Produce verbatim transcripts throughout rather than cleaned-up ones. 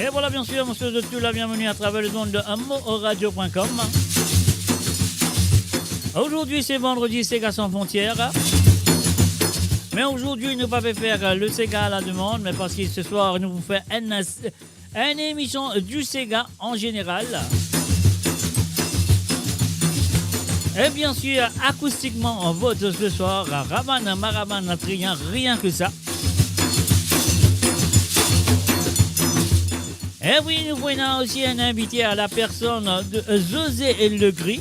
E vwala, biensir, mo swet zot tou la bienveni atraver lezond de moradio point com. Zordi se vandredi Sega San Frontier. Me zordi nou pa pe fer le sega a la demann, me parski seswar nou pou fer enn, enn emision di sega an zeneral. E biensir, akoustikman, an vot seswar, Ravann Maravann Triang, rienk sa. E wi, nou pou ena osi enn invite a la personn de José Legris.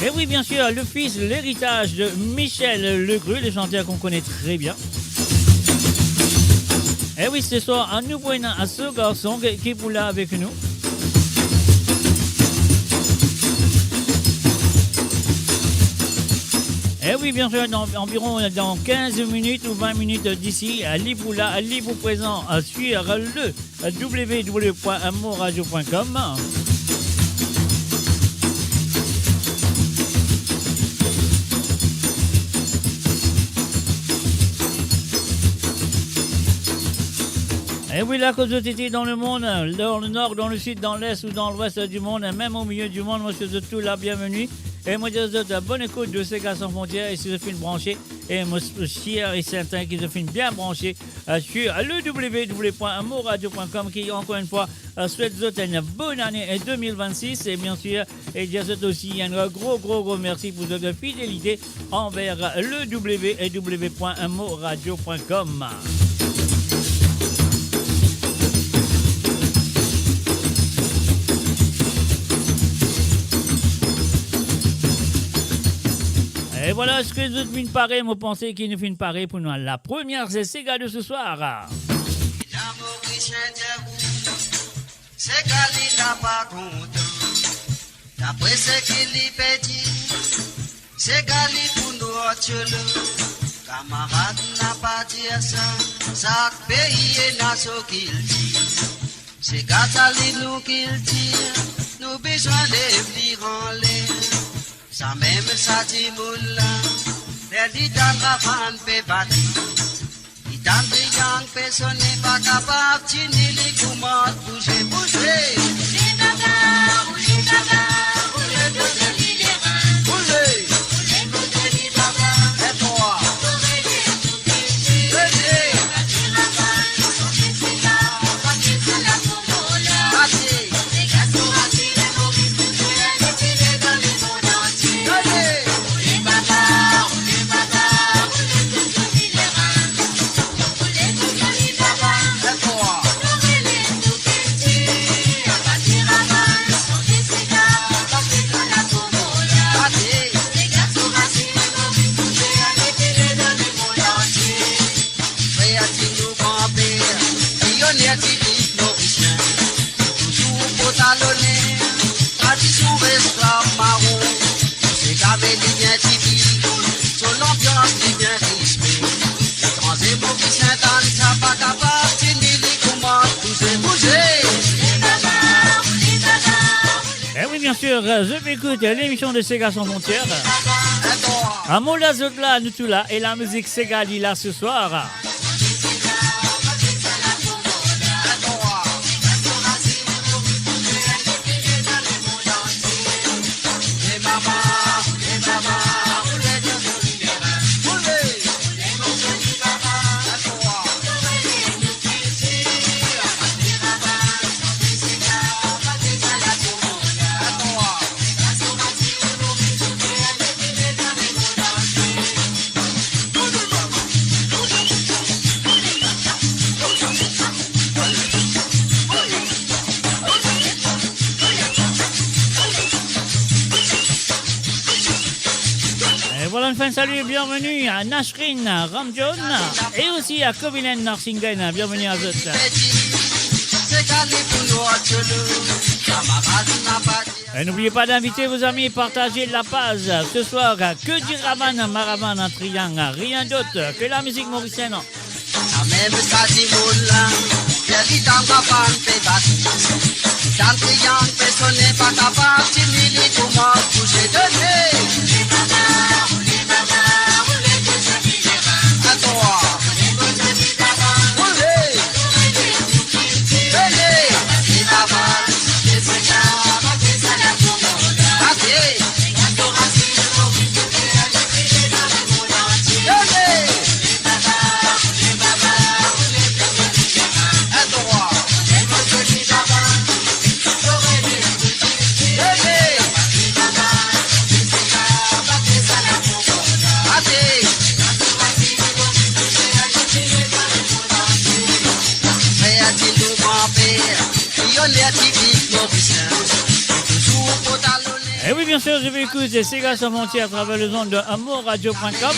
E wi, biensir, le fils, l'héritage de Michel Legris, le chanteur qu'on connaît très bien. E wi, seswar, nou pou ena so garson ki, ki pou la avek nou. E wi, biensir, dan, anviron dan kinz minit ou vin minit disi, li pou la, li pou prezan, euh, sur le www point moradio point com. E wi, la kot zot ete dan lemond, dan lenor, dan lesid, dan les ou dan lwes di mond, e mem o milie di mond, mo swet zot tou la bienveni. E mo dir zot, bonn ekout de Sega San Frontier, e si zot finn branse, e mo sir e sertin ki zot finn bien branse, euh, sur le www point moradio point com, ki, ankor enn fwa, euh, swet zot enn bonn ane, euh, de mil vennsis, e biensir, e dir zot osi enn gro, gro, gro mersi pou zot fidelite anver le www point moradio point com. E vwala, eski zot finn pare? Mo panse ki nou finn pare pou nou al la première sega de ce soir. Sega li napa kontan, dapre seki li pe dir, sega li pou nou atiolo. Kamarad, napa dir sa, sak pei ena so kiltir. Sega sa li nou kiltir, nou bizin lev li anler. Samem sa dimoun la, ler li tann ravann pe bat, li tann triang pe sone, pa kapav tini, li koumans bouze, bouze. Bouze. Kreativ nou granper, pionie tipik morisien, touzour port a loner tradision res flam maron. Sega li bien tipik, so lanbians li bien rizme. Etranze morisien tann sa pa kapav tini, li koumans bouze, bouze. Eh oui, bien sûr, euh, zot pe ekout, euh, lemision de Sega San Frontières. Amour la zot la, nou tou la, e lamizik Sega li la ce soir. E vwala, nou fer enn sali, bienvenue à Nasrin Ramjohn e osi à Kovilen Narsingen. Bienvenue à zot. Et n'oubliez pas d'inviter vos amis, partagez la page ce soir, Que dit Ravann Maravann Triang, rien d'autre que la musique mauricienne. Samem sa dimoun la, ler li tann ravann pe bat, li tann triang pe sone, pa kapav tini, li koumans bouze, done. Atann. Boule. Eh oui, bien sûr, je vais écouter Sega sans mentir à travers les ondes de amour radio point com.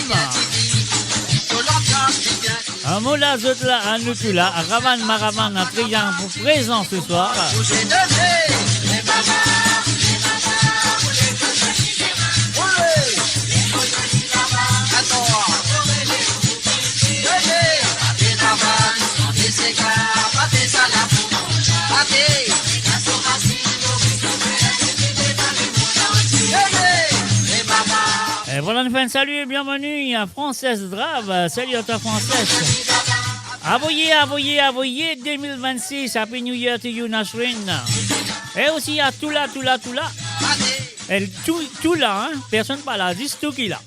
Amour la, zot la, anou tou la, Ravan Maravan, Triangle pour présent ce soir. Et voilà, nous faisons un salut et bienvenue à Frances Drave. Salut à toi, Frances. Avoye, avoye, avoye, deux mille vingt-six. Happy New Year to you, Nasrin. Et aussi à Toula, Toula, Toula. Et tout, Toula, hein. Personne pas là, juste tout qui là.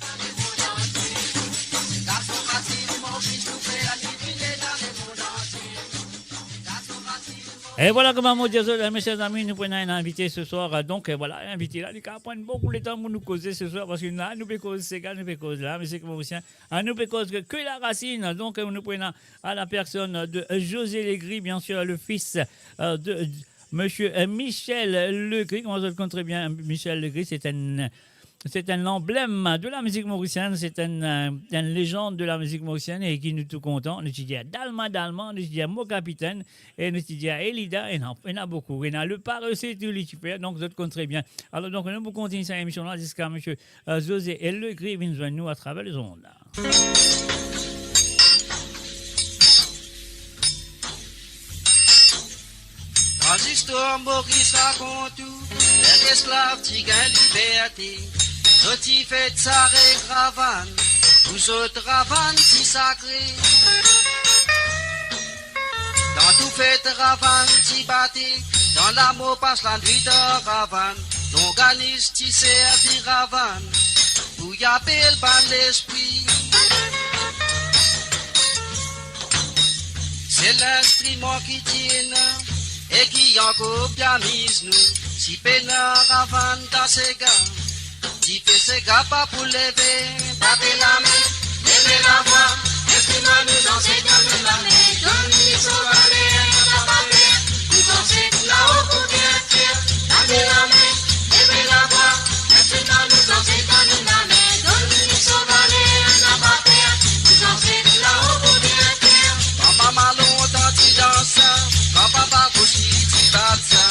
E vwala kouma mo dir zot, eh, mesie zami, nou pou ena enn invite se swar. Donk, eh, vwala, invite la, li kapav pran boukou letan pou nou koze se swar, parski la, nou pe koz sega, nou pe koz la, mizik morisien, ah, nou pe koz ke, ke larazinn. Donk, eh, nou pou ena a la personn de José Legris, bien sûr, le fils, euh, de, euh, monsieur, euh, Michel Legris. Kouma zot konn tre bien Michel Legris, c'est un C'est un emblème de la musique mauricienne, c'est un, euh, une légende de la musique mauricienne e ki nou tou kontan, nou ti dir Dalma Dalma, nou ti dir Mo Kapitenn, e nou ti dir Elida, ena, ena boukou, ena Le Paresseux, tou li ti fer, donk zot konn tre bien. Alor, donk, nou pou kontign sa emision la ziska misie, euh, José Legris vinn zwenn nou atraver lezond. Kan zistwar Moris rakont ou, ler esklav ti gagn liberte, zot ti fet sare ravann, pou zot ravann ti sakre. Dan tou fet ravann ti bate, dan lamor pas lanwit ar ravann, longanis ti servi ravann pou apel bann lespri. Se linstriman ki ti ena e ki ankor pe amiz nou, ti pena ravann dan sega. Dife sega pa pou leve, bate lame, leve lavwa, instriman nou zanset donn nou lame, donn li so valer, napa per, nou zanset lao pou bien fer, bate lame, leve lavwa, instriman nou zanset donn nou lame, donn li so valer, napa per, nou zanset lao pou bien fer. Kan mama lontan ti dans sa, kan papa osi ti bat sa,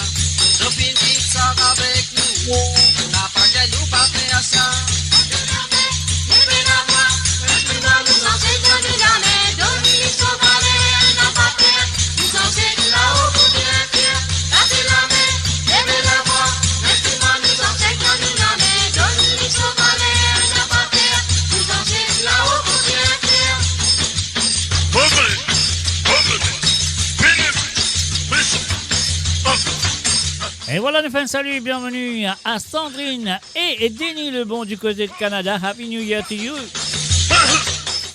zot finn kit sa avek nou, napa ker nou pa fer sa. E vwala, nou fer enn sali, bienvenue à Sandrine et Denis Lebon du côté de Canada. Happy New Year to you.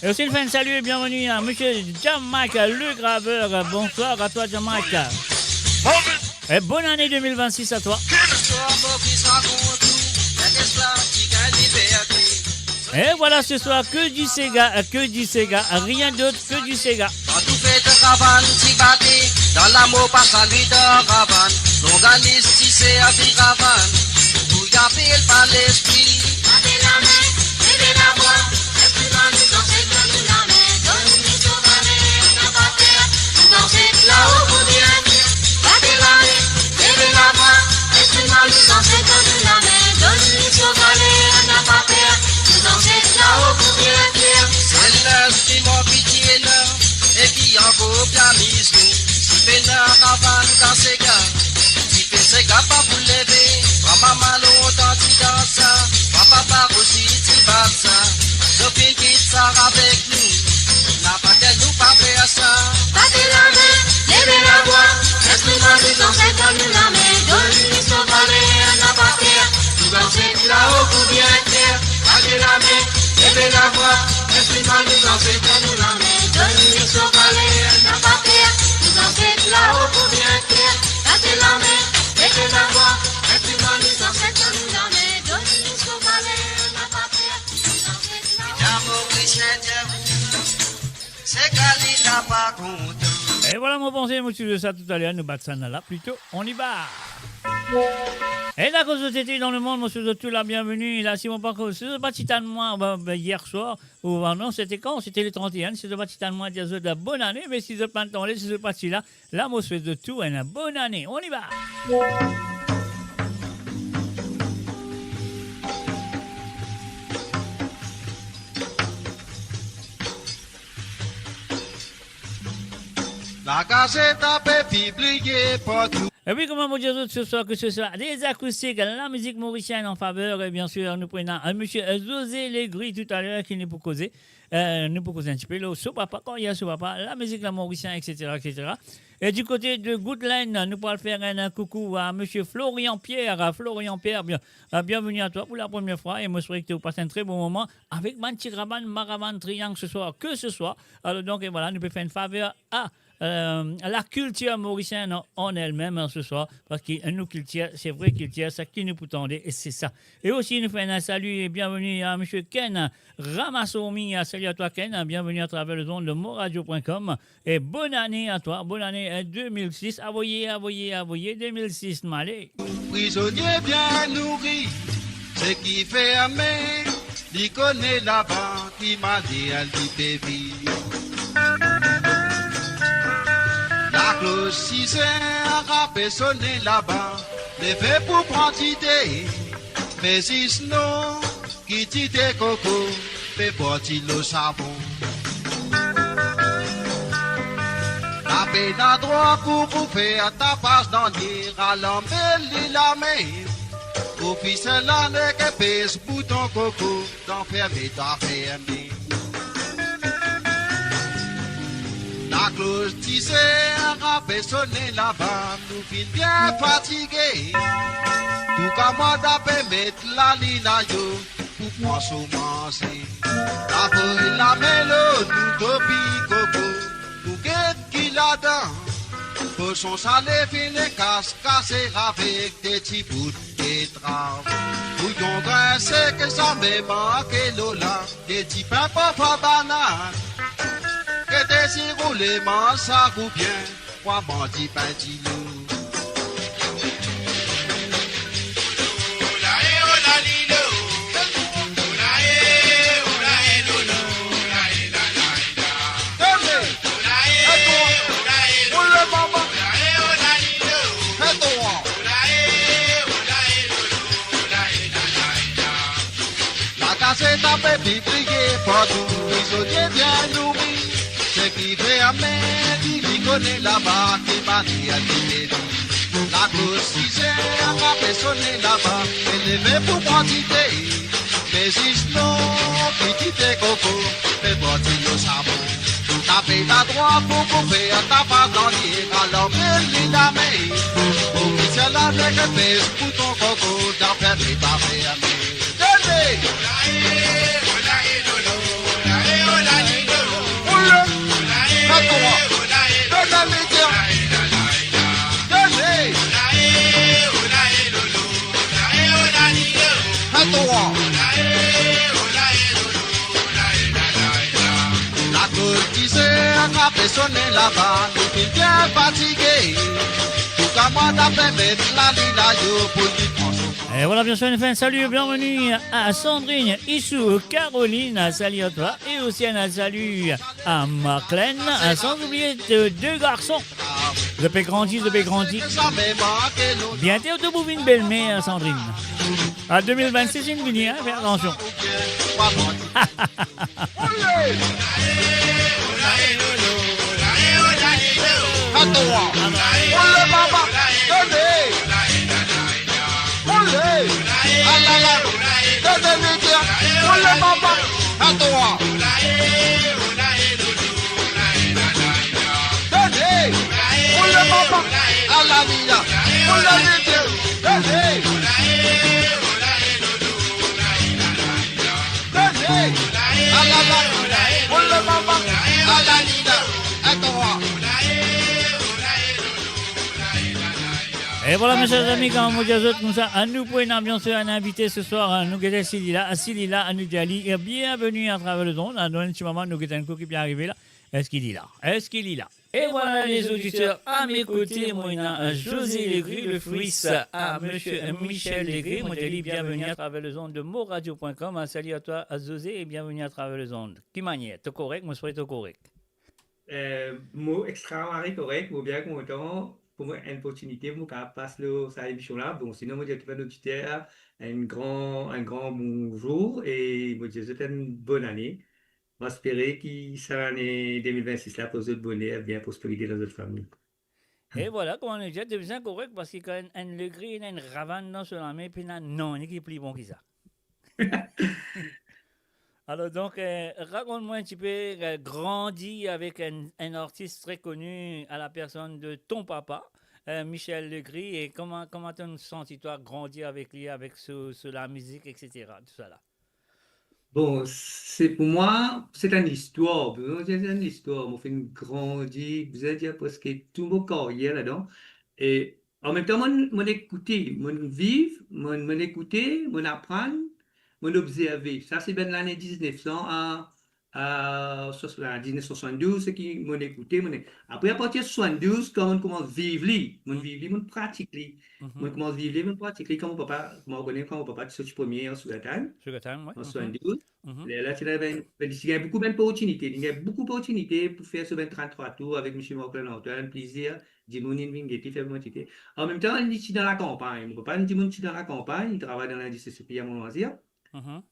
E osi, nou fer enn sali, bienvenue à monsieur Jean-Marc le Graveur. Bonsoir à toi, Jean-Marc. Et bonne année deux mille vingt-six à toi. E vwala, se swar, ke di sega, ke di sega, rien dot, ke di sega. Dan tou fet ravann ti bate, dan lamor pas lanwit ar ravann, longanis ti servi ravann, pou apel bann lespri. Bate lame, leve lavwa, instriman nou zanset donn nou lame, donn li so valer, napa per, nou zanset lao pou bien fer. Bate lame, leve lavwa, instriman nou zanset donn nou lame, donn li so valer, napa per, nou zanset lao pou bien fer. Se linstriman ki ti ena e ki ankor pe amiz nou, ti pena ravann dan sega. Dife sega pa pou leve, kan mama lontan ti dans sa, kan papa osi ti bat sa, zot finn kit sa avek nou, napa ker nou pa fer sa. Bate lame, leve lavwa, instriman nou zanset donn nou lame, donn li so valer, napa per, nou zanset lao pou bien fer. Bate lame, leve lavwa, instriman nou zanset donn nou lame, donn li so valer, napa per, nou zanset lao pou bien fer. Bate lame, leve lavwa, instriman nou zanset donn nou lame, donn li so valer, napa per, nou zanset lao pou bien fer. Sega li napa kontrol. E E vwala, mo panse, mo ti dir sa toutaler, nou bat sa la, plito, on y va. E la, kouma zot ete dan lemond, mo swet zot tou la bienveni. La, si mo pa, si zot pa ti tann mwa, ba, ba, yer swar, ou, ba, non, sete kan? Sete le trant-e-enn. Si zot pa ti tann mwa, dir zot la bonane, me si zot pa tann, si zot pa ti la, la, mo swet zot tou enn bonane. On y va. Lagazet pe pibliye partou. E wi, kouma mo dir zot, se swar ke se sera des acoustiques, la mizik morisien an faver, e bien sir, nou pou ena, euh, misie, euh, José Legris toutaler ki nou pou koze. Euh, nou pou koze enn tipe lor so papa, karyer so papa, lamizik la morisien, et cetera, et cetera. E di kote de Goodland, nou pou al fer enn koukou a misie Florian Pierre. Florian Pierre, bien, euh, bienveni a twa pou la premie fwa e mo espere ke ou pas enn tre bon moman avek bann ti rabann, marabann, triang se swar, ke se swa. Alor donk, e vwala, nou pe fer enn faver a, euh, lakiltir morisienn an, an elmem, an, se swar, parski nou kiltir, se vre kiltir, sa ki nou pou tande, e se sa. E osi, nou fer enn sali e bienveni a misie Ken Ramasourmi. Sali a twa, Ken, bienveni atraver lezond de moradio point com. E bonane a twa, bonane, euh, de mil sis. Avoye, avoye, avoye, de mil sis, male. Prizonie bien nouri, seki ferme, li kone laba ki manier li pe viv. Lakloz sizer pe sone laba, leve pou pran dite, me zis non, ki dite koko pe parti lor savon. Lapena drwa pou, pou fer tapas dan lir, alanbe li lame. Ofisiel la nek pes bouton koko, dan ferme, dan ferme. Lakloz dizer pe sone laba, nou finn bien fatige. Touka mwa, dape met lalinn ayo pou pran so manze. Lavoy lame lor nou topi koko, pou get ki ladan. Poson sale finn kas, kase avek de ti bout betrav. Bouyon grin sek, zame manke lor la, de ti pin, parfwa banann. Get si roule manz sa gou bien, mwa manz dipin dilo. Lakazet pe pibliye partou, prizonie bien nouri. Seki ferme, li kone laba ki manier li pe viv. Lakloz sizer pe sone laba, pe leve pou pran dite. Me zis non, ki dite koko pe parti lor savon. Lapena drwa pou, pou fer tapas dan lir, alanbe li lame. Ofisiel la nek pes bouton koko, dan ferme, dan ferme. Done! Oule! Atann! Done, medya! Done! Atann! Lakloz dizer pe sone laba, nou finn bien fatige. Touka mwa, dape met lalinn ayo pou li pran so. E vwala, bien sir, nou fer enn sali, bienveni a Sandrine, Isou, Caroline, sali a twa, e osi enn sali a Marclène, sans oublier de, de garson. Zot pe grandi, zot pe grandi. Biento to pou vinn belmer, Sandrine. A de mil vennsis, inn vini, hein, fer atansion. Atann! Oule, mama! Done! Oule! Alala! Done, medya! Oule, mama! Atann! Done! Oule, mama! Alala! Oule, medya! Done! Done! Alala! Oule, mama! Alala! Atann! E vwala, me cher zami, kouma mo dir zot koumsa, nou pou ena, bien sir, enn invite se swar, nou gete si li la, si li la, nou dir li, e, bienveni atraver lezond, donn enn ti moman, nou gete enn kou ki pe arive la. Eski li la? Eski li la? Et voilà, les auditeurs, à mes côtés, moi, on a José Legris, le fils à monsieur Michel Legris. Moi, je dis bienvenue à travers les ondes de moradio point com. Un salut à toi, à José, et bienvenue à travers les ondes. Ki manier? To korek? Mo swete to korek. Eh, mo extra mari korek, mo bien kontan pou mo enn loportinite pou mo kapav pas lor sa emision la. Bon, sinon, mo dir tou bann oditer, enn gran, enn gran bonzour e mo dir zot enn bonn ane. Mo espere ki sa lane de mil vennsis la pou zot boner, bien prosperite dan zot fami. E vwala, kouma nou dir, to bizin korek, parski kan enn, enn Legris, ena enn Ravane dan so lame, pena nanye ki pli bon ki sa. Alor, donk, eh, rakont mwa enn tipe, eh, grandi avek enn, enn artis tre koni a la personn de ton papa, eh, Michel Legris, e kouma, kouma to'nn santi twa grandi avek li, avek so, so lamizik, et cetera, tousala? Bon, se, pou mwa, se enn listwar. Pou mwa, se enn listwar. Mo finn grandi, bizin dir, preske tou mo karyer ladan. E an mem tan, mo'nn, mo'nn ekoute, mo'nn viv, mo'nn, mo'nn ekoute, mo'nn aprann, mo'nn obzerve. Sa se bann lane diznef san a, a sos-, a diznef san swasanndouz, seki mo'nn ekoute, mo'nn e-, apre, apartir swasanndouz, kan mo'nn koumans viv li, mo'nn viv li, mo'nn pratik li. Mo'nn koumans viv li, mo'nn pratik li, kan mo papa, mo kone kan mo papa ti sorti premie an Sugar Time, Sugar Time, wi. An swasanndouz. Lerla ti ena bann, bann, ti gagn boukou bann loportinite, li gagn boukou loportinite pou fer so bann tranntrwa tour avek misie Marc Lanton, plizier dimoun inn vinn get li fer bann tite. An mem tan, li ti dan lakanpagn. Mo papa, enn dimoun ti dan lakanpagn, li travay dan lindistri siplier a Mont Loisir.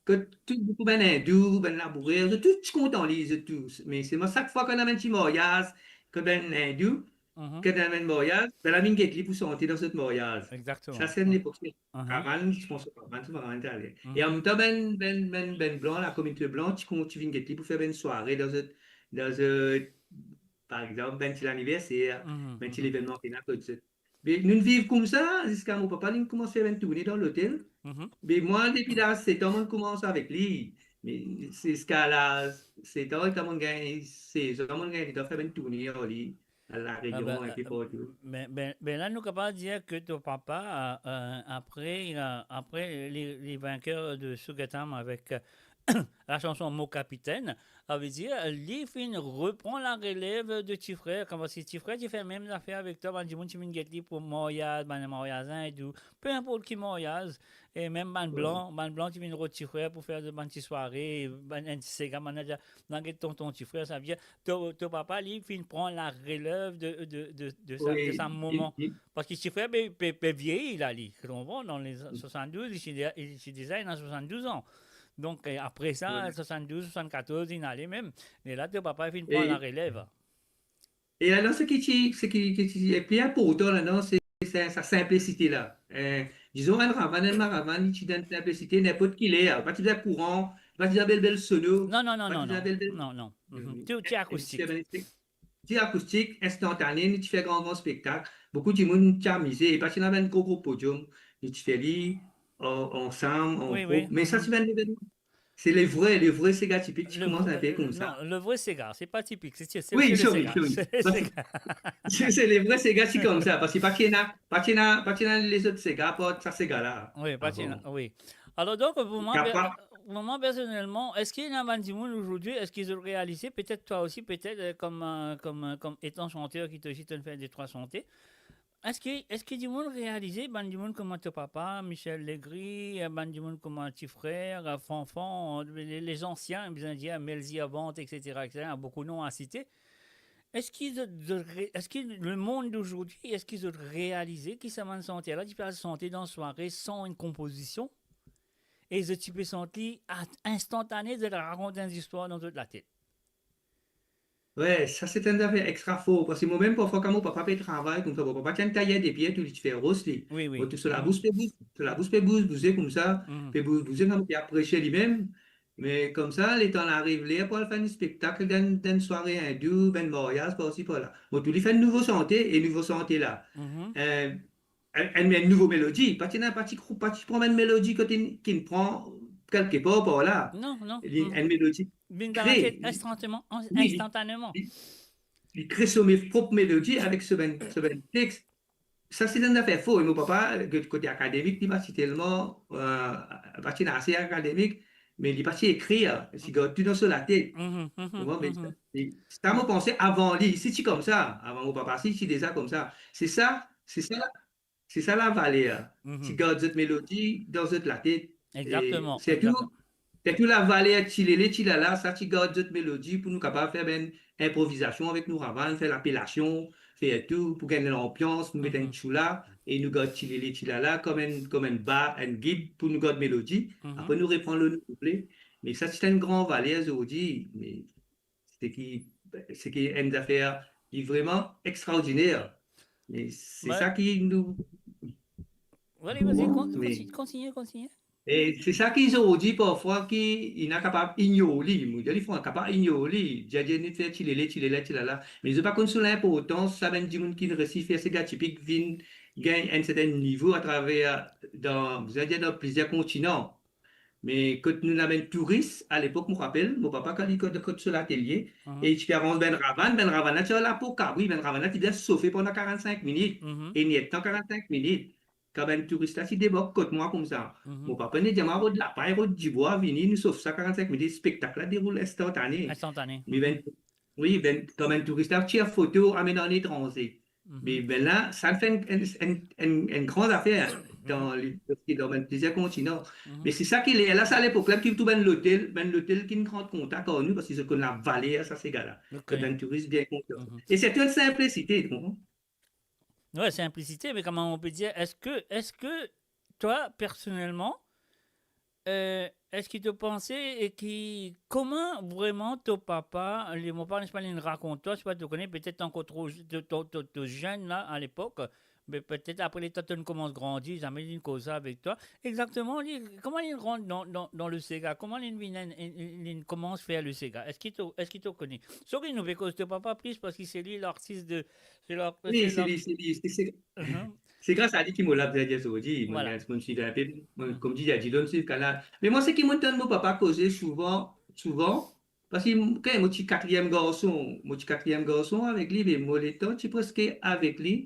Kot tou boukou bann Indou, bann labourer, zot tou ti kontan li, zot tou. Me selman sak fwa kan ena bann ti maryaz, kot bann Indou, kan ena bann maryaz, bann la vinn get li pou sante dan zot maryaz. Exactement. Sa se enn lepok, se Ravane, je pense, Ravane, se Ravane ti ale. E an mem tan, bann, bann, bann, bann blan, la kominote blan, ti kon-, ti vinn get li pou fer bann sware dan zot, dan zot, par exanp, bann ti laniverser, bann ti levenman ki ena kot zot. Be, nou'nn viv koumsa, ziska mo papa, li'nn koumans fer bann tourne dan lotel. Be mwa, depi laz set an, mo'nn koumans avek li. Me ziska laz set an, kan mo'nn gagn sez an, mo'nn gagn letan fer bann tourne ar li, al La Réunion, enpe partou. Be, be, be la, nou kapav dir ke to papa, eh, eh, apre, eh, apre li, li vinker de Sugar Time avek, eh, lasanson Mo Kapitenn, savedir, li finn repran larelev de ti frer, koumsi ti frer ti fer mem zafer avek twa, bann dimoun ti vinn get li pou maryaz, bann maryaz Indou, pe inport ki maryaz, e mem bann blan, bann blan ti vinn rod ti frer pou fer bann ti sware, bann, enn ti sega, bann la, la get tonton ti frer, savedir, to, to papa, li finn pran larelev de, de, de, de sa, de sa moman. Parski ti frer pe, pe, pe vieyi la, li, to konpran, dan le swasanndouz, li ti de-, li ti deza ena swasanndouz an. Donk, eh, apre sa, swasanndouz, swasannkatorz, inn ale mem. E la, to papa finn pran larelev. E ladan, seki ti, seki, ki ti, e pli inportan ladan, se, se sa sinplisite la. Eh, dizon, enn Ravane, enn Maravane, li ti dan sinplisite, ninport ki ler, pa ti bizin kouran, pa ti bizin bel, bel sono, non, non, non, pa ti bizin bel, bel, non, non. Tou ti akoustik. Ti akoustik, instantane, nou ti fer gran, gran spektak. Boukou dimoun ti amize, e pa ti ena bann gro, gro podiom, nou ti fer li an-, ansam, an group. Me sa ti bann levenman. Se le vre, le vre sega tipik ti koumans inpe koumsa. Non, le vre sega, se pa tipik, se, se, se le sega. Se, se le vre sega, se koumsa, parski pa ti ena, pa ti ena, pa ti ena lezot sega, apar sa sega la. Wi, pa ti ena, wi. Alor donk, pou mwa, per-, pou mwa personelman, eski ena bann dimoun azordi, eski zot realize, petet twa osi, petet, eh, kom, eh, kom, eh, kom etan santer ki to osi to'nn fer de trwa sante, eski, eski dimoun realize, bann dimoun kouma to papa, Michel Legris, eh, bann dimoun kouma ti frer, eh, Fanfan, eh, le, le zansien, bizin dir, Melzi Avant, et cetera, et cetera, boukou non a site, eski zot, zot re-, eski lemond dazordi, eski zot realize ki sa bann santer la, ti pe al sante dan sware san enn konpozision? E zot ti pe sant li a-, instantane, zot rakont enn zistwar dan zot latet. Wi, sa se enn zafer extra for, parski mwa mem parfwa kan mo papa pe travay koumsa, mo papa ti enn tayer de pier, tou li ti fer ros li. Wi, wi. Mo tou so labous pe bouz, so labous pe bouz, bouze koumsa, pe bouz, bouze koumsa, mo pe apresiye li mem. Me koumsa, letan li ariv, ler pou al fer enn spektak dan, dan enn sware Indou, bann maryaz, parsi, parla. Mo tou li fer enn nouvo sante, e nouvo sante la. Eh, enn, enn, enn nouvo melodi, pa ti ena, pa ti krou-, pa ti pran bann melodi kot inn, ki'nn pran kelkepar par la. Non, non. Li, enn melodi kre, li, instantaneman, li, instantaneman. Li, li kre so me-, prop melodi avek so bann, so bann text. Sa se enn zafer for. E mo papa, kot-, kote akademik, li pa ti telman, eh, pa ti ena ase akademik, me li pa ti ekrir, ti gard tou dan so latet. Mhm, mhm, konpran? Me mhm. Sa, sa mo panse avan li, si ti koumsa, avan mo papa, si ti deza koumsa. Se sa, se sa, se sa lavaler. Mhm. Ti gard zot melodi dan zot latet. Exactement, sirtou, exactement. Sirtou lavaler tilele, tilala, sa ti gard zot melodi pou nou kapav fer bann inprovizasion avek nou ravann, fer lapelasion, fer tou, pou gagn lanbians, nou met enn mhm. Tchoula, e nou gard tilele, tilala, kom enn, kom enn ba, enn gid pou nou gard melodi. Mhm. Apre nou repran lor nou kouple. Me sa ti enn gran valer zordi, me seki, seki enn zafer ki vreman extraordiner. Me se sa ki nou... Allez, vas-y, con-, me kontigne, kontigne, kontigne. E se sa ki zordi parfwa ki inn kapav ignor li, mo dir li fran, kapav ignor li, dir, dir nou fer tilele, tilala, tilala. Me zot pa konn so linportans sa bann dimoun ki resi fer sega tipik vinn gagn enn sertin nivo atraver dan, mo dir, dan plizier kontinan. Me kot nou amenn touris, alepok, mo rapel, mo papa, kan li kot, kot so latelie, mhm. E ti pe aranz bann ravann, bann ravann la ti ar lapo kabri, bann ravann la ti bizin sofe pandan karant-sink minit, mhm. E ni letan karant-sink minit. Kan bann touris la ti debark kot mwa koumsa, mhm. Mo papa inn dir mwa, rod lapay, rod dibwa, vini, nou sof sa karant-sink minit, spektak la deroul instantane. Instantane. Me bann, wi, bann, kan bann touris la tir foto, amenn an etranze. Mhm. Me, me la, sa fer enn, enn, enn, enn gran zafer dan li, dan bann plizier kontinan. Mhm. Me se sa ki ler la, sa lepok la, ki tou bann lotel, bann lotel ki inn pran kontak ar nou, parski zot konn lavaler sa sega la. Ok. Kot bann touris bien kontan. Mhm. E se enn sinplisite, ou konpran? Ouais, simplicité, mais comment on peut dire, est-ce que, est-ce que toi, personnellement, euh, est-ce que tu pensais et qui, comment vraiment ton papa, les, mon père, n'est-ce pas, il raconte toi, je sais pas, tu connais peut-être encore trop, trop, trop, trop jeune là, à l'époque, mais peut-être après les temps, tu commences à grandir, jamais il cause ça avec toi. Exactement, li, comment il rentre dans, dans, dans le séga? Comment il vient, il, il, il commence à faire le séga? Est-ce qu'il te, est-ce qu'il te connaît? Sorry, nou pe koz to papa plis, parski se li lartis de, se lar-, wi, se li, se li, se, se, mhm. Se gras a li ki mo la, bizin dir zordi, mo, voilà, mo swiv inpe, mo, mhm, kouma dir, Didon, swiv kanal. Me mwa, seki mo tann mo papa koze souvan, souvan, parski kan mo ti katriem garson, mo ti katriem garson avek li, me mo letan ti preske avek li,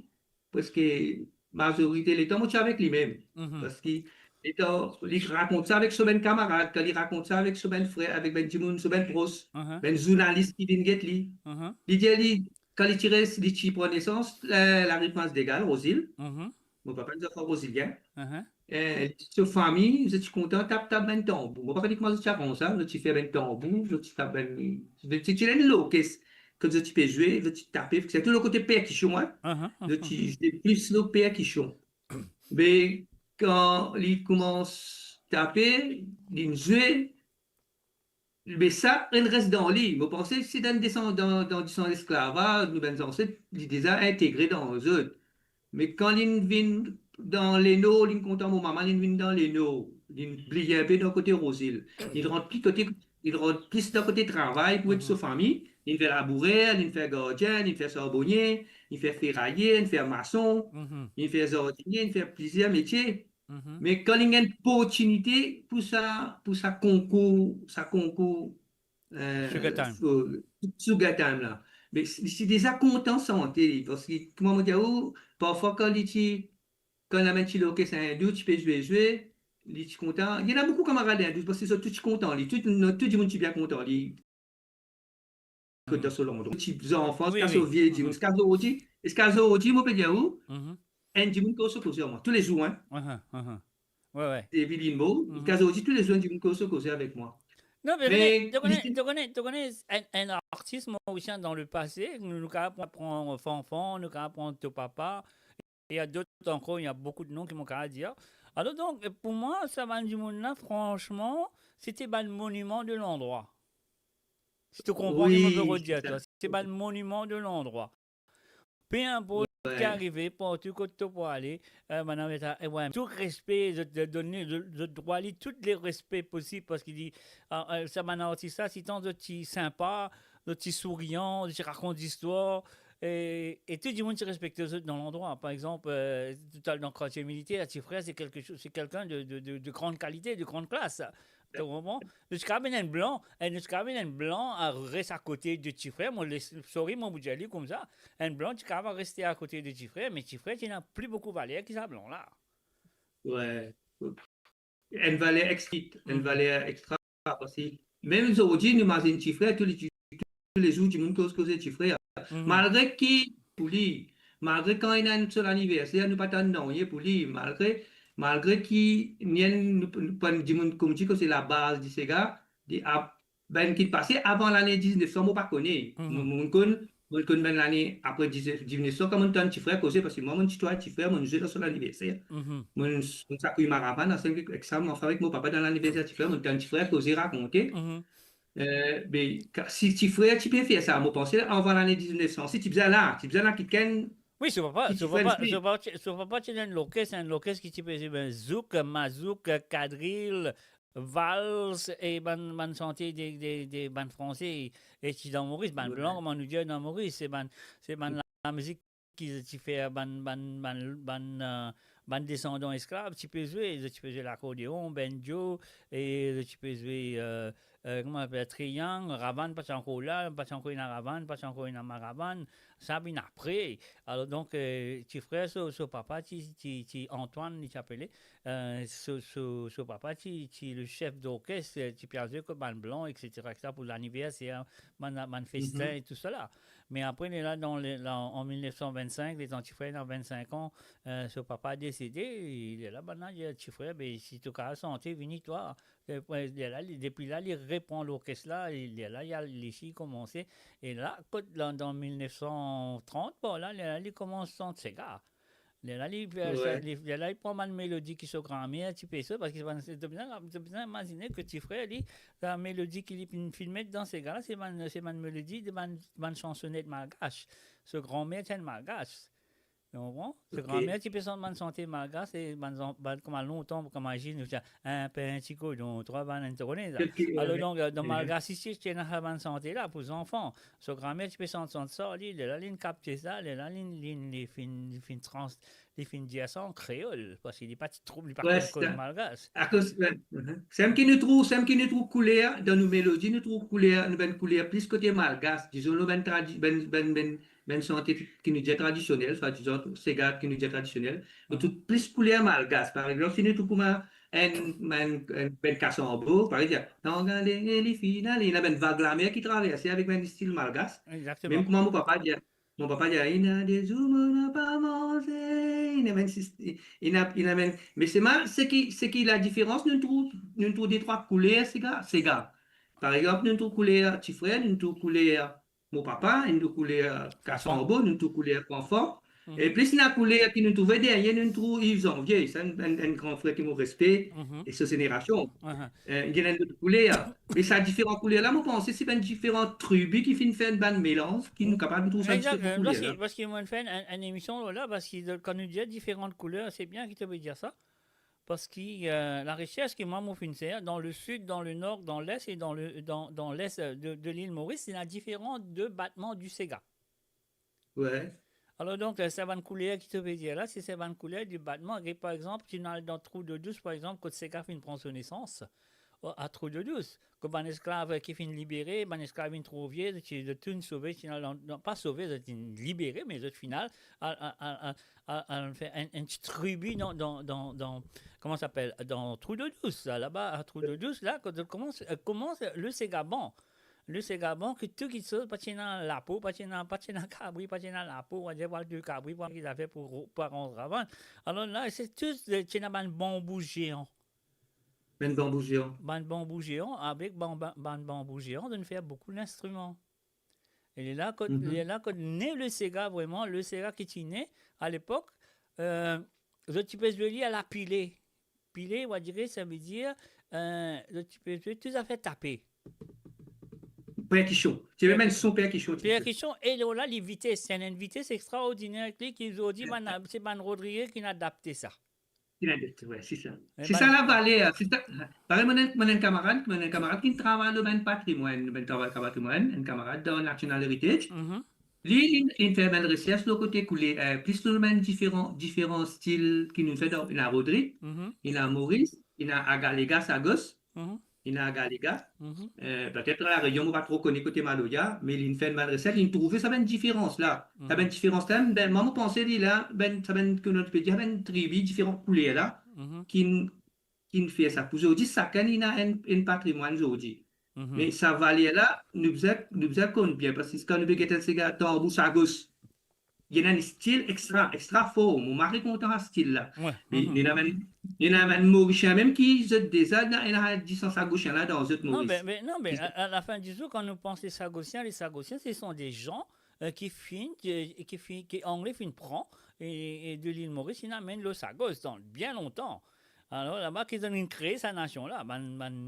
preske mazorite letan mo ti avek li mem. Mhm. Parski letan li rakont sa avek so bann kamarad, kan li rakont sa avek so bann frer, avek bann dimoun, so bann pros, mhm, bann zournalis ki vinn get li. Mhm. Li dir li, kan li ti res, li ti pran nesans, la, lari Prince de Galles, Rosil. Mhm. Mo papa enn zanfan rozilien. Mhm. Eh, so fami, zot ti kontan tap, tap bann tanbour. Mo pa kone kouma zot ti aranz sa, zot ti fer bann tanbour, zot ti tap bann, zot ti, ti ena enn lorkes kot zot ti pe zwe, zot ti tape, sirtou lor kote perkision, hein. Mhm, mhm. Zot ti zwe plis lor perkision. Me kan li koumans tape, li zwe, me sa inn res dan li. Mo panse si dan desan, dan, dan disan lesklavaz, nou bann zanset, li deza integre dan zot. Me kan linn vinn dan Lenor, linn kontan mo mama, linn vinn dan Lenor, linn bliye inpe dan kote Rosil. Linn rant pli kote, linn rant plis dan kote travay pou ed so fami. Linn fer labourer, linn fer gardien, linn fer sarbonie, linn fer feraye, linn fer mason, linn fer zardinie, linn fer plizier metie. Mhm. Me kan linn gagn loportinite pou sa, pou sa konkour, sa konkour, eh, Sugar Time. Sugar Time la. Me li ti deza kontan sante li, parski, kouma mo dir ou, parfwa kan li ti, kan ena bann ti lorkes indou ti pe zwe, zwe, li ti kontan. Ena boukou kamarad indou, parski zot tou ti kontan li, tou, tou dimoun ti bien kontan li. Kot dan so landrwa. Ti zanfan, wi, ziska so vie dimoun, ziska zordi, ziska zordi, mo pe dir ou, enn dimoun koz so koze ar mwa, toulezour, hein. Depi linn mor, ziska zordi, toulezour, enn dimoun koz so koze avek mwa. Non, me, me kone, to kone, to kone, to kone, enn, enn artis morisien dan lepase, nou, nou kapav pran Fanfan, nou kapav pran to papa, e ena dot ankor, ena boukou de nom ki mo kapav dir. Alor donk, pou mwa, sa bann dimoun la, fransman, se ti bann moniman de landrwa. Si to konpran ki mo pe dir twa, se ti bann moniman de landrwa. Pe inport ki arive, partou kot to pou ale, eh, madam eta, eh, wi, tou respe, zot, zot donn li, zot, zot donn li tou le respe posib, parski li, ah, eh, sa bann artis la, sitan zot ti sinpa, zot ti sourian, zot ti rakont zistwar, e, e tou dimoun ti respekte zot dan landrwa. Par exanp, eh, toutalor dan kartie militer, Ti Frer, se kelke soz, se kelkenn de, de, de, de gran kalite, de gran klas. To konpran? Nou ti kapav amenn enn blan, e nou ti kapav amenn enn blan a res akote de Ti Frer. Mo les, sorry, mo pou dir li koumsa, enn blan ti kapav reste akote de Ti Frer, me Ti Frer ti ena pli boukou valer ki sa blan la. Wi. Enn valer extra, enn valer extra. parski mem zordi nou mazinn tifrer, tou le, tou le zour dimoun koz, koze tifrer. Mhm. Malgre ki, pou li, malgre kan ena enn so laniverser, nou pa tann nanye pou li, malgre, malgre ki, ni enn, nou, nou, bann dimoun, kouma dir, koze labaz di sega, di ap, bann ki pase avan lane diznef san, mo pa kone. Mhm. Mo, mo konn, mo konn bann lane apre diznef, diznef san, kan mo tann tifrer koze, parski mwa, mo ti trouv tifrer, mo zwe dan so laniverser. Mhm. Mo, mo sakouy maravann, ansanm ek sa, mo, anfin, avek mo papa dan laniverser tifrer, mo tann tifrer koze, rakonte. Mhm. Eh, be, ka-, si tifrer ti pe fer sa, mo panse avan lane diznef san, si ti bizin la, ti bizin la kikenn Wi, so papa, ki so tifrer papa, li so papa ti, so papa ti ena enn lorkes, enn lorkes ki ti pe zwe, ben, zouk, mazouk, kadril, vals e bann, bann sante de, de, de bann Franse e ti dan Moris, bann blan, kouma nou dir dan Moris, se bann, se bann lamizik ki zot ti fer bann, bann, bann, bann, eh, bann desandan esklav ti pe zwe, zot ti pe zwe lakordeon, banjo, e zot ti pe zwe, eh, eh, kouma apel, triang, ravann pa ti ankor la, pa ti ankor ena ravann, pa ti ankor ena maravann, sa vinn apre. Alor donk, eh, tifrer so, so papa ti, ti, ti Antoine, li ti apele, eh, so, so, so papa ti, ti le sef dorkes, eh, ti pe al zwe kot bann blan, et cetera, et cetera, pou laniverser, bann, bann festin e tou sala. Me apre, lerla, dan le, la, an mil nef san vinn-sink, letan tifrer ena vinn-sink an, eh, so papa desede, lerla bann la dir tifrer, be, si to kapav sante, vini twa. Eh, lerla, li, depi la, li repran lorkes la, e lerla, li al, li, li koumanse. E la, kot, dan, dan mil nef san trant, bon, la, lerla, li koumans sant sega. Lerla, li, eh, sa, li, lerla, li pran bann melodi ki so granmer ti pe sot, parski bann, to bizin, to bizin imazine ki tifrer, li, sa melodi ki li finn, finn met dan sega la, se bann, se bann melodi de bann, bann sansonet malgash. So granmer ti enn malgash. To konpran? So granmer ti pe sant bann sante malgash, e bann zan-, bann, kouma lontan, kouma zis nou ti dir, enn pin, ti kodon, trwa banann, to kone sa. Alor donk, eh, dan malgash isi, ti ena sa bann sante la pou zanfan. So granmer ti pe sant, sant sa, li, lerla, linn kapte sa, lerla, linn, linn, li finn, li finn trans-, li finn dir sa an kreol, parski li pa ti trouv, li pa konn koz malgash. Akoz, wi. Same ki nou trouv, same ki nou trouv kouler dan nou melodi, nou trouv kouler, nou bann kouler plis kote malgash, dizon, nou bann tradi-, bann, bann, bann, bann sante ki nou dir tradisionel, swadizan sega ki nou dir tradisionel, nou trouv plis kouler malgash. Par exanp, si nou trouv kouma enn, enn, enn bann kasanbo, par exanp, tangan le, li finn ale, ena bann vag lamer ki traverse avek bann stil malgash. Egzakteman. Mem kouma mo papa dir, mo papa dir, ena de zour mo napa manze, ena bann sis-, ena, ena bann, me selman, seki, seki ladiferans, nou trouv, nou trouv de trwa kouler sega, sega. Par exanp, nou trouv kouler tifrer, nou trouv kouler mo papa, nou trouv kouler kasanbo, nou trouv kouler fanfan. E plis ena kouler ki nou trouve dernie, nou trouv Yves Janvier, sa enn, enn, enn gran frer ki mo respe, e so zenerasion. Eh, li ena enn lot kouler. Me sa diferan kouler la, mo panse se bann diferan tribi ki finn fer bann melanz, ki nou kapav trouv sa diferan kouler la. Egzakteman, parski, parski mo'nn fer enn, enn emision la, parski kan nou dir diferan kouler, se bien ki to pe dir sa. Parski, eh, laresers ki mwa mo finn fer, dan le sid, dan le nor, dan les e dan le, dan, dan les, eh, de, de lil Moris, ena diferan de batman di sega. Wi. Alor donk, eh, sa bann kouler ki to pe dir la, se, se bann kouler di batman. Get par exanp, si nou al dan Trou d'Eau Douce, par exanp, kot sega finn pran so nesans, o, a Trou d'Eau Douce, kot bann esklav ki finn libere, bann esklav vinn tro vie, zot ti, zot tou finn sove, ti al dan, dan, pa sove, zot finn libere, me zot finn al, al, al fer enn, enn ti tribi dan, dan, dan, dan, kouma sa apel, dan Trou d'Eau Douce, la, laba, a Trou d'Eau Douce, la, kot zot koumans, eh, koumans le sega ban. Le sega ban, ki tou kiksoz, pa ti ena lapo, pa ti ena, pa ti ena kabri, pa ti ena lapo, ou va dir, vwala de kabri, vwala ki zafer pou ro-, pou aranz ravann. Alor la, se tou, eh, ti ena bann banbou zean. Bann banbou zean. Bann banbou zean, avek ban-, ban-, bann banbou zean, zot finn fer boukou linstriman. E lerla kot, lerla kot ne le sega vreman, le sega ki ti ne, a lepok, eh, zot ti pe zwe li a lapile. Pile, ou va dir, sa ve dir, eh, zot ti pe zwe tou zafer tape. Perkision. Ti mem enn son perkision, ti pe. Perkision, e lor la, li vites, ti ena enn vites extraordiner avek li ki zordi, bann, se bann Rodrige ki finn adapte sa. Ki finn adapte, wi, se sa. Se sa lavaler, se sa. Parey, mo ena, mo ena enn kamarad, mo ena enn kamarad ki travay lor bann patrimwann, bann travay patrimwann, enn kamarad dan National Heritage. Li, li, li fer bann resers lor kote kouler, eh, plis lor bann diferan, diferan stil ki nou fer dan, ena Rodrig, ena Moris, ena Agalegas agos, ena Agalegas. Eh, petet La Réunion, mo pa tro kone kote Maloya, me li fer bann resers, li trouve sa bann diferans la. Sa bann diferans la, ben, mwa, mo panse li la, bann, sa bann, ki nou pe dir, bann tribi, diferan kouler la, ki, inn fer sa. Pou zordi, sakenn inn ena enn, enn patrimwann zordi. Me sa valer la, nou bizin, nou bizin konn bien, parski kan nou pe get enn sega tanbour sa gos, li ena enn stil extra, extra for. Mo mari kontan sa stil la. Me li ena bann, li ena bann Morisien mem ki zot deza ena, ena dis an sa gos la dan zot Moris. Non, be, be, non, be, a, a la fin di zour, kan nou panse Sagosien, les Sagosiens, ce sont des gens, euh, ki finn, ki, ki finn, ki Angle finn pran, e, e de lil Moris, inn amenn lor Sagos, dan bien lontan. Alor, laba ki zot inn kree sa nasion la, bann, bann,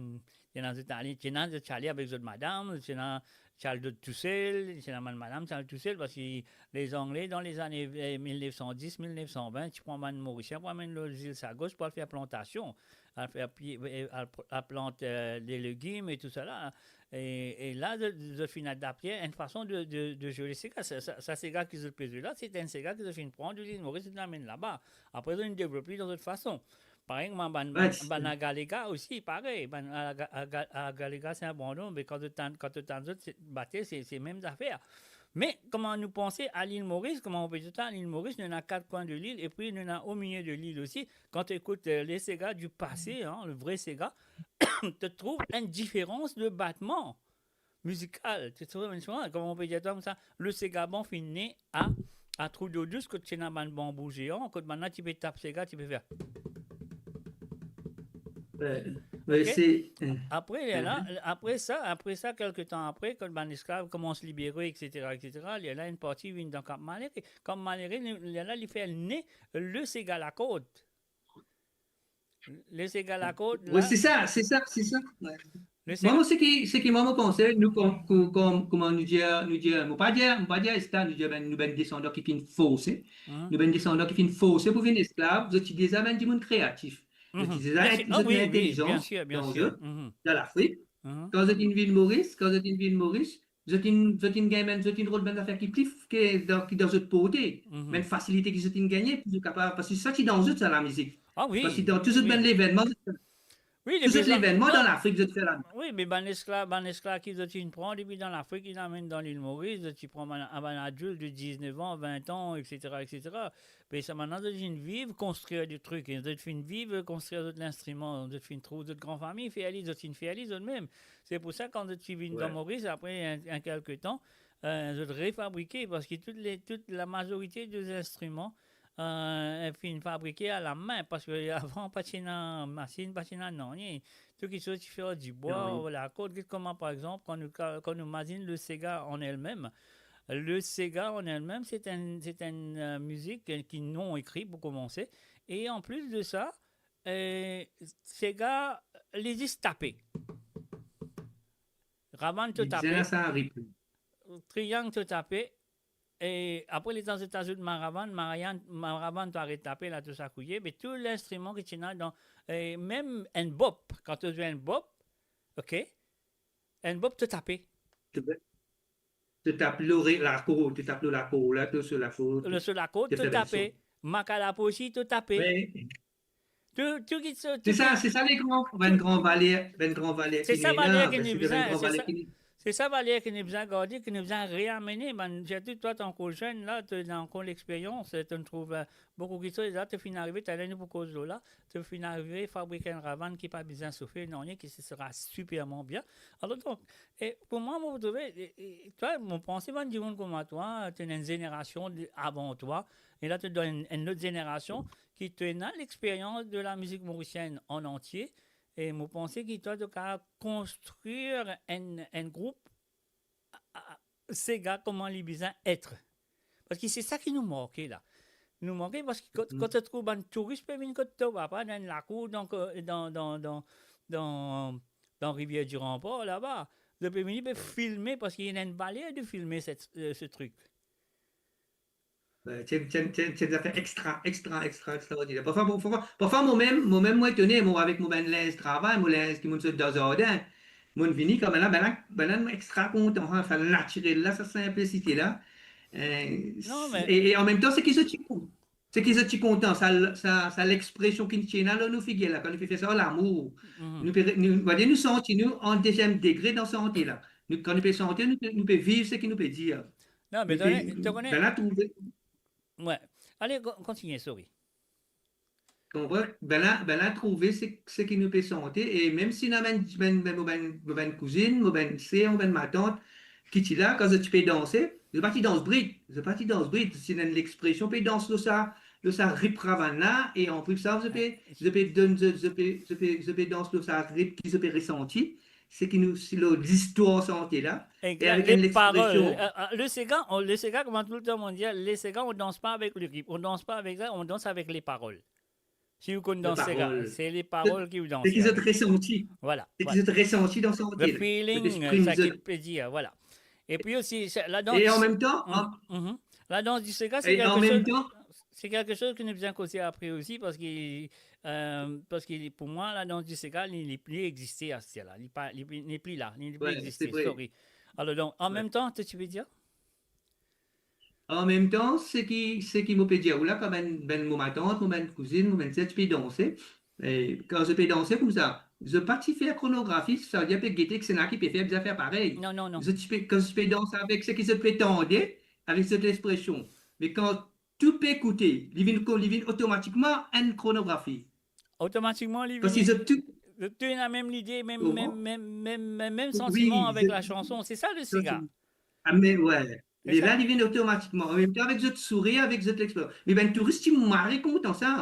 ti ena zot ale, ti ena zot ti ale avek zot madam, ti ena ti al tousel, ti ena bann madam ti al tousel, parski les Anglais, dan les années, eh, mil nef san dis, mil nef san vin, ti pran bann Morisien pou amenn lor zil Sagos pou al fer plantasion, al fer pie, eh, al, al plant, eh, de legim e tou sa la. E, e la, zot, zot finn adapte enn fason de, de, de zwe sega. Sa, sa, sa sega ki zot pe zwe la, se enn sega ki zot finn pran de lil Moris, zot inn amenn laba. Apre, zot inn devlop li dan zot fason. Parey kouma bann, bann, bann Agalega osi, parey. Bann Aga-, Aga-, Agalega, se enn bon nom, me kan to tann, kan to tann zot, se, bate, se, se mem zafer. Me kouma nou panse a lil Moris, kouma nou pe dir sa, lil Moris, nou ena kat kwin de lil, epi nou ena omilie de lil osi. Kan to ekout, euh, les ségas du passé, hein, le vrai séga, to trouv enn diferans de batman mizikal. To trouv enn diferans, kouma nou pe dir sa, koumsa, le séga bon finn ne a, a Trou d'Eau Douce, kot ti ena bann banbou zean, kot bannla ti pe tap sega, ti pe fer. Wi, wi, se, eh, apre, lerla, apre sa, apre sa, kelke tan apre, kan bann esklav koumans libere, et cetera, et cetera, lerla enn parti vinn dan Kap Malere. Kap Malere, li, lerla, li fer ne le sega lakord. Le sega lakord, wi, la, se sa, se sa, se sa, wi. Le sega... Mwa, mwa, seki, seki mwa, mo panse, nou, kom, kom, kom, kouma nou dir, nou dir, mo pa dir, mo pa dir esklav, nou dir, bann, nou bann desandan ki finn forse, nou bann desandan ki finn forse pou vinn esklav, zot ti deza bann dimoun kreatif. Zot ti deza, zot ena intelizans dan zot, dan Lafrik. Kan zot inn vinn Moris, kan zot inn vinn Moris, zot inn, zot inn gagn bann, zot inn rod bann zafer ki pli f-, ke dan, ki dan zot porte. Bann fasilite ki zot inn gagne, pou zot kapav, parski sa ti dan zot sa, lamizik. Parski dan tou zot bann levennman, zot, tou zot levennman dan Lafrik, zot fer la. Wi, me bann esklav, bann esklav ki zot inn pran depi dan Lafrik, inn amenn dan lil Moris, zot ti pran bann, bann adilt de diznef an, vin an, et cetera, et cetera. Be sa, mintnan zot finn viv, konstrir de trik, e zot finn viv, konstrir zot linstriman, zot finn trouv zot gran fami, fer li, zot finn fer li zot mem. Se pou sa, kan zot ti vinn dan Moris, apre enn, enn kelke tan, eh, zot refabrike, parski tout le, tout lamazorite de zinstriman, eh, finn fabrike a lame, parski avan, pa ti ena masinn, pa ti ena nanye. Tou kiksoz ti fer ar dibwa, ar lakord. Get kouma, par exanp, kan nou ka-, kan nou mazinn le sega an elmem, le sega an elmem, se enn, se enn, eh, mizik, eh, ki non ekri pou koumanse. E an plis de sa, eh, sega, li zis tape. Ravann to tape. Triang to tape. E apre, letan zot azout maravann, marayan-, maravann to aret tape la, to sa kouye, me tou linstriman ki ti ena dan, e mem enn bop, kan to zwe enn bop, ok, enn bop to tape. To tape lor lakord, to tape lor lakord la, to so lakord, to, so lakord, to tape. Makalapo osi, to tape. Wi. Tou, tou ki, tou, se sa, se sa le gran, bann gran valer, bann gran valer ki nou ena, se sa valer ki nou bizin, se sa, se sa valer ki nou bizin garde, ki nou bizin reamene, bann, sirtou twa, to ankor zenn la, to ena ankor lexperyans, to trouv, eh, boukou kiksoz la, to finn arive, taler nou pou koz lor la, to finn arive fabrik enn ravann ki pa bizin sofe, nanye, ki se sera siperman bien. Alor donk, e pou mwa, mo trouve, e, e, twa, mo panse bann dimoun kouma twa, to ena enn zenerasion de, avan twa, e la to dan enn, enn lot zenerasion, ki to ena lexperyans de lamizik morisienn an antie, e mo panse ki twa, to kapav konstrir enn, enn group, a, a, sega kouma li bizin et. Parski se sa ki nou manke la. Nou manke parski kan, kan to trouv bann touris pe vinn kot to, apa, dan enn lakour, donk, eh, dan, dan, dan, dan, dan Rivière du Rempart, laba, zot pe vini, pe filme, parski ena enn valer de filme set, eh, se trik. Wi, ti, ti, ti, ti enn zafer extra, extra, extra, extraordiner. Parfwa, parfwa, parfwa, mo mem, mo mem, mo etone, mo avek mo bann linz travay, mo linz ki mo sot dan zardin, mo vini kouma la, bann la, bann la extra kontan, hein, sa natirel la, sa sinplisite la. Eh, non, me e, e an mem tan, seki zot ti kon-, seki zot ti kontan, sa, sa, sa lexpresion ki ti ena lor nou figir la, kan nou pe fer sa, lamour. Nou pe re-, nou, on va dir, nou santi nou an deziem degre dan sante la. Nou, kan nou pe sante, nou pe, nou pe viv seki nou pe dir. Non, me nou pe, to kone, bann la trouve. Wi. Ale, ko-, kontigne, sorry. Konpran? Bann la, bann la trouve se, seki nou pe sante, e mem si ena bann, bann, bann, mo bann, mo bann kouzinn, mo bann ser, mo bann matant, ki ti la, kan zot ti pe danse, zot pa ti dans brit, zot pa ti dans brit, ti ena enn lexpresion pe dans lor sa, lor sa ritm ravann la, e anplis sa, zot pe, zot pe donn, zot, zot pe, zot pe, zot pe dans lor sa ritm ki zot pe resanti, seki nou, si lor listwar sante la, e avek enn lexpresion. Euh, euh, le séga, on, le séga, comme tout le temps on dit, le séga, on danse pas avec le rythme, on danse pas avec ça, on danse avec les paroles. Si ou konn dans séga, se le parol ki ou dans. Seki zot resanti. Vwala. Seki zot resanti dan sante la. The feeling, euh, sa ki pe dir, vwala. E pi osi, sa, la dans... E an mem tan, la dans di séga, se kelke soz, se kelke soz ki nou bizin koze apre osi, parski, euh, parski pou mwa, la dans di séga, li, li pli egziste aster la. Li pa, li, li nepli la, li nepli egziste, sorry. Alor, donk, an mem tan, to ti pe dir? An mem tan, seki, seki mo pe dir ou la, kan bann, bann mo matant, mo bann kouzinn, mo bann ser ti pe danse, e kan zot pe danse koumsa, zot pa ti fer kronografi, savedir pe gete ki sena ki pe fer, bizin fer parey. Non, non, non. Zot ti pe, kan zot ti pe danse avek seki zot pe tande, avek zot lexpresion. Me kan tou pe ekoute, li vinn ko-, li vinn otomatikman enn kronografi. Otomatikman, li vinn... Parski zot tou, zot tou ena mem lide, mem, mem, mem, mem, mem santiman avek la sanson. Se sa le séga. Ah, me wi. E la, li vinn otomatikman. An mem tan, avek zot sourir, avek zot lexpresion. Me bann touris ti mare kontan sa.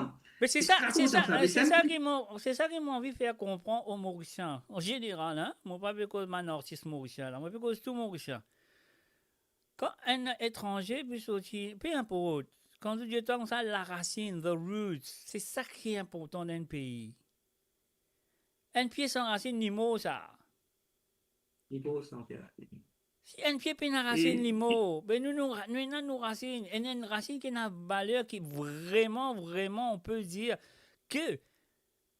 Me se sa, se sa, se sa ki mo, se sa ki mo anvi fer konpran o Morisien, an zeneral, hein. Mo pa pe koz bann artis morisien la, mo pe koz tou Morisien. Kan enn etranze pe sorti, pe inport, kan zot dir twa koumsa larasinn, the roots, se sa ki inportan dan enn pei. Enn pie san rasinn, li mor sa. Li mor san pie rasinn. Si enn pie pena rasinn, li mor. Be nou, nou ra-, nou ena nou rasinn. Ena enn rasinn ki ena valer ki vreman, vreman, on peut dire que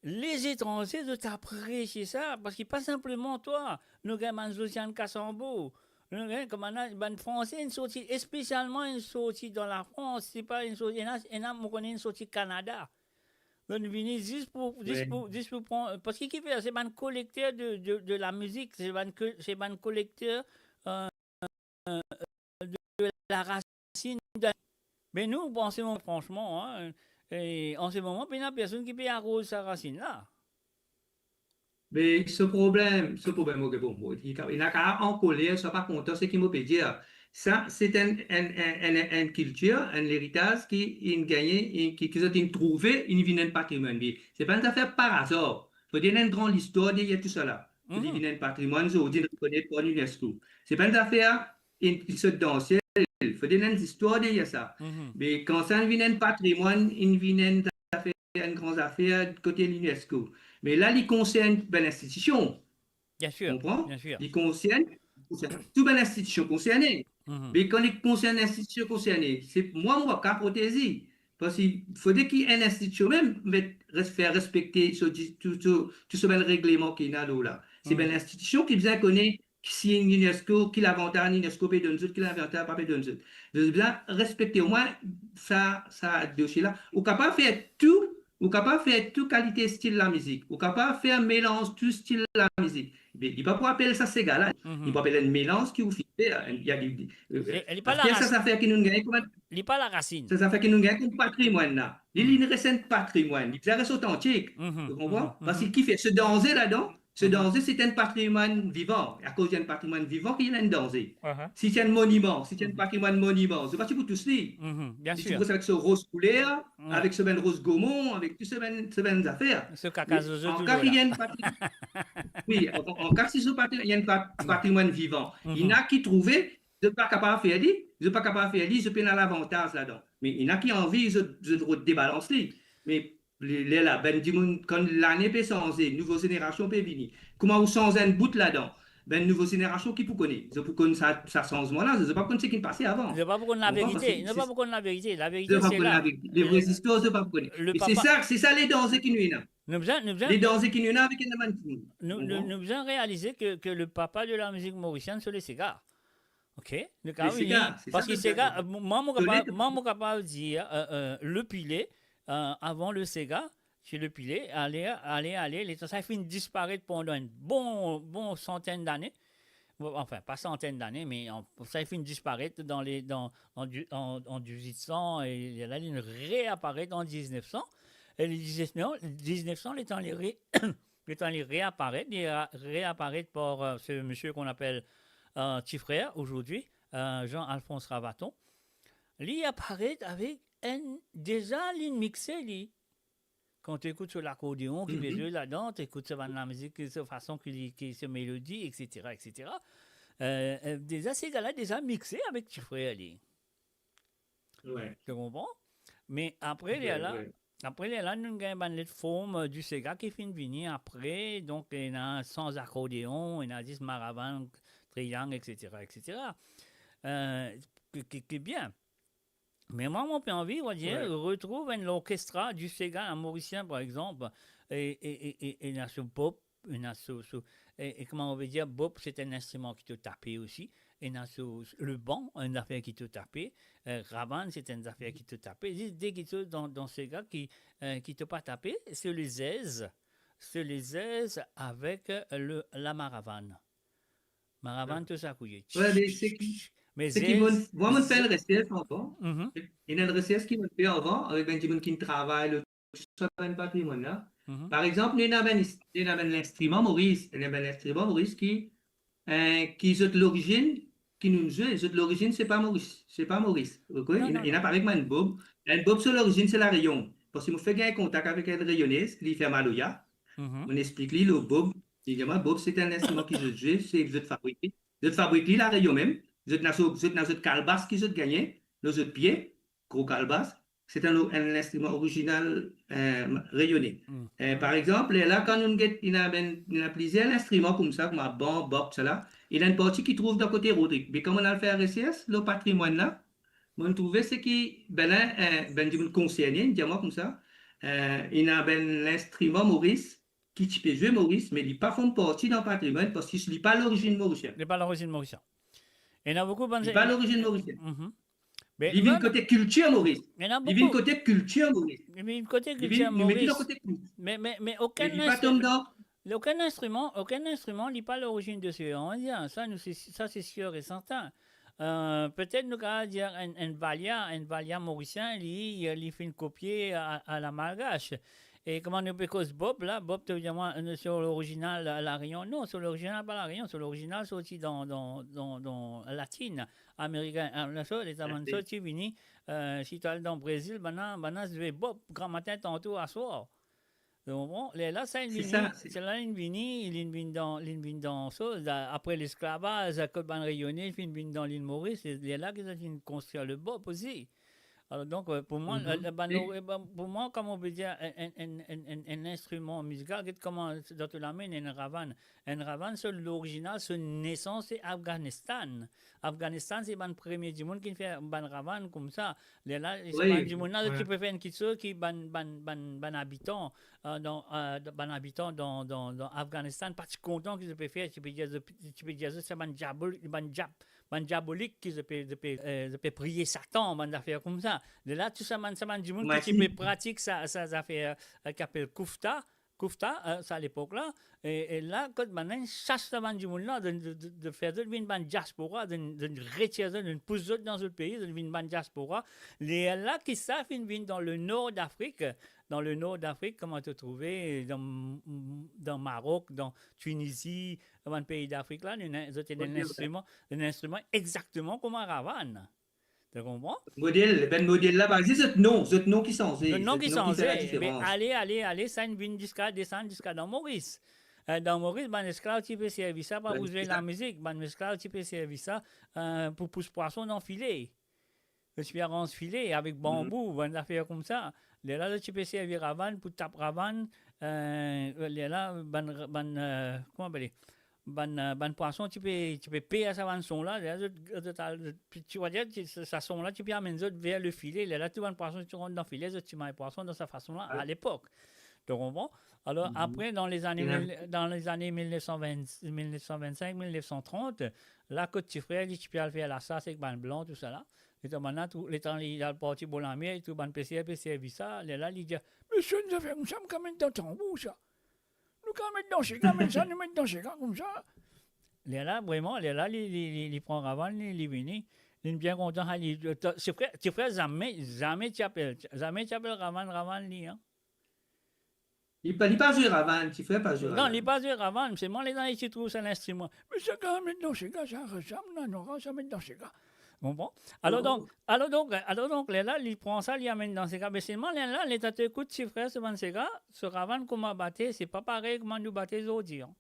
les étrangers, zot apresie sa, parski pa sinpleman twa, nou gagn bann Josiane Kasambo, nou gagn kouma bann Franse, inn sorti, espesialman inn sorti dan Lafrans, se pa inn sorti, ena, ena, mo kone inn sorti Kanada. Zot vini zis pou, zis pou, zis pou pran, parski ki fer, se bann kolekter de, de, de la mizik, se bann ko-, se bann kolekter, euh, de la rasinn. Me nou, an se moman, fransman, hein, e an se moman, pena personn ki pe aroz sa rasinn la. Me so problem, so problem, ok, bon, bon, li ka, li ena ka ankoler, swa pa kontan, seki mo pe dir. Sa, se enn, enn, enn, enn, enn kiltir, enn leritaz ki inn gagne, inn, ki, ki zot inn trouve, inn vinn enn patrimwann. Me se pa enn zafer par azar. Fode ena enn gran listwar deryer tousala. Pou li vinn enn patrimwann zordi rekonet par l'UNESCO. Se pa enn zafer inn, inn sot dan siel. Fode ena enn listwar deryer sa. Me kan sa inn vinn enn patrimwann, inn vinn enn zafer, enn gran zafer kote l'UNESCO. Me la, li konsern bann institision. Biensir, konpran? Biensir. Li konsern, konsern tou bann institision konserne. Me kan li konsern institision konserne, se mwa, mo pa kapav protez li. Parski fode ki enn institision mem met res-, fer respekte so di-, tou, tou, tou so bann regleman ki ena lor la. Se bann institision ki bizin kone ki si l'UNESCO, ki lavantaz l'UNESCO pe donn zot, ki lavantaz pa pe donn zot. Zot bizin respekte omwin sa, sa dosie la. Ou kapav fer tou, ou kapav fer tou kalite stil lamizik. Ou kapav fer melanz tou stil lamizik. Me li pa pou apel sa sega la. Li pou apel enn melanz ki ou finn fer. Li, li, li, euh, li pa la rasin. Sa zafer ki nou gagne kouma, li pa larasinn. Sa zafer ki nou gagne kouma patrimwann la. Li, li res enn patrimwann. Li bizin res otantik. Ou konpran? Parski ki fer so danze ladan, so danze, se enn patrimwann vivan. Akoz li enn patrimwann vivan ki li ena enn danze. Si ti enn moniman, si ti enn patrimwann moniman, zot pa ti pou tous li. Li ti pou res avek so roz kouler, avek so bann roz gomon, avek tou so bann, so bann zafer. So kaka zozo touletan la. Wi, an, an ka si so patri-, li enn pa-, patrimwann vivan. Ena ki trouve, zot pa kapav fer li, zot pa kapav fer li, zot pena lavantaz ladan. Me ena ki anvi, zot, zot rod debalans li. Me le-, lerla, bann dimoun, kan lane pe sanze, nouvo zenerasion pe vini. Kouma ou sanz enn bout ladan, bann nouvo zenerasion ki pou kone? Zot pou konn sa, sa sanzman la, zot pa pou konn seki pase avan. Zot pa pou konn laverite. Zot pa pou konn laverite. Laverite, se la. Lavre zistwar, zot pa pou kone. E se sa, se sa le danze ki nou ena. Nou bizin, nou bizin, le danze ki nou ena avek enn bann dimoun. Nou, nou, nou bizin realize ke, ke le papa de la mizik morisienn, se le sega. Ok, le sega, se sa. Parski sega, euh, mwa, mo kapav, mwa, mo kapav dir, euh, euh, le pile, euh, avan le sega, se le pile, ale, ale, ale, letan sa finn disparet pandan enn bon, bon santenn dane. Bon, anfin, pa santenn dane, me an, sa finn disparet dan le, dan, an di-, an, an dizuit san, e la, li reaparet an diznef san. E le diznef san, diznef san, letan li re-, letan li reaparet, li re-, reaparet par, euh, ce monsieur qu'on appelle, euh, Ti Frère aujourd'hui, euh, Jean-Alphonse Ravaton. Li aparet avek enn, deza li mixe li. Kan to ekout so lakordeon ki pe zwe ladan, to ekout sa bann lamizik, sa fason ki li, ki so melodi, et cetera, et cetera. Euh, euh, deza, sega la deza mixe avek Ti Frère li. Wi. To konpran? Me apre, wi, lerla, wi, apre lerla, nou gagn bann lot form, euh, di sega ki finn vini apre, donk, ena san akordeon, ena zis maravan, triyang, et cetera, et cetera. Euh, ki, ki, ki bien. Me mwa, mo pe anvi, on va dire, wi, retrouv enn lorkestra di sega morisien, par exanp, e, e, e, e, ena so bop, ena so, so, e, e kouma on ve dir, bop, se enn instriman ki to tape osi, ena so, le ban, enn zafer ki to tape, e, ravan, se enn zafer ki to tape. Zis de kiksoz dan, dan sega ki, e, ki to pa tape, se lezez, se lezez avek, e, le, lamaravan. Maravan, tou sa kouye. Wi, me seki, me seki zez, monn, mwa, monn fer enn resers avan. Mhm. Ena enn resers ki monn fer avan, avek bann dimoun ki travay lor sa bann patrimwann la. Mhm. Par exanp, nou ena bann is-, nou ena bann linstriman Moris, nou ena bann linstriman Moris ki, eh, ki zot lorizinn, ki nou zwe, zot lorizinn se pa Moris, se pa Moris, ok? Non, ena, non, ena non. Parey bann bob, bann bob so lorizinn se Lareyon. Parski mo fer gagn kontak avek enn Reyonez, ki li fer maloya. Mhm. Monn explik li lor bob, li dir mwa, bob se enn linstriman ki zot zwe, se zot fabrik li. Zot fabrik li Lareyon mem, zot ena so, zot ena zot kalbas ki zot gagne lor zot pie, gro kalbas, se enn, enn linstriman orizinal, eh, reyone. Mm. Eh, par exanp, lerla kan nou get, ena bann, ena plizier linstriman koumsa, kouma ban, bok, sala, ena enn parti ki trouv dan kote Rodrig. Me kan monn al fer resers lor patrimwann la, monn trouve seki, bann la, eh, bann dimoun konserne, inn dir mwa koumsa, eh, ena bann linstriman Moris, ki ti pe zwe Moris, me li pa form parti dan patrimwann parski li pa lorizinn morisien. Li pa lorizinn morisien. Ena boukou bann... Li pa lorizinn morisien. Mhm. Me li vinn kote kiltir Moris. Li vinn kote kiltir Moris. Li vinn kote kiltir Moris. Li vinn, li met li dan kote kiltir. Me, me, me okenn instriman, okenn instriman, okenn instriman, li pa lorizinn de se Indien. Sa, nou, se, sa, se sir e serten. Euh, petet nou kapav dir enn, enn valia, enn valia morisien, li, li finn kopie a, a la malgash. E kouma nou pe koz bob la, bob, to dir mwa, euh, so lorizinal La Reyon? Non, so lorizinal pa La Reyon, so lorizinal sorti dan, dan, dan, dan Latin Amerikin. Ah, so, letan bann sorti vini, euh, si to al dan Brezil, bann la, bann la zwe bob, gramatin, tanto, aswar. To konpran? Lerla sa inn vini, se la inn vini, linn vinn dan, linn vinn dan soz, a-, apre lesklavaz, kot bann Reyone finn vinn dan Lil Moris, lerla ki zot finn konstrir le bob osi. Alor donk, euh, pou mwa, euh, bann, euh, bann, pou mwa, kouma on pe dir, enn, enn instriman mizikal, get kouma dan to lame enn ravan. Enn ravan, so lorizinal, so nesans, se Afganistan. Afganistan, se bann premie dimoun ki fer bann ravan koumsa. Lerla, se bann dimoun la, zot ti pe fer enn kiksoz ki bann, bann, bann, bann abitan, euh, dan, euh, bann abitan dan, dan, dan Afganistan pa ti kontan ki zot pe fer, ti pe dir, ti pe dir zot se bann diabol-, bann diab-, bann diabolik ki zot pe, zot pe, euh, zot pe priye Satan, bann zafer koumsa. Lerla, tou sa bann, sa bann dimoun ki ti pe pratik sa, sa zafer, euh, ki apel koufta, koufta, euh, sa lepok la, e, e la, kot bann la inn sas sa bann dimoun la, de, de, de, de fer zot vinn bann diaspora, de, de retir zot, de pous zot dan zot pei, de vinn bann diaspora. Lerla ki sa finn vinn dan le nor Dafrik, dan le nor Dafrik, kouma to trouve, dan, dan Marok, dan Tinizi, bann pei Dafrik la, ena, zot ena enn instriman, enn instriman exakteman kouma ravan. To konpran? Model, bann model la, pa zis zot non, zot non ki sanze, zot non ki sanze, zot non ki fer ladiferans. Me ale, ale, ale, sa inn vinn ziska, desann ziska dan Moris. Euh, dan Moris, bann esklav ti pe servi sa, pa pou zwe lamizik, bann esklav ti pe servi sa, euh, pou pous pwason dan file. Zot ti pe aranz file avek banbou, bann zafer koumsa. Lerla, zot ti pe servi ravan pou tap ravan, euh, lerla, bann, bann, euh, kouma apele? Bann, euh, bann pwason ti pe, ti pe per sa bann son la, lerla zot, zot al, zot, ti, ti, ti, sa, sa son la ti pe amenn zot ver le file, lerla tou bann pwason ti rant dan file, zot ti manz pwason dan sa fason la, a lepok. To konpran? Alor, apre, dan lezane mil, dan lezane mil nef san vin, mil nef san vinn sink, mil nef san trant, la kot Ti Frer, li ti pe al fer lasas ek bann blan, tou sa la. Letan bann la, tou, letan li al parti bor lamer, tou bann peser pe servi sa, lerla li dir, "Mesie, enn zafer koumsa, nou kapav met dan tanbour sa. Nou kapav met dan sega, met sa, nou met dan sega koumsa." Lerla, vreman, lerla, li, li, li, li pran ravan, li, li vini. Li bien kontan, sa, li, Ti Frer, Ti Frer zame, zame ti apel, zame ti apel ravan, ravan li, an. Li pa, li pa zwe ravann, ti frer pa zwe ravann. Non, li pa zwe ravann, selman letan li ti trouv sa linstriman. Me sega, met dan sega, sa, sa, non, non, sa, met dan sega. Konpran? Alor donk, alor donk, alor donk, lerla, li pran sa, li amenn dan sega. Me selman lerla, letan to ekout ti frer so bann sega, so ravann kouma bate, se pa parey kouma nou bate zordi, an.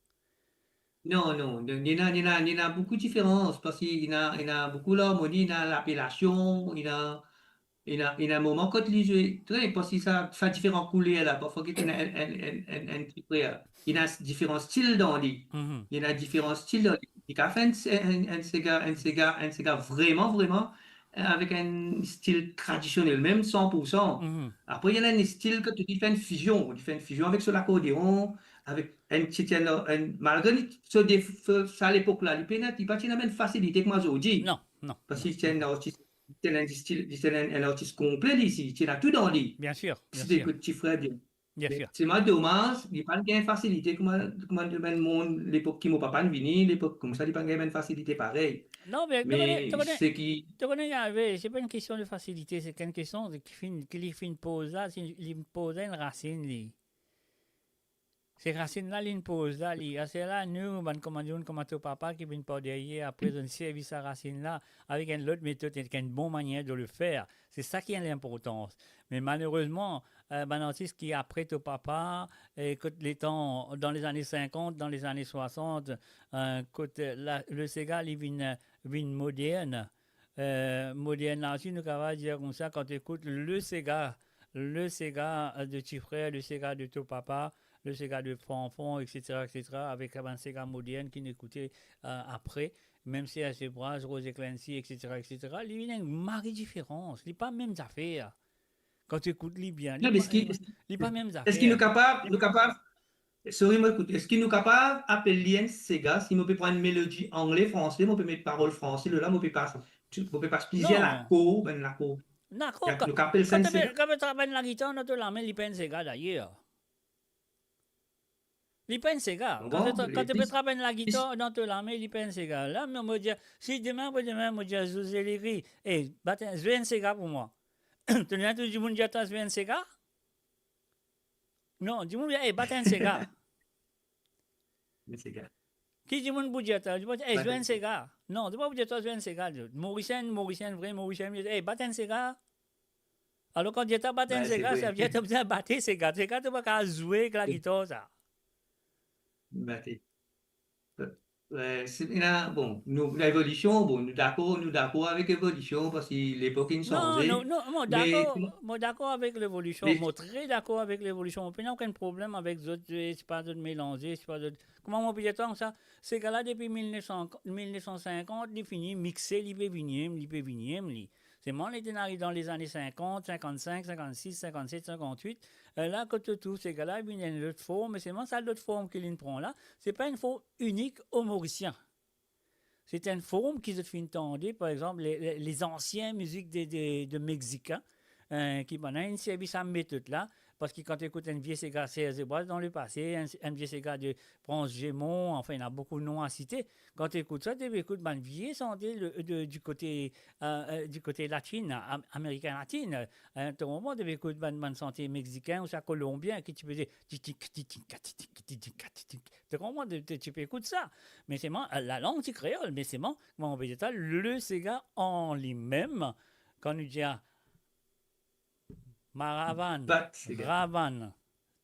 Non, non, non, ena, ena, ena boukou diferans, parski ena, ena boukou larmoni, ena lapelasion, ena, ena, ena moman kot li zwe, tre, parski sa, sa diferan kouler la, parfwa ki ena enn, enn, enn, enn, enn ti frer, ena diferan stil dan li, ena diferan stil dan li. Li kapav fer enn, enn, enn sega, enn sega, enn sega vreman, vreman, eh, avek enn stil tradisionel, mem san pou san. Apre, ena enn stil kot li fer enn fizion, li fer enn fizion avek so lakordeon, avek enn ti, ti enn, enn, malgre li, so de, so, sa lepok la, li pena, li pa ti ena bann fasilite kouma zordi. Non, non. Parski ti enn artis, ti enn stil, ti enn, enn artis konple li, si, ti ena tou dan li. Bien sir, bien sir. Si to ekout ti frer bien. Bien sir. Selman domaz, li pa gagn fasilite kouma, kouma bann mond lepok ki mo papa vini, lepok koumsa, li pa gagn bann fasilite parey. Non, me, me to kone, to kone, seki to kone, li arive, se pa enn kestion de fasilite, se enn kestion de ki finn, ki li finn poz la, si li poz la enn rasinn, li. Se rasinn la, li finn poz la, li. Aster la, nou, bann kouma dimoun kouma to papa ki vinn par deryer, apre zot inn servi sa rasinn la, avek enn lot metod, avek enn bon manier de le fer. Se sa ki enn linportans. Me malerezman, eh, bann artis ki apre to papa, eh, kot letan, dan lezane sinkant, dan lezane swasant, eh, kot, eh, la, le sega, li vinn, vinn modern. Eh, modern la osi, nou kapav dir koumsa, kan to ekout le sega, le sega, eh, de ti frer, le sega de to papa, le sega de Fanfan, et cetera, et cetera, avek bann sega modern ki nou ekoute, eh, apre, mem Serge Desbrois, Roger Clancy, et cetera, et cetera, li vinn enn mari diferans, li pa mem zafer. Kan to ekout li bien, li pa, li pa mem zafer. Non, me eski, eski, eski nou kapav, nou kapav, sorry, mo ekout, eski nou kapav apel li enn sega, si mo pe pran enn melodi angle, franse, mo pe met parol franse lor la, mo pe pas, mo pe pas plizier lakor, bann lakor. Dakor, nou kapav apel sa enn sega. Kan to pe trap enn lagitar dan to lame, li pa enn sega dayer. Li pa enn sega. Kan to, kan to pe trap enn lagitar dan to lame, li pa enn sega. La, mo, mo dir, si demin, apre demin, mo dir José Legris, "Ey, bat enn, zwe enn sega pou mwa." To ena tou dimoun dir twa zwe enn sega? Non, dimoun dir, "Ey, bat enn sega." Enn sega. Ki dimoun pou dir twa, dimoun, "Ey, zwe enn sega." Non, to pa pou dir twa zwe enn sega. Morisien, Morisien, vre Morisien, "Ey, bat enn sega." Alor, kan dir twa bat enn sega, sa vedir to bizin bate sega. Sega, to pa kapav zwe ek lagitar, sa. Bate. Eh, se, ena, bon, nou, levolision, bon, nou dakor, nou dakor avek levolision, parski lepok inn sanze. Non, non, non, mo dakor, mo dakor avek levolision, mo tre dakor avek levolision. Mo pena okenn problem avek zot, eh, si pa zot melanze, si pa zot, kouma mo pe dir twa sa, sega la depi mil nef san, mil nef san sinkant, li fini mixe, li pe vini, li pe vini, li. Selman li inn ariv dan lezane sinkant, sinkannsink, sinkannsis, sinkannset, sinkantwit. Eh, la, kot to trouv sega la, li vinn enn lot form, me selman sa lot form ki linn pran la, se pa enn form inik o Morisien. Se enn form ki zot finn tande, par exanp, le, le, lezansien mizik de, de, de Mexikin, eh, ki bann la inn servi sa metod la, parski kan to ekout enn vie sega Serge Desbrois dan lepase, enn, enn vie sega de Frantz Gémond, anfin, ena boukou non a site. Kan to ekout sa, to pe ekout bann vie sante de, de, di kote, eh, eh, di kote Latinn, Am-, Amerik Latin, eh, to konpran, to pe ekout bann, bann sante Mexikin ouswa Kolonbien ki ti pe dir titik, titik, titik, titik, titik. To konpran, to, to, to pe ekout sa. Me selman, eh, lalang ti kreol, me selman, kouma mo pe dir twa, le sega an limem, kan nou dir maravann, ravann,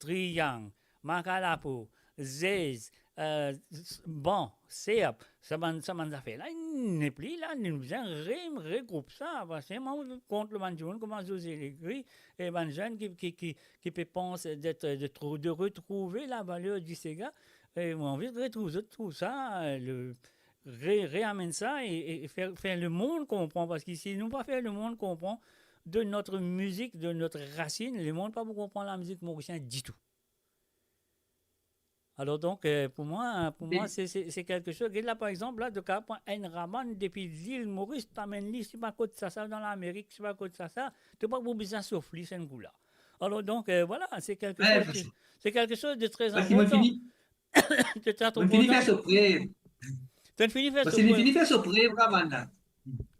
triyang, makalapo, zez, eh, s-, ban, serp, sa bann, sa bann zafer la, nepli la, nou bizin re-, regroup sa, parski mwa, mo kont lor bann dimoun kouma José Legris, e bann zenn ki, ki, ki, ki pe panse de, de trou-, de retrouve lavaler di sega, e mo anvi retrouv zot, trouv sa, le, re-, reamenn sa e, e, e fer, fer lemond konpran, parski si nou pa fer lemond konpran de notre musique, de notre racine, lemond pa pou konpran lamizik morisien ditou. Alor donk, eh, pou mwa, pou mwa, se, se, se kelke soz. Get la, par exanp, la, to kapav pran enn ravann depi Lil Moris, to amenn li, sipa kot sa, sa, dan Lamerik, sipa kot sa, sa, to pa pou bizin sof li, sa enn kou la. Alor donk, eh, vwala, se kelke soz ki, se kelke soz de tre inportan. Parski mo fini, mo fini fer so prev. To fini fer so prev. Parski li fini fer so prev, ravann la.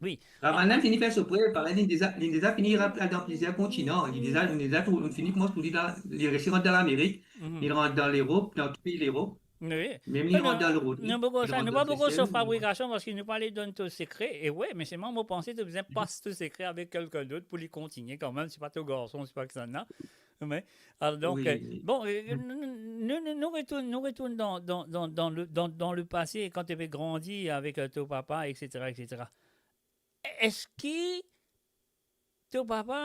Wi. Ravan la fini fer so pre, parey li deza, li deza fini rant dan plizier kontinan. Li deza, li deza tou, fini koumans pou li dan, li resi rant dan Lamerik, li rant dan Lerop, dan tou pei Lerop. Wi. Mem li rant dan Lerop. Nou, nou, nou pa boukou sa, nou pa boukou so fabrikasion parski nou pa le donn to sekre. E wi, me selman mo panse to bizin pas to sekre avek kelkenn dot pou li kontigne kanmem. Se pa to garson, se pa kisannla. Wi. Alor, donk, wi, bon, nou, nou, nou retourn, nou retourn dan, dan, dan, dan le, dan, dan le pase, kan to pe grandi avek to papa, etsetera, etsetera. Eski to papa,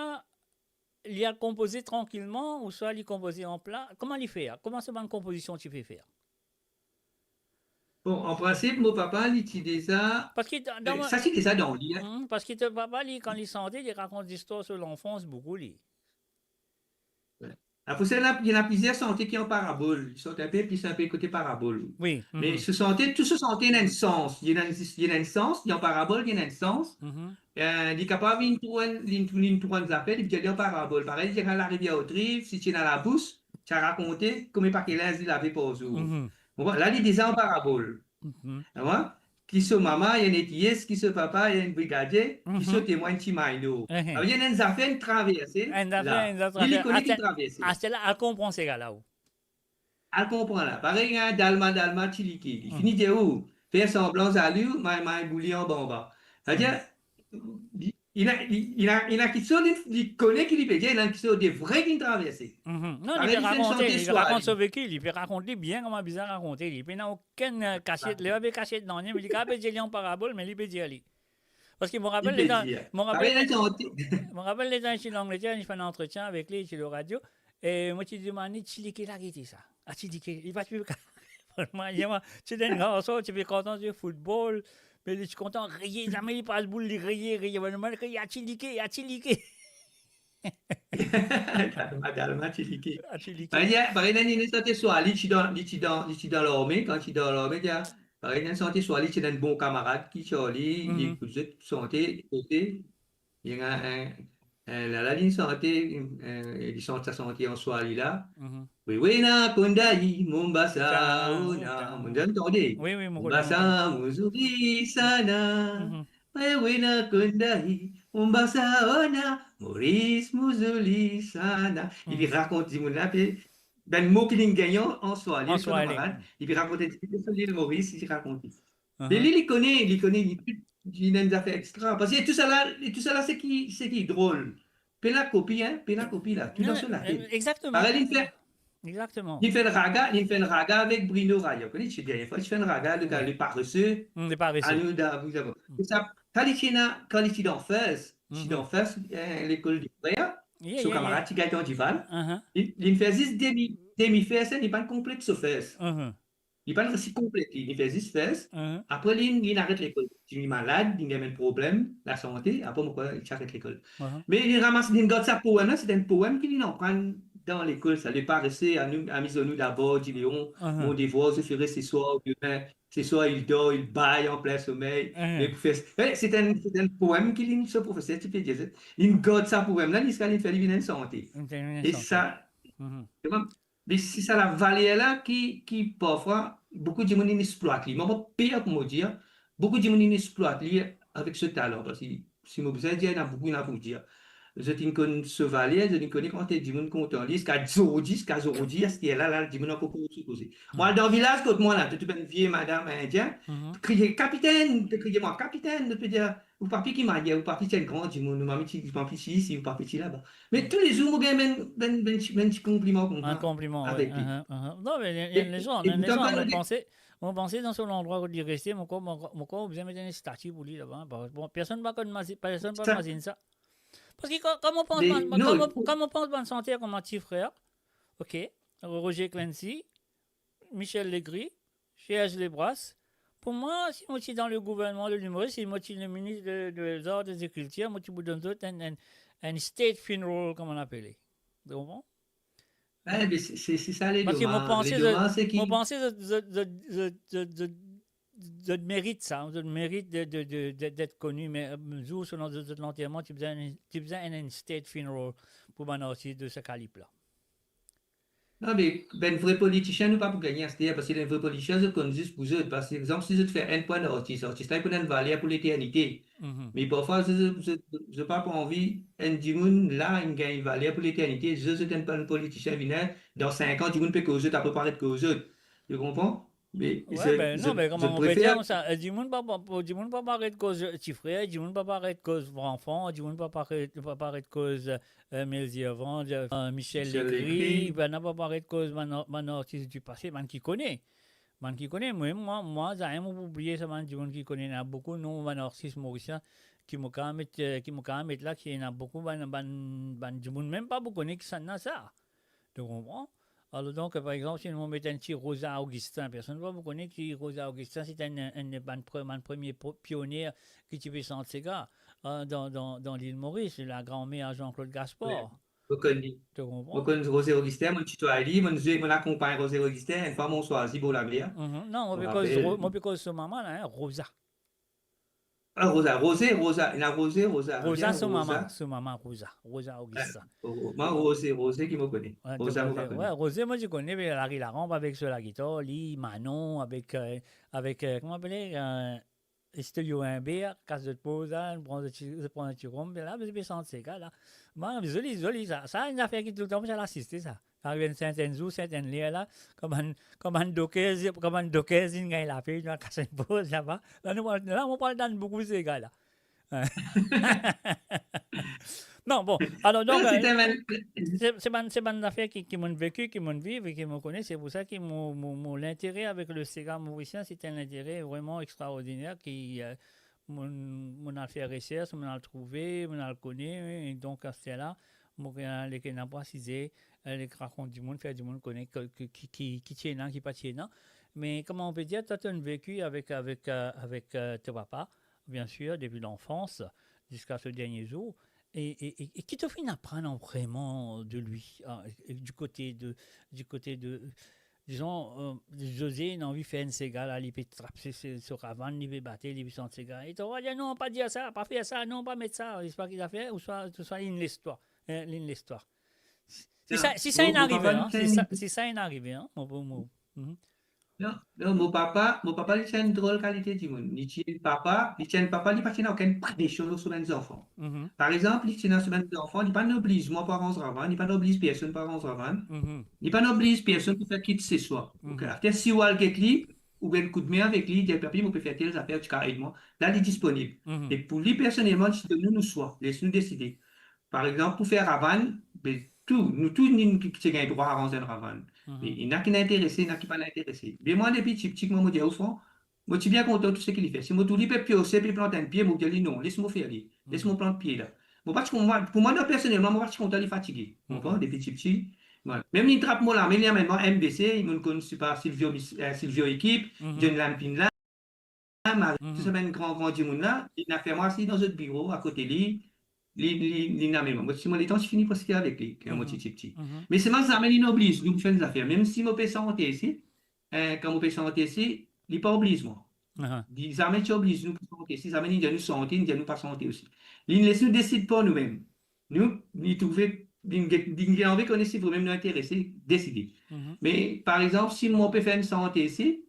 li al konpoze trankilman, ouswa li konpoze an pla? Kouma li fer? Kouma so bann konpozision ti pe fer? Bon, an prinsip, mo papa, li ti deza, parski dan, dan, sa ti deza dan li, parski to papa, li, kan li sante, li rakont zistwar so lanfans boukou, li. Apre sa, ena, ena plizier sante ki an parabol. Li sort inpe plis inpe kote parabol. Wi. Me so sante, tou so sante ena enn sans. Li ena enn, li ena enn sans, li an parabol, li ena enn sans. Eh, li kapav vinn trouv enn, li, li trouv enn zafer, li dir li an parabol. Parey, li dir, Larivier Otriv, si ti ena labous, ti a rakonte kouma pake linz li lave par zour. Bon, la, li deza an parabol. Ki so mama, li enn etiyes, ki so papa, li enn brigadie, ki so temwa, enn ti minor. Alor, li ena enn zafer, enn traverse, enn zafer, la. Enn zafer. Li, li kone ki traverse. Aster la, al konpran sega la, ou. Al konpran la. Parey, enn dalma, dalma, ti like. Li fini dir ou, fer sanblan zalou, may, may boule anba, anba. Savedir, li, li ena, li, li ena, li ena kiksoz, li, li kone ki li pe dir, ena kiksoz de vre ki li traverse. Non, li pe rakont, li rakont so veki, li pe rakont li bien kouma bizin rakonte li. Li pena okenn, eh, kasiet, li pa pe kasiet nanye, me li kapav pe dir li an parabol, me li pe dir li. Parski mo rapel letan, mo rapel letan, mo rapel letan isi Langleter, li fer enn antretien avek li, ti lor radio, e mo ti demann li, ti like la, gete sa. Ah, ti like, li pa ti pe ka. Mo, ti enn garson, ti pe kontan zwe foutbol, me li ti kontan riye, zame li pas boul, li riye, riye. Mo demann li, ah, ti like, ah, ti like. Dalma, dalma, ti like. Ah, ti like. Parey, parey, li, li sante swar li, li ti dan, li ti dan, li ti dan larme, kan li ti dan larme, ti a, parey, li sante swar li, ti ena enn bon kamarad ki Charlie, li ekout zot sante, kote, li ena enn, enn, la, la, li sante, enn, li sant sa sante an swali la. Wewena kondayi, Mombasa, ona. Mo dir, tande. Wi, wi, mo kone, Mombasa, mo kone. Muzuri sana. Wewena kondayi, Mombasa, ona. Maurice, muzuri sana. Li rakont dimoun la, pe, bann mo ki linn gagn an swali, an swali, kamarad. Li pe rakont dimoun so lil Moris, li rakont. Me li, li kone, li kone, li, li ena enn zafer extra. Parski tousala, tousala, seki, seki drol. Pena kopi, hein, pena kopi la, tou dan so latet. Egzakteman. Parey, li fer, egzakteman, li fer enn raga, li fer enn raga avek Bruno Raya. Ou kone, ti dernie fwa, ti fer enn raga, le, le paresseux. Le paresseux. Anou da, vous avez. Sa, kan li ti ena, kan li ti dan first, ti dan first, eh, lekol de frer, so kamarad ti Gaëtan Duval, li, li fer zis demi, demi first, li pa konplet so first. Li pa resi konplet, li, li fer zis first. Apre li, li aret lekol. Li malad, li gagn enn problem lasante, apre mo krwar li ti aret lekol. Me li ramas, li gard sa poem la, se enn poem ki li aprann dan lekol sa, Le paresseux, anou, amis-nous d'abord, dit Léon, mon devoir, je ferai ce soir ou demain. Ce soir, il dort, il bâille en plein sommeil. Me pou fer, eh, se enn, se enn poem ki li, so profeser ti pe dir, li gard sa poem la, ziska li fer li vinn enn sante. E sa, Me se sa lavaler la ki, ki parfwa, boukou dimoun inn explwat li. Mo, mo per pou mo dir, boukou dimoun inn explwat li avek so talan, parski si mo bizin dir, ena boukou ena pou dir. Zot inn konn so valer, zot inn kone kan dimoun kontan li, ziska zordi, ziska zordi, aster la, la, dimoun ankor kontan so koze. Mo al dan vilaz kot mwa la, tou, tou bann vie madam indien, kriye, "Kapitenn!" Pe kriye mwa, "Kapitenn!" Zot pe dir, "Ou papi ki marye, ou papi ti enn gran dimoun, ou mami ti, ou papi ti isi, ou papi ti laba." Me toulezour mo gagn bann, bann, bann ti, bann ti konpliman koumsa. Enn konpliman, wi, avek li. Non, me, e, e, e pourtan, mo panse, mo panse dan so landrwa kot li reste, mo krwar, mo, mo krwar bizin met enn stati pou li laba, hein, parski, bon, personn pa konn mazi-, personn pa mazinn sa. Parski kan, kan mo pans bann, kan mo, kan mo pans bann santer kouma Ti Frer, ok, Roger Clemency, Michel Legris, Serge Lebras. Pou mwa, si mo ti dan le gouvernman de l'île Maurice, si mo ti le minis de, de zar e de kiltir, mo ti pou donn zot enn, enn, enn state funeral, kouma nou apele. Ou konpran? Eh, me se, se, se sa le domaz. Parski mo panse zot, mo panse zot, zot, zot merit sa, zot merit de, de, de, de, d'être connu, me, euh, zour so, zot, zot lanterman, ti bizin, ti bizin enn, enn state funeral pou bann artis de sa kalib la. Non, me bann vre politisien, nou pa pou gagne aster, parski bann vre politisien, zot konn zis pou zot. Par exanp, si zot fer enn pou enn artis, artis la, li pou ena enn valer pou leternite. Mhm. Me parfwa, zot, zot, zot, zot pa pou anvi enn dimoun la, inn gagn valer pou leternite, zot, zot enn bann politisien vini, dan sink an, dimoun pe koz zot, apre pa ret koz zot. To konpran? Me Ouais, zot, ben non, zot, me kouma zot mo pe prefer dir sa, eh, dimoun pa, pa, pa, dimoun pa pou ret koz, eh, Ti Frer, dimoun pa pou ret koz Fanfan, dimoun pa pou ret, pa, pa ret koz, eh, Melzirvan, eh, Michel Michel Legris, Legris. Bann la pa pou ret koz bann, bann artis di pase, bann ki kone. Bann ki kone, mwa, mwa, mwa, zame mo pou bliye sa bann dimoun ki kone, ena boukou non bann artis morisien ki mo kapav met, eh, ki mo kapav met la, ki ena boukou bann, bann, bann dimoun mem pa pou kone kisannla sa. To konpran? Alor donk, par exanp, si nou met enn ti Rosa Augustin, personn pa pou kone ki Rosa Augustin, se enn, enn bann pre-, bann premie po-, pionie ki ti pe sant sega, eh, dan, dan, dan Lil Moris, lagranmer a Jean-Claude Gaspard. Wi, mo konn li. To konpran? Mo konn Rosa Augustin, mo ti twa li, mo zwe, mo akonpagn Rosa Augustin, enn fwa mo swazir bor lamer. Mhm. Non, mo pe koz Ro-, mo pe koz so mama la, hein, Rosa. Ah, Rosa, Rose, Rosa, ena Rose, Rosa. Rosa, so mama, so mama, Rosa. Rosa Augustin. Ah, oh, oh, mwa, Rose, Rose ki mo kone. Rosa, mo pa kone. Ouais, Rose, mo ti kone, avek Larue Larampe, avek so lagitar, li, Manon, avek, eh, avek, eh, kouma apele, eh, Studio Imbert, kas zot poz la, pran zot ti, pran zot ti rom, la, zot pe sant sega la. Bon, zoli, zoli sa. Sa, enn zafer ki toultan, mo ti al asiste sa. Ariv enn sertenn zour, sertenn ler la, kouma bann, kouma bann dockers, kouma bann dockers inn gagn lapey, nou al kas enn poz laba. La, nou pral, la, mo pral tann boukou sega la. Non, bon, alor donk, eh, se, se bann, se bann zafer ki, ki mo'nn veki, ki mo'nn viv e ki mo kone, se pou sa ki mo, mo, mo lintere avek le sega morisien, se enn lintere vreman extraordiner ki, eh, mo'nn, mo'nn al fer resers, mo'nn al trouve, mo'nn al kone, e donk, aster la, mo gagn lekena pou asize, eh, lekena rakont dimoun, fer dimoun kone ki, ki, ki, ki, ki ti ena, ki pa ti ena. Me kouma on pe dir, twa, to'nn veki avek, avek, eh, avek, eh, to papa, bien sir, depi lanfans ziska so dernie zour. E, e, e, e ki to finn aprann vreman de li, eh, e, e du kote de, du kote de, dizon, eh, José, inn anvi fer enn sega la, li pe trap se, se, so ravann, li pe bate, li pe sant sega. E to va dir, "Non, pa dir sa, pa fer sa, non, pa met sa." Li pa ki zafer, ouswa, ouswa linn les twa, hein, linn les twa. Si sa, si sa inn arive, hein, si sa, si sa inn arive, hein, mo, mo, mo. Mhm. Non, non, mo papa, mo papa, li ti enn drol kalite dimoun. Li ti enn papa, li ti enn papa, li pa ti ena okenn presion lor so bann zanfan. Mhm. Par exanp, li ti ena so bann zanfan, li pa'nn obliz mwa pou aranz ravann, li pa'nn obliz personn pou aranz ravann, mhm, li pa'nn obliz personn pou fer kiseswa. Mhm. Ok, after si ou al get li, ou gagn koudme avek li, dir, "Papi, mo pe fer tel zafer, ou ti kav ed mwa." La, li disponib. Mhm. E pou li, personelman, li ti donn nou, nou swa, les nou deside. Par exanp, pou fer ravann, be, tou, nou tou, nou, nou ki, ki ti gagn drwa aranz enn ravann. Mhm. Me ena ki inn interese, ena ki pa inn interese. Be mwa, depi tipti, kouma mo dir ou, Fran, mo ti bien kontan tou seki li fer. Si mo trouv li pe piose, pe plant enn pie, mo dir li, "Non, les mo fer li. Les mo plant pie la." Mo pa ti kontan, mwa, pou mwa, personelman, mo pa ti kontan li fatige. Mo konpran, depi tipti. Mem li trap mo lame, li amenn mwa M B C, mo'nn konn, sipa, Silvio Mis-, eh, Silvio Ekip, mhm, John Lampin la, Marie, mhm, tou sa bann gran, gran dimoun la, li inn fer mwa asiz dan zot biro, akote li, li, li, li inn amenn mwa. Mo ti, mo letan ti fini preske avek li, kan mo ti, mhm, tipti. Mhm. Me selman zame linn obliz nou pou fer enn zafer. Mem si mo pe sante isi, eh, kan mo pe sante isi, li pa obliz mwa. Aha. Li zame ti obliz nou pou sante isi, zame linn dir nou sante, linn dir nou pa sante osi. Linn les nou desid par noumem. Nou, li trouve, linn get, linn get anvi kone si vremem nou interese, deside. Mhm. Me, par exanp, si mo pe fer enn sante isi,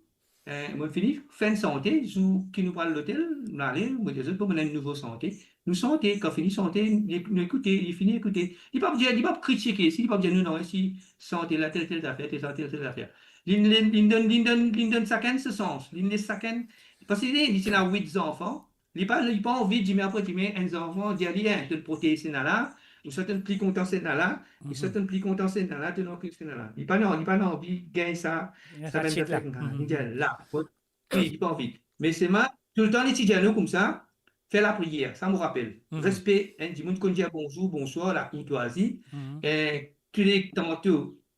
eh, mo fini fer enn sante, zour ki nou pral lotel, nou ale, mo dir zot, "Bon, mo ena enn nouvo sante." Nou sante, kan fini sante, li, nou ekoute, li fini ekoute. Li pa pou dir, li pa pou kritike, si li pa pou dir nou, "Non, si sante la, tel, tel zafer, tel, tel, tel zafer." Linn, linn, linn donn, linn donn, linn donn sakenn so sans, linn les sakenn, parski li, li ti ena wit zanfan, li pa, li pa anvi dime apre dime enn zanfan dir li, "Hein, to'nn protez sennla la, ouswa to'nn pli kontan sennla la, ouswa to'nn pli kontan sennla la, to'nn anvi sennla la." Li pa, non, li pa anvi gagn sa, sa bann zafer la. Li dir, "La, wi, li pa anvi." Me selman, toultan li ti dir nou koumsa, fer lapriyer, sa mo rapel. Mhm. Respe, enn dimoun konn dir bonzour, bonswar, lakourtwazi. Mhm. Eh, touletan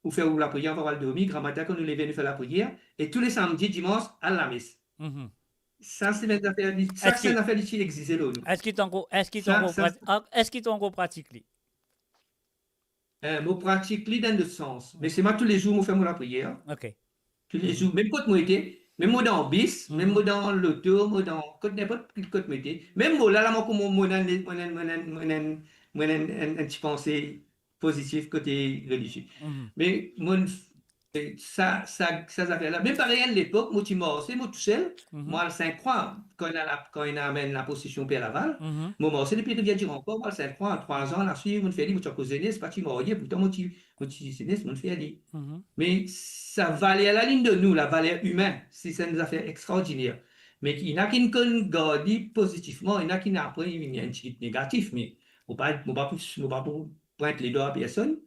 ou fer ou lapriyer, avan ou al dormi, gramatin kan nou leve, nou fer lapriyer. E tou le samdi, dimans, al lames. Mhm. Sa, se enn zafer li, sa, se enn zafer li ti exize lor nou. Eski to ankor, eski to ankor prat-, ah, eski to ankor pratik li? Eh, mo pratik li dan lot sans. Me selman toulezour mo fer mo lapriyer. Ok. Toulezour, mem kot mo ete, mem mo dan bis, mem mo dan loto, mo dan kot, ninport kot mo ete. Mem mo la, la mo, mo, mo ena, mo ena, mo ena, mo ena, mo ena enn, enn, enn ti panse pozitif kote relizie. Me mo, sa, sa, sa zafer la, mem parey enn lepok, mo ti marse, mo tousel, mo al Sint Krwa, kan ena la, kan ena amenn laprosesion Per Laval, mo marse depi Rivière du Remport, mo al Sint Krwa, trwa an laswit, mo fer li, mo ti ankor zenes, pa ti marye, pourtan mo ti, mo ti zenes, mo fer li. Me sa valer la li'nn donn nou, lavaler imin, se, se enn zafer extraordiner. Me ki, ena ki'nn konn gard li pozitifman, ena ki'nn apre vinn enn tigit negatif, me mo pa, mo pa pou, mo pa pou pwint ledwa personn.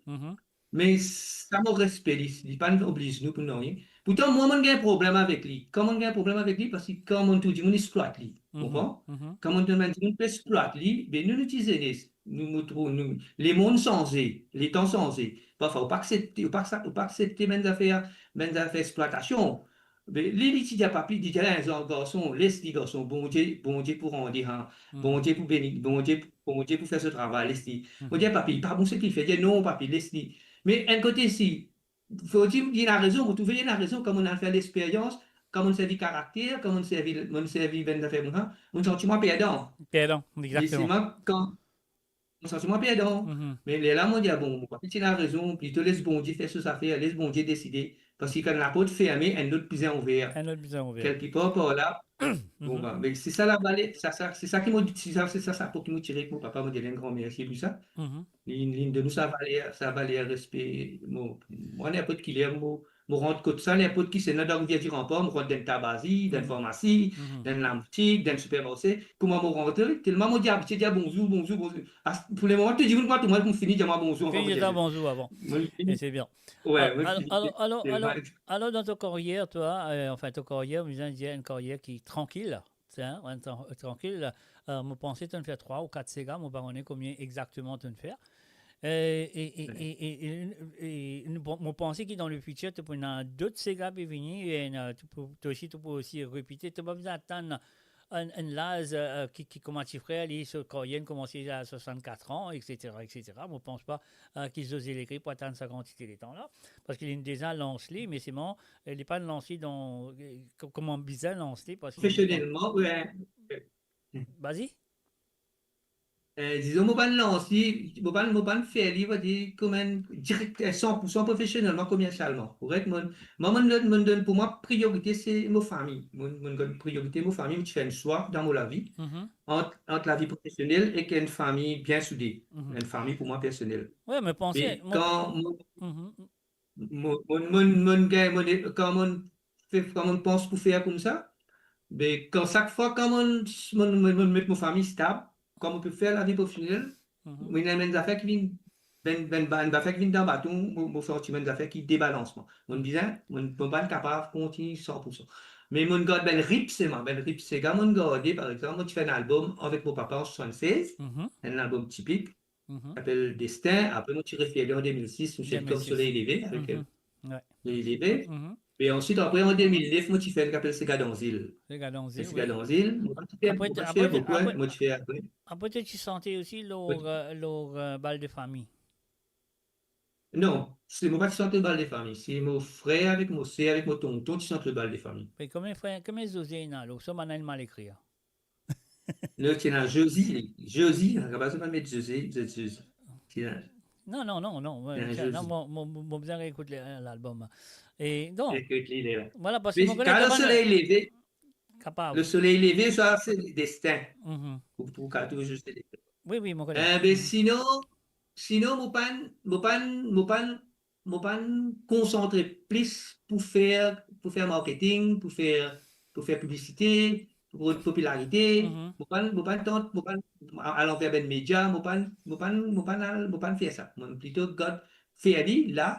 Me sa mo respe li, li pa'nn obliz nou pou nanye. Pourtan, mwa, mo'nn gagn problem avek li. Kan mo'nn gagn problem avek li, parski kan mo'nn trouv dimoun explwat li, konpran? Kan mo'nn trouv bann dimoun pe explwat li, be nou, nou ti zenes, nou, nou trouv, nou, lemond sanze, letan sanze. Parfwa, ou pa aksepte, ou pa aksa-, ou pa aksepte bann zafer, bann zafer explwatasion. Be li, li ti dir papi, li dir enn zan, garson, les li, garson, Bondie, Bondie pou rande, an. Bondie pou beni, Bondie, Bondie pou fer so travay, les li. Mo dir, papi, li pa bon seki li fer. Dir, non, papi, les li. Me enn kote si, fode dir, li ena rezon, mo trouve li ena rezon, kan mo'nn al fer lesperyans, kan mo'nn servi karakter, kan mo'nn servi, mo'nn servi bann zafer koumsa, mo'nn santi mwa perdan. Perdan, exakteman. Kan mo santi mwa perdan. Me lerla mo dir, bon, mo pa ti ena rezon, plito les Bondie fer so zafer, les Bondie deside. Parski kan laport ferme, enn lot bizin ouver. Enn lot bizin ouver. Kelkepar par la, bon, be, se sa lavaler, sa, sa, se sa ki mo, se sa, se sa, sa pou ki mo tire ek mo papa, mo dir enn gran mersi pou sa. Li, li'nn donn nou sa valer, sa valer respe. Mo, mwa, ninport ki ler, mo, mo rant kot sa, ninport ki sena dan Rivière du Remport, mo rant dan enn tabazi, dan enn farmasi, dan enn laboutik, dan enn sipermarse. Kouma mo rantre, telman mo ti abitie dir bonzour, bonzour, bonzour. Pou lemoman, tou dimoun, mwa, tou, mwa, mo fini dir mwa bonzour. Fini dir bonzour avan. E se bien. Alor, alor, alor, dan to karyer, twa, anfin, to karyer, mo bizin dir enn karyer ki trankil, trankil, mo panse to'nn fer trwa ou kat sega, mo pa kone konbien exakteman to'nn fer. E, e, e, mo panse ki dan lefitir, to pou ena dot sega pe vini, e ena, to pou, to osi, to pou osi repete, to pa bizin atann enn, enn laz, ki, ki kouma ti frer, li, so karyer komanse a swasannkat an, etsetera, etsetera. Mo pans pa ki José Legris pou atann sa kantite letan la, parski li'nn deza lans li, me selman, li pa'nn lans li dan, kouma bizin lans li, parski profesionelman, wi. Vas-y. Dizon, mo pa'nn lans li, mo pa'nn, mo pa'nn fer li, va dir, kouma enn direkter, san pou san profesionelman, komersialman, korek? Mo, mwa, mo'nn donn, mo'nn donn, pou mwa, priorite, se mo fami. Mo'nn, mo'nn donn priorite mo fami, mo ti fer enn swa dan mo lavi. Ant, ant lavi profesionel ek enn fami bien soude. Enn fami pou mwa personel. Wi, me panse, kan mo, mo, mo, mo'nn, mo'nn gagn, mo'nn, kan mo'nn fer, kan mo'nn pans pou fer koumsa, be, kan sak fwa, kan mo'nn, mo'nn, mo'nn, mo'nn met mo fami stab, kan mo pe fer lavi profesionel, mo ena bann zafer ki vinn, bann, bann, bann zafer ki vinn dan baton, mo, mo santi bann zafer ki debalans mwa. Mo'nn bizin, mo'nn, mo pa'nn kapav kontigne san pou san. Me mo'nn gard bann rip selman, bann rip sega mo'nn garde, par exanp, mo ti fer enn albom avek mo papa an swasann-sez, enn albom tipik, apel Destin. Apre, mo ti refer li an de mil sis, mo ti fer li kom Soley Leve, avek, euh, Soley Leve. E answit, apre, an de mil nef, mo ti fer enn ki apel Sega dan Zil. Sega dan Zil, wi. Sega dan Zil, mo pa ti fer, mo pa ti fer boukou, mo ti fer apre. Apre, to ti sante osi lor, euh, lor, euh, Bal de Fami. Non, se, mo pa ti sante Bal de Fami. Se mo frer avek mo ser, avek mo tonton ti sant le Bal de Fami. Me konbien frer, konbien Zoze ena lor, sa bann la mal ekrir, a? Non, ti ena Jozi, Jozi, a la baz, pa met Zoze, Zoze, Zozi. Ti ena... Non, non, non, non, wi, ti ena Jozi. Non, mo, mo, mo, mo bizin reekout le, lalbom. E donk, ekout li, li la. Vwala, parski... Me mo kone kan le soley leve, kapav. Le soley leve, sa, se Destin. Pou, pou kapav touzour se Destin. Wi, wi, mo kone. Eh, be, sinon, sinon, mo pa'nn, mo pa'nn, mo pa'nn mo pa'nn konsantre plis pou fer, pou fer marketing, pou fer, pou fer piblisite, pou rod popilarite. Mo pa'nn, mo pa'nn tant, mo pa'nn al anver bann media, mo pa'nn, mo pa'nn, mo pa'nn al, mo pa'nn fer sa. Mo plito gard fer li la,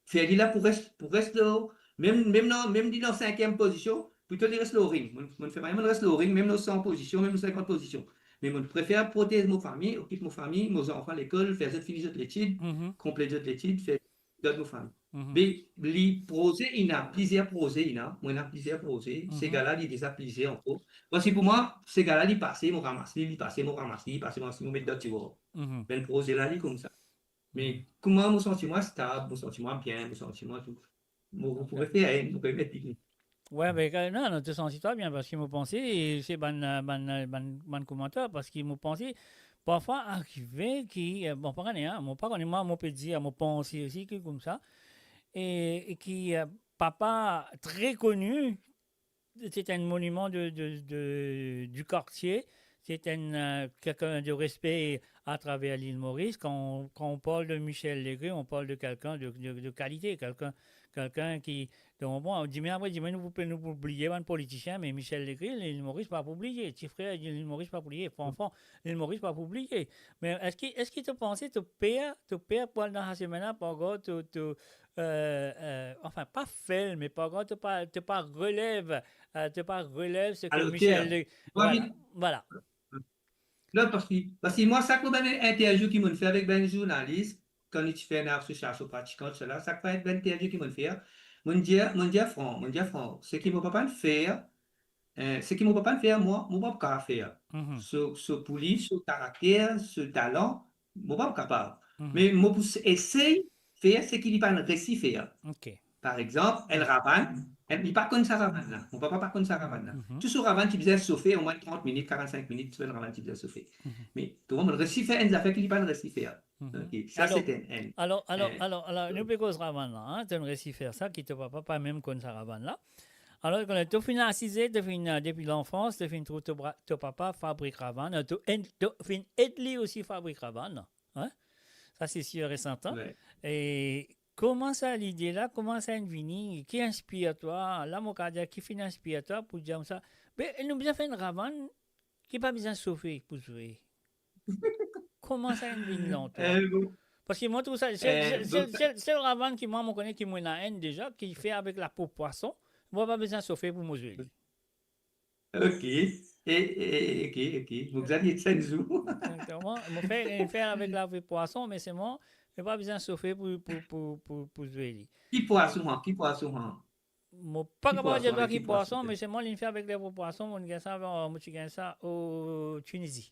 fer li la pou res, pou res lor, mem, mem dan, mem li dan sinkiem pozision, plito li res lor ring. Mo, mo fer mwayin mo res lor ring, mem lor san pozision, mem lor sinkant pozision. Me mo prefer protez mo fami, okip mo fami, mo zanfan lekol, fer zot fini zot letid, konplet zot letid, fer gard mo fami. Be li proze, ena plizier proze, ena, mo ena plizier proze. Sega la, li deza plizier ankor. Parski pou mwa, sega la, li pase, mo ramas li, li pase, mo ramas li, li pase, mo ramas li, mo met dan tiwar. Bann proze la, li koumsa. Me kouma mo santi mwa stab, mo santi mwa bien, mo santi mwa tou, mo, mo pou refer, mo pou met li. Wi, be, non, non, to santi twa bien, parski mo panse se bann, bann, bann, bann komanter, parski mo panse Parfwa arive ki, eh, bon, pa kone, hein, mo pa kone, mwa, mo pe dir, mo panse osi ki koumsa, e, e ki, eh, papa tre koni, c'est un monument de, de, de, du quartier, c'est un, euh, quelqu'un de respect à travers l'île Maurice. Quand on, quand on parle de Michel Legris, on parle de quelqu'un de, de, de qualité, quelqu'un, quelqu'un qui, donc bon, dime apre, dime nou pou, nou pou bliye bann politisien, me Michel Legris, l'île Maurice pa pou bliye, ti frer, l'île Maurice pa pou bliye, Fanfan, l'île Maurice pa pou bliye. Me eski, eski to panse to per, to per pou al dan sa semin la, par egzanp, to, to, euh, euh, enfin, pa fel, me par egzanp, to pa, to pa relev, euh, to pa relev seki Michel Legris, voilà, voilà. Non, parski, parski mwa, sak mo bann interview ki mo'nn fer avek bann zournalis, kan li ti fer enn asosiasion pratikan, sela, sak bann interview ki mo'nn fer, mo'nn dir, mo'nn dir fran, mo'nn dir fran, seki mo papa inn fer, eh, seki mo papa inn fer, mwa, mo pa pou kapav fer. Mhm. So, so pou li, so karakter, so talan, mo pa pou kapav. Mhm. Me mo pou s-, esey fer seki li pa'nn resi fer. Ok. Par exanp, enn ravann, enn, li pa konn sa ravann la. Mo papa pa konn sa ravann la. Mhm. Tou so ravann ti bizin sofe omwin trant minit, karant-sink minit, so enn ravann ti bizin sofe. Mhm. Me, to konpran, mo'nn resi fer enn zafer ki li pa'nn resi fer. Mhm. Ok, sa, alor, se enn, enn, alor, alor, eh, alor, alor, nou pe koz ravann la, hein, to'nn resi fer sa, ki to papa pa mem konn sa ravann la. Alor, kan to finn asize, to finn, eh, depi lanfans, to finn trouv to bra-, to papa fabrik ravann, eh, to ed, to finn ed li osi fabrik ravann, hein? Sa, se sir e serten. Wi. E kouma sa lide la, kouma sa inn vini, ki inspir twa? La, mo kapav dir, ki finn inspir twa pou dir sa? Be, nou bizin fer enn ravann ki pa bizin sofe pou zwe. Kouma sa inn vini dan twa? Eh, bon. Parski mwa, tou sa, sel, eh, sel, bon, sel, sel, sel ravann ki mwa, mo kone ki mo ena enn deza, ki fer avek lapo pwason, mo pa bizin sofe pou mo zwe li. Ok. E, e, ok, ok. Mo bizin ete sa enn zour. Egzakteman. Mo fer, mo fer avek lapo pwason, me selman, mo pa bizin sofe pou, pou, pou, pou, pou zwe li. Ki pwason, an? Ki pwason, an? Mo pa kapav dir twa ki pwason, me selman li finn fer avek lapo pwason, mo gagn sa, mo ti gagn sa o Tinizi.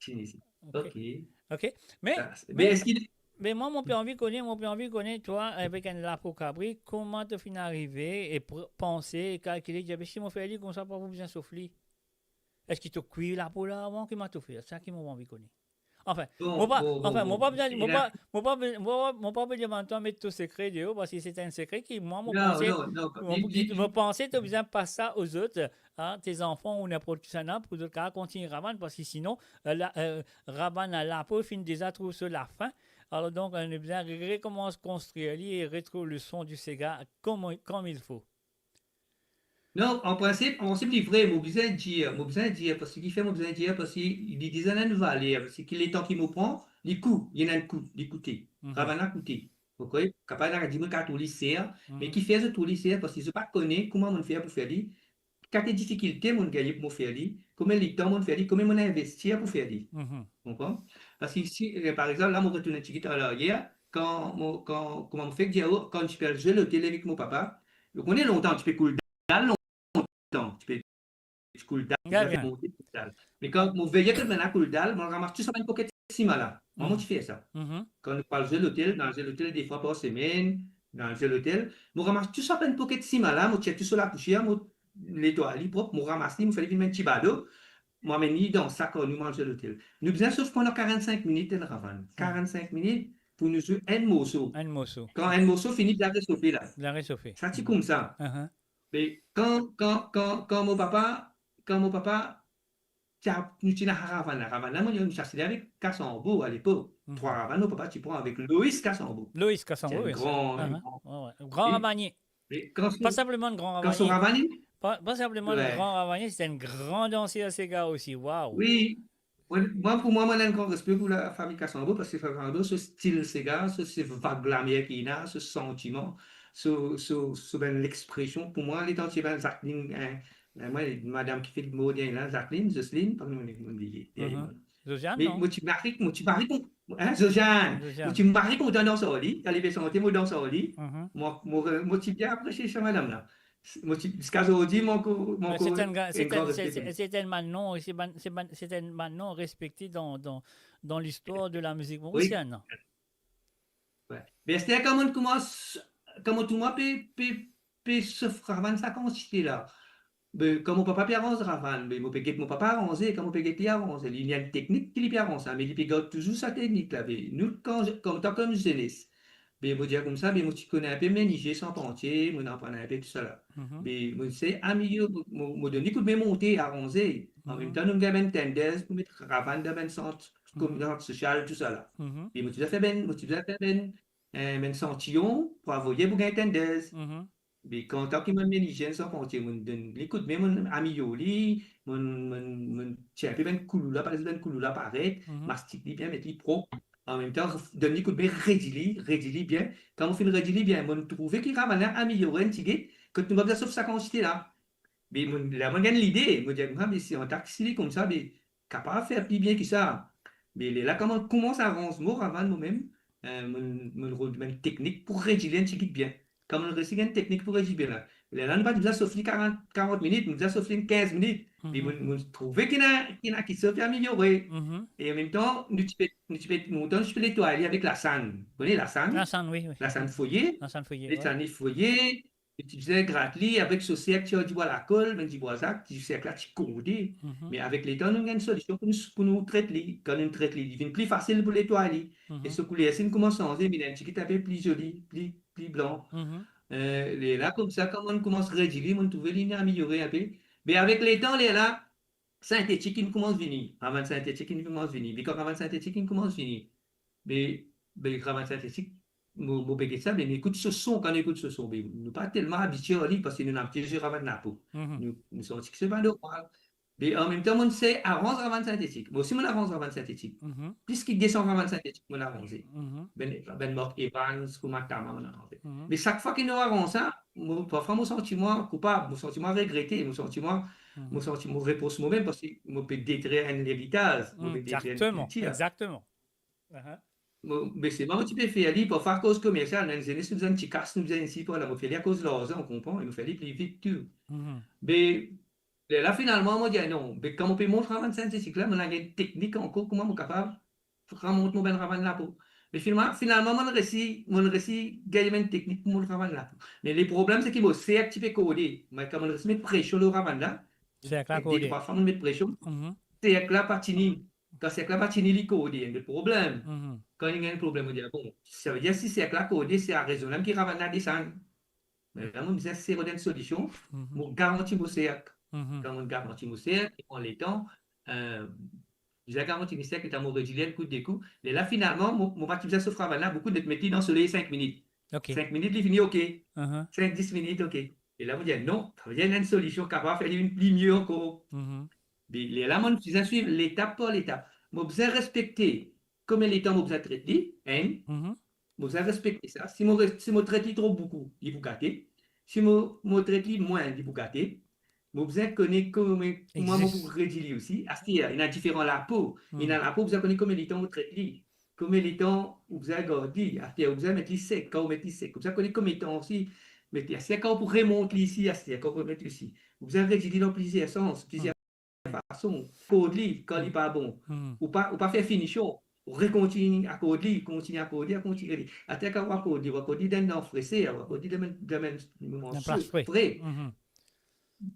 Tinizi. Ok. Ok. Ok. Me, ah, me, me eski, me mwa, mo pe anvi kone, mo pe anvi kone, twa, avek enn lapo kabri, kouma to finn arive e pr-, panse, e kalkile, dir, "Be si mo fer li koumsa, pa pou bizin sof li." Eski to kwi lapo la avan, kouma to fer? Sa ki mo anvi kone. Anfin, bon, mo pa, bon, bon, anfin, mo pa bizin, mo pa, mo pa be-, mo pa, mo pa pe demann twa met to sekre deor, parski se enn sekre ki, mwa, mo panse, non, non, non, mo, li, li, mo panse to bizin pas sa ozot, a, tes zanfan ou ninport kisannla, pou zot kapav kontign ravann, parski sinon, eh, la, eh, ravann a lapo finn deza trouv so lafin. Alor donk, eh, nou bizin re-, rekomans konstrir li e retrouv le son du sega comme, comme il faut. Non, an prinsip, an prinsip, li vre, mo bizin dir, mo bizin dir, parski ki fer mo bizin dir, parski li deza ena enn valer, parski letan ki mo pran, li kou, li ena enn kou, li koute. Mhm. Ravann la koute. Oke? Kapav ena dimoun ki trouv li ser, mhm, me ki fer zot trouv li ser, parski zot pa kone kouma mo'nn fer pou fer li, kate difikilte mo'nn gagne pou mo fer li, konbien letan mo'nn fer li, konbien mo'nn investi pou fer li. Mhm. Konpran? Parski si, eh, par exanp, la, mo retourn enn tigit an laryer, kan mo, kan, kouma mo fek dir, kan ti pe al zwe lotel avek mo papa, ou kone lontan, ti pe koul dal lontan, ti pe, ti koul dal, bien, ti pe bien monte koul dal. Me kan mo veye kot bann la koul dal, mo ramas tou sa bann poket sima la. Mwa, mo ti fer sa. Mhm. Kan nou pe al zwe lotel, nou al zwe lotel de fwa par semenn, nou al zwe lotel, mo ramas tou sa bann poket sima la, mo tir tou so lapousier, mo netway li prop, mo ramas li, mo fer li vinn enn ti balo, mo amenn li dan sak, nou al zwe lotel. Nou bizin sof pandan karant-sink minit enn ravann. Mhm. Karant-sink minit pou nou zwe enn morso. Enn morso. Kan enn morso fini, li al resofe la. Li al resofe. Sa ti koumsa. Mhm. Me kan, kan, kan, kan mo papa, kan mo papa ti a-, nou ti ena ravann la. Ravann la, mo, nou ti asize avek Kasanbo alepok. Mhm. Trwa ravann, mo papa ti pran avek Lois Kasanbo. Lois Kasanbo, wi, sa. Ti enn gran, ah, enn gran, wi, wi. Gran ravanie. E kan so, pa sinpleman enn gran ravanie. Kan so ravanie. Pa, pa sinpleman enn gran ravanie, se enn gran danser sega osi. Waw. Wi. Mwa, mwa, pou mwa, mwa, ena enn gran respe pou lafami Kasanbo, parski fami Kasanbo, so stil sega, so, se vag lamer ki ena, so santiman, so, so, so bann lexpresion. Pou mwa, letan ti ena Jacqueline, eh, eh, mwa, madam ki fek mor dernie la, Jacqueline, Jocelyne, pa mo, mo bliye, dernie mwa. Mhm. Josiane, non? Me mo ti mari, mo ti mari kon-, hein, Josiane. Josiane. Mo ti mari kontan dans ar li, al eve sante, mo dans ar li. Mhm. Mo, mo, mo ti bien apresie sa madam la. Mo ti, ziska zordi, mo ankor, mo ankor, se enn gran, se enn, se, se, se enn bann non, se bann, se bann, se enn bann non respekte dan, dan, dan listwar de la mizik morisienn. Wi. Wi. Me aster, kan mo'nn koumans, kan mo'nn koumans pe, pe, pe sof ravann sa kantite la, Be, kan mo papa pe aranz ravann, be, mo pe get mo papa aranze, kan mo pe get li aranze, li, li ena enn teknik ki li pe aranz sa, me li pe gard touzour sa teknik la, be, nou, kan, kan, tan kan zenes, be, mo dir koumsa, be, mo ti kone enpe menizie, sarpantie, mo aprann enpe tousala. Mhm. Be, mo sey ameliore, mo, mo, mo donn li koudme monte, aranze. An mem tan, nou gagn bann tenders pou met ravann dan bann sant, mhm, komin, sant sosial, tousala. Mhm. Be, mo ti bizin fer bann, mo ti bizin fer bann, eh, bann santiyon pou avoye pou gagn tenders. Mhm. Be, kan tan ki mo menizie, sarpantie, mo donn li koudme, mo amelior li, mo, mo, mo tir enpe bann koulou la, par exanp, bann koulou la paret, mhm, mastik li bien, met li prop. An mem tan, donn li koudme, redi li, redi li bien. Kan mo finn redi li bien, mo trouve ki ravann la ameliore enn tigit, kot nou pa bizin sof sa kantite la. Be mo, la mo gagn lide, mo dir, "Ah, be si an taksi li koumsa, be kapav fer pli bien ki sa." Be lerla kan mo koumans aranz mo ravann momem, eh, mo, mo rod bann teknik pou redi li enn tigit bien. Kan mo resi gagn teknik pou redi bien la, lerla nou pa bizin sof li karant, karant minit, nou bizin sof li kinz minit. Be mo, mo trouve ki ena, ki ena kiksoz ki ameliore. Mhm. E an mem tan, nou ti pe, nou ti pe, lontan nou ti pe netway li avek lasann. Ou kone lasann? Lasann, wi, wi. Lasann foye. Lasann foye, wi. Lasann foye. E ti bizin grat li avek so serk, ti ar dibwa lakol, bann dibwa zak, ti serk la ti korde. Mhm. Me avek letan, nou gagn solision pou nou, pou nou tret li. Kan nou tret li, li vinn pli fasil pou netway li. Mhm. E so kouler si koumans sanze, vinn enn tigit enpe pli zoli, pli, pli blan. Mhm. Eh, lerla koumsa, kan mo koumans redi li, mo trouve li ameliore enpe. Me avek letan, lerla, sintetik inn koumans vini, ravann sintetik inn koumans vini, bikor ravann sintetik inn koumans vini. Be, be ravann sintetik, mo, mo pe get sa, be nou ekout so son, kan nou ekout so son, be nou pa telman abitie ar li, parski nou abitie zwe ravann lapo. Mhm. Nou, nou santi ki se pa normal. Be an mem tan, mo sey aranz ravann sintetik. Mo osi, mo aranz ravann sintetik. Mhm. Plis ki de san ravann sintetik mo aranze. Mhm. Bann, bann mark Evans, kouma Tama, mo aranze. Mhm. Me sak fwa ki nou aranz sa, mo, parfwa mo santi mwa koupab, mo santi mwa regrete, mo santi mwa, mhm, mo santi mo repros momem, parski mo pe detrir enn leritaz, mo pe detrir enn kiltir. Exactement, exactement. Aha. Mo, me se mwa mo ti pe fer li, parfwa akoz komersial, nou enn zenes, nou bizin ti kas, nou bizin isi, par la, mo fer li akoz larzan, ou konpran, e mo fer li pli vit tou. Mhm. Me lerla finalman, mo dir, "Ah non, be kan mo pe mont ravann sintetik la, mo ena enn teknik ankor, kouma mo kapav ramont mo bann ravann lapo." Me finalman, finalman, mo resi, mo resi gagn enn teknik pou mont ravann lapo. Me leproblem, se ki mo serk ti pe korde. Me kan mo resi met presion lor ravann la, serk la korde. De trwa fwa mo met presion, mhm, serk la pa tini. Kan serk la pa tini, li korde, enn problem. Mhm. Kan li gagn problem, mo dir, "Ah bon, savedir si serk la korde, se a rezon la ki ravann la desann." Me la, mo bizin sere enn solision, mhm, mo garanti mo serk. Mhm. Kan mo garanti mo serk, li pran letan, eh, bizin garanti mo serk, letan mo redi li enn kou de kou. Lerla finalman, mo, mo pa ti bizin sof ravann la boukou, net met li dan soley sink minit. Ok. Sink minit, li vini ok. Mhm. Sink, dis minit, ok. E la, mo dir, "Non, savedir ena enn solision kapav fer li vinn pli mie ankor." Mhm. Be lerla, mo bizin swiv letap par letap. Mo bizin respekte komie letan mo bizin tret li, enn. Mhm. Mo bizin respekte sa. Si mo res-, si mo tret li tro boukou, li pou gate. Si mo, mo tret li mwin, li pou gate. Mo bizin kone kouma, kouma mo pou redi li osi. Aster, ena diferan lapo. Hmm. Ena lapo, ou bizin kone komie letan ou tret li. Komie letan ou bizin gard li. Aster, ou bizin met li sek, kan ou met li sek. Ou bizin kone komie letan osi met li. Aster, kan ou pou remont li isi, aster, kan ou pou remont li isi. Ou bizin redi li dan plizier sans, plizier fason, akord li kan li pa bon. Hmm. Ou pa, ou pa fer finision, ou rekontign akord li, kontign akord li, kontign li. Aster kan ou akord li, ou akord li dan enn freser, ou akord li dan enn, dan enn moman pre. Mhm.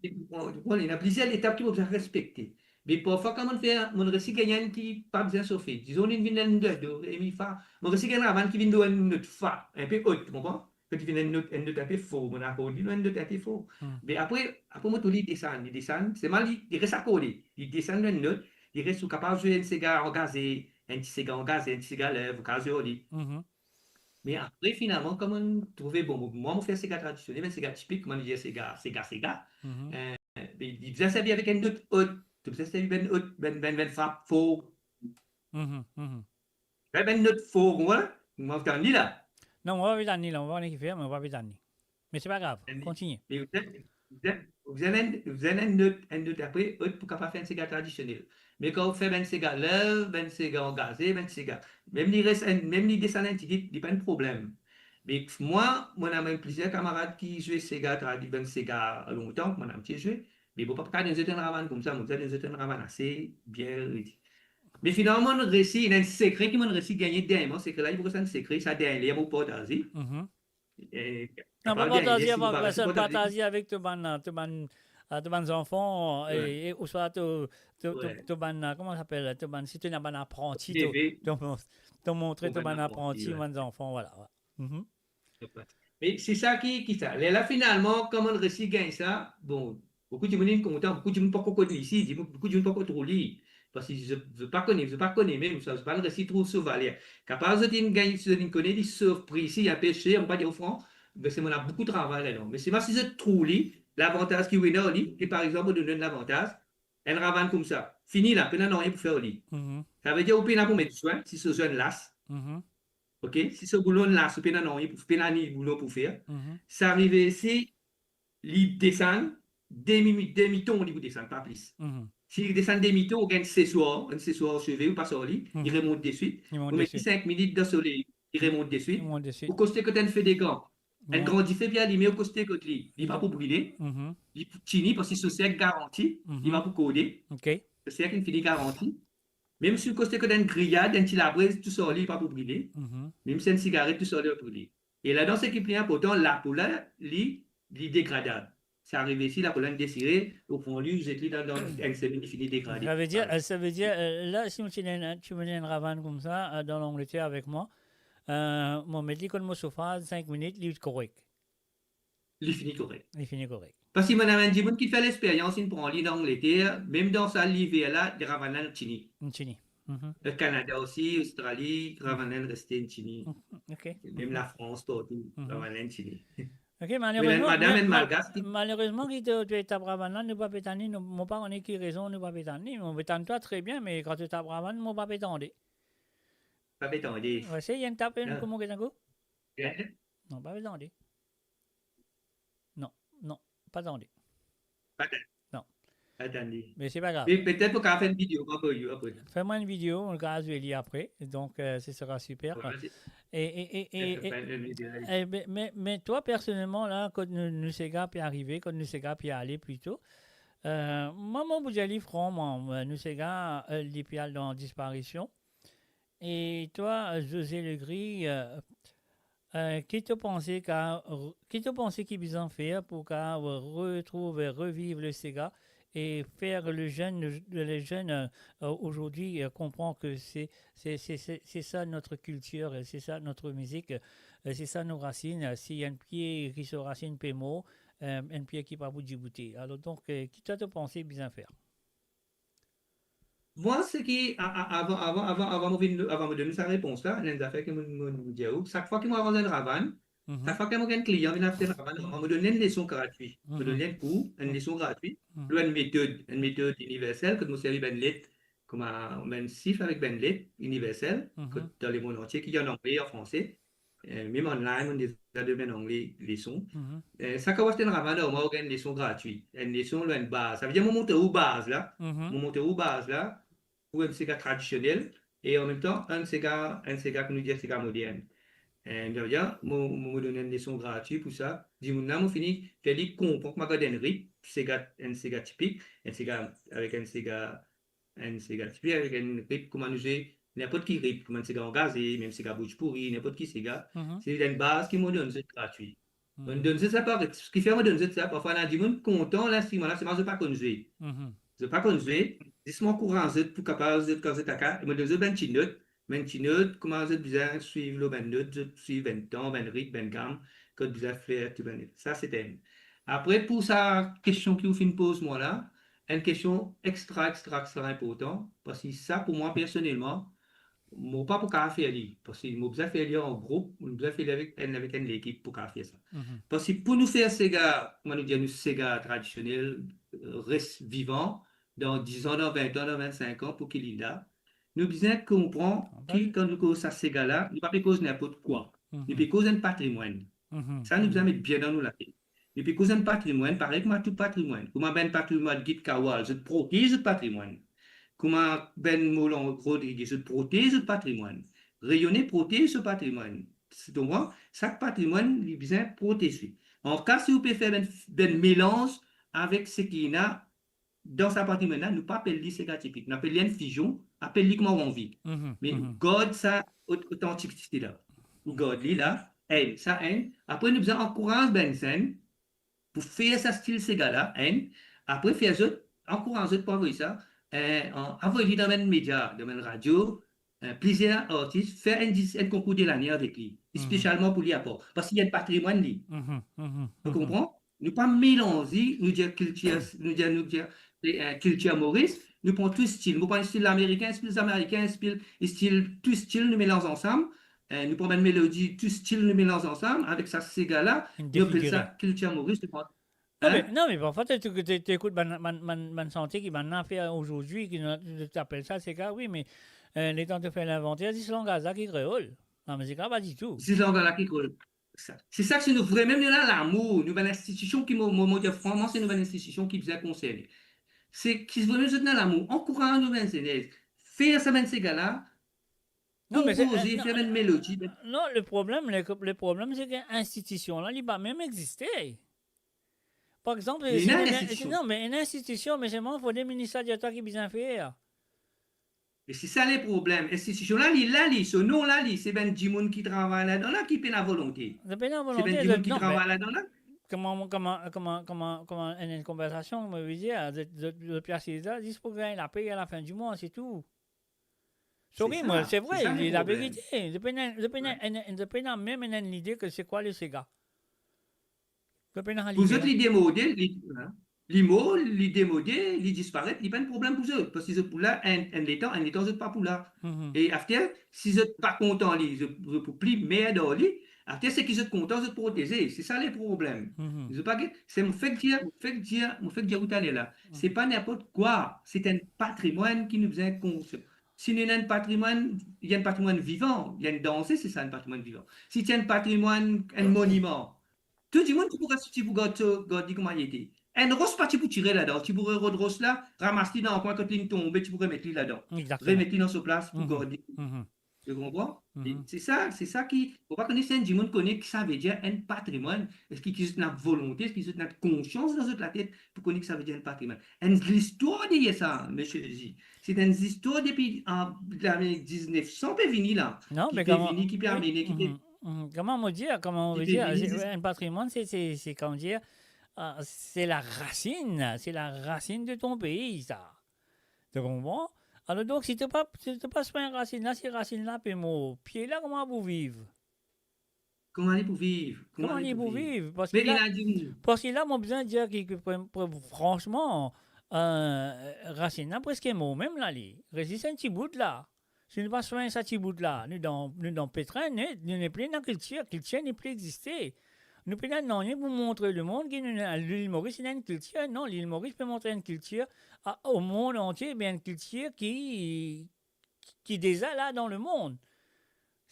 E, bon, bon, ena plizier letap ki mo bizin respekte. Me parfwa kan mo fer, mo resi gagn enn ki pa bizin sofe. Dizon, li vinn enn do, do, re, mi, fa. Mo resi gagn ravann ki vinn do enn not fa, enpe ot, ou konpran? Kan li vinn enn not, enn not enpe for, mo akord li enn not enpe for. Hmm. Me apre, apre mo trouv li desann, li desann, selman li, li res akorde, li desann enn not, li res, ou kapav zwe enn sega angaze, enn ti sega angaze, enn ti sega lev, ou kapav zwe li. Mhm. Me apre, finalman, kan mo trouve, bon, mo, mwa, mo fer sega tradisionel, bann sega tipik, kouma nou dir sega, sega, sega. Mhm. Eh, me li bizin servi avek enn not ot, li bizin servi bann ot, bann, bann, bann frap for. Mhm, mhm. Fer bann not for, ou konpran? Mo tann li la. Non, mo pa pe tann li la, mo pa kone ki fer, me mo pa pe tann li. Me se pa grav, kontigne. Me ou bizin, ou bizin, ou bizin enn, ou bizin enn not, enn not apre, ot pou kapav fer enn sega tradisionel. Me kan ou fer bann sega lev, bann sega angaze, bann sega, mem li res enn, mem li desann enn tigit, li pa enn problem. Me mwa, mo ena mem plizier kamarad ki zwe sega tradi-, bann sega lontan, mo ena ti zwe, me mo pa kapav donn zot enn ravann koumsa, mo bizin donn zot enn ravann ase bien redi. Me finalman, mo resi, ena enn sekre ki mo resi gagne derniereman, sekre la, li pou res enn sekre, sa dernie ler mo partaz li. Mhm. Eh, non, pa partaz li, pa partaz li avek to bann, to bann, A to bann zanfan, e, e, ouswa to, to, to, to bann, kouma sa apel, to bann, si to ena bann apranti, to, to, to montre to bann apranti, bann zanfan, vwala, vwala. Mhm. Me se sa ki, ki sa. Lerla finalman, kan mo'nn resi gagn sa, bon, boukou dimoun inn kontan, boukou dimoun pankor konn li isi, dimoun, boukou dimoun pankor trouv li. Parski zot, zot pa kone, zot pa kone mem sa, zot pa'nn resi trouv so valer. Kapav zot inn gagn, si zot inn kone li so pri, si inpe ser, mo pa dir ou fran, me se mo ena boukou travay ladan. Me selman si zot trouv li, lavantaz ki ou ena ar li, e par exanp, mo donn ou enn lavantaz, enn ravann koumsa, fini la, pena nanye pou fer ar li. Mhm. Savedir ou pena pou met swin, si so zwenn las. Mhm. Ok? Si so boulon las, ou pena nanye pou, pena ni boulon pou fer. Mhm. Sa arive si li desann, demi, demi ton li pou desann, pa plis. Mhm. Si li desann demi ton, ou gagn seswar, enn seswar seve, ou pas ar li, li remont deswit. Li mont deswit. Ou met li sink minit dan soley, li remont deswit. Li mont deswit. Ou koste kot enn fe de gran. Enn gran dife pe alime, ou koste kot li. Li pa pou brile. Mhm. Li pou tini, parski so serk garanti, li pa pou kode. Ok. So serk inn fini garanti. Mem si ou koste kot enn griyad, enn ti labrez, tousala li pa pou brile. Mhm. Mem si enn sigaret, tousala li pa pou brile. E ladan seki pli inportan, lapo la, li, li degradab. Sa arive si lapo la inn desire, ou pran li, ou zet li dan, dan enn semenn, li fini degrade. Savedir, savedir, la, si mo ti ena, ti mo ena enn ravann koumsa, dan Langleter avek mwa, mo met li kot mo sofaz, sink minit, li korek. Li fini korek. Li fini korek. Parski mo ena enn dimoun ki fer lesperyans, inn pran li dan Langleter, mem dan sa liver la, li ravann la tini. Tini. Mhm. Kanada osi, Ostrali, ravann la reste tini. Ok. Mem Lafrans, partou, ravann la tini. Ok, malerezman, malerezman ki to, to tap ravann la, nou pa pe tann li, nou, mo pa kone ki rezon nou pa pe tann li. Mo pe tann twa tre bien, me kan to tap ravann, mo pa pe tande. Pa pe tande. Wi, sey enn tap, nou kouma get enn kou? Non, pa pe tande. Non, non, pa tande. Pa tande. Non. Pa tande. Me se pa grav. Me petet pou kapav fer enn video, mo avoy ou apre. Fer mwa enn video, mo kapav zwe li apre. Donk, se sera siper. E, e, e, e, e, me, me, me twa, personelman, la, kot nou, nou sega pe arive, kot nou sega pe ale plito, mwa, mo pou dir li fran, mwa, nou sega, li pe al dan disparision. E twa, José Legris, ki to panse ka, ki to panse ki bizin fer pou ka retrouv, reviv le sega e fer le zenn, le zenn, ozordi, konpran ke se, se, se, se, se sa notre culture, se sa notre mizik, se sa nou rasinn. Si enn pie ki so rasinn pe mor, enn pie ki pa pou diboute. Alor donk, ki twa to panse bizin fer? Mwa, seki, a, a, avan, avan, avan, avan mo vinn, avan mo donn sa repons la, ena enn zafer ki mo, mo, mo dir ou, sak fwa ki mo aranz enn ravann, sak fwa ki mo gagn klian vinn aste enn ravann, mo donn li enn leson gratwi. Mo donn li enn kour, enn leson gratwi, lor enn metod, enn metod iniversel, kot mo servi bann let, kouma bann sif avek bann let iniversel, kot dan lemond antie, ki an angle, an franse. Mem online, mo'nn deza donn bann angle leson. Sak fwa mo aste enn ravann, mo gagn enn leson gratwi. Enn leson lor enn baz. Savedir mo montre ou baz la. Mo montre ou baz la, pou enn sega tradisionel, e anmemtan, enn sega, enn sega, kouma nou dir, sega modern. Savedir, mo, mo, mo donn enn leson gratwi pou sa. Dimoun la, mo fini fer li konpran kouma gard enn ritm, sega, enn sega tipik, enn sega, avek enn sega enn sega tipik avek enn ritm kouma nou zwe, ninport ki ritm, kouma enn sega angaze, mem sega bouchpouri, ninport ki sega. Se enn baz ki mo donn zot gratwi. Mo donn zot sa par, kifer mo donn zot sa, parfwa ena dimoun kontan linstriman la, selman zot pa konn zwe. Zot pa konn zwe, zis mo ankouraz zot pou kapav zot, kan zot aka, e mo donn zot bann ti not, bann ti not, kouma zot bizin swiv lor bann not, zot swiv bann ton, bann ritm, bann gam, kot bizin fer tou bann. Sa se enn. Apre, pou sa kestion ki ou finn poz mwa la, enn kestion extra, extra, extra inportan, parski sa, pou mwa, personelman, mo pa pou kapav fer li, parski mo bizin fer li an group, mo bizin fer li avek enn, avek enn lekip pou kapav fer sa. Parski pou nou fer sega, kouma nou dir, nou sega tradisionel, res vivan, dan diz an, dan vin an, dan vinn-sink an, pou ki li la, nou bizin konpran ki, kan nou koz sa sega la, nou pa pe koz ninport kwa. Nou pe koz enn patrimwann. Sa nou bizin met bien dan nou latet. Nou pe koz enn patrimwann, parey kouma tou patrimwann. Kouma bann patrimwann Git Kawal, zot protez zot patrimwann. Kouma bann Molan Rodriguez, zot protez zot patrimwann. Reyone protez so patrimwann. To konpran? Sak patrimwann, li bizin proteze. An ka, si ou pe fer bann, bann melanz avek seki ena dan sa patrimwann la, nou pa apel li sega tipik. Nou apel li enn fizion, apel li kouma ou anvi. Me ou gard sa ot-, otantisite la. Ou gard li la, enn, sa enn. Apre, nou bizin ankouraz bann zenn pou fer sa stil sega la, enn. Apre, fer zot, ankouraz zot pou avoy sa, eh, an, avoy li dan bann media, dan bann radio, eh, plizier artis, fer enn dis-, enn konkour de lane avek li, spesialman pou li apar, parski li enn patrimwann li. Ou konpran? Nou pa melanze, nou dir kiltir, nou dir, nou dir, eh, kiltir Moris, nou pran tou stil. Mo pran stil amerikin, stil zamerikin, stil, stil, tou stil nou melanz ansam. Eh, nou pran bann melodi, tou stil nou melanz ansam avek sa sega la, nou apel sa kiltir Moris. Non, me, non, me parfwa, to, to, to, to ekout bann, bann, bann, bann sante ki bann la fer azordi, ki nou, to, to apel sa sega, wi, me, eh, letan to fer linvanter, zis langaz la ki kreol. Lamizik la, pa ditou. Zis langaz la ki kreol. Sa, se sa ki nou vremem, nou ena lamour, nou bann institision ki mo, mo, mo dir franchman, se nou bann institision ki bizin konserne. Se ki vremem zot ena lamour, ankouraz nou bann zenes, fer sa bann sega la, Non, me se, konpoze, eh, non, fer bann melodi, bann non, le problem, le, le problem, se ki institision la, li pa mem existe. Par exanp, li ena si nou, institision. Non, me ena institision, me selman, fode minis la dir twa ki bizin fer. E se sa le problem. Institision la, li la, li, so nom la, li, se bann dimoun ki travay ladan la ki pena volonte. Zot pena volonte, se bann dimoun ki travay ladan la. Kouma, kouma, kouma, kouma, kouma enn, enn konversasion, mo ve dir, zot, zot, zot pe asiz la, zis pou gagn lape a lafin di mwa, se tou. Sorry, se sa, mwa, se vre, se sa li le problem. Laverite. Zot pena, zot pena, wi, enn, enn, zot pena mem enn, enn lide ki se kwa le sega. Zot pena lide. Pou zot, li demode, li, hein, li mor, li demode, li disparet, li pa enn problem pou zot. Parski zot pou la enn, enn letan, enn letan zot pa pou la. Mhm. E after, si zot pa kontan li, zot, zot pou pli merd ar li, after, seki zot kontan, zot proteze. Se sa le problem. Mhm. Zot pa get, se mo fek dir, mo fek dir, mo fek dir ou taler la. Mhm. Se pa ninport kwa, se enn patrimwann ki nou bizin konsere. Si nou ena enn patrimwann, li enn patrimwann vivan, li enn danze, se sa enn patrimwann vivan. Si ti enn patrimwann, enn moniman, tou dimoun ti pou res, ti pou gard, gard li kouma li ete. Enn ros pa ti pou tire ladan, ti pou rod ros la, ramas li dan kwin kot li tonbe, ti pou remet li ladan. Exactement. Remet li dan so plas pou gard li. Mhm. To konpran? Mhm. E se sa, se sa ki, fode pa kone si enn dimoun kone ki sa ve dir enn patrimwann, eski ki zot ena volonte, eski zot ena konsians dan zot latet pou kone ki sa ve dir enn patrimwann. Enn listwar deryer sa, misie Zi. Se enn listwar depi, ah, lane diznef san pe vini la. Non, ki pe vini, ki pe amene, ki pe, mhm, mhm. Kouma mo dir, kouma mo dir, enn patrimwann, se, se, se, kouma dir, ah, se larasinn, se larasinn de ton pei, sa. To konpran? Alor donk, si to pa, si to pa swagn rasinn la, si rasinn la pe mor, pie la kouma pou viv? Kouma li pou viv? Kouma li pou viv? Parski la, parski la, mo bizin dir ki, ki, ki, ki, franchman, eh, rasinn la preske mor mem la, li res zis enn ti bout la. Si nou pa swagn sa ti bout la, nou dan, nou dan petrin net, nou nepli ena kiltir, kiltir nepli existe. Nou pena nanye pou montre lemond ki nou, Lil Moris ena enn kiltir. Non, Lil Moris pe montre enn kiltir a, o mond antie, me enn kiltir ki, ki deza la dan lemond.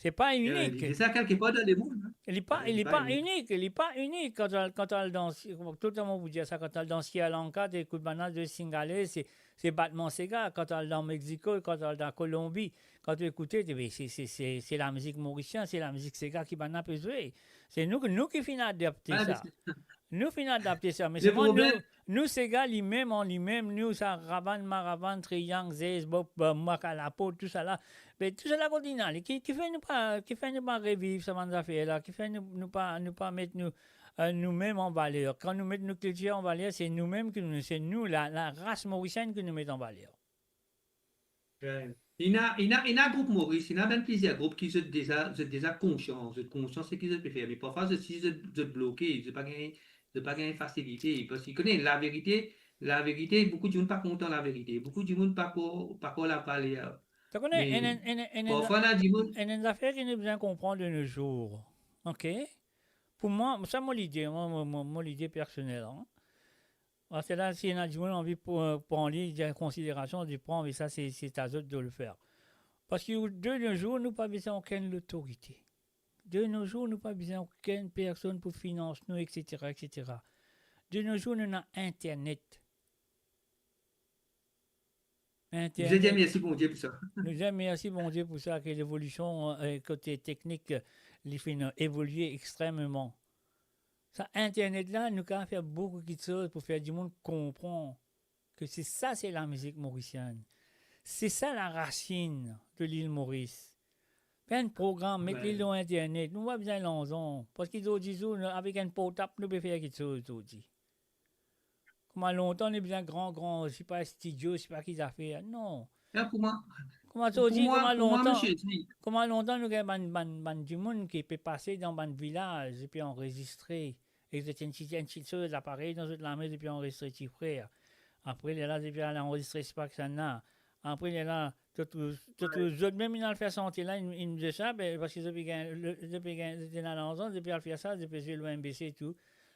Se pa inik. Eh, li deza kelkepar dan lemond, hein. Li pa, li pa inik, li pa inik. Kan to al, kan to al dan, totalman pou dir sa, kan to al dan Sri Lanka, to ekout bann la de Singale, se, se batman sega. Kan to al dan Mexico, kan to al dan Kolonbi, kan to ekoute, to, se, se, se, se lamizik morisien, se lamizik sega ki bann la pe zwe. Se nou, nou ki finn adapte sa. Nou finn adapte sa, me selman nou, nou sega limem an limem, nou sa ravann, maravann, triyang, zez, bop, eh, makalapo, tousala. Me tousala kot li ena, ki, ki fer nou pa, ki fer nou pa reviv sa bann zafer la, ki fer nou, nou pa, nou pa met nou, eh, noumem an valer. Kan nou met nou kiltir an valer, se noumem ki nou, se nou, la, laras morisienn ki nou met an valer. Wi. Ena, ena, ena group Moris, ena bann plizier group ki zot deza, zot deza konsian, zot konsian seki zot pe fer, me parfwa zot, si zot, zot bloke, zot pa gagn, zot pa gagn fasilite, parski kone laverite, laverite, boukou dimoun pa kontan laverite, boukou dimoun pa krwar, pa krwar lavaler. To kone, me enn, enn, enn, enn, parfwa ena dimoun, enn, enn zafer ki nou bizin konpran de nos jours, ok? Pou mwa, sa mo lide, mo, mo, mo, mo lide personel, hein. Parski la, si ena dimoun anvi pou, eh, pran li an konsiderasion, li pran, me sa, se, se a zot de le fer. Parski de nos jours, nou pa bizin okenn lotorite. De nos jours, nou pa bizin okenn personn pou finans nou, et cetera, et cetera. De nos jours, nou ena Internet. Internet. Nou dir mersi Bondie pou sa. Nou dir mersi Bondie pou sa, ki levolision, eh, kote teknik, eh, li finn evolie extrememan. Sa Internet la, nou kapav fer boukou kiksoz pou fer dimoun konpran ki se sa, se lamizik morisienn. Se sa larasinn de Lil Moris. Fer enn program, met li lor Internet. Nou pa bizin larzan. Parski zordi zour, nou, avek enn portab, nou pe fer kiksoz zordi. Kouma lontan nou bizin gran, gran, sipa studio, sipa ki zafer. Non. Non, pou mwa, Kouma pou to dir, mwa, kouma pou mwa, lontan, Misie Zwi, kouma lontan nou gagn bann, bann, bann dimoun ki pe pase dan bann vilaz epi anrezistre. Ek zot enn ti, enn ti soz, laparey dan zot lame, epi anrezistre ti frer. Apre, lerla, epi al anrezistre sipa kisannla. Apre, lerla, to trouv, to trouv zot mem inn al fer sante la, inn, inn dir sa, be, parski zot pe gagn, le, zot pe gagn, zot ena larzan, zot pe al fer sa, zot pe zwe lor enn bese tou.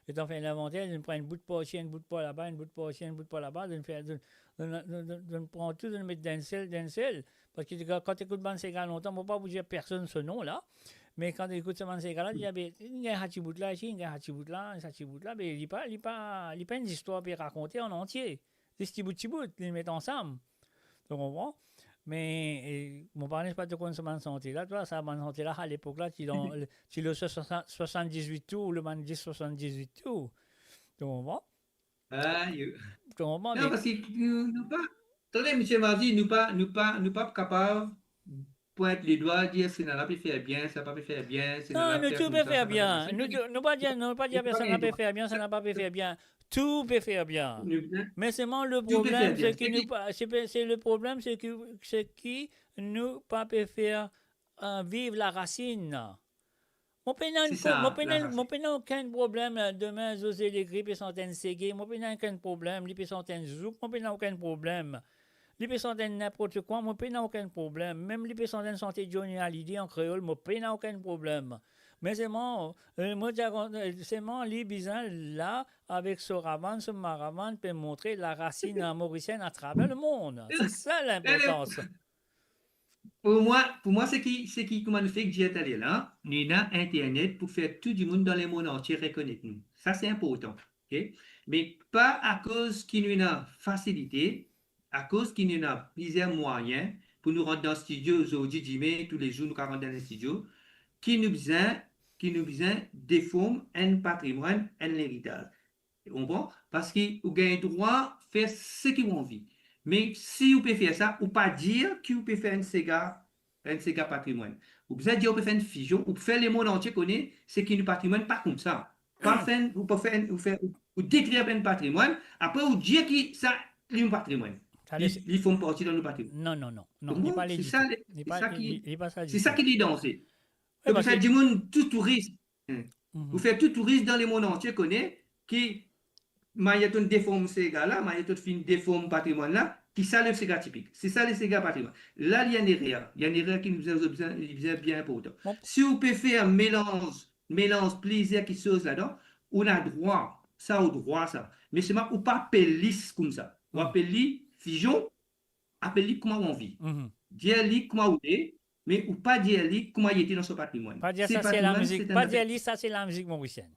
Zot inn fer linvanter, zot inn pran enn bout par isi, enn bout par laba, enn bout par isi, enn bout par laba, zot inn fer, zot, zot, zot, zot, zot inn pran tou, zot inn met dan enn sel, dan enn sel. Parski kan, kan to ekout bann sega lontan, mo pa pou dir personn so nom la, me kan to ekout sa bann sega la, to dir, be, inn gagn sa ti bout la isi, inn gagn sa ti bout la, sa ti bout la, be, li pa, li pa, li pa enn zistwar pe rakonte an antie. Zis ti bout, ti bout, li met ansam. To konpran? Me, e, mo pa kone si to konn sa bann sante la, twa, sa bann sante la, a lepok la, ti dan, ti lor swasann-, swasann-diz-wit tour, le bann dis swasann-diz-wit tour. To konpran? Ah, yo. To konpran? Non, me parski nou, nou pa, tande, Misie Mazi, nou pa, nou pa, nou pa kapav pwint ledwa, dir, "Sennla pe fer bien, sa pa pe fer bien, sennla Non, nou fer tou pe koumsa, fer sa pa bien. fer koumsa." Nou tou, nou pa dir, nou pa dir, "Sennla pe fer bien, sennla pa pe fer bien." Tou pe fer bien. Nou, Me selman le tou pe fer problem, bien. Se ki nou pa, se pe, se le problem, se ki, se ki nou pa pe fer, euh, viv larasinn. Mo pena enn Se pro-, sa, mo pena, larasinn. Mo pena okenn problem, euh, demin José Legris pe sant enn sege, mo pena okenn problem, li pe sant enn zouk, mo pena okenn problem. Li pe sant enn ninport kwa, mo pena okenn problem. Mem li pe sant enn sante Johnny Hallyday an kreol, mo pena okenn problem. Me selman, euh, mo dir, euh, selman li bizin la avek so ravann, so maravann, pe montre larasinn morisien atraver lemond. Se sa linportans. Pou mwa, pou mwa, se ki, se ki, kouma nou fek dir taler la, nou ena internet pou fer tou dimoun dan lemond antie rekonet nou. Sa, se inportan, ok? Me pa akoz ki nou ena fasilite, akoz ki nou ena plizier mwayin pou nou rant dan stidio zordi, dime, toulezour nou kapav rant dan stidio, ki nou bizin, ki nou bizin deform enn patrimwann, enn leritaz. Ou konpran? Parski ou gagn drwa fer seki ou anvi. Me si ou pe fer sa, ou pa dir ki ou pe fer enn sega, enn sega patrimwann. Ou bizin dir ou pe fer enn fizion, ou fer lemond antie kone seki nou patrimwann pa koumsa. Pa fer enn, ou pa fer enn, ou fer, ou, ou detrir enn patrimwann, apre ou dir ki sa, li nou patrimwann. Sa, Li, se li form parti dan nou patrimwann. Non, non, non, non, Ou li konpran? pa Se sa, legitim. Li se pa, sa ki, li, li pa sa se sa ditou. Ki li danze. Wi, Donk, parski sa dimoun tou touris, Hmm. Mhm. Ou fer tou touris dan lemond antie kone ki manier to'nn deform sega la, manier to finn deform patrimwann la, ki sa le sega tipik. Se sa le sega patrimwann. La, li enn erer. Li enn erer ki nou bizin, bizin, bizin bien inportan. Bon. Si ou pe fer melanz, melanz plizier kiksoz ladan, ou ena drwa, sa ou drwa sa. Me selman ou pa apel li koumsa. Ou Hmm. apel li fizion, apel li kouma ou anvi. Mhm. Dir li kouma ou le, me ou pa dir li kouma li ete dan so patrimwann. Pa dir Se sa se patrimwann, lamuzik, se enn pa dir zafer li sa se lamuzik morisienn.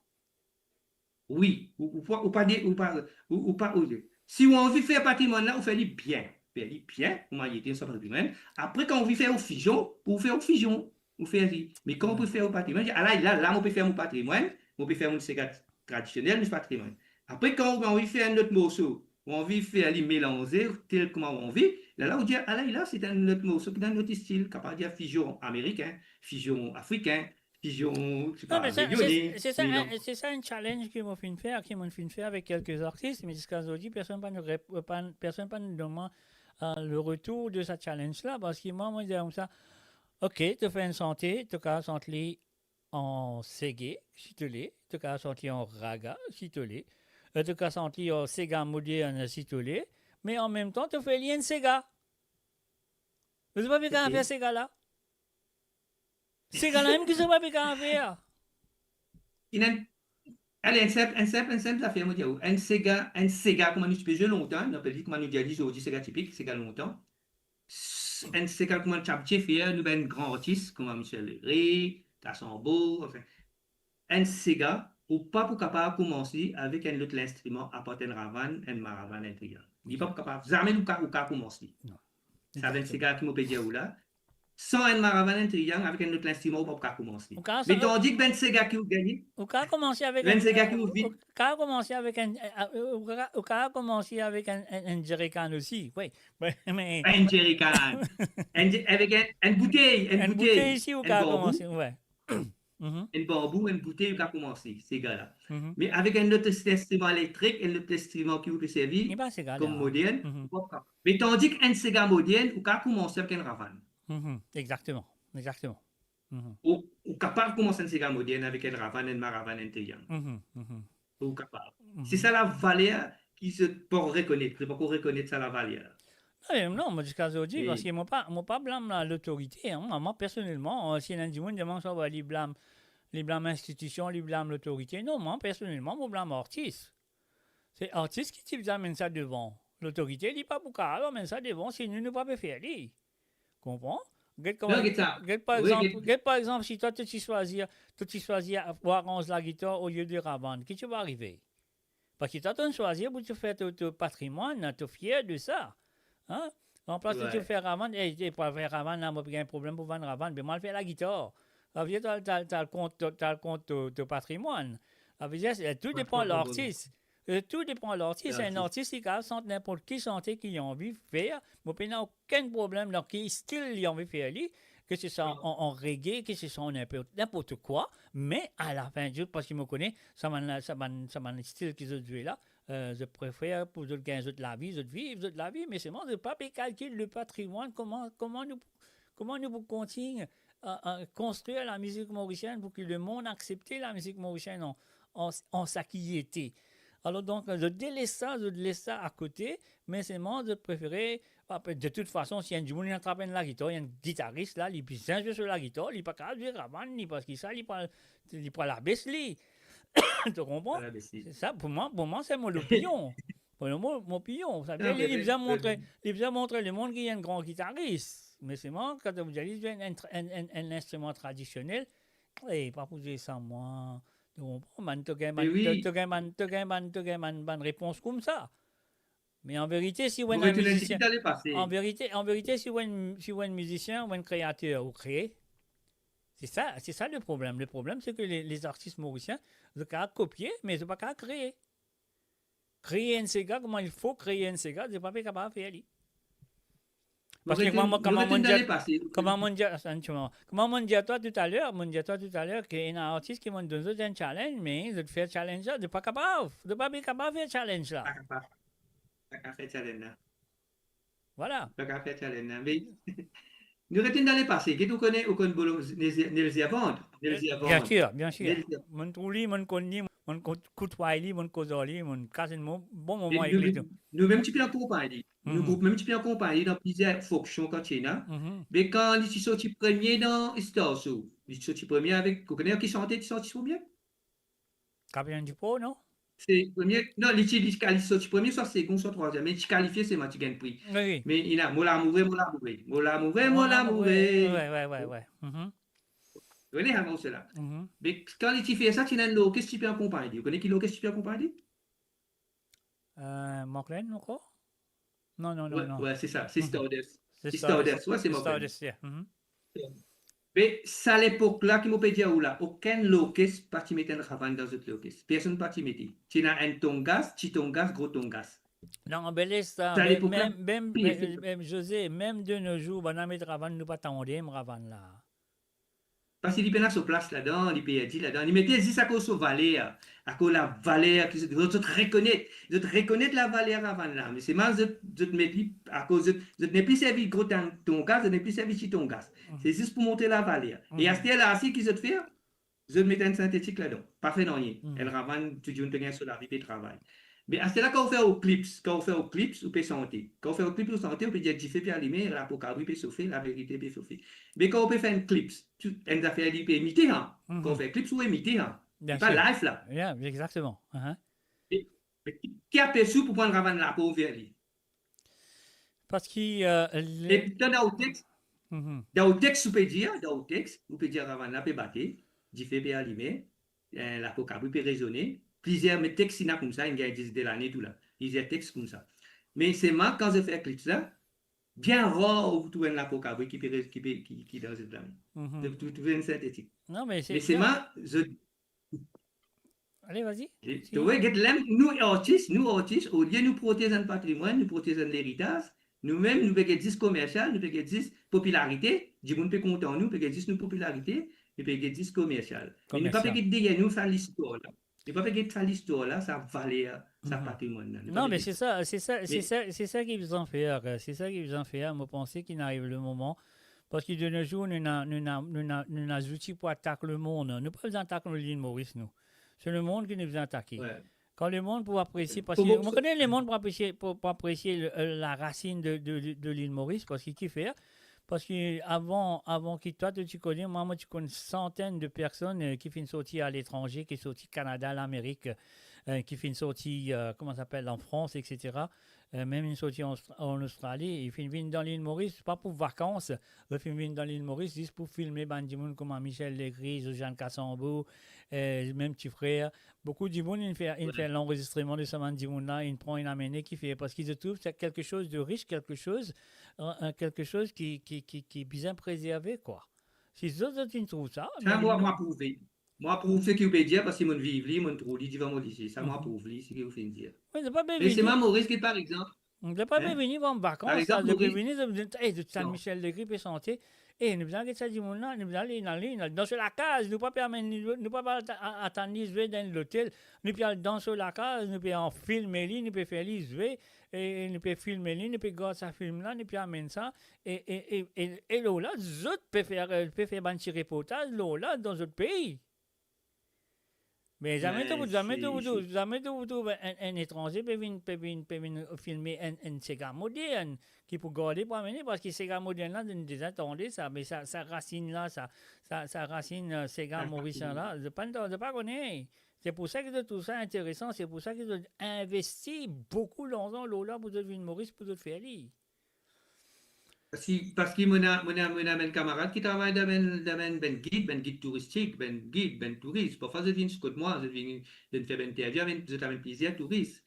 Wi, ou, ou pa, ou pa de, ou pa, ou, ou pa, ou, si ou anvi fer patrimwann la, ou fer li bien. Fer li bien, kouma li ete dan so patrimwann. Apre, kan ou anvi fer ou fizion, ou fer ou fizion, ou fer li. Me kan ou pe fer ou patrimwann, ala, la, la, mo pe fer mo patrimwann, mo pe fer mo sega tradisionel, mo patrimwann. Apre, kan ou anvi fer enn lot morso, ou anvi fer li melanze, tel kouma ou anvi, la, la, ou dir, ala, la, se enn lot morso ki dan enn lot stil, kapav dir fizion amerikin, fizion afrikin, fizion, se Non, pa, me sa, se, reyone, se sa, fizion en, se sa enn challenge ki mo finn fer, ki mo finn fer avek kelke artis, me ziska zordi, personn pa'nn rep-, pa, personn pa'nn donn mwa, euh, le retour de sa challenge la, parski mwa, mo dir koumsa, ok, to fer enn sante, to kapav sant li an sege, si to le, to kapav sant li an raga, si to le, euh, to kapav sant li an sega modern, si to le, me an mem tan, to fer li enn sega. Me to pa pe kapav Ok. fer sega la. Sega la mem ki to pa pe kapav fer. Inn enn, ale, enn sinp, enn sinp, enn sinp zafer, mo dir ou. Enn sega, enn sega, kouma nou ti pe zwe lontan, nou apel li, kouma nou dir li zordi, sega tipik, sega lontan. S-, enn sega kouma ti pe fer, nou bann gran artis, kouma Michel Leray, Tasambo, anfin. Enn sega, ou pa pou kapav koumans li avek enn lot linstriman, apar enn ravann, enn maravann, enn triyang. Li pa pou kapav, zame ou ka, ou ka koumans li. Non. Sa bann Exactement. sega ki mo pe dir ou la. San enn maravann, enn triyang, avek enn lot linstriman, ou pa pou kapav koumans li. Ou kapav Me sa- tandi ki bann sega ki ou gagne, Ou kapav koumans avek bann enn, sega ki ou vit. ou kapav koumans avek enn, euh, ou kapav, ou kapav koumans avek enn, enn, enn jerrycan osi, wi. Me, me Enn jerrycan. Enn je-, avek enn, enn boutey, enn enn boutey. boutey isi, ou Enn kapav bambou. koumans, wi. Mhm. Enn banbou, enn boutey, ou kapav koumans li, sega la. Mhm. Me avek enn lot instriman elektrik, enn lot instriman ki ou pe servi kom modern, ou pa kapav. Me tandi ki enn sega modern, ou kapav koumans avek enn ravann. Mhm. Exakteman, exakteman. Mhm. Ou, ou kapav koumans enn sega modern avek enn ravann, enn maravann, enn triang. Mhm, mhm. Ou kapav. Mhm. Se sa lavaler ki zot pa rekonet, zot pa'kor rekonet sa lavaler la. Non, non, mwa ziska zordi, parski mwa pa, mwa pa blam la, lotorite, en. Mwa, mwa, personelman, eh, si ena dimoun demann sa, li blam, li blam institision, li blam lotorite. Non, mwa, personelman, mwa blam artis. Se artis ki ti bizin amenn sa devan. Lotorite, li pa pou kapav amenn sa devan, si nou, nou pa pe fer li. Konpran? Get kouma, get par exanp, get par exanp, si twa, to ti swazir, to ti swazir pou aranz lagitar olie de ravann, ki ti pou arive? Parski twa, to'nn swazir pou to fer to, to patrimwann, to fier de sa. En? Anplas to ti fer ravann, eh, eh, pou fer ravann la, mwa pe gagn problem pou vann ravann, be mwa al fer lagitar. Savedir to al, to al, to al kont, to, to al kont to, to patrimwann. Savedir, eh, tou depan lartis. Eh, tou depan lartis. Enn artis, li kapav sant ninport ki sante ki li anvi fer. Mo pena okenn problem dan ki stil li anvi fer li, ke se swa an, an reggae, ke se swa an ninport, ninport kwa, me alafin di zour, parski mo kone sa bann la, sa bann, sa bann stil ki zot zwe la, eh, zot prefer pou zot gagn zot lavi, zot viv zot lavi, me selman zot pa pe kalkil lepatrimwann, kouma, kouma nou, kouma nou pou kontign a, a konstrir lamizik morisienn pou ki lemond aksepte lamizik morisienn an, an, an sa ki li ete. Alor donk, zot deles sa, zot les sa akote, me selman zot prefere, apre, de tout fason, si enn dimoun li atrap enn lagitar, enn gitaris la, li bizin zwe so lagitar, li pa kapav zwe ravann li, parski sa, li pral, li pral abes li. To konpran? Pral abes li. Se sa, pou mwa, pou mwa, se mo lopion. Pou mo, mo lopion. Savedir, li, li bizin montre, li bizin montre lemond ki li enn gran gitaris. Me selman, kan to dir li zwe enn, enn, enn, enn instriman tradisionel, eh, pa pou zwe sa, mwa. To konpran? Bann, to gagn bann, to, to gagn bann, to gagn bann, to gagn bann, bann repons koumsa. Me an verite, si ou enn mizisien, an verite, an verite, si ou enn, si ou enn mizisien, ou enn kreater, ou kree. Se sa, se sa le problem. Le problem, se ke le, les artis morisien, zot kapav kopie, me zot pa kapav kree. Kree enn sega, kouma il fo kree enn sega, zot pa pe kapav fer li. Parski kouma, kouma monn dir, kouma monn dir, atann, kouma monn dir twa toutaler, monn dir twa toutaler ke ena artis ki monn donn zot enn challenge, me zot fer challenge la, zot pa kapav, zot pa pe kapav fer challenge la. Pa kapav. Pa kapav fer challenge la. Vwala. Pa kapav fer challenge la. Me nou retourn dan lepase. Get, ou kone, ou konn Bolo, Nelzi, Nelzi Avant? Nelzi Avant. Bien sir, bien sir. Nelzi Avant. Monn trouv li, monn konn li, monn kot-, koutway li, monn koz ar li, monn kas enn mo-, bon moman avek li tou. Nou mem ti pe akonpagn li. Nou group mem ti pe akonpagn li dan plizier fonksion kan ti ena. Me kan li ti sorti premie dan Star Show, li ti sorti premie avek, ou kone ki sante ti sorti premie? Kapitenn Dipro, non? Se premie, non, li ti, li kal-, sorti premie, swa segonn, swa trwaziem, me li ti kalifie, selman ti gagn pri. Wi, wi. Me ena Mo Lamoure, Mo Lamoure. Mo Lamoure, Mo Lamoure. Wi, wi, wi, wi. Ou kone, avan sela. Me kan li ti fer sa, ti ena enn lorkes ti pe akonpagn li. Ou kone ki lorkes ti pe akonpagn li? Eh, Mark Lane ankor? Non, non, non, non. Wi, wi, se sa. Se Stardust. Se Stardust. Stardust, wi, se Mark Lane. Stardust, yeah. Me sa lepok la ki mo pe dir ou la, okenn lorkes pa ti met enn ravann dan zot lorkes. Personn pa ti mete. Ti ena enn tongas, ti tongas, gro tongas. Non, be les sa, sa lepok la, mem, mem, mem, Jose, mem de nos jours, bann la met ravann, nou pa tande mem ravann la. Parski li pena so plas ladan, li perdi ladan. Li mete zis akoz so valer, akoz lavaler ki zot, zot, zot rekonet, zot rekonet lavaler ravann la. Me selman zot, zot met li akoz zot, zot nepli servi gro tan-, tongas, zot nepli servi ti tongas. Se zis pou montre lavaler. E aster la, si ki zot fer, zot met enn sintetik ladan. Pa fer nanye. Enn ravann, tou dimoun pe gagn so lavi, pe travay. Me aster la, kan ou fer ou clips, kan ou fer ou clips, ou pe sante. Kan ou fer ou clips, ou sante, ou pe dir dife pe alime, lapo kabri pe sofe, laverite pe sofe. Me kan ou pe fer enn clips, tou enn zafer li pe imite, en. Kan ou fer clips, ou imite, en. Li pa live la. Bien sir. Yeah, exactement. E, me ki, ki apes ou pou pran ravann lapo ou ver li? Parski, eh, le- E dan ou text, dan ou text ou pe dir, dan ou text, ou pe dir ravann la pe bate, dife pe alime, eh, lapo kabri pe rezone. Plizier, me text ena koumsa, inn gagn dis de lane tou la. Plizier text koumsa. Me selman kan zot fer clips la, bien rar ou trouv enn lapo kabri ki pe re-, ki pe, ki, ki dan zot lame. Zot pou trouv enn sintetik. Non, me se, me selman, zot Ale, vas-y. E, si. To we, get, lè nou artis, nou artis, olie nou protez enn patrimwann, nou protez enn leritaz, nou mem, nou pe get zis komersial, nou pe get zis popilarite, dimoun pe kontan nou, pe get zis nou popilarite, nou pe get zis komersial. Me nou pa pe get deryer nou sa listwar la. Nou pa pe get sa listwar la, sa valer, sa patrimwann la. Nou pa pe get sa. Non, me se sa, se sa, se sa, se sa ki bizin fer, se sa ki bizin fer. Mo panse ki inn ariv lemoman, parski de nos jours, nou ena, nou ena, nou ena, nou ena zouti pou atak lemond. Nou pa bizin atak nou Lil Moris, nou. Se lemond ki nou bizin atake. Kan lemond pou apresie, parski mo kone lemond pou apresie, pou, pou apresie le, euh, larasinn de, de, de Lil Moris, parski ki fer? Parski avan, avan ki twa, to ti kone, mwa, mo ti konn santenn de personn, euh, ki finn sorti aletranze, ki sorti Kanada, Lamerik, euh, ki finn sorti, euh, kouma sa apel, an Frans, et cetera. Euh, mem inn sorti an Aust-, an Ostrali, e finn vinn dan Lil Moris, pa pou vakans, zot finn vinn dan Lil Moris zis pou filme bann dimoun kouma Michel Legris, Josiane Casambeau, euh, mem Ti Frer. Boukou dimoun inn fer, inn fer lanrezistreman de sa bann dimoun la, inn pran, inn amene, ki fer, parski zot trouv se quelque chose de riche, quelque chose, euh, euh, quelque chose ki, ki, ki, ki bizin prezerve, kwa. Si zot, zot inn trouv sa, sa, me mwa, mwa aprouve. Mwa aprouve seki ou pe dir, parski mo'nn viv li, mo'nn trouv li divan mo lizie. Sa, mwa aprouve li, seki ou finn dir. Wi, se pa bien. Me se vini. Mwa Moris ki, par exanp, Zot pa pe vini pran vakans, zot pe vini, zot pe dir, "Ey, zot tann Michel Legris pe sante. Ey, nou bizin get sa dimoun la, nou bizin ale, nou ale, nou al dans lakaz, nou pa pe amenn li, nou pa pe al atann li zwe dan lotel. Nou pe al dans lakaz, nou pe filme li, nou pe fer li zwe, e nou pe filme li, nou pe gard sa film la, nou pe amenn sa." E, e, e, e, e lor la, zot pe fer, pe fer bann ti reportaz lor la dan zot pei. Me zame to, zame to, zame to, to trouv enn, enn etranze pe vinn, pe vinn, pe vinn filme enn, enn sega modern, ki pou garde, pou amene, parski sega modern la, nou deza tande sa, me sa, sa rasinn la, sa, sa, sa rasinn, euh, sega morisien la, zot pa, zot pa kone. Se pou sa ki zot trouv sa interesan, se pou sa ki zot investi boukou larzan lor la pou zot vinn Moris, pou zot fer li. Parski, parski mo ena, mo ena, mo ena bann kamarad ki travay dan bann, dan bann, bann gid, bann gid touristik, bann gid, bann touris. Parfwa zot vinn kot mwa, zot vinn, zot vinn fer bann interview avek, zot amenn plizier touris.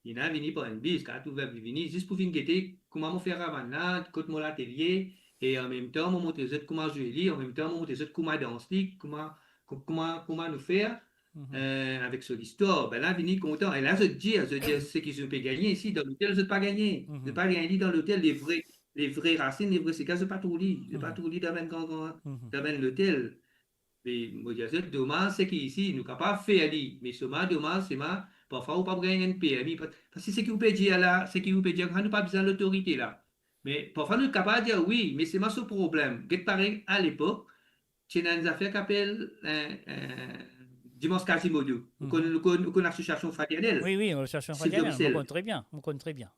Ena vini par enn bis, kapav trouve vini zis pou vinn gete kouma mo fer ravann la, kot mo latelie, e anmemtan mo montre zot kouma zwe li, anmemtan mo montre zot kouma dans li, kouma, ko-, kouma, kouma nou fer, eh, avek so listwar, bann la vini kontan. E la, zot dir, zot dir seki zot pe gagne isi, dan lotel, zot pa gagne. Zot pa gagn li dan lotel, le vre, le vre rasinn, le vre sega, zot pa trouv li. Zot pa trouv li dan bann gran, gran, dan bann lotel. Me mo dir zot, domaz, seki isi, nou kapav fer li. Me selman domaz, selman, parfwa ou pa pou gagn enn permi. Pa-, parski seki ou pe dir la, seki ou pe dir, ah, nou pa bizin lotorite la. Me parfwa nou kapav dir wi, me selman so problem. Get parey alepok, ti ena enn zafer ki apel, eh, eh, Dimans Quasimodo. Ou konn, ou konn, ou konn lasosiasion Fraternelle? Wi, wi, lasosiasion Fraternelle, mo konn tre bien, mo konn tre bien.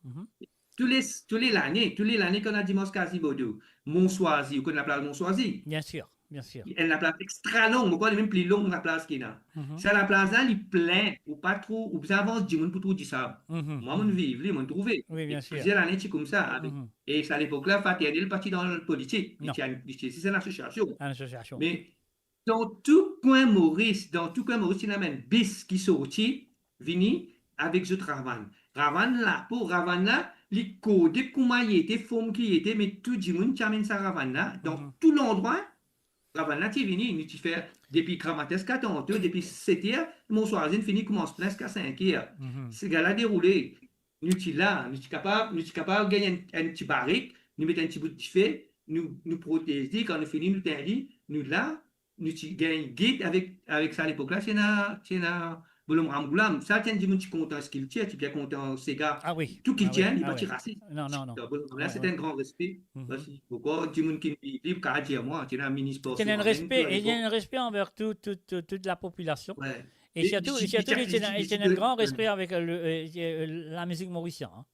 Tou le, tou le lane, tou le lane, kan ena Dimans Quasimodo, Montswazi, ou konn laplaz Montswazi? Bien sir, bien sir. Enn laplaz extra long, mo krwar li mem pli long laplaz ki ena. Sa laplaz la, li plin, ou pa trouv, ou bizin avans dimoun pou trouv disab. Mwa, mo'nn viv li, mo'nn trouve. Wi, bien sir. Plizier lane ti koumsa, avek E sa lepok la, Fraternelle pa ti dan politik. Li ti enn, li ti zis enn asosiasion. Enn asosiasion. Me dan tou kwin Moris, dan tou kwin Moris, ti ena bann bis ki sorti, vini avek zot ravann. Ravann la, pou ravann la, li kode kouma li ete, form ki li ete, me tou dimoun ti amenn sa ravann la, dan tou landrwa, ravann la ti vini, nou ti fer depi gramatin ziska tanto, depi set er, Montswazi fini koumans plin ziska sink er. Sega la deroule. Nou ti la, nou ti kapav, nou ti kapav gagn enn, enn ti barik, nou met enn ti bout dife, nou, nou protez li, kan nou fini, nou tegn li, nou la, nou ti gagn gid avek, avek sa lepok la, ti ena, ti ena Bolom Ramgoulam. Sa ti enn dimoun ti kontan kiltir, ti bien kontan sega. Ah wi. Tou kiltir, li pa ti rasis. Non, non, non. Bolom Ramgoulam, se enn gran respe. Parski, ankor, dimoun ki viv li, kapav dir mwa, ti ena minis spor. Ti ena enn respe, e ti ena enn respe anver tou, tou, tou, tou lapopilasion. E sirtou, e sirtou, li ti ena, li ti ena enn gran respe avek, euh, le, euh, euh, lamizik morisien, hein.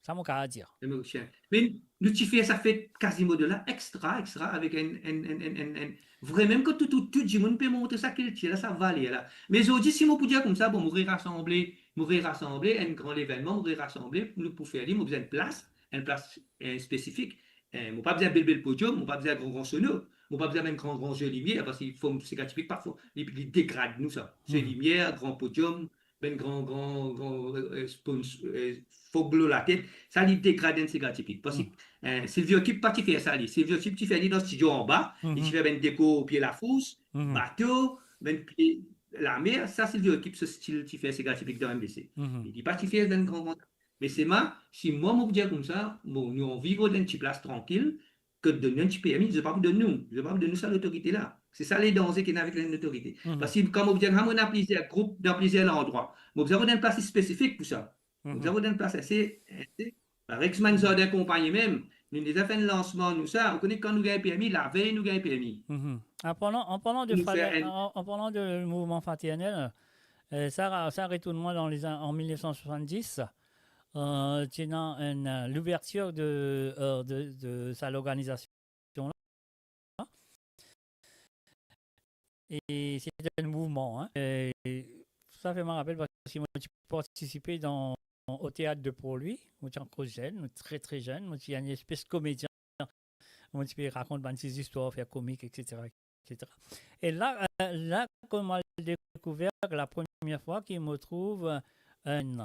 Sa mo kapav dir. Lamizik morisien. Me nou ti fer sa fet Quasimodo la extra, extra, avek enn, enn, vremem ki tou, tou, tou dimoun pe montre sa kiltir la, sa valer la. Me zordi, si mo pou dir koumsa, bon, mo rerasanble, mo rerasanble, enn gran levennman, mo rerasanble, nou pou fer li, mo bizin enn plas, enn plas, eh, spesifik. Eh, mo pa bizin bel, bel podiom, mo pa bizin gran, gran sono, mo pa bizin mem gran, gran zwe limier, parski fom sega tipik, parfwa, li, li degrad nou sa. Zwe limier, gran podiom, bann gran, gran, gran, eh, spons-, eh, fog lor latet, sa li degrad enn sega tipik. Parski, eh, Silvio Kip pa ti fer sa li. Silvio Kip ti fer li dan stidio anba, li ti fer bann dekor pie lafous, bato, bann pie lamer, sa Silvio Kip so stil ti fer sega tipik dan M B C. Li pa ti fer bann gran, gran Me selman, si mwa, mo pou dir koumsa, bon, nou anvi rod enn ti plas trankil, ki donn nou enn ti permi, zot pa pou donn nou, zot pa pou donn nou sa lotorite la. Se sa ledanze ki ena avek lanotorite. Mhm. Parski kan mo dir, mo ena plizier group dan plizier landrwa. Mo bizin rod enn plas spesifik pou sa. Mo bizin rod enn plas ase, ase, parey ki bann zardin konpagni mem, nou deza fer enn lansman, nou sa, ou kone kan nou gagn permi, lavey nou gagn permi. Mhm. An parlan, an parlan de, nou fer enn, an, an parlan de mouvman fraternel, euh, sa, sa retourn mwa dan lezane, an mil nef san swasanndis, euh, ti ena enn, euh, louvertir de, euh, de, de sa lorganizasion la. E se enn mouvman, hein. E sa fer mwa rapel parski mo ti partisipe dan, o teat de Port-Louis, mo ti ankor zenn, mo ti tre, tre zenn, mo ti enn espes komedien. Mo ti pe rakont bann ti zistwar, fer komik, et cetera, et cetera. E la, euh, la, kouma mo dekouver la premie fwa ki mo trouv, euh, enn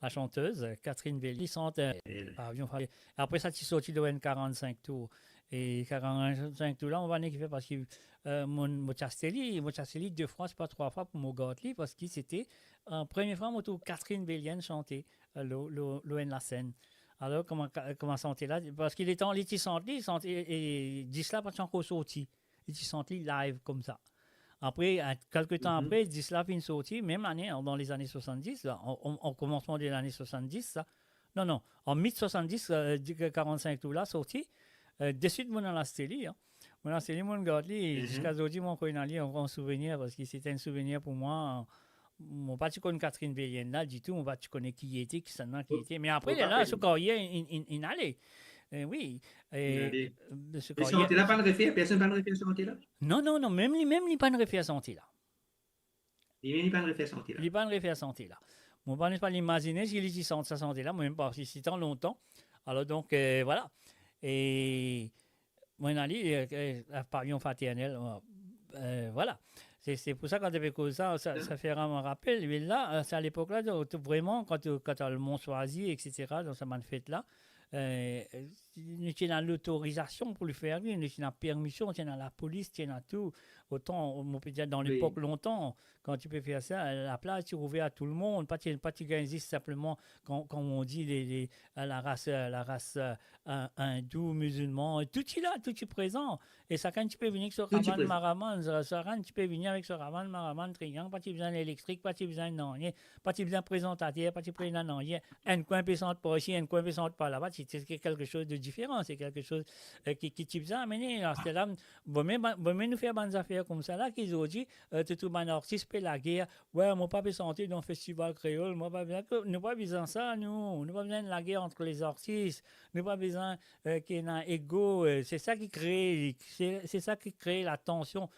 la chantez, euh, Catherine Bellier, li sant, euh, Pavion Fraternel. Apre sa, ti sorti lor enn karant-sink tour. E karant-sink tour la, mo pa kone kifer, parski, euh, mo, mo ti aste li, mo ti aste li de fwa, se pa trwa fwa pou mo gard li, parski se te, euh, premie fwa mo trouv Catherine Bellier sante, euh, lor, lor, lor enn lasenn. Alor, kouma, kouma sante la, parski letan li ti sant li, sant, e, e disk la pa ti ankor sorti. Li ti sant li live koumsa. Apre, euh, kelke tan apre, disk la finn sorti, mem lane, an, dan lezane swasanndis, la, an, an, an komansman de lane swasanndis, sa. Non, non, an mid swasanndis, euh, di-, karant-sink tour la sorti, euh, deswit mo'nn al aste li, hein. Mo'nn aste li, mo'nn gard li, e ziska zordi, mo ankor ena li an gran souvenir, parski se enn souvenir pou mwa, mo pa ti konn Catherine Bellier la ditou, mo pa ti kone ki li ete, kisannla ki li ete. Me apre, lerla, so karyer inn, inn, inn ale. Eh wi, eh, inn ale. Me sante la pa'nn refer, personn pa'nn refer sante la? Non, non, non, mem li, mem li pa'nn refer sante la. Li mem li pa'nn refer sante la. Li pa'nn refer sante la. Mo pa, mo pa imazine si li ti sant sa sante la, mo mem pa, si, si tan lontan. Alor donk, eh, vwala. E mo'nn al li, eh, eh, Pavion Fraternel, eh, vwala. Se, se pou sa, kan to pe koz sa, sa, sa fer mwa rapel, me la, eh, se a lepok la, donk, to, vreman, kan to, kan to al Mont Choisy, et cetera, dan sa bann fet la, eh, nou ti ena lotorizasion pou li fer li, nou ti ena permision, ti ena lapolis, ti ena tou. Otan, mo pe dir, dan lepok lontan, kan ti pe fer sa, laplaz ti ouver a tou lemonn, pa ti, pa ti gagn zis sinpleman, kan, kan on di, le, le, laras, laras, eh, in-, indou, mizilman, e tou ti la, tou ti prezan. E sakenn ti pe vini avek so ravann maravann, sa-, sakenn ti pe vini avek so ravann maravann, triyang, pa ti bizin elektrik, pa ti bizin nanye, pa ti bizin prezantater, pa ti bizin nanye. Enn kwin pe sant par isi, enn kwin pe sant par laba, se, se kelke soz de diferan, se kelke soz, eh, ki, ki ti bizin amene. Aster la, bon, me ba-, bon, me nou fer bann zafer koumsa la, ki zordi, eh, tou, tou bann artis pe lager, "Wi, mo pa pe sante dan festival kreol, mo pa bizin," nou pa bizin sa, nou. Nou pa bizin lager ant lezartis. Nou pa bizin, eh, ki ena ego, eh, se sa ki kree, se, se sa ki kree latansion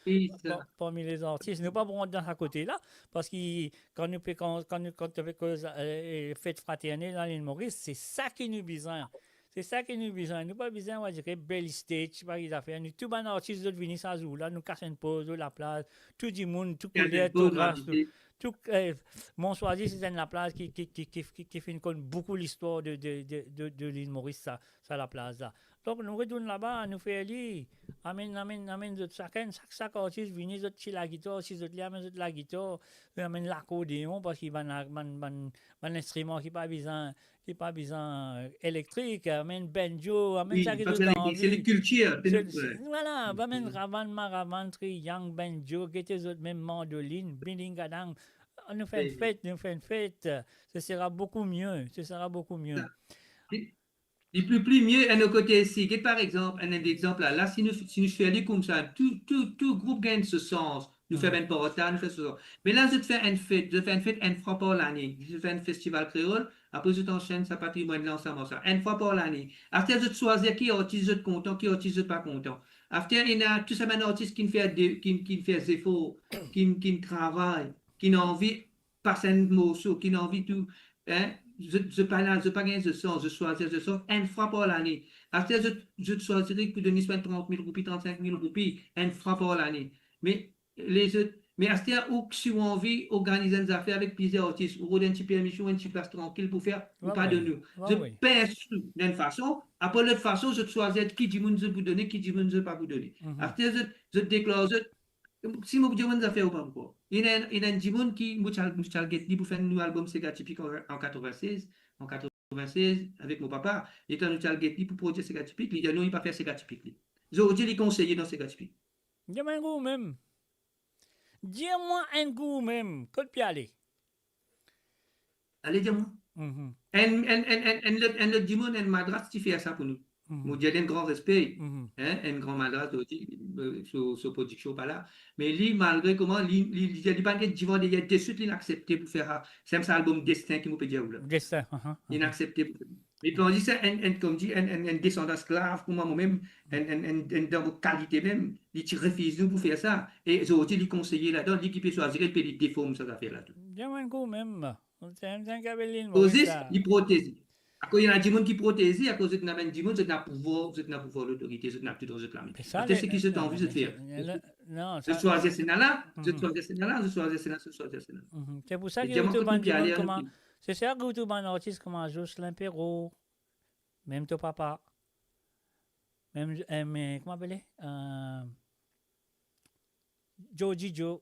pa-, parmi lezartis. Nou pa pou rant dan sa kote la, parski kan nou pe, kan, kan nou, kan nou pe koz, eh, fet fraternel la, Lil Moris, se sa ki nou bizin. Se sa ki nou bizin. Nou pa bizin, on va dire, bel stage, pa ki zafer. Nou, tou bann artis, zot vini sa zour la, nou kas enn poz lor laplaz, tou dimoun, tou kouler, tou ras, tou, tou, eh, Mont Choisy, se enn laplaz ki, ki, ki, ki, ki, ki finn konn boukou listwar de, de, de, de, de Lil Moris, sa, sa laplaz la. Donk, nou retourn laba, nou fer li, amenn, amenn, amenn zot sakenn, sak, sak artis vini, zot ti lagitar, si zot le amenn zot lagitar, amenn lakordeon, parski bann, bann, bann, bann instriman ki pa bizin, ki pa bizin, eh, elektrik, amenn banjo, amenn sa ki zot anvi. Wi, parski se lekiltir, se, se, vwala, amenn ravann, maravann, triyang, banjo, gete zot mem mandolinn, bilingadang. Nou fer enn fet, nou fer enn fet. Ce sera beaucoup mieux, ce sera beaucoup mieux. Sa. Li, li pli, pli mie enn lot kote isi. Get par exanp, enn, enn exanp la. La, si nou, si nou fer li koumsa, tou, tou, tou group gagn so sans. Nou fer bann party, nou fer so sans. Me la, zot fer enn fet, zot fer enn fet enn fwa par lane. Zot fer enn festival kreol, apre zot ansenn sa patrimwann la ansam ar sa. Enn fwa par lane. Aster zot swazir ki artis zot kontan, ki artis zot pa kontan. Aster ena tou sa bann artis ki'nn fer de, ki, ki'nn fer zefor, ki, ki'nn travay, ki'nn anvi pas enn morso, ki'nn anvi tou, hein, zot, zot pa la, zot pa gagn zot sans, zot swazir zot sans enn fwa par lane. Aster zot, zot swazir pou donn li swa trant mil roupi, trant-sink mil roupi, enn fwa par lane. Me lezot, me aster ou, si ou anvi organiz enn zafer avek plizier artis, ou rod enn ti permision, enn ti plas trankil pou fer, ou pa donn ou. Zot pins dan enn fason, apre lot fason, zot swazir ki dimoun zot pou done, ki dimoun zot pa pou done. Aster zot, zot deklar zot, si mo pou dir bann zafer ou pa pou krwar. Ena, ena enn dimoun ki, mo ti al, mo ti al get li pou fer nou albom Sega Tipik an, an katrevinnsez, an katrevinnsez, avek mo papa. Letan nou ti al get li pou prodir Sega Tipik, li dir non, li pa fer Sega Tipik li. Zordi, li konseye dan Sega Tipik. Dir mwa enn kou oumem. Dir mwa enn kou oumem. Kot pe ale? Ale dir mwa. Mhm. Enn, enn, enn, enn, enn lot, enn lot dimoun, enn Madras ti fer sa pou nou. Mhm. Mo dir enn gran respe, Mhm. hein, enn gran Madras, osi, euh, so, so prodiksion pa la. Me li, malgre kouma, li, li, li, li pa get divan deryer deswit, li aksepte pou fer sa. Se sa albom Destin ki mo pe dir ou la. Destin, aha, Li aha. aksepte pou fer. Me tandis enn, enn, kouma dir, enn, enn, enn desandan esklav kouma momem, enn, enn, enn, enn dan mo kalite mem, li ti refiz nou pou fer sa. E zordi li konseye ladan, li ki pe swazir, li pe li deform sa zafer la tou. Dir mwa enn kou oumem. Mo ti enn, enn kabelin, Kozis, sa. Li proteze. Akoz ena dimoun ki proteze, akoz zot ena bann dimoun, zot ena pouvwar, zot ena pouvwar, lotorite, zot ena tou dan zot lame. Me sa, Aster le- seki zot le- anvi, zot fer. le- non, Zot sa- swazir sena la, zot Mhm. swazir sena la, zot swazir sena, zot swazir sena. Mhm. Se pou sa E ki dir mwa ou trouv kot bann nou pe ale dimoun a kouma, nou se sa ki ou trouv bann artis kouma Jocelyn Perrot, mem to papa, mem, eh, me, kouma apele? Euh, Joe Didjo,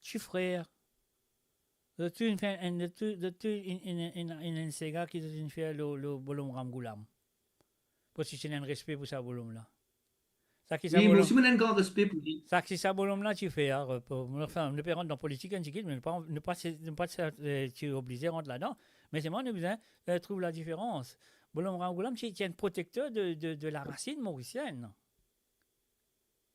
ti frer. Zot tou inn fer enn, zot tou, zot tou inn, inn, inn, inn, inn sega ki zot inn fer lor, lor Bolom Ram Goulam. Pou si ti ena enn respe pou sa bolom la. Sa ki sa Wi, mo bolom, osi mo ena enn gran respe pou li. sa ki sa bolom la ti fer, hein, pou, anfin, nou pe rant dan politik enn tigit, me nou pa, nou pa, nou pa, eh, ti oblize rant ladan. Me selman nou bizin, eh, trouv ladiferans. Bolom Ram Goulam ti, ti enn protekter de, de, de larasinn morisienn.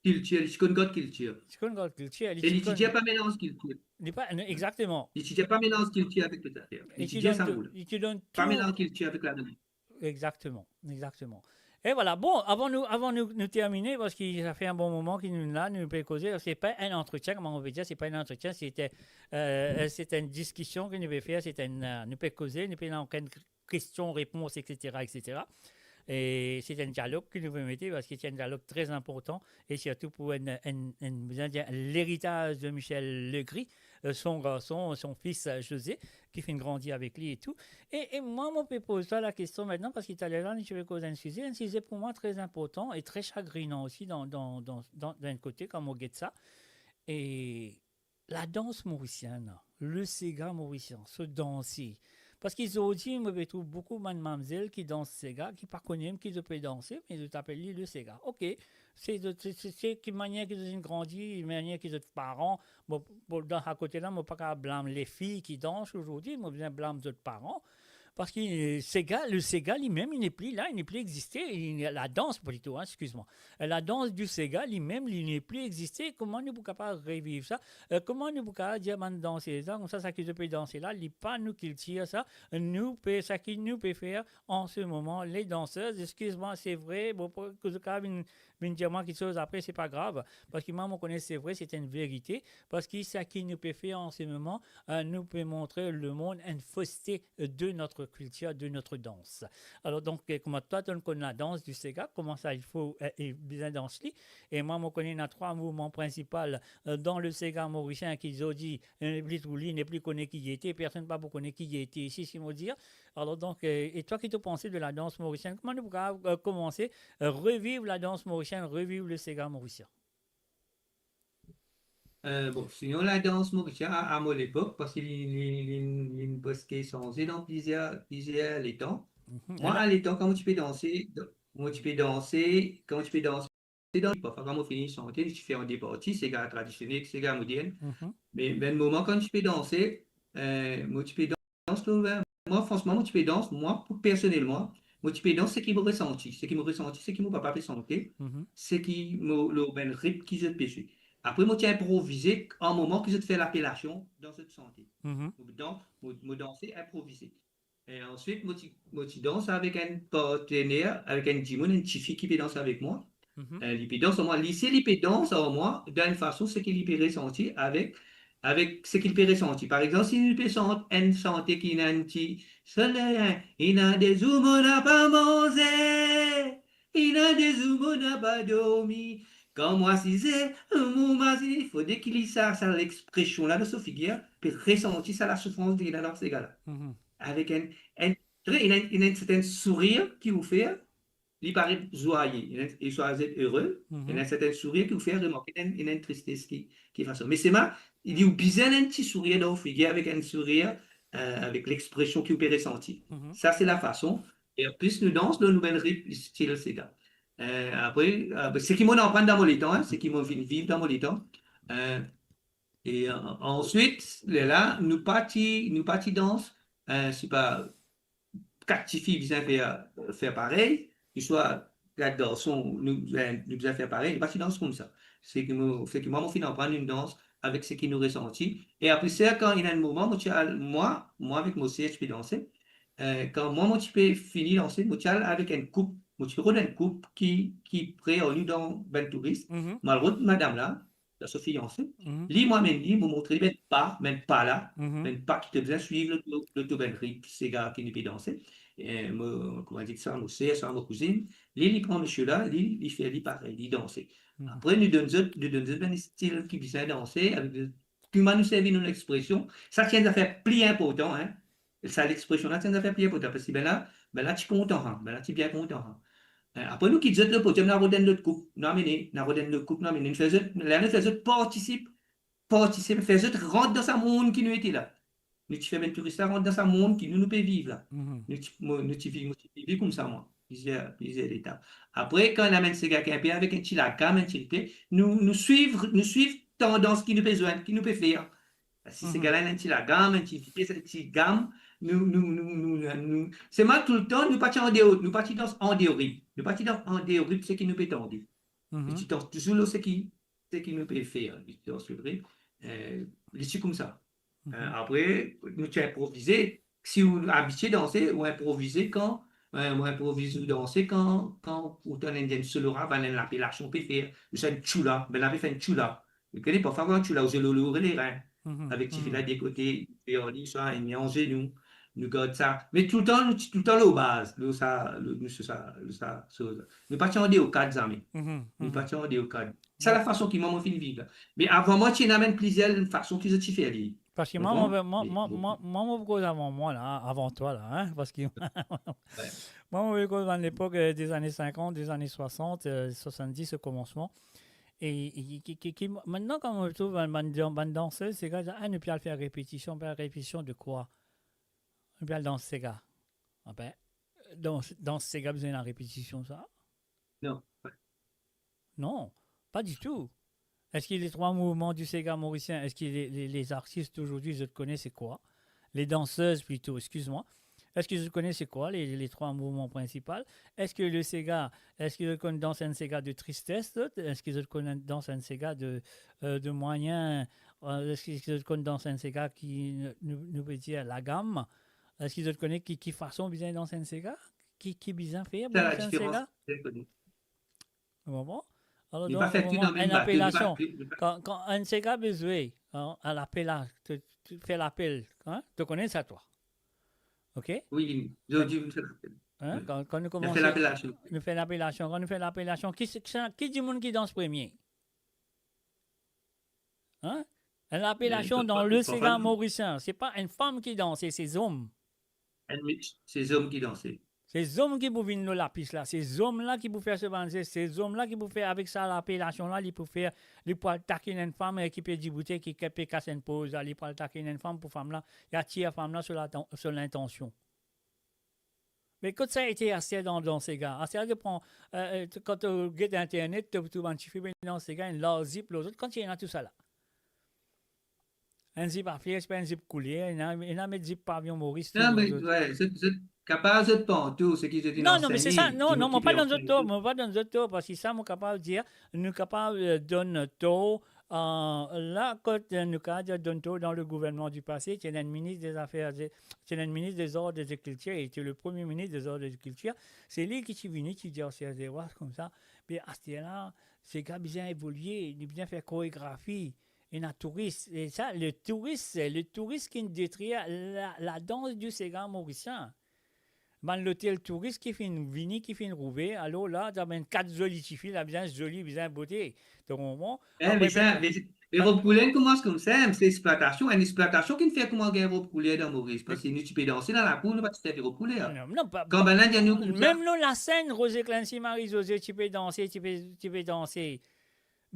Kiltir, li ti konn gard kiltir. Ti konn gard kiltir, li E li ti ti dir pa melanz kiltir. Li pa, non, exactement. Li ti dir pa melanz kiltir avek lezafer. E Li ti ti dir donn sa tou, mo la. li ti donn Pa tou. melanz kiltir avek lalann. Exactement, exactement. E vwala, bon, avan nou, avan nou, nou termine, parski sa fer enn bon moman ki nou la, nou pe koze, se pa enn antretien, kouma nou pe dir, se pa enn antretien, se te, eh, se enn diskision ki nou pe fer, se enn, eh, nou pe koze, nou pe ena okenn kestion, repons, et cetera, et cetera. E se enn dialog ki nou pe mete, parski se enn dialog tre inportan, e sirtou pou enn, enn, enn, bizin dir, leritaz de Michel Legris, eh, son garson, son fis, eh, José, ki finn grandi avek li e tou. E, e mwa, mo pe poz twa lakestion aster, parski taler la, nou ti pe koz enn size, enn size pou mwa tre inportan e tre sagrinan osi dan, dan, dan, dan, dan enn kote, kan mo get sa. E ladans morisienn, le sega morisien, so danse. Parski zordi, mo pe trouv boukou bann mamzel ki dans sega, ki pa kone mem ki zot pe danse, me zot apel li le sega. Ok, se, se, se, se ki manier ki zot inn grandi, manier ki zot paran, bon, bon, dan sa kote la, mo pa kapav blam lefi ki dans ozordi, mo bizin blam zot paran. Parski, eh, sega, le sega limem, li nepli la, li nepli existe, li, ladans plito, hein, exkiz mwa. Eh, ladans di sega limem, li nepli existe. Kouma nou pou kapav reviv sa? Eh, kouma nou pou kapav dir bann danser sa, koumsa sa ki zot pe danse la, li pa nou kiltir sa, nou pe, sa ki nou pe fer an se moman, les danseuses, exkiz mwa, se vre, bon, pou, ki zot kapav vinn, vinn dir mwa kiksoz apre, se pa grav, parski mwa, mo kone se vre, se enn verite, parski sa ki nou pe fer an se moman, eh, nou pe montre lemond enn foste de notre culture, de notre danse. Alor, donk, eh, kouma twa, to konn ladans di sega, kouma sa, il faut, eh, eh, bizin dans li. E mwa, mo kone ena trwa mouvman prinsipal, eh, dan le sega morisien ki zordi, eh, nepli trouv li, nepli kone ki li ete, personn pa pou kone ki li ete, si, si mo dir. Alor, donk, eh, e twa, ki to panse de ladans morisienn? Kouma nou pou kapav, eh, koumanse, eh, reviv ladans morisienn, reviv le sega morisien? Eh, bon, sinon ladans morisien a, a mo lepok, parski li, li, li, li preske sanze dan plizier, plizier letan. Mhm. Mwa, a letan, kan mo ti pe danse, mo ti pe danse, kan mo ti pe danse dan, parfwa kan mo fini sante, nou ti fer an de parti, sega tradisionel, sega modern. Mhm. Me, me moman kan nou ti pe danse, eh, mo ti pe dans lor, mwa, fransman, mo ti pe dans, mwa, pou, personelman, mo ti pe dans seki mo resanti, seki mo resanti, seki mo papa pe sante, mhm, seki mo, lor bann ritm ki zot pe zwe. Apre, mo ti inprovize an moman ki zot fer lapelasion dan zot sante. Mhm. Donk, dan, mo, mo danse inprovize. E answit, mo ti, mo ti dans avek enn partner, avek enn dimoun, enn tifi ki pe dans avek mwa. Mhm. Eh, li pe dans ar mwa. Li, si li pe dans ar mwa, dan enn fason, seki li pe resanti avek, avek seki li pe resanti. Par exanp, si nou pe sant enn sante ki ena enn ti soley, ena de zour mo napa manze, ena de zour mo napa dormi, kan mo asize, mo masin, fode ki li sa, sa lexpresion la dan so figir, pe resanti sa lasoufrans ki ena dan sega la. Mhm. Avek enn, enn, ena, ena enn serten sourir ki ou fer, li paret zwaye, ena, li swazi ere, mhm, ena enn serten sourir ki ou fer remarke, ena, ena enn tristes ki, ki fason. Me selman, li ou bizin enn ti sourir dan ou figir avek enn sourir, eh, avek lexpresion ki ou pe resanti. Mhm. Sa, se lafason. E anplis, nou dans dan nou bann ritm stil sega. Eh, apre, eh, seki mo aprann dan mo letan, eh, seki mo vinn viv dan mo letan. Eh, e, eh, answit, lerla, nou pa ti, nou pa ti dans, eh, sipa kat tifi bizin fer, fer parey, ouswa kat garson, nou, eh, nou bizin fer parey, nou pa ti dans koumsa. Seki mo, seki mwa, mo finn aprann enn dans avek seki nou resanti. E apre sa, kan ena enn moman, mo ti al, mwa, mwa avek mo ser ti pe danse, eh, kan mwa, mo ti pe fini danse, mo ti al avek enn koup, mo ti rod enn koup ki, ki pre ar nou dan bann touris. Mhm. Mo al rod madam la, dan so fianse. Mhm. Li, mo amenn li, mo montre li bann pa, bann pa la, Mhm. bann pa ki to bizin swiv lor to, lor to bann ritm sega ki nou pe danse. Eh, mo, kouma dir sa, mo ser, sa mo kouzinn. Li, li pran misie la, li, li fer li parey, li danse. Mhm. Apre, nou donn zot, nou donn zot bann stil ki bizin danse, avek kouma nou servi nou lexpresion, sa ti enn zafer pli inportan, hein. Sa lexpresion la ti enn zafer pli inportan, parski bann la, bann la ti kontan, hein, bann la ti bien kontan, hein. Eh, apre nou kit zot lor podiom, nou al rod enn lot koup, nou amene, nou al rod enn lot koup, nou amene, nou fer zot, la nou fer zot partisip, partisip, fer zot rant dan sa mond ki nou ete la. Nou ti fer bann touris la rant dan sa mond ki nou, nou pe viv la. Mhm. Nou ti, mo, nou ti viv, mo ti viv koumsa, mwa. Plizier, plizier letap. Apre, kan ena enn sega ki inpe avek enn ti lagam, enn ti ripe, nou, nou swiv, nou swiv tandans ki nou pe zwenn, ki nou pe fer. Si Mhm. sega la ena enn ti lagam, enn ti vitès, enn ti gam, nou, nou, nou, nou, nou, selman toultan, nou pa ti andeor, nou pa ti dans andeor ritm. Nou pa ti dans andeor ritm seki nou pe tande. Mhm. Nou ti dans touzour lor seki, seki nou pe fer, li ti dans lor ritm. Eh, li ti koumsa. Mhm. Eh, apre, nou ti inprovize. Si ou abitie danse, ou inprovize kan, eh, ou inprovize ou danse kan, kan ou tann enn, enn solo rap, bann lapelasion pe fer, ou sa enn tchoula, bann la pe fer enn tchoula. Ou kone, parfwa kan tchoula, ou zwe lor, lor lerin, Mhm. avek tifi la Mhm. de kote, e li sa, li anzenou, nou gard sa. Me toultan, nou ti toultan lor baz, lor sa, lor, nou, so sa, lor sa, so, nou pa ti andeor kad zame. Mhm. Nou pa Mhm. ti andeor kad. Sa lafason ki mwa, mo finn viv la. Me avan mwa, ti ena enn plizier fason ki zot ti fer li. Parski mwa, Konpran? mwa, mwa, Me mwa, bon. mwa, mwa, mwa, mo pou koz avan mwa la, avan twa la, hein, parski Ouais. mwa, mo pou koz bann lepok, eh, de zane sinkant, de zane swasant, eh, swasanndis, o komansman. E, e ki, ki, ki, mintnan, kan mo trouv bann, bann dan-, bann dansez, sega, ah, nou pe al fer repetision, pe al repetision de kwa? Nou pe al dans sega. Ah ben, dans, dans sega bizin ena repetision, sa? Non. Non, pas du tout. Est-ce que les trois mouvements du séga mauricien, est-ce que les, les, les artistes aujourd'hui, zot kone c'est quoi? Les danseuses plutôt, excuse-moi. Est-ce que zot kone c'est quoi les, les trois mouvements principaux? Est-ce que le séga, est-ce que zot konn dans enn séga de tristesse, zot? Est-ce que zot konn dans enn séga de, euh, de moyen, euh, est-ce que, est-ce que zot konn dans enn séga ki, nou, nou pe dir lagam? Est-ce que zot kone ki, ki fason bizin dans enn séga? Ki, ki bizin fer pou dans enn séga? Sa la diferans, bien koni. Ou konpran? Alor, donk, enn apelasion. Kan, kan enn séga pe zwe, hein, a lapela-, to, to fer lapel, hein? To kone sa, twa? Ok? Wi, zordi, nou fer lapel. Hein? Wi. Kan, kan nou koumans, nou fer lapelasion. Nou fer lapelasion. Kan nou fer lapelasion, ki, ki, ki dimoun ki dans premie? Hein? Enn lapelasion dan le séga morisien, se pa enn fam ki danse, se zom. Enn mi-, se zom ki danse. Se zom ki pou vinn lor lapis la, se zom la ki pou fer so bann zes, se zom la ki pou fer avek sa lapelasion la, li pou fer, li pou al takin enn fam, eh, ki pe diboute, ki, ki pe kas enn poz la, li pou al takin enn fam pou fam la, li atir fam la so laten-, so lintansion. Me kot sa ete aster dan, dan séga? Aster to pran, eh, eh, to, kan to get internet, to trouv bann tifi pe dans séga, enn larz zip lor zot, kot ti ena tousala? Enn zip a fler, se pa enn zip kouler, ena, ena met zip pavion Moris, tou, me, zot. Non, wi, zot, zot kapav zot pantouf, seki zot inn ansegn, non, non, me se sa, non, non, mo pa donn zot tor, mo pa donn zot tor, parski sa, mo kapav dir, nou kapav, eh, donn tor, eh, la, kot, eh, nou kapav dir donn tor dan le gouvernman di pase, ti ena enn minis de zafer, ti ena enn minis dezord de kiltir, li ti le premie minis dezord de kiltir, se li ki ti vini, ti dir Serge Leroy koumsa, be aster la, séga bizin evolie, li bizin fer koregrafi, ena touris, e sa, le touris, se le touris ki finn detrir la, ladans di séga morisien. Bann lotel touris ki finn vini, ki finn rouve, alor la, ti ena bann kat zoli tifi la, bizin zoli, bizin bote. To konpran? Eh, apre, me sa, me, me rob kouler koumans koumsa, se explwatasion, enn explwatasion ki finn fer kouma gagn rob kouler dan Moris, parski nou ti pe danse dan lakour, nou pa ti servi rob kouler. Non, non, pa, kan pa, bann la dir nou koumsa. Mem lor lasenn, Roze Clency, Marie José ti pe danse, ti pe, ti pe danse.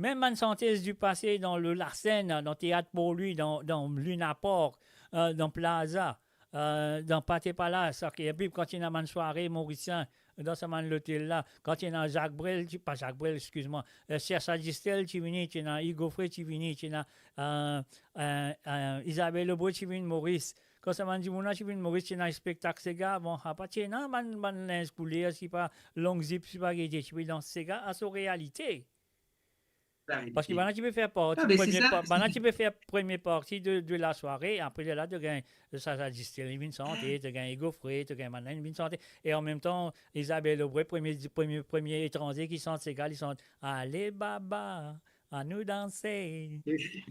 Mem bann santez di pase dan le lasenn, dan Teat Port Louis, dan, dan Luna Park, eh, dan Plaza, eh, dan Pate Palace, ok, epi kan ti ena bann sware morisien, dan sa bann lotel la. Kan ti ena Zak Brel, ti, pa Zak Brel, exkiz mwa, eh, Serge Adistel ti vini, ti ena Hugues Aufray ti vini, ti ena, eh, eh, eh, Isabelle Aubray ti vinn Moris. Kan sa bann dimoun la ti vinn Moris, ti ena spektak sega. Bon, apa ti ena bann, bann linz kouler, sipa long zip, sipa ki ete, ti pe dans sega, a so realite. Parski bann la ti pe fer parti, ah, ben, se premie sa, pa-, bann la ti pe fer premie parti de, de lasware, apre lerla to gagn Serge Adistel, li vinn sante, to gagn Hugues Aufray, to gagn bann la, li vinn sante. E anmemtan, Isabelle Aubray, premie, premie, premie etranze ki sant sega, li sant Ale baba, anou danse.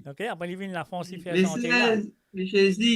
Ok, apre li vinn Lafrans, li fer sante la. Misie Zi,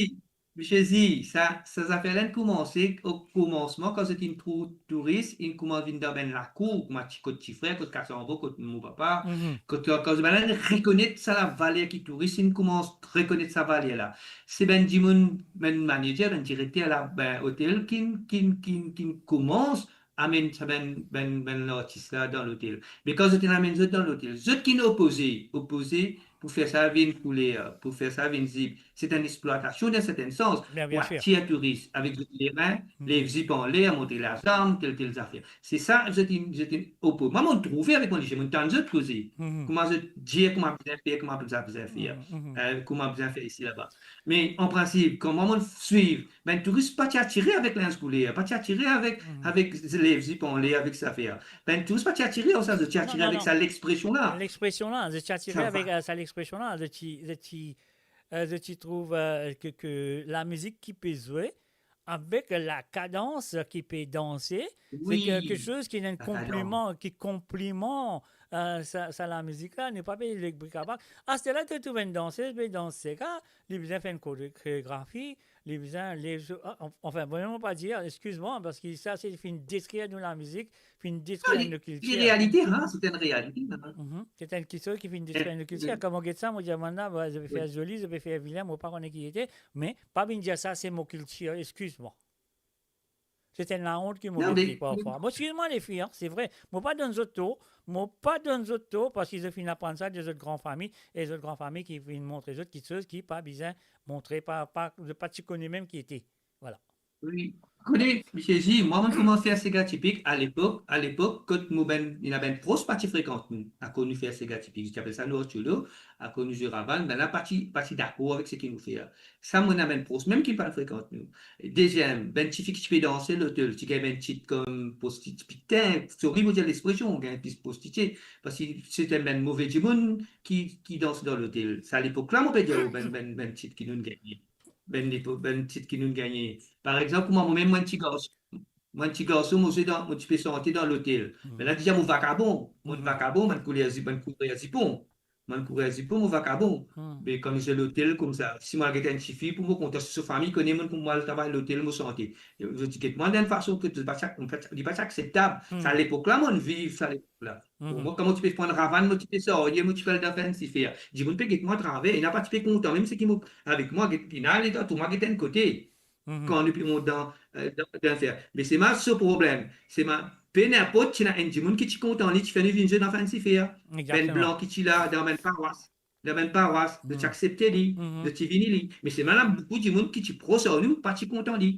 Misie Zi, sa, sa zafer la inn koumanse o koumansman, kan zot inn trouv touris, inn koumans vinn dan bann lakour, kouma ti, kot Tifrer, kot Kasanbo, kot mo papa, kot, kan, kan bann la inn rekonet sa lavaler ki touris, inn koumans rekonet sa valer la. Se bann dimoun, bann manager, bann direkter la, bann otel, ki'nn, ki'nn, ki'nn, ki'nn koumans amenn sa bann, bann, bann lartis la dan lotel. Me kan zot inn amenn zot dan lotel, zot ki'nn opoze, opoze pou fer sa vinn kouler, pou fer sa vinn zip. Se enn explwatasion dan serten sans, pou atir touris avek zot leren, lev zip anler, montre lazam, tel, tel zafer. Se sa, zot inn, zot inn opoze. Mwa, mo'nn trouve avek mo lizie, mo'nn tann zot koze. Kouma zot dir, kouma bizin fer, kouma bizin, bizin fer. Eh, kouma bizin fer isi, laba. Me an prinsip, kan mwa, mo'nn swiv, bann touris pa ti atire avek linz kouler, pa ti atire avek, avek lev zip anler, avek sa zafer. Bann touris pa ti atire ar sa, zot ti atire avek sa lexpresion la. Lexpresion la, zot ti atire avek, eh, sa lexpresion la, zot ti, zot ti, eh, zot ti trouv, eh, ke, ke lamizik ki pe zwe, avek lakadans ki pe danse, se kelke soz ki ena enn konpliman, ki konpliman, eh, sa, sa lamizik la, nou pa pe lev brikabrak. Aster la, to trouv enn dansez pe dans sega, li bizin fer enn kore-, koregrafi, li bizin lev so-, ah, an-, anfin, bon, mo pa dir, exkiz mwa, parski sa, se finn detrir nou lamizik, finn detrir nou kiltir. Non, li, li realite, hein, se enn realite, hein. Se enn kiksoz ki finn detrir nou kiltir. Kan mo get sa, mo dir, bann la, zot pe fer zoli, zot pe fer vilin, mo pa kone ki ete, me pa vinn dir sa, se mo kiltir, exkiz mwa. Se enn laont ki mo get parfwa. Mo, exkiz mwa, lefi, hein, se vre. Mo pa donn zot tor, mo pa donn zot tor, parski zot finn aprann sa de zot gran fami, e zot gran fami ki finn montre zot kiksoz ki pa bizin montre, pa, pa, zot pa ti kone mem ki ete. Vwala. Wi. Kone, Misie Zi, mwa, mo'nn koumans fer sega tipik alepok, alepok, kot mo bann, ena bann pros pa ti frekant nou, akoz nou fer sega tipik, zot ti apel sa nortolo, akoz nou zwe ravann, bann la pa ti, pa ti dakor avek seki nou fer. Sa, mo ena bann pros mem ki pa frekant nou. Deziem, bann tifi ki ti pe danse lotel, ti gagn bann tit kom prosti-, pitin, sori mo dir lexpresion, gagn plis prostitie, parski se ti bann move dimoun ki, ki dans dan lotel. Sa lepok la, mo pe dir, bann, bann, bann tit ki nou'nn gagne. Bann lepo-, bann tit ki nou'nn gagne. Par exanp, kouma mo mem, mo enn ti garson, mo enn ti garson, mo zwe dan, mo ti pe sante dan lotel. Me la, deza mo vakabon, mo vakabon, bann kouler zi-, bann kourer zipon. Mo'nn kourer zipon, mo vakabon. Me kan nou zwe lotel koumsa, si mo al get enn tifi, pou mo kontan, si so fami kone mo, pou mo al travay lotel, mo sante. Zot ti get mwa dan enn fason ki zot pa ti, anfet, li pa ti akseptab. Sa lepok la, mo'nn viv sa lepok la. Pou mwa, kan mo ti pe pran ravann, mo ti pe sarye, mo ti pe al dan fancy fair. Dimoun pe get mwa atraver, ena pa ti pe kontan, mem seki mo, avek mwa, get, ena, ena, tou mwa get enn kote. Kan nou pe mont dan, eh, dan, dan fer. Me se mwa so problem. Se mwa, pe ninport, ti ena enn dimoun ki ti kontan li, ti fer nou vinn zwe dan fancy fair. Bann blan ki ti la, dan bann parwas. Dan bann parwas, zot ti aksepte li, zot ti vini li. Me se mwa, ena boukou dimoun ki ti pros ar nou, pa ti kontan li.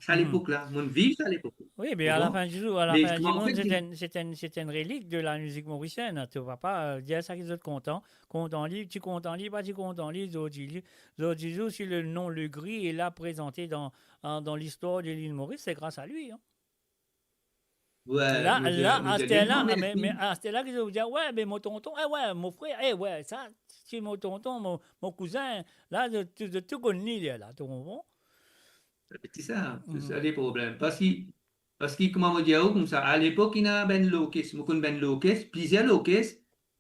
Sa lepok la, mo'nn viv sa lepok la. Wi, me alafin di zour, alafin di zour, se enn, se enn, se enn relik de lamizik morisienn, to papa, eh, dir sa ki zot kontan, kontan li, ti kontan li, pa ti kontan li, zordi li, zordi zour, si le nom Legris est là présenté dans, dans, dans l'histoire de l'île Maurice, c'est grâce à lui, hein. La, la, aster la, me, me aster la, ki zot dir, wi, me mo tonton, eh, wi, mo frer, eh, wi, sa, se mo tonton, mo, mo kouzin, la, zot tou, zot tou konn li, li la, to konpran? Se sa, se sa le problem. Parski, parski, kouma mo dir ou koumsa, alepok, ena bann lorkes, mo konn bann lorkes, plizier lorkes,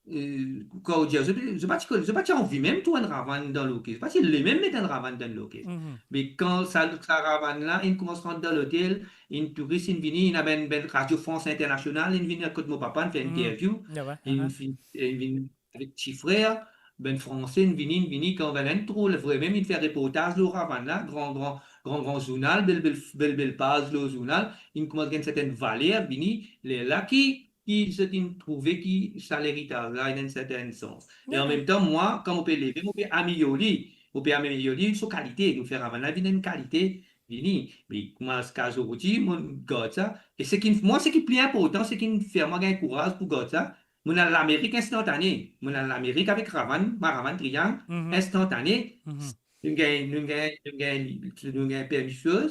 eh, kan ou dir, zot, zot pa ti konn, zot pa ti anvi mem tourn ravann dan lorkes, zot pa ti le mem met enn ravann dan lorkes. Me kan sa, sa ravann la, inn koumans rant dan lotel, inn touris, inn vini, ena bann, bann Radio France Internationale, inn vini kot mo papa, inn fer interview, inn fin-, inn vini avek Ti Frer, bann Franse, inn vini, inn vini, kan bann la inn trouv, vremem, inn fer reportaz lor ravann la, gran, gran, gran, gran zournal, bel, bel, bel, bel paz lor zournal, inn koumans gagn serten valer, vini, lerla ki, ki zot inn trouve ki sa leritaz la, ena enn serten sans. E anmemtan, mwa, kan mo pe leve, mo pe amelior li, mo pe amelior li, so kalite, nou fer ravann la vinn enn kalite, vini. Me kouma ziska zordi, mo gard sa. E seki, mwa, seki pli inportan, seki fer mwa gagn kouraz pou gard sa, mo al Lamerik instantane. Mo al Lamerik avek Ravan, Maravan Triang, Mhm. instantane. Mhm. Nou gagn, nou gagn, nou gagn, nou gagn permision,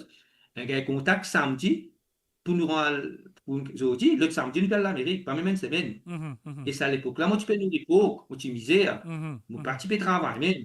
nou gagn kontak samdi pou nou al, pou zordi, lot samdi nou al Lamerik, pa mem enn semenn. Mhm, mhm. E sa lepok la, mo ti pe nouri pork, mo ti mizer. Mhm, Mo mhm. pa ti pe travay mem.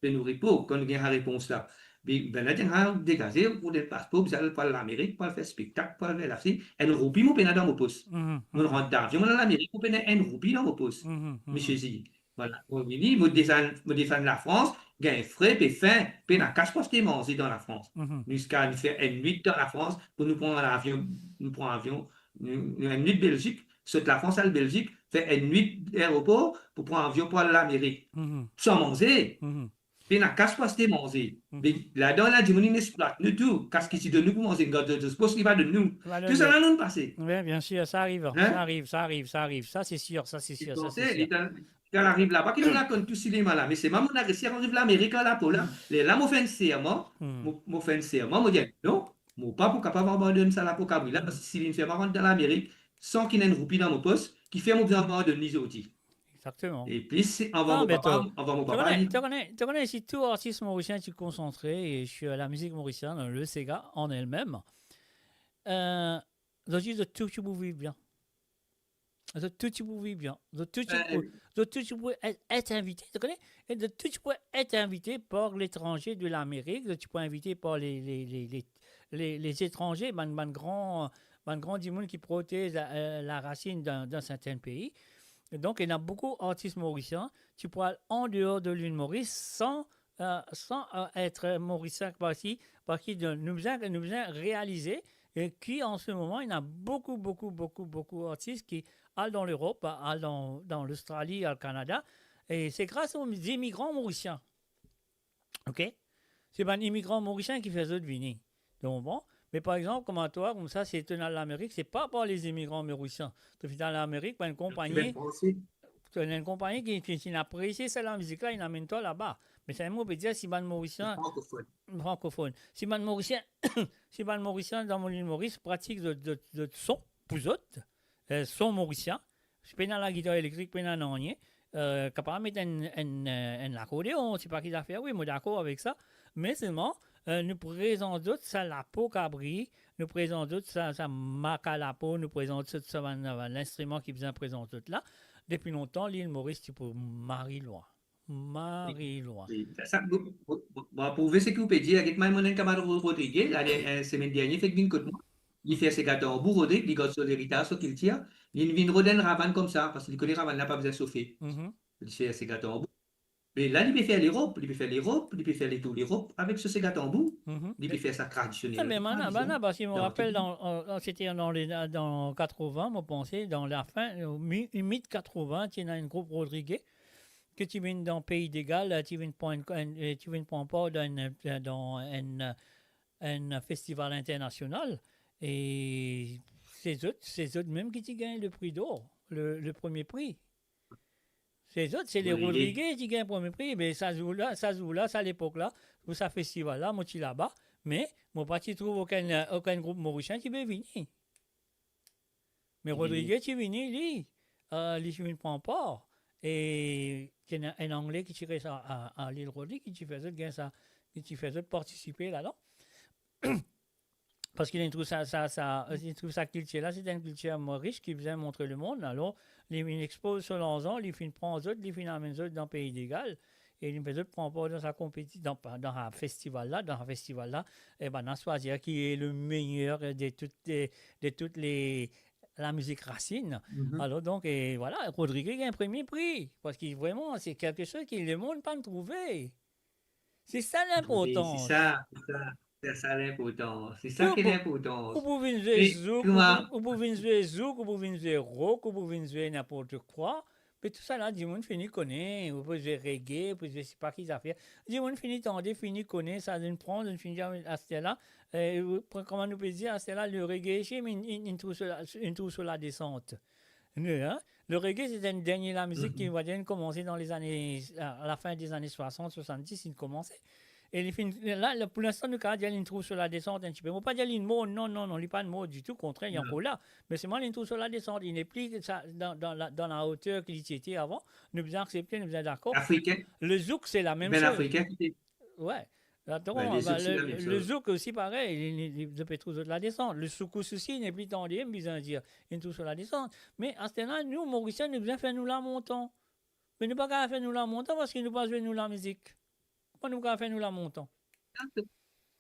Pe nouri pork, kan nou gagn sa repons la. Be, be la, dir, ah, degaze, ou donn paspor, bizin al pou al Lamerik, pou al fer spektak, pou al fer lasi. Enn roupi mo pena dan mo pos. Mhm, Mo mhm. rant davion, mo al Lamerik, mo pena enn roupi dan mo pos. Mhm, mhm. Misie Zi. Vwala, mo vini, mo desann, mo desann Lafrans, gagn fre, pe fin, pena kas pou aste manze dan Lafrans. Mhm. Nou ziska nou fer enn nwit dan Lafrans, pou nou pran lavion, nou pran avion, nou, nou enn nwit Belzik, sot Lafrans al Belzik, fer enn nwit aeropor pou pran avion pou al Lamerik. Mhm. San manze, Mhm. pena kas pou aste manze. Mhm. Me ladan la, dimoun inn eksplwat nou tou, kas ki ti donn nou pou manze, gard zot pos ki pa donn nou. Va donn Tou sa nou. la, nou pase. Wi, bien sir, sa ariv, Hein? sa ariv, sa ariv, sa ariv. Sa, se sir, sa, se sir, sa, se Panse, sir. li dan, kan ariv laba, ki nou la konn tou sinema la. Me se mwa, mo la resi ariv Lamerik an lapo la. Lerla mo fer enn serman, Hmm. mo, mo fer enn serman, mo dir, non, mo pa pou kapav abandonn sa lapo kabri la, paski si linn fer mwa rant dan Lamerik, san ki ena enn roupi dan mo pos, kifer mo bizin abandonn li zordi. Exactement. E plis, anvan Non, mo me papa, to, anvan mo to papa, kone, li to kone, to kone, si tou artis morisien ti konsantre e sir lamizik morisienn, le sega an elmem, euh, zot, zot tou ti pou viv bien. Zot tou ti pou viv bien. Zot tou ti pou, Euh, zot tou ti pou et, et invite. To kone? E zot tou ti pou et invite par letranze de Lamerik. Zot ti pou invite par le, le, le, le, le, le etranze, bann, bann gran, bann gran dimoun ki protez la, euh, larasinn dan, dan sertin pei. Donk, ena boukou artis morisien ki pou al an deor de Lil Moris san, euh, san, euh, et morisien, parski, parski de, nou bizin, nou bizin realize, e ki an se moman, ena boukou, boukou, boukou, boukou artis ki al dan Lerop, al dan, dan Lostrali, al Kanada, e se gras o zimigran morisien. Ok? Se bann imigran morisien ki fer zot vini. To konpran? Me par exanp, kouma twa, koumsa, si to al Lamerik, se pa par lezimigran morisien. To finn al Lamerik, par enn konpagni, Franse. to ena enn konpagni ki, ki, ki finn apresie sa lamizik la, inn amenn twa laba. Me sa, mo pe dir, si bann Morisien Frankofonn. frankofonn, si bann Morisien, si bann Morisien dan mo Lil Moris pratik zot, zot, zot son pou zot, eh, son morisien, pena lagitar elektrik, pena nanye, eh, kapav met enn, enn, eh, enn lakordeon, se pa ki zafer, wi, mo dakor avek sa, me selman, eh, nou prezant zot sa lapo kabri, nou prezant zot sa, sa maka lapo, nou prezant zot sa bann, bann linstriman ki bizin prezant zot la. Depi lontan, Lil Moris ti pou mari lwin. Mari lwin. Wi, sa, sa, mo, mo, mo, mo aprouve seki ou pe dir. Get mwa, mo ena enn kamarad Ro-, Rodrige, la, eh, semenn dernie, fek vinn kot mwa. Li fer sega tanbou, Rodrig, li gard so leritaz, so kiltir. Li vinn rod enn ravann koumsa, paski li kone ravann la pa bizin sofe. Mhm. Li fer sega tanbou. Me la, li pe fer Lerop, li pe fer Lerop, li pe fer letour Lerop avek so sega tanbou. Mhm. Li pe fer sa tradisionel. Ah, me bann la, bann la, paski mo rapel dan, an, an, sete dan le, dan katrovin, mo panse, dan lafin, eh, mi-, mid katrovin, ti ena enn group Rodrige, ki ti vinn dan Pei de Gal, ti vinn pran enn, enn, eh, ti vinn pran par dan enn, eh, dan enn, eh, enn festival internasional. E se zot, se zot mem ki ti gagn le pri dor, le, le premie pri. Se zot, se le Rodrige. Rodrige ki gagn premie pri. Me sa zour la, sa zour la, sa lepok la, pou sa festival la, mo ti laba, me mo pa ti trouv okenn, okenn group morisien ki pe vini. Me Mhm. Rodrige ti vini, li, eh, li ti vinn pran par. E ti ena enn Angle ki ti res a, a, a Lil Rodrig, ki ti fer zot gagn sa, ki ti fer zot partisipe ladan. Paski li trouv sa, sa, sa, li trouv sa kiltir la, se enn kiltir mo-, ris ki bizin montre lemonn. Alor, li vinn expoz so larzan, li finn pran zot, li finn amenn zot dan Pei de Gal. E li fer zot pran par dan sa konpeti-, dan, dan sa festival la, dan sa festival la, e bann la swazir ki e le meyer de tout, de, de tout le, lamizik rasin. Mhm. Alor donk, e vwala, Rodrige gagn premie pri, paski vreman, se kelke soz ki lemonn pa'nn trouve. Se sa Trouve, linportans. se sa, se sa, se sa linportans. Se sa Ou ki pou, linportans. ou pou vinn zwe Me zouk, ou kouma pou, ou pou vinn zwe zouk, ou pou vinn zwe rock, ou pou vinn zwe ninport kwa. Me tousala, dimoun fini kone, ou pou zwe reggae, ou pou zwe sipa ki zafer. Dimoun fini tande, fini kone, sa zot inn pran, zot inn fini dir, aster la, eh, ou, kouma nou pe dir, aster la, le reggae, inn, inn, inn trouv so la, inn trouv so ladesant. Nou, hein? Le reggae, se enn dernie lamizik ki, Mhm. on va dire, inn koumanse dan lezane, a, a lafin dezane swasant, swasanndis, inn koumanse. E li finn, la, la, pou linstan, nou kapav dir li trouv so ladesant enn tipe. Mo pa dir li mor, non, non, non, li pa mor ditou, kontrèr, li ankor la. Me selman li trouv so ladesant, li nepli sa, dan, dan la, dan la oter ki li ti ete avan. Nou bizin aksepte, nou bizin dakor. Afrikin. Le zouk, se lamem soz. Afrikin ki te Ouais. Atann, le, le zouk osi parey, li, li, li, zot pe trouv zot ladesant. Le soukous osi, nepli tande, mo bizin dir, li trouv so ladesant. Me aster la, nou, Morisien, nou bizin fer nou lamontan. Me nou pa kapav fer nou lamontan parski nou pa zwe nou lamizik. Kouma nou kapav fer nou lamontan?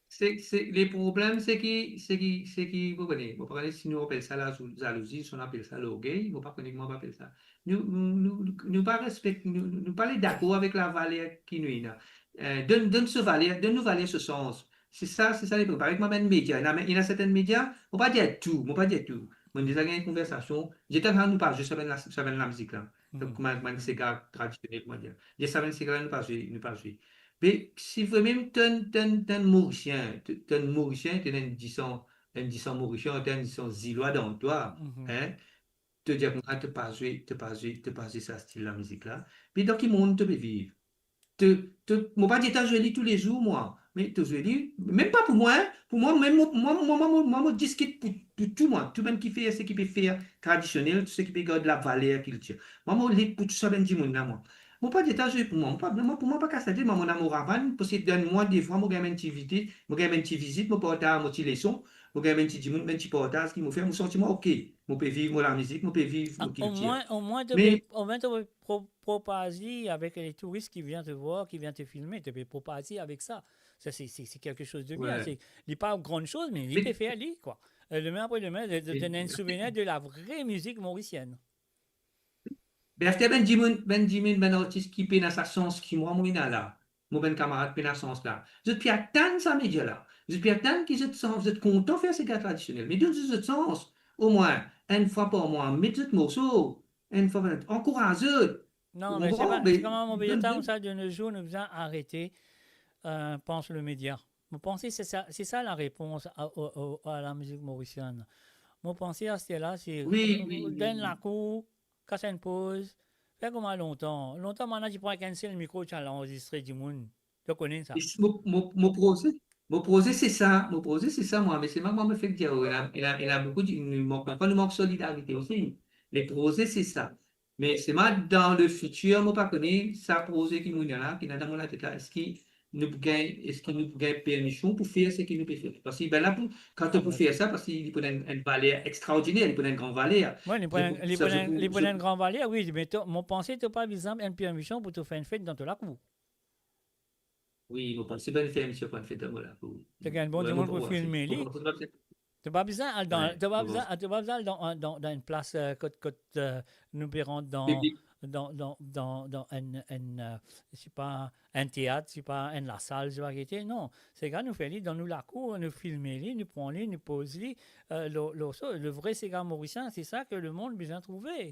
Se, se, le problem, se ki, se ki, se ki, mo pa kone, mo pa kone si nou apel sa lazou-, zalouzi, si nou apel sa lorgey, mo pa kone kouma nou apel sa. Nou, nou, nou, nou pa respek, nou, nou, nou pa le dakor avek lavaler ki nou ena. Eh, donn, donn so valer, donn nou valer so sans. Se sa, se sa le problem. Parey mwa, bann media, ena, ena sertin media, mo pa dir tou, mo pa dir tou. Mo deza gagn konversasion, dir twa nou pa zwe sa bann la, sa bann lamizik la. Donk, kouma, kouma sega tradisionel, kouma dir. Dir sa bann sega la, nou pa zwe, nou pa zwe. Me si vremem to enn, to enn, to enn Morisien, to, to enn Morisien, to ena enn disan, enn disan Morisien, to ena enn disan Zilwa dan twa, hein, to dir koumsa, to pa zwe, to pa zwe, to pa zwe sa stil lamizik la. Me dan ki mond to pe viv? To, to, mo pa dir to zwe li toulezour, mwa. Me to zwe li, mem pa pou mwa, hein. Pou mwa, mem mo, mwa, mwa, mwa, mwa, mwa, mo diskit pou, pou tou, mwa. Tou bann ki fer, seki pe fer tradisionel, tou seki pe gard lavaler kiltir. Mwa, mo lit pou tou sa bann dimoun la, mwa. Mo pa dir to zwe pou mwa, mo pa, mwa, pou mwa pa kas latet, mwa, mo ena mo ravann, parski dan enn mwa, de fwa, mo gagn enn ti vizit, mo gagn enn ti vizit, mo partaz mo ti leson, mo gagn enn ti dimoun, enn ti partaz ki mo fer, mo santi mwa oke. Mo pe viv mo lamizik, mo pe viv mo kiltir. Omwin, omwin to pe, omwin to pe pro-, propaz li avek le touris ki vien te vwar, ki vien te filme, to pe propaz li avek sa. Sa, se, se, se quelque chose de bien. Se, li pa gran soz, me li pe fer li, kwa. E demin apre demin, to, to, to ena enn souvenir de la vraie musique mauricienne. Be aster bann dimoun, bann dimoun, bann artis ki pena sa sans ki mwa, mo ena la. Mo bann kamarad pena sans la. Zot pe atann sa media la. Zot pe atann ki zot sans, zot kontan fer sega tradisionel. Me donn zot, zot sans. Omwin, enn fwa par mwa, met zot morso. Enn fwa par mwa, ankouraz zot. Non, me se pa, se kouma mo pe dir twa, sa, de nos jours, nou bizin arete, euh, pans le media. Mo panse se sa, se sa la repons a, o, o, a la mizik morisienn. Mo panse aster la, se, wi, wi, donn lakour, kas enn poz, fer kouma lontan. Lontan, bann la ti pran enn sel mikro, ti al anrezistre dimoun. To kone sa? Mo, mo, mo proze, mo proze se sa, mo proze se sa, mwa, me se mwa, mwa, mo fek dir, ena, ena, ena boukou di, nou mank, parfwa nou mank solidarite osi. Le proze se sa. Me se mwa, dan le fitir, mo pa kone, sa proze ki mo ena la, ki ena dan mo latet la, eski nou pou gagn, eski nou pou gagn permision pou fer seki nou pe fer? Parski, be la, pou, kan to pou fer sa, parski li pou ena enn, enn valer extraordiner, li pou ena enn gran valer. Wi, li pou ena, li pou ena, li pou ena enn gran valer, wi, me to, mo panse to pa bizin enn permision pou to fer enn fet dan to lakour. Wi, mo panse bann ferm, si ou pran fet dan mo lakour. To gagn bon dimoun pou filme li. To pa bizin al dan, to pa bizin, to pa bizin al dan, dan, dan enn plas, euh, kot, kot, euh, nou pe rant dan, dan, dan, dan, dan enn, enn, euh, se pa enn teat, se pa enn lasal, se pa gete, non. Sega nou fer li dan nou lakour, nou filme li, nou pran li, nou poz li, euh, lor, lor sa, le vre sega morisien, se sa ke lemond bizin trouve.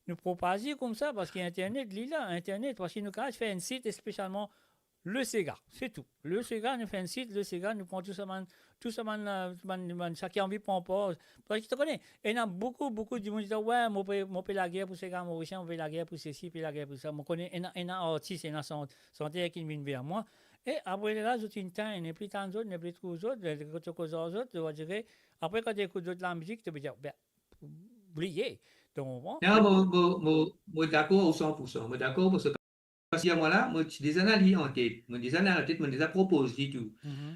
Nou propaz li koumsa, parski internet, li la, internet, parski nou kapav fer enn sit spesialman le sega, se tou. Le sega, nou fer enn sit, le sega, nou pran tou sa bann, tou sa bann, euh, bann, bann, sa ki anvi pran par. Parski to kone, ena boukou, boukou dimoun dir, "Wi, mo pe, mo pe lager pou sega morisien, mo pe lager pou sesi, pe lager pou sa." Mo kone ena, ena artis, ena sant-, santer ki vinn ver mwa. E apre la, zot inn tann, nepli tann zot, nepli trouv zot, le, le, kote koz ar zot, zot va dir, apre kan to ekout zot lamizik, to pe dir, be, bliye. To konpran? Non, mo, mo, mo, mo dakor ou san pou san. Mo dakor pou sa. Parski mwa la, mo ti deza ena li antet. Mo deza ena antet, mo deza propoz li tou.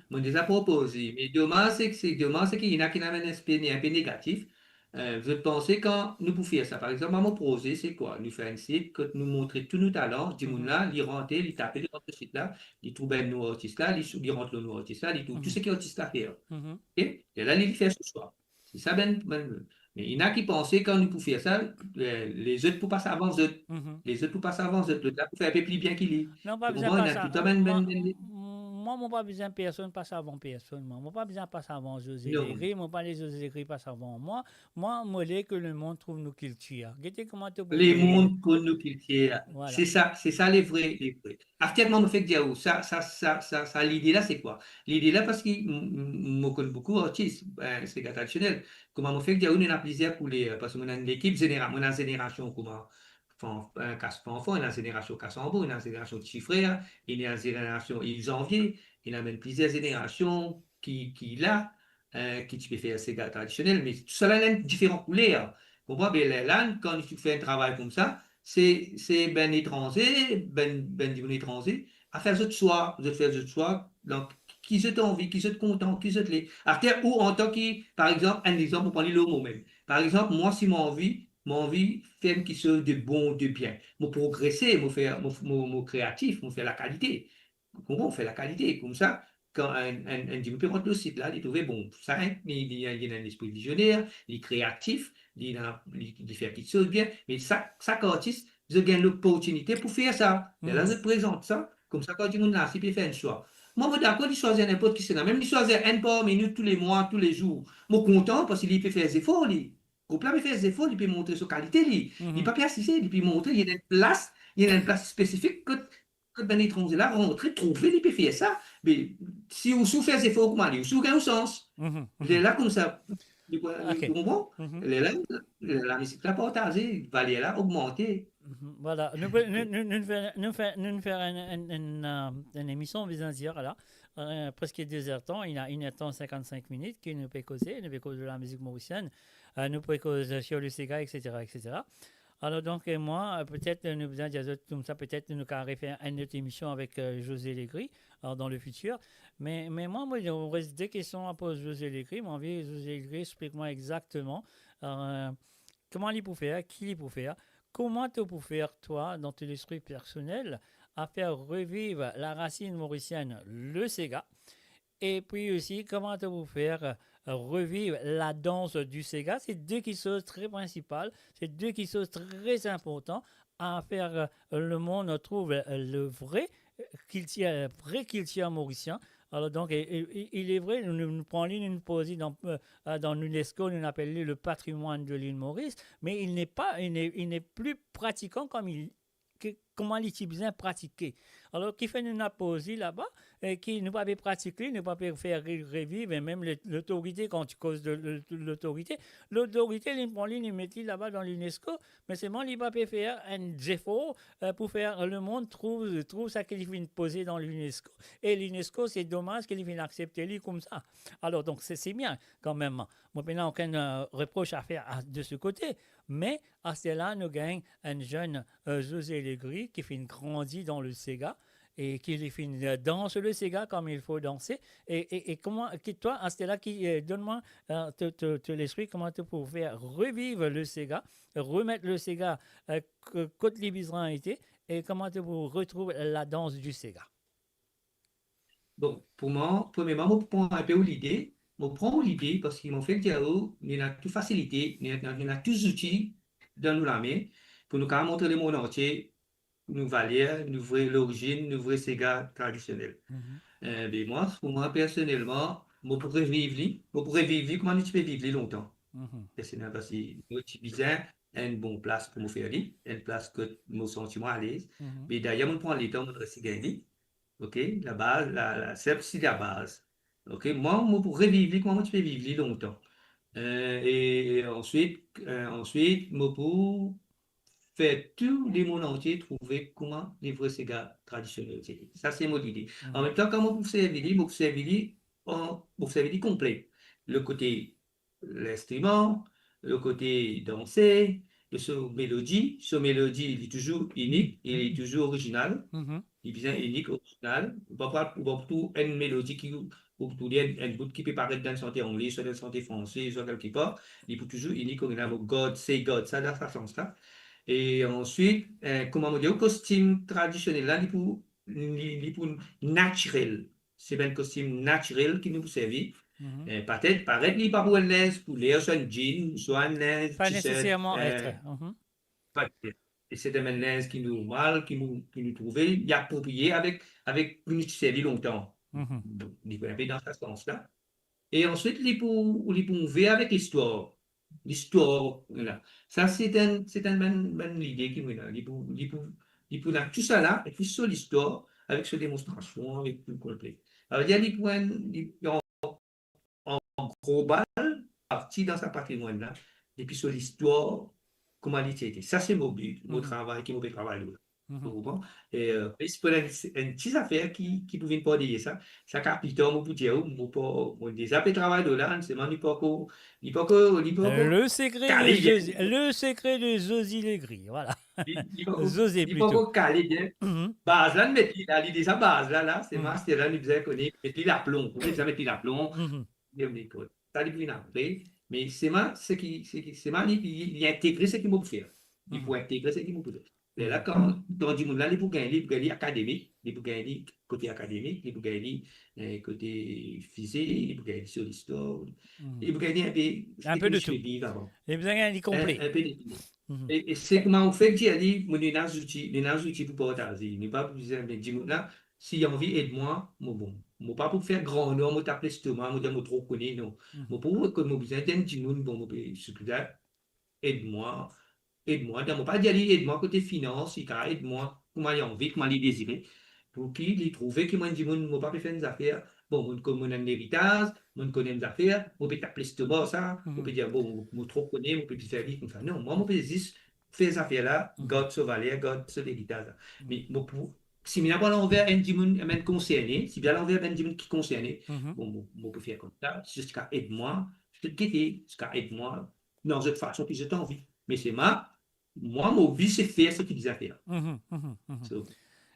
Mo deza propoz li. Me domaz, se, se domaz, se ki ena ki ena enn aspe ne-, enpe negatif. Euh, zot panse kan nou pou fer sa. Par exanp, mwa, mo proze, se kwa? Nou fer enn sit kot nou montre tou nou talan, dimoun la, li rant, li tape, li rant sit la, li trouv bann nou artis la, li sou-, li rant lor nou artis la, li trouv tou seki artis la fer. Oke? E la, li fer so swa. Se sa, bann, bann, me ena ki panse kan nou pou fer sa, eh, lezot pou pas avan zot. Lezot pou pas avan zot, lot la pou fer enpe pli bien ki li. Non, pa bizin pas avan. Ou konpran? Ena toultan bann, bann, bann, mwa, mwa, mo pa bizin personn pas avan personn, mwa. Mo pa bizin pas avan José Legris, mo pa le José Legris pas avan mwa. Mwa, mo le ke lemond trouv nou kiltir. Gete kouma to propoze. Lemond konn nou kiltir. Vwala. Se sa, se sa le vre, le vre. Aktielman, mo fek dir ou, sa, sa, sa, sa, sa lide la, se kwa? Lide la, parski m-, m-, mo konn boukou artis, eh, sega tradisionel. Kouma mo fek dir ou, nou ena plizier kouler, parski mo ena enn lekip zenera-, mo ena zenerasion kouma, Fan-, eh, Kas Fanfan, ena zenerasion Kas Anbo, ena zenerasion Ti Frer, ena zenerasion Yves Janvier, ena mem plizier zenerasion ki, ki la, eh, ki ti pe fer sega tradisionel, me tousala ena enn diferan kouler. Konpran? Be lerla, kan nou fer enn travay koumsa, se, se bann etranze, bann, bann dimoun etranze, a fer zot swa, zot fer zot swa, donk, ki zot anvi, ki zot kontan, ki zot le. Aster ou antan ki, par exanp, enn exanp, mo pran li lor mo mem. Par exanp, mwa, si mo anvi, mo anvi fer enn kiksoz de bon, de bien. Mo progrese, mo fer, mo, mo, mo kreatif, mo fer lakalite. Konpran? Mo fer lakalite. Koumsa, kan enn, enn, enn dimoun pe rant lor sit la, li trouve, bon, sa, enn, li, li, li ena enn lespri vizioner, li kreatif, li ena, li, li fer kiksoz bien. Me sak, sak artis, zot gagn loportinite pou fer sa. Lerla, zot prezant sa, koumsa kan dimoun la, si pe fer enn swa. Mwa, mo dakor li swazir ninport kisannla, mem li swazir enn par minit, tou le mwa, tou le zour. Mo kontan, parski li pe fer zefor, li. Group la pe fer zefor, li pe montre so kalite, li. Li pa pe asize, li pe montre, li ena enn plas, li ena enn plas spesifik kot, kot bann etranze la rantre, trouve li pe fer sa. Me si ou, si ou fer zefor kouma li, ou si ou gagn ou sans. Lerla koumsa, ou konpran? Lerla, lamizik la partaze, valer la ogmante. Vwala. Nou, nou, nou, nou fer, nou fer, nou fer enn, enn, enn, eh, enn emision, bizin dir la, eh, preske de zer tan, ena inn er tan sinkant-sink minit ki nou pe koze, nou pe koz lamizik morisienn, eh, nou pe koz sir le sega, etsetera, etsetera. Alor, donk, eh, mwa, eh, petet, eh, nou bizin dir zot koumsa, petet nou kapav refer enn lot emision avek, eh, José Legris, eh, dan le fitir. Me, me mwa, mo, mo res de kestion a poz José Legris. Mo anvi José Legris explik mwa exakteman, eh, kouma li pou fer, ki li pou fer, kouma to pou fer, twa, dan to lespri personel, a fer reviv larasinn morisienn, le sega, epi osi, kouma to pou fer, eh, reviv ladans di sega. Se de kiksoz tre prinsipal, se de kiksoz tre inportan a fer, eh, lemonn trouv, eh, le vre, eh, kiltir, vre kiltir morisien. Alor, donk, e, e, e, il est vrai, nou, nou, nou pran li, nou poz li dan, eh, eh, dan l'UNESCO, nou apel li le patrimoine de l'île Maurice, mais il n'est pas, il n'est, il n'est plus pratiquant comme il, ke, kouma li ti bizin pratike. Alor, kifer nou ena poz li laba, e ki nou pa pe pratik li, nou pa pe fer re-, reviv, e mem le-, lotorite, kan ti koz de, de, de lotorite, lotorite, li pran li, li met li laba dan l'UNESCO, me selman li pa pe fer enn zefor, eh, pou fer lemonn trouv, trouv sa ki li finn poze dan l'UNESCO. E l'UNESCO, se domaz ki li finn aksepte li koumsa. Alor, donk, se, se bien, kanmem. Mo pena okenn, eh, repros a fer a, de se kote, me aster la, nou gagn enn zenn, eh, José Legris ki finn grandi dan le sega e ki li finn, eh, dans le sega comme il faut danser. E, e, e kouma, ki twa, aster la, ki, eh, donn mwa, eh, to, to, to lespri, kouma to pou fer reviv le sega, remet le sega, eh, k-, kot li bizin ete, e kouma to pou retrouv ladans di sega? Bon, pou mwa, premierman, mo pran enpe ou lide. Mo pran ou lide parski mo fek dir ou, nou ena tou fasilite, nou ena, nou ena tou zouti dan nou lame pou nou kapav montre lemonn antie nou valer, nou vre lorizinn, nou vre sega tradisionel. Eh, be mwa, pou mwa personelman, mo pou reviv li, mo pou reviv li kouma nou ti pe viv li lontan. Personelman, parski mo ti bizin enn bon plas pou mo fer li, enn plas kot mo santi mwa alez. Me dayer, mo pran letan, mo resi gagn li. Ok, labaz, la, la, sef si labaz. Ok, mwa, mo pou reviv li kouma mo ti pe viv li lontan. Eh, e, e answit, eh, answit, mo pou fer tou lemonn antie trouve kouma li vre sega tradisionel ti ete. Sa se mo lide. Anmemtan, kan mo pou servi li, mo pou servi li an, mo pou servi li konple. Le kote linstriman, le kote danse, le so melodi. So melodi, li touzour inik, e li touzour orizinal. Li bizin inik, orizinal. Ou pa pou, ou pa pou trouv enn melodi ki, ou pou trouv enn, enn bout ki pe paret dan enn sante angle, swa dan enn sante franse, swa kelke par. Li pou touzour inik, orizinal. God, say God, sa, dan sa sans la. E answit, eh, kouma mo dir ou, kostim tradisionel la, li pou, li, li pou natirel. Se bann kostim natirel ki nou pou servi. Eh, petet, paret li pa pou enn linz pou ler, swa enn jean, swa enn linz, pa t-shirt, neseserman, eh, etre. Pa, e se bann linz ki normal, ki nou, ki nou trouve, li apropriye avek, avek ki nou ti servi lontan. Bon, li pou enpe dan sa sans la. E answit, li pou, li pou ouver avek listwar. Listwar, la. Sa, se enn, se enn bann, bann lide ki mo ena. Li pou, li pou, li pou ena tousala, epi so listwar, avek so demonstrasion, avek tou konple. Savedir, li pou enn, li, an, an global, parti dan sa patrimwann la, epi so listwar, kouma li ti ete. Sa se mo bi, mo travay ki mo pe travay lor la. Ou konpran? E, e si pou enn, enn ti zafer ki, ki pou vinn par deryer sa, sa kapitan mo pou dir ou, mo pa, mo deza pe travay lor la, selman li pako, li pako, li pako kale bien. Le secret de Zozi, le secret de Zozi Legris, voilà. Li, li pako, Zozé li pako plito. Kale bien. Baz la, nou met li la, li deza baz la, la, selman aster la, nou bizin kone, met li laplon, nou bizin met li laplon. Li, li, sa li pou vinn apre, me selman, seki, seki, selman li, li, li integre seki mo pou fer. Li pou integre seki mo pou fer. Lerla, kan, kan dimoun la, li pou gagn li, li pou gagn li akademik, li pou gagn li kote akademik, li pou gagn li, eh, kote fizik, li pou gagn li sir listwar, li pou gagn li inpe seki mo ti pe viv avan. Li bizin gagn li konple. In, inpe de tou. E, e seki mo fek dir li, mo ena zouti, ena zouti pou partaze. Nou pa bizin, me dimoun la, si li anvi ed mwa, mo bon. Mo pa pou fer gran nonm, mo tap lestoma, mo dir mo tro kone, non. Mo pou, kot mo bizin enn dimoun, bon, mo pe, seki la, ed mwa, ed mwa. Dan mo pa dir li ed mwa kote finans, li kapav ed mwa kouma li anvi, kouma li dezire. Pou ki li trouve ki mo enn dimoun, mo pa pe fer enn zafer. Bon, mo konn mo ena enn leritaz, mo konn enn zafer, mo pe tap lestoma sa, mo pe dir, bon, mo, mo tro kone, mo pe pli fer li koumsa. Non, mwa, mo pe zis fer zafer la, gard so valer, gard so leritaz la. Me mo pou, si mo ena pou al anver enn dimoun, enn konserne, si mo al anver enn dimoun ki konserne, bon, mo, mo pou fer koumsa, si zot kapav ed mwa, zot gete, zot kapav ed mwa, dan zot fason ki zot anvi. Me selman, mwa, mo bi se fer seki bizin fer. So,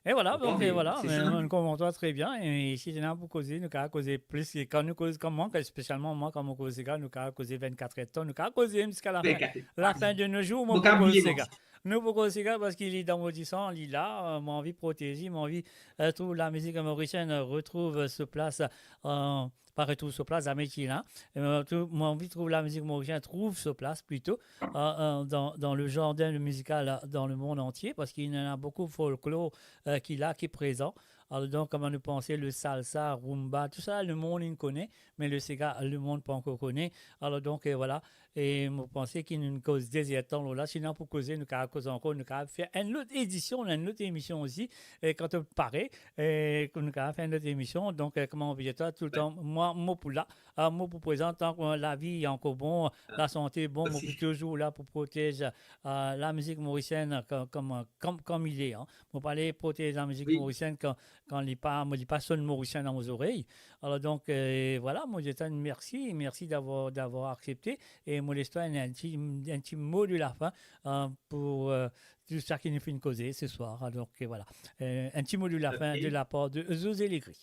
e vwala, donk, e vwala, se sa. Mo konpran twa tre bien, e si ti ena pou koze, nou kapav koze plis, e kan nou koz, kouma, spesialman mwa, kan mo koz sega, nou kapav koze vennkat er de tan, nou kapav koze ziska lafin, lafin de nos jours, mo pou koz sega. Nou pou koz sega parski li dan mo disan, li la, euh, mo anvi proteze, mo anvi, euh, trouv lamizik morisienn, euh, retrouv, euh, so plas, euh, pa retrouv so plas, zame ti la. E mo tou, mo anvi trouv lamizik morisienn trouv so plas plito, euh, euh, dan, dan le zardin mizikal, euh, dan lemond antie, parski ena boukou folklor, euh, ki la, ki prezan. Alor donk, kouma nou panse, le salsa, rumba, tou sa, lemond inn kone, me le sega, lemond pa ankor kone. Alor donk, euh, vwala. E mo panse ki nou koz de zer de tan lor la. Si nou ena pou koze, nou kapav koz ankor, nou kapav fer enn lot edision, enn lot emision osi, e kan to pare, e nou kapav fer enn lot emision. Donk, euh, kouma mo dir twa, toultan, mwa, mo pou la, euh, mo pou prezan, tan ki lavi ankor bon, lasante bon, mo pou touzour la pou protez, euh, lamizik morisienn, euh, kom, kom, kom, kom li e, hein. Mo pou ale protez lamizik morisienn kan, kan li pa, mo, li pa sonn morisien dan mo zorey. Alor donk, euh, vwala, mo dir twa mersi, mersi d'avoir, d'avoir aksepte. E mo les twa enn, enn ti, enn ti mo de lafin, euh, pou, euh, tou sa ki nou finn koze se swar. Donk, euh, vwala. Euh, enn ti mo de lafin de lapar de Zozé Legris.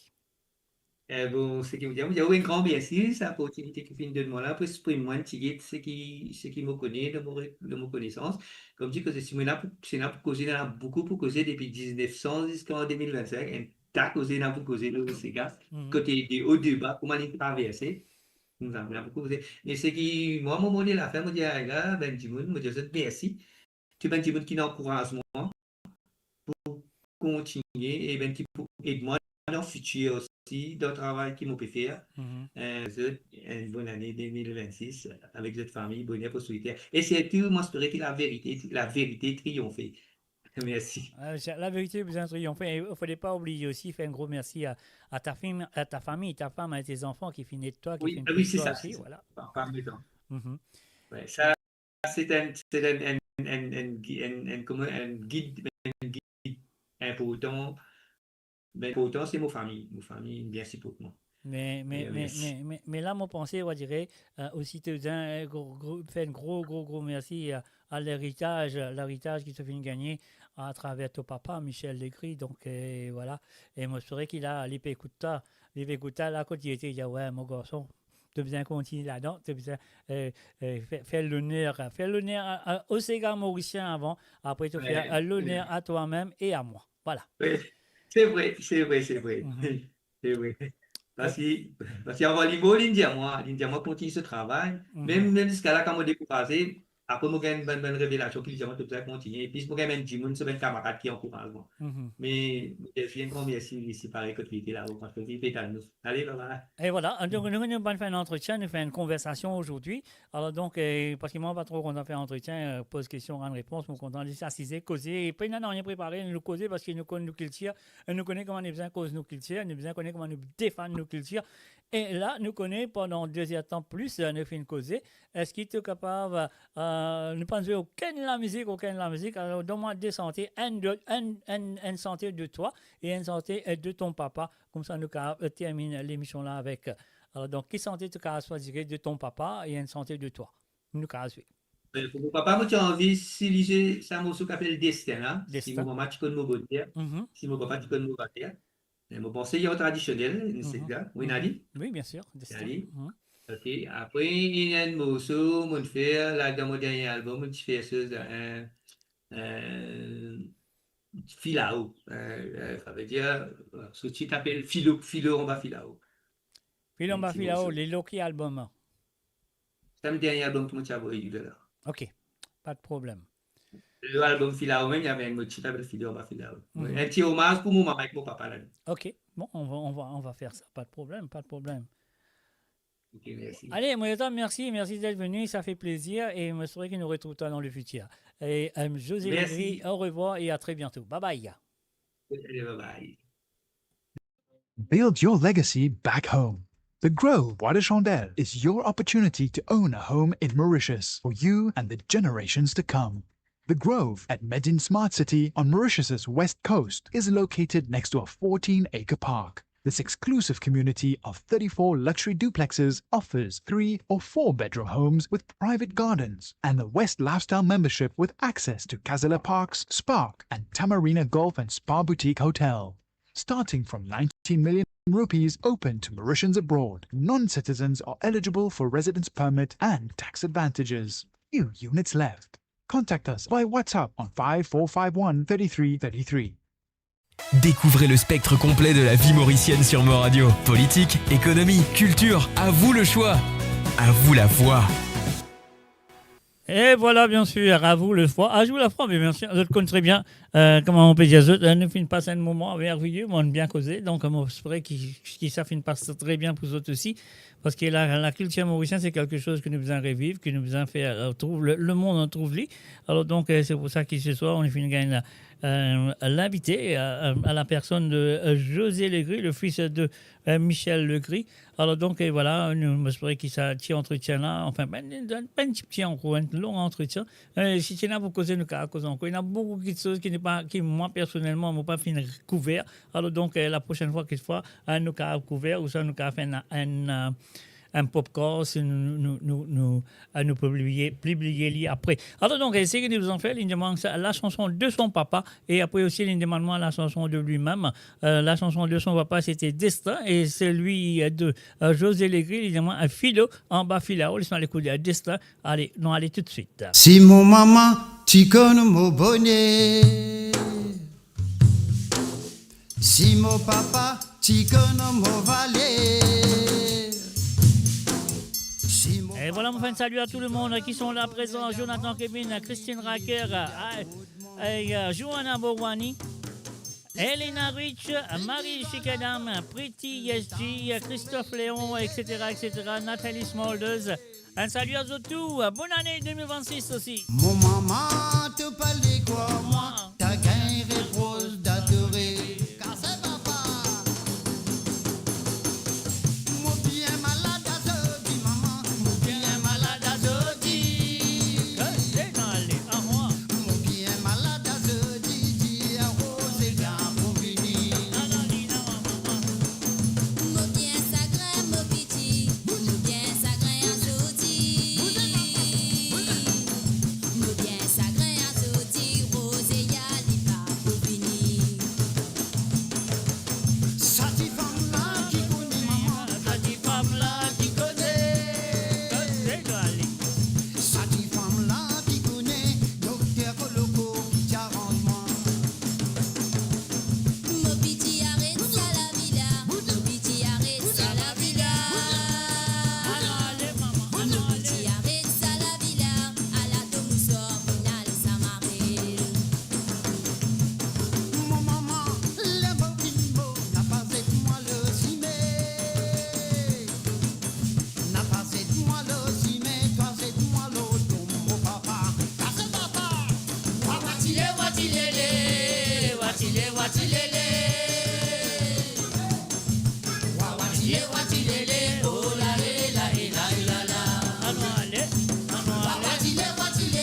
Eh bon, seki mo dir, mo dir ou enn gran mersi, sa loportinite ki finn donn mwa la pou exprim mwa enn tigit seki, seki mo kone dan mo re-, dan mo konesans. Kom dir, koze, si mo ena pou, si ena pou koze, ena boukou pou koze depi diznef san ziska de mil vennsink, enn ta koze ena pou koze lor sega, kote de o de ba, kouma li traverse. Koumsa, ena pou koze. Me seki mwa, mo mo de lafin, mo dir, ah, bann dimoun, mo dir zot mersi. Tou bann dimoun ki inn ankouraz mwa pou kontigne, e bann ki pou ed mwa dan fitir osi, dan travay ki mo pe fer. Eh, zot, enn bonn ane de mil vennsis avek zot fami, boner, prosperite. E sirtou, mo espere ki laverite, laverite triyonfe. Mersi. Ah, sa, laverite bizin triyonfe. E fode pa oubliye osi fer enn gro mersi a, a ta fim-, a ta fami, ta fam, a te zanfan ki finn ed twa, ki finn pous twa osi, vwala. Pa, pa, pa, pa, pa. Wi, sa, se enn, se enn, enn, enn, enn gi-, enn, enn, kouma, enn gid, enn gid inportan. Me inportan, se mo fami. Mo fami bien siport mwa. Me, me, me, me, me la, mo panse, on dirait, euh, osi to bizin, euh, gro, gro, fer enn gro, gro, gro mersi a, a leritaz, leritaz ki to finn gagne atraver to papa, Michel Legris. Donk, euh, vwala. E mo espere ki la, li pe ekout twa, li pe ekout twa la, kot li ete, li dir, "Wi, mo garson, to bizin kontigne ladan, to bizin, euh, euh, fer, fer loner, fer loner a, a, o sega morisien avan, apre to fer, euh, loner a twamem e a mwa." Vwala. Wi, se vre, se vre, se vre. Se vre. Parski, parski avan li mor, li dir mwa, li dir mwa kontigne so travay. Mem, mem ziska la, kan mo dekouraze, apre mo gagn bann, bann revelasion ki li dir mwa to bizin kontigne. E plis mo gagn bann dimoun, so bann kamarad ki ankouraz mwa. Me, mo dir li enn gran mersi, li sipare kot li ete la, franseman, li pe tann nou. Ale, bye bye. E vwala, donk nou, nou pa fer enn antretien, nou fer enn konversasion azordi. Alor donk, euh, parski mwa pa tro kontan fer antretien, euh, poz kestion, rann repons, mo kontan zis asize, koze, e pena nanye prepare, nou koze parski nou konn nou kiltir, e nou kone kouma nou bizin koz nou kiltir, nou bizin kone kouma nou defann nou kiltir. E la, nou kone pandan de zer de tan plis, euh, nou finn koze. Eski to kapav, euh, Euh, nou pa zwe okenn lamizik, okenn lamizik. Alor, donn mwa de sante, enn de, enn, enn, enn sante de twa e enn sante, euh, de ton papa. Koumsa, nou kapav, euh, terminn lemision la avek. Alor, donk, ki sante to kapav swazir de ton papa e enn sante de twa? Nou kapav zwe. Euh, pou mo papa, mo ti anvi si li zwe sa morso ki apel Destin la. Si Destin. Mo mama ti konn mo boner, mhm, si mo papa ti konn mo valer. E mo panse li an tradisionel, enn, mhm, sega. Wi, mhm. Nali? Wi, bien sir, Destin. Nali? Mhm. Ok, apre, ena enn morso, mo fer, la, dan mo dernie album, mo ti fer soz, euh, euh, Filao. Euh, euh, savedir, euh, so tit apel Filo, Filo anba Filao. Filo anba Filao, enn ti morso. Li lor ki album? Sa mo dernie album ki mo ti avoy la. Ok, pa de problem. Lor album Filao mem, li ena enn mo tit apel Filo anba Filao. Mhm. Enn ti omaz pou mo mama ek mo papa la. Ok, bon, on va, on va, on va faire ça, pas de problème, pas de problème. Ok, merci. Allez, Moyota, merci, merci d'être venu, ça fait plaisir et je souhaite que nous retrouvons toi dans le futur. Et, euh, José Legris, au revoir et à très bientôt. Bye bye. Allez, bye bye. Build your legacy back home. The Grove Bois de Chandelle is your opportunity to own a home in Mauritius for you and the generations to come. The Grove at Medin Smart City on Mauritius's west coast is located next to a fourteen-acre park. This exclusive community of thirty-four luxury duplexes offers three or four bedroom homes with private gardens and the West Lifestyle membership with access to Casella Parks, Spark, and Tamarina Golf and Spa Boutique Hotel. Starting from nineteen million rupees, open to Mauritians abroad. Non-citizens are eligible for residence permit and tax advantages. Few units left. Contact us by WhatsApp on five four five one thirty-three thirty-three. Découvrez le spectre complet de la vie mauricienne sur Mo Radio. Politique, économie, culture, à vous le choix. À vous la voix. E vwala, bien sir, à vous le choix. À vous la foi, bien sir, zot konn tre bien, euh, kouma mo pe dir zot, euh, nou finn pas enn moman merveye, mo bien koze, donk, euh, mo espere ki, ki sa finn pas tre bien pou zot osi, parski la, la kiltir morisien, se kelke soz ki nou bizin reviv, ki nou bizin fer, euh, trouv le, lemond trouv li. Alor, donk, euh, se pou sa ki se swar, nou finn gagn, euh, l'invité, euh, à la personne de, euh, José Legris, le fils de euh, Michel Legris. Alor donk, euh, vwala, nou, mo espere ki sa ti antretien la, anfin, pa enn, pa enn ti, ti ankor, enn long antretien. Euh, si ti ena pou koze, nou kapav koz ankor. Ena boukou kitsoz ki nou pa, ki mwa personelman, mo pa finn kouver. Alor donk, euh, la prosenn fwa, kikfwa, euh, nou kapav kouver, ouswa nou kapav fer enn, enn, euh, enn popcorn, si nou, nou, nou, nou, euh, nou pibliye, pibliye li apre. Alor donk, euh, seki nou bizin fer, li demann sa, la chanson de son papa, e apre osi, li demann mwa la chanson de lui-même. Euh, la chanson de son papa, c'était Destin, et celui de, euh, José Legris, li demann Filo anba Filao. Les nou al ekout Destin. Allez, nou ale tout de suite. Si mo mama ti konn mo boner, si mo papa ti konn mo valer, si mo... Et voilà, on fait un salut à tout le monde qui sont là présents. Jonathan Kevin, Christine Racker, euh, euh, Johanna Borwani, Elena Rich, Marie Chikadam, Pretty S G, Christophe Léon, et cetera, et cetera, Nathalie Smulders. Un salut à vous tous. Bonne année deux mille vingt-six aussi. Mo mama to pale kwa mwa, ta gagn repos dadore. Kase papa. Mo bien malad azordi, mama. Mo bien malad azordi. Kase nale, a mwa. Mo bien malad azordi, dir Roselia pou vini. Mo bien sagrin, mo piti, mo bien sagrin azordi. Mo bien sagrin azordi, Roselia li pa pou vini. Sa ti fam la ki kone mama, sa ti fam la ki kone. Sa ti fam la ki kone, dokter Koloko ki ti aranz mwa. Mo piti aret sa lavi la, mo piti aret sa lavi la. Mo piti aret sa lavi la, ala to mouswar, finn al samare. Mo mama, ler mo finn bo, napa zet mwa lor sime. Napa zet mwa lor sime, twa zet mwa lor tonbo papa. Kase papa. Wa wa ti le, wa ti le le, wa ti le, wa ti le le. Wa wa ti le, wa ti le le, oh la le la, e la e la la. Anou ale, anou ale. Wa wa ti le, wa ti le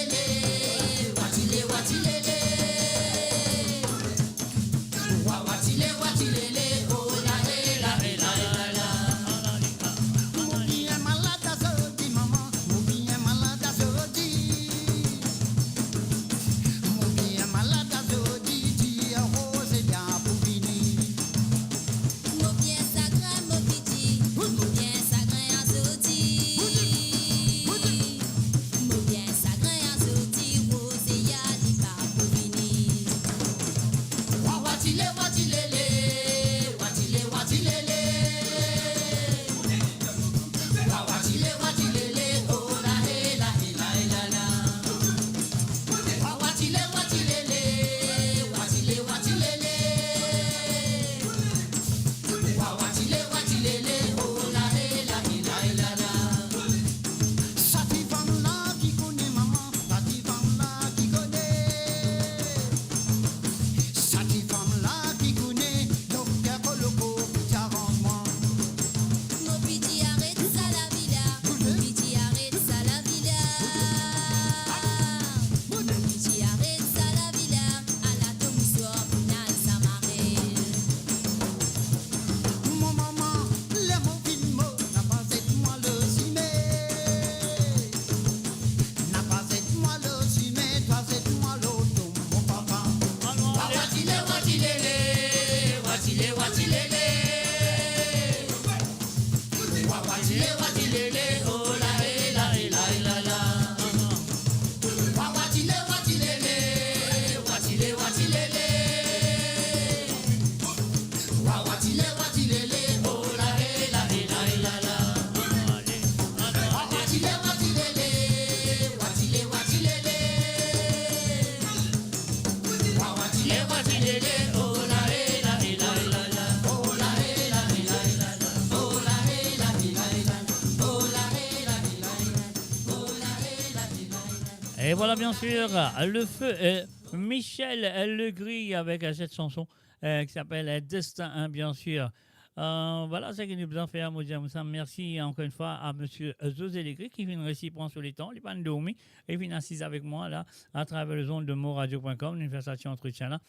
Et voilà, bien sûr, le feu, euh, Michel Legris avec, euh, cette chanson, euh, qui s'appelle, euh, Destin, hein, bien sûr. Euh, voilà ce que nous devons faire, mon Dieu, ça. Merci encore une fois à monsieur, euh, José Legris qui vient réussir prendre sur les temps, il va nous dormir, et vient assiser avec moi là, à travers les ondes de moradio point com, nous faisons cet entretien-là.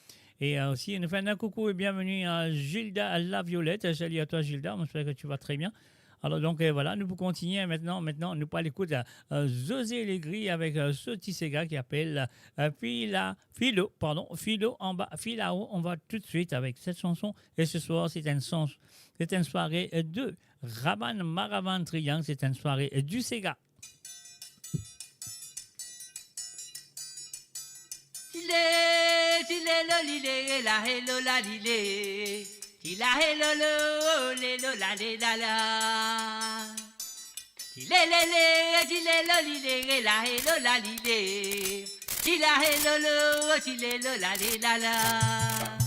Et, euh, aussi, nous faisons un coucou et bienvenue à Gilda Laviolette. Salut à toi, Gilda, on espère que tu vas très bien. Alors donc, euh, voilà, nous pouvons continuer maintenant. Maintenant, nous pouvons écouter, euh, José Legris avec, euh, ce petit séga qui appelle, euh, Fila, Filo, pardon, Filo anba, Filao. On va tout de suite avec cette chanson. Et ce soir, c'est une chanson, c'est une soirée, euh, de Raban Maravan Triangle. C'est une soirée, euh, du séga. Tile, tile, lo, lile, la, he, lo, la, lile. Ti, la, he, lo, lo, le, lo, la, le, la, la. Ti, le, le, le, ti, le, lo, lile, la, he, lo, la, lile. Ti, la, he, lo, lo, ti, le, lo, la, le, la, la.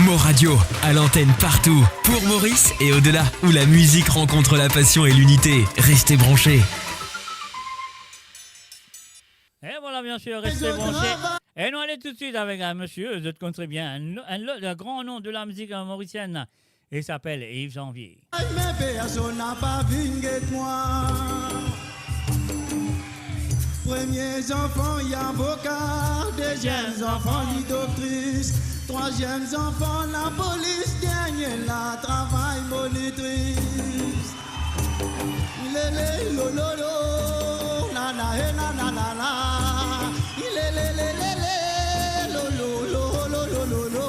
Mo Radio, à l'antenne partout, pour Maurice et au-delà, où la musique rencontre la passion et l'unité. Restez branchés. E vwala, bien sir, reste branche. E nou ale toutswit avek enn misie, zot konn tre bien, enn, enn lot, enn gran non de la mizik, euh, morisienn. Li apel Yves Janvier. Ay, me personn napa vinn get mwa. Premie zanfan, li avoka. Deziem zanfan, li doktris. Trwaziem zanfan, lapolis. Dernie la, travay monitris. Lele, lo, lo, lo, la, la, e, la, la, la, la. Lele, le, le, le, lo, lo, lo, lo, lo, lo, lo.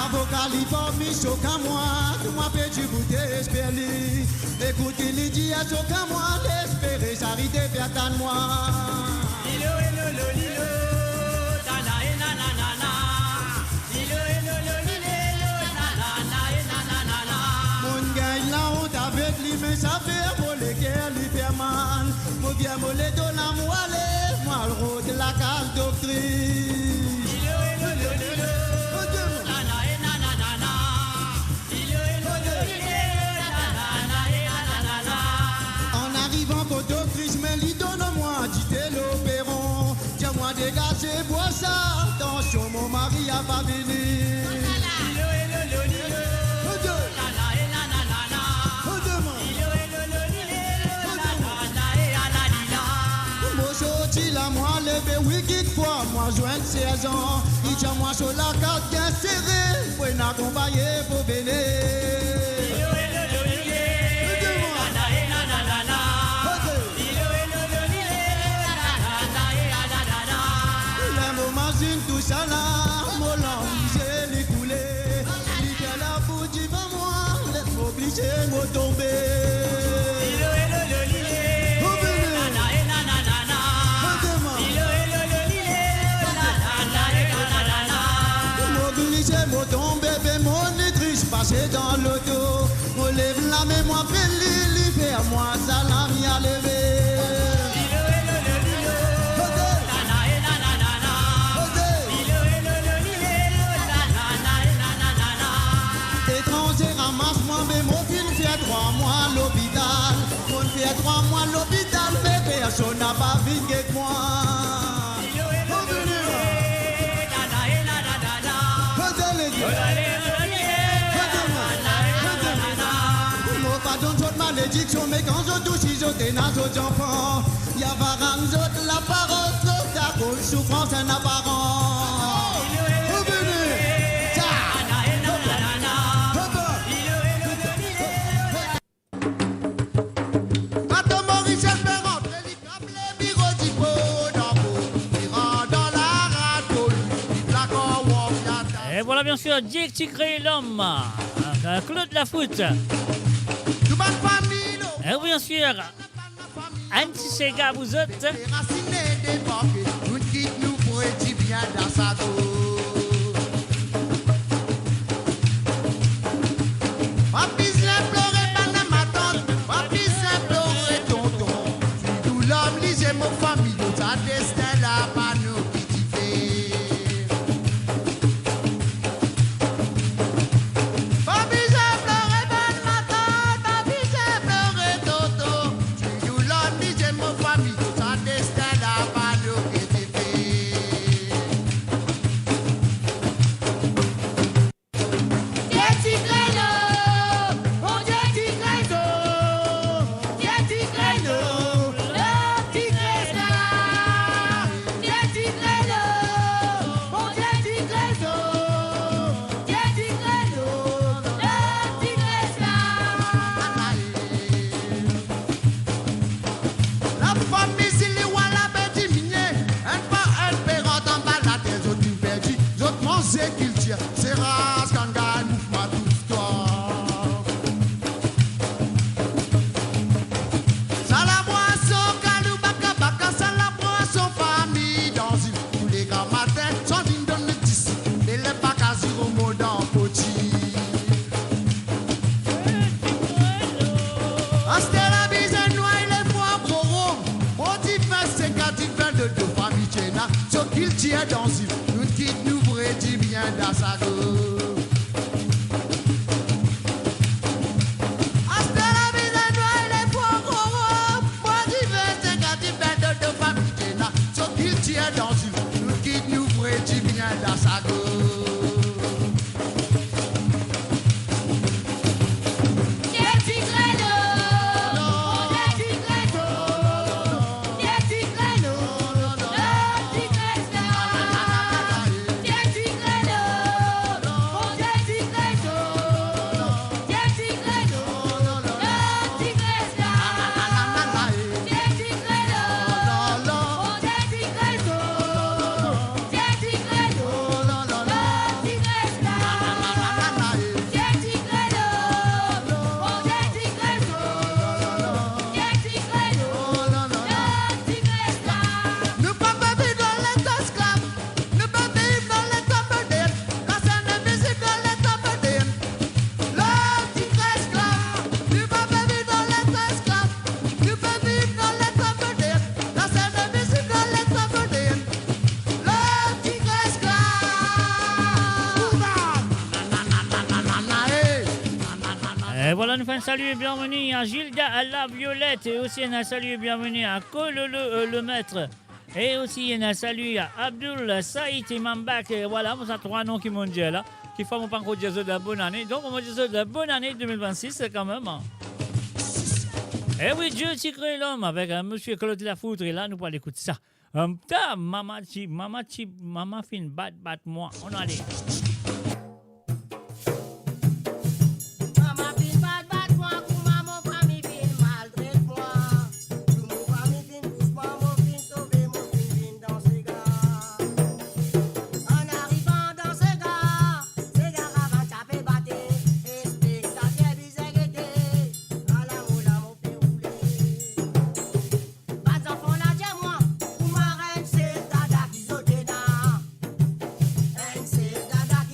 Avoka li pa mi so ka mwa, mwa pe dibout esper li. Ekout ki li dir, so ka mwa, lespere sa ride pe atann mwa. Lilo, e, lo, lo, lilo, la, la, e, la, la, la, la. Lilo, e, lo, lo, lilo, la, la, la, e, la, la, la, la. Monn gagn laont avek li, me sa fer mo leker li fer mal. Mo vinn mo ledo la, mo ale, mo al rod lakaz doktris. Lilo, e, lo, lo, lilo, la, la, e, la, la, la, la. An arivan kot doktris, me li donn mwa dite lor peron. Dir mwa degaze bwa sa, tansion mo mari ava vini. Mo sorti la, mwa leve, wi, kitfwa mwa zwenn serzan. Li dir mwa so lakaz bien sere, pou ena konpagne pou vini. Ler mo mazinn tousala, mo larm ze li koule. Li fer lafoul divan mwa, les mo glise, mo tonbe. Mo vini. Mo glise, mo tonbe, be monitris pase dan loto. Mo lev lame, mo apel li, li fer mwa salam, li al leve. Oze. Oze. Etranze ramas mwa, me mo finn fer trwa mwa lopital. Mo finn fer trwa mwa lopital, me personn napa vinn get mwa. Mo vini. Mo pa donn zot malediksion, me kan zot tousi, zot ena zot zanfan, li ava rann zot laparan, zot akoz soufrans enn aparan. Mo vini. Sa. Kato Moris Esperan, li krab lebiro dipo dan mo, li rant dan larato, li plak an wonf, li atak. E vwala, bien sir, Dieu qui crée l'homme, euh, Claude Lafoutte. Tou bann fami, lo. E bien sir, enn ti sega pou zot. Derasine, debarke, nou kit nou pre dibien dan sa ko. Pa bizin plore bann matant, pa bizin plore tonton. Tou lom lizie mo fami, sa destin la pa nou ki ti fer. Pa bizin plore bann matant, pa bizin plore tonton. Tou lom lizie mo fami, sa destin la pa nou ki ti fer. Bondie ti kree nou, Bondie ti kree nou, lom ti kree sa. Bondie ti kree nou, Bondie ti kree nou, Bondie ti kree nou, lom ti kree sa. Lafami Zili, wala pe diminie, enn par enn pe rant anba later, zot finn perdi zot manze kiltir, se ras kann gagn mouvman tou listwar. Sa labwason kalou baka baka, sa labwason fami dan zil, tou le gran matin, san vinn donn nou disi, elev pa kazi remonn dan poti. Aster la bizin nway lefwa. Ena so kiltir dan zil, nou kit nou vre dibien dan sa go. Aster la mizin nwar, le fwa gro, mwa divin, se kan ti pe dodo fami. Ena so kiltir dan zil, nou kit nou vre dibien dan sa go. E vwala, nou fer enn sali e bienveni a Gilda, a La Violette, e osi enn sali e bienveni a Kololo, euh, Lemaître. E osi enn sali a Abdoul, Saïd e Mambak. E vwala, mo sa trwa non ki mo dir la. Kikfwa mo pa ankor dir zot bonn ane. Donk, mo dir zot bonn ane de mil vennsis kanmem, an. E wi, Dieu ti kre lom avek, euh, misie Claude Lafoudre la, nou pou al ekout sa. Hum, ta, mama ti, mama ti, mama finn bat, bat mwa. Ann ale. Mama finn bat, bat mwa, kouma mo fami finn maltret mwa. Tou mo fami finn pous mwa, mo finn sove, mo finn vinn dan sega. An arivan dan sega, sega ravin ti ape bate, e spektater bizin gete, ala mo la mo pe roule. Bann zanfan la dir mwa, pou marenn se dada ki zot ena. Enn se dada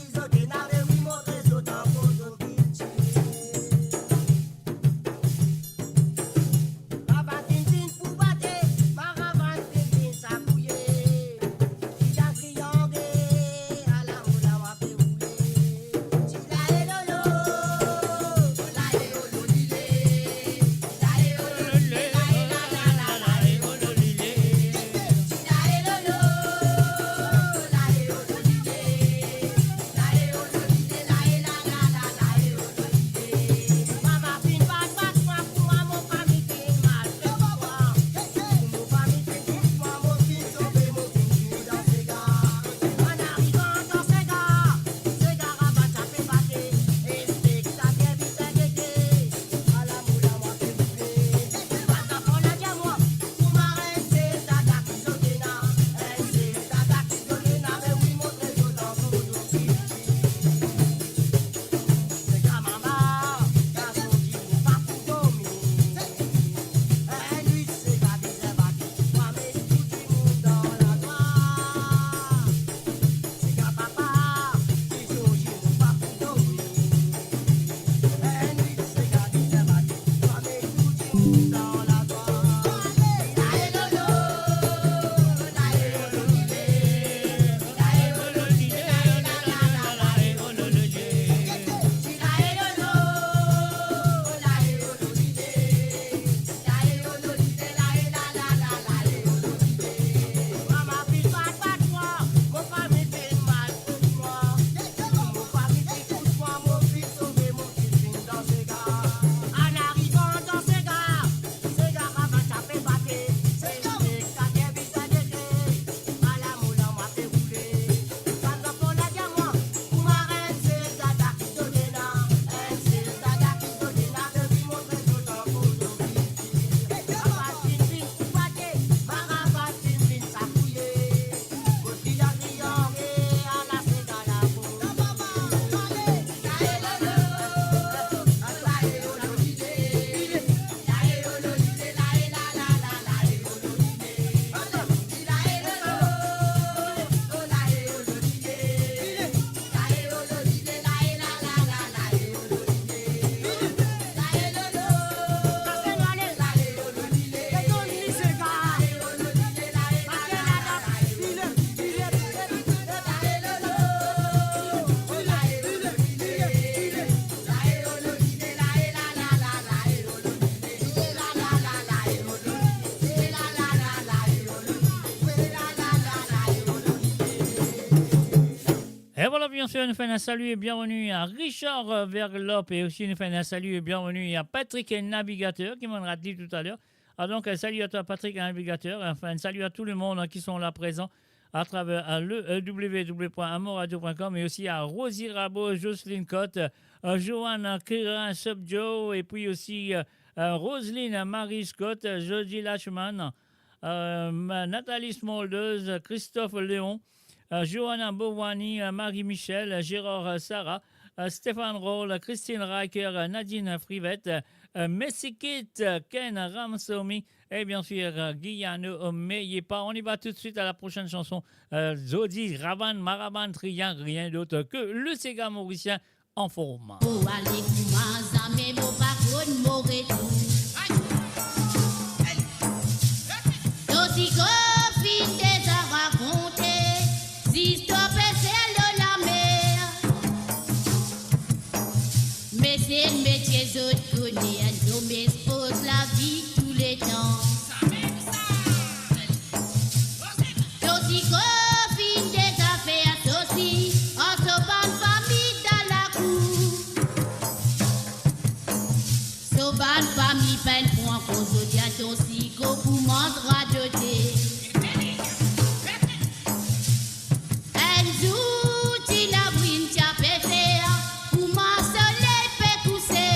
Bien sûr, nous faisons un salut et bienvenue à Richard, euh, Verlop et aussi nous faisons un salut et bienvenue à Patrick Navigateur qui m'en dit tout à l'heure. Ah, donc, un salut à toi, Patrick Navigateur. Enfin, un salut à tout le monde, hein, qui sont là présents à travers, euh, le, euh, w w w point amoradio point com et aussi à Rosie Rabot, Jocelyne Cotte, euh, Joanne Kerin, Sub Joe et puis aussi, euh, euh, Roselyne Marie Scott, euh, Georgie Lachman, euh, Ma-, Nathalie Smulders, Christophe Léon, euh, Johanna Bovani, euh, Marie-Michel, euh, Gérard, euh, Sarah, euh, Stéphane Roll, euh, Christine Riker, euh, Nadine Frivette, euh, euh, Messikit, euh, Ken Ramsomi, et bien sûr, euh, Guillano, euh, Meyepa. On y va tout de suite à la prochaine chanson. Euh, Zodi, Ravan, Maravan, Trian, rien d'autre que le séga mauricien en forme. Pou ale kouma zame mo pa konn mo retour. To ti ko finn deza rakonte zistwar pese lor lamer. Me sel metie zot kone, enn zom espoz lavi touletan. To ti ko finn deza fer sosi ar so bann fami dan lakour. So bann fami pa'nn pran koz zot, to ti ko pou manz radote. Enn zour ti labrin ti ape fer, kouma soley pe kouse.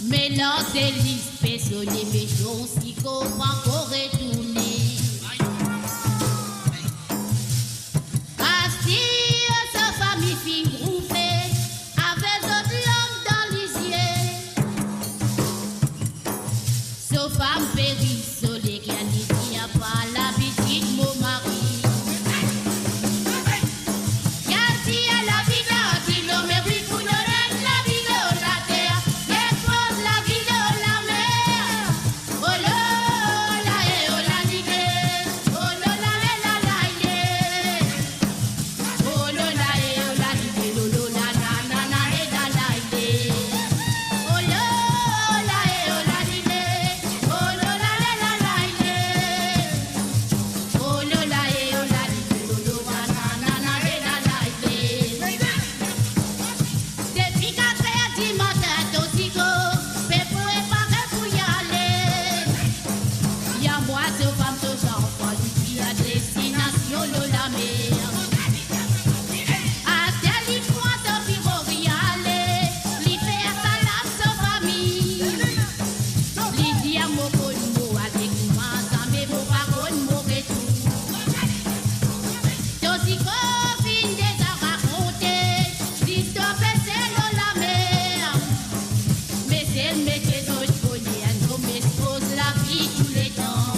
Me lanzelis pe sone, me ton siko pankor retourne. Aster so fami finn groupe, avek zot larm dan lizie. So fam pe ri, so leker li dir, pa labitid mo mari. Gard si lavi dan dilo, me wi pou donn lavi lor later, espoz lavi lor lamer. Oh lo la e, oh la li e, oh lo la e, la la e. Depi kat er dimatin, to ti ko pe prepare pou ale. Li anvway so fam, so zanfan, li dir destinasion lor lamer. Aster li pran so piro, li ale, li fer salam so fami. Li dir mo konn mo ale kouma zame, mo pa konn mo retour. To ti ko finn deza rakonte zistwar pese lor lamer. Me sel metie zot kone, enn zom espoz lavi touletan.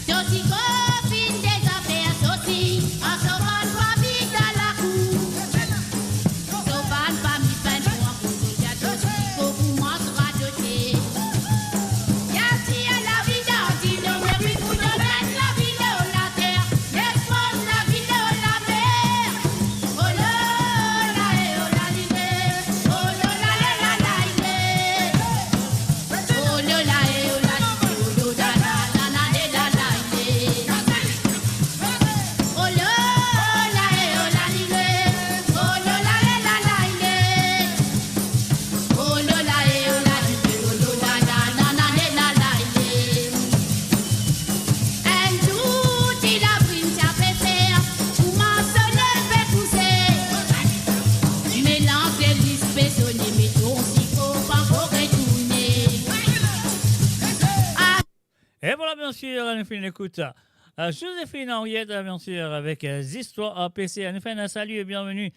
To ti ko finn deza fer sosi ar so bann fami dan lakour. So bann fami pa'nn pran koz zot, to ti ko pou manz radote. Gard si lavi dan dilo, me wi pou donn lavi lor later, espoz lavi lor lamer. Oh lo la e, oh la li e, oh lo la e, la la e. Oh lo la e, oh la li e, oh lo la la la la e, la la e. Oh lo la e, oh la li e, oh lo la e, la la e. Oh lo la e, oh la li e, oh lo la la la la e, la la e. Enn zour ti labrin ti ape fer, kouma soley pe kouse. Me lanzelis pe sone, me ton siko pankor retourne. Et voilà, bien sûr, nous finissons l'écoute. Euh, Joséphine Henriette, bien sûr, avec, euh, Zistwar Pese. Nous faisons un salut et bienvenue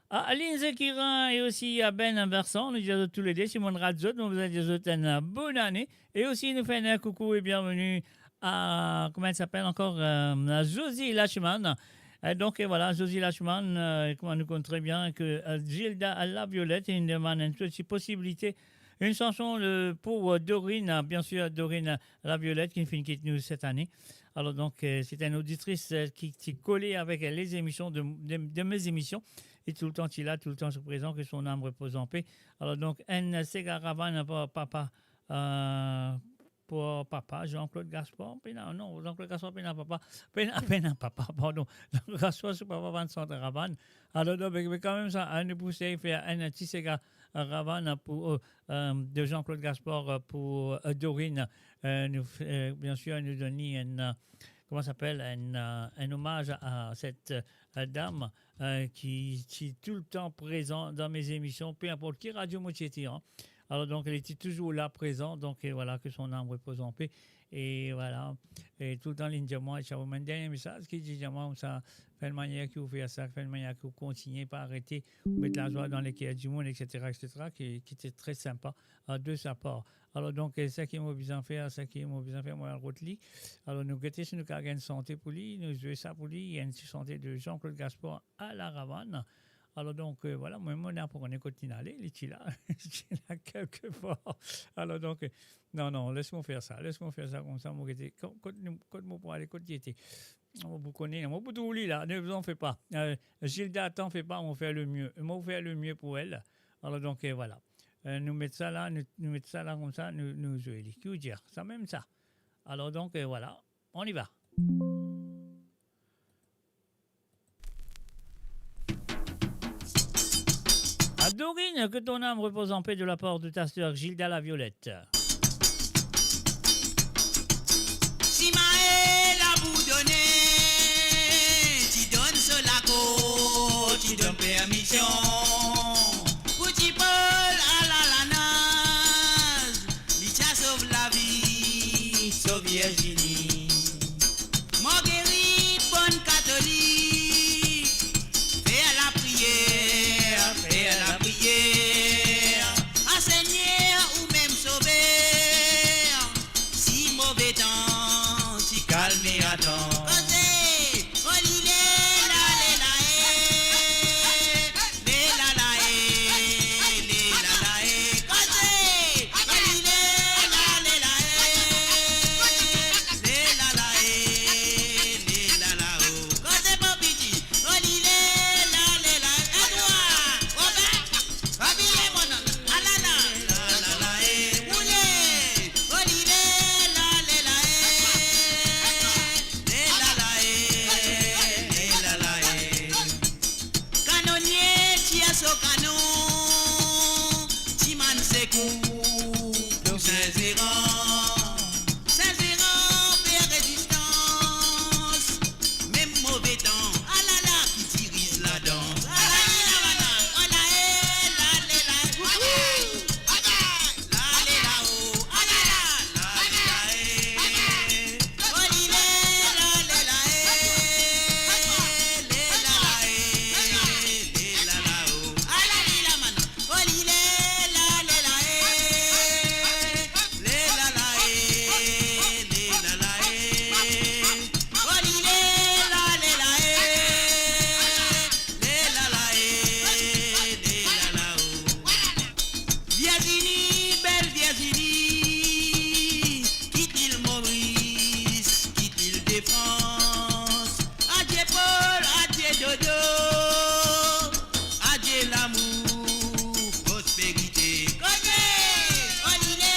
à Aline Zekirin et aussi à Ben Vincent. Nou dir zot toulede, si monn rat zot, nou bizin dir zot enn bonn ane. E osi, nou fer enn coucou et bienvenue à, comment elle s'appelle encore, euh, à Josie Lachman. Euh, donc, euh, voilà, Josie Lachman, euh, kouma nou konn tre bien, ke, euh, Gilda Laviolette, li demann enn ti posibilite, une chanson, euh, pour, euh, Dorine, hein, bien sûr, Dorine Laviolette, ki finn kit nou cette année. Alors donc, euh, c'est une auditrice, euh, qui, qui est collée avec les émissions de, de, de mes émissions. Et tout le temps, il est là, tout le temps présent, que son âme repose en paix. Alors donc, enn séga Ravan, pa-, papa, euh, pou papa, Jean-Claude Gaspard, pena, non, Jean-Claude Gaspard pena papa, pena, pena papa, pardon. Jean-Claude Gaspard, se papa bann Santa Ravanne. Alor, donk, me, me kanmem sa, hein, nou pou esey fer enn ti sega Ravanne pou, euh, euh, de Jean-Claude Gaspard, euh, pou, euh, Dorine. Euh, nou, euh, bien sûr, nou donn li enn, euh, comment ça s'appelle, enn, euh, enn omaz a, a set, euh, dam, euh, ki, ki toultan prezan dan me zemision, pe inport ki radio mo ti ete, hein. Alor, donk, li ti touzour la, prezan, donk, euh, voilà, que son âme repose en paix. E voilà, e toultan li dir mwa, sa, mo enn dernie mesaz ki dir mwa, sa, fer enn manier ki ou fer sa, fer enn manier ki ou kontigne, pa arete, ou met lazwa dan leker dimoun, et cetera, et cetera, ki, ki ti tre sinpa, euh, de sa par. Alor, donk, euh, seki mo bizin fer, seki mo bizin fer, mo al rod li. Alor, nou gete si nou kapav gagn sante pou li, nou zwe sa pou li, enn ti sante de Jean-Claude Gaspard, A la Ravanne. Alor, donk, euh, voilà, mwa, mo napa kone kot li'nn ale, li ti la, li ti la kelkepar. Alor, donk, euh, non, non, les mwa fer sa, les mwa fer sa koumsa, mo gete, kot, kot nou, kot mo pou ale, kot li ete. Mo pou kone, mo pou trouv li la, ne vous en faites pas. Euh, Gilda, t'en fais pas, on va faire le mieux. Mo fer le mieux pou el. Alor, donk, euh, voilà. Euh, nou met sa la, nou, nou met sa la koumsa, nou, nou zwe li. Ki ou dir? Samem sa. Alor, donk, euh, voilà. On y va. A Dorine, que ton âme repose en paix de la part de ta sœur Gilda Laviolette. Si Maël aboudone, ti donn so lakor, ti donn permision pou ti Paul al a lanaz, li ti a sov lavi so Virginie. Marguerite, bonn katolik, fer lapriyer, fer lapriyer, a Segner oumem Sover, si move tan ti kalme, atann. Koze, o li le la, le la, e. Le la la e, le la la e, koze, o li le la, le la e, le la la e, le la la o, koze mo piti, o li le la, le la e, a trwa, o ben, abiye mwa, a la la, la la la e, ou le, o li le la, le la e, le la la e, le la la e. Kanonie tir so kanon, ti mann sekou pou Sin Zeran. Sin Zeran fer rezistans, mem move tan, alala ki diriz ladans. Alala, alala, alala, e, la, le, la, e, wouhou! Alala, alala, o, alala, la, le, la, e. O li le la, le la e, le la la e, le la la o. Ala li la mana. O li le la, le la e, le la la e, le la la e. O li le la, le la e, le la la e, le la la o. Virginie, bel Virginie, kit lil Moris, kit lil de Frans. Adie Paul, adie Dodo, adie lamour, prosperite. Koze, o li le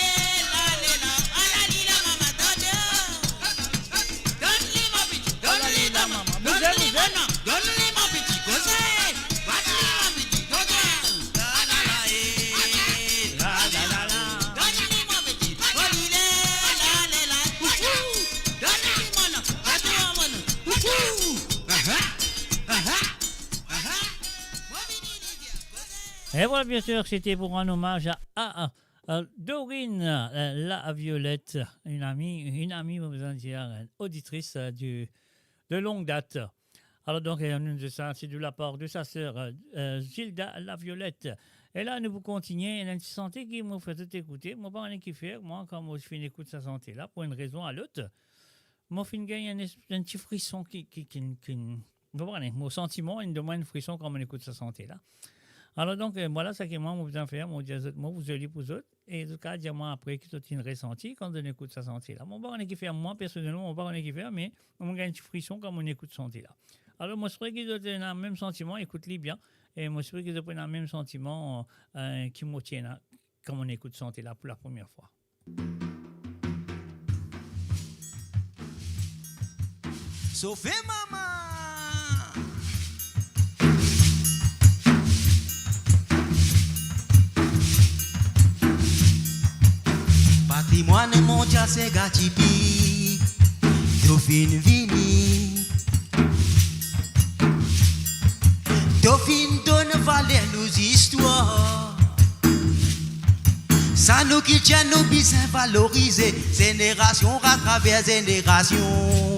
la, le la, ala li la mama Dodo. Donn li, mo piti, donn li, mama. Donn li, mama. Donn li, mo piti, koze. Bat li, mo piti, koze. La, la, la, e. La, la, la, la. Donn li, mo piti. O li le la, le la. Wouhou. Donn li, mama. Atann, mama. Wouhou. Aha. Aha. Aha. Mo vini, li dir, koze. Et voilà, bien sûr, c'était pour rendre hommage à, à, à, euh, Dorine, euh, Laviolette, une amie, une amie, mo bizin dir, une auditrice, euh, du, de longue date. Alors donc, euh, nou, sa, c'est de la part de sa sœur, euh, euh, Gilda Laviolette. E la, nou pou kontigne, ena enn ti sante ki mo fer zot ekoute. Mo pa kone ki fer, mwa, kan mo finn ekout sa sante la, pou enn rezon a lot, mo finn gagn enn es-, enn ti frison ki, ki, ki, ki, mo pa kone, mo santiman, inn donn mwa enn frison kan mo ekout sa sante la. Alors donc, euh, voilà, seki mwa, mo bizin fer, mo dir zot, mo pou zwe li pou zot, e zot kapav dir mwa apre ki zot inn resanti kan zot inn ekout sa sante la. Mo pa kone ki fer, mwa, personelman, mo pa kone ki fer, me mo gagn ti frison kan mo ekout sante la. Alors, mo espere ki zot ena mem santiman, ekout li bien, e mo espere ki zot pou ena mem santiman, euh, ki mo ti ena kan mo ekout sante la pou la première fois. Tofe mama! Patrimwann mondial sega tipik, to finn vini. To finn donn valer nou zistwar. Sa nou kiltir nou bizin valorize, zenerasion atraver zenerasion.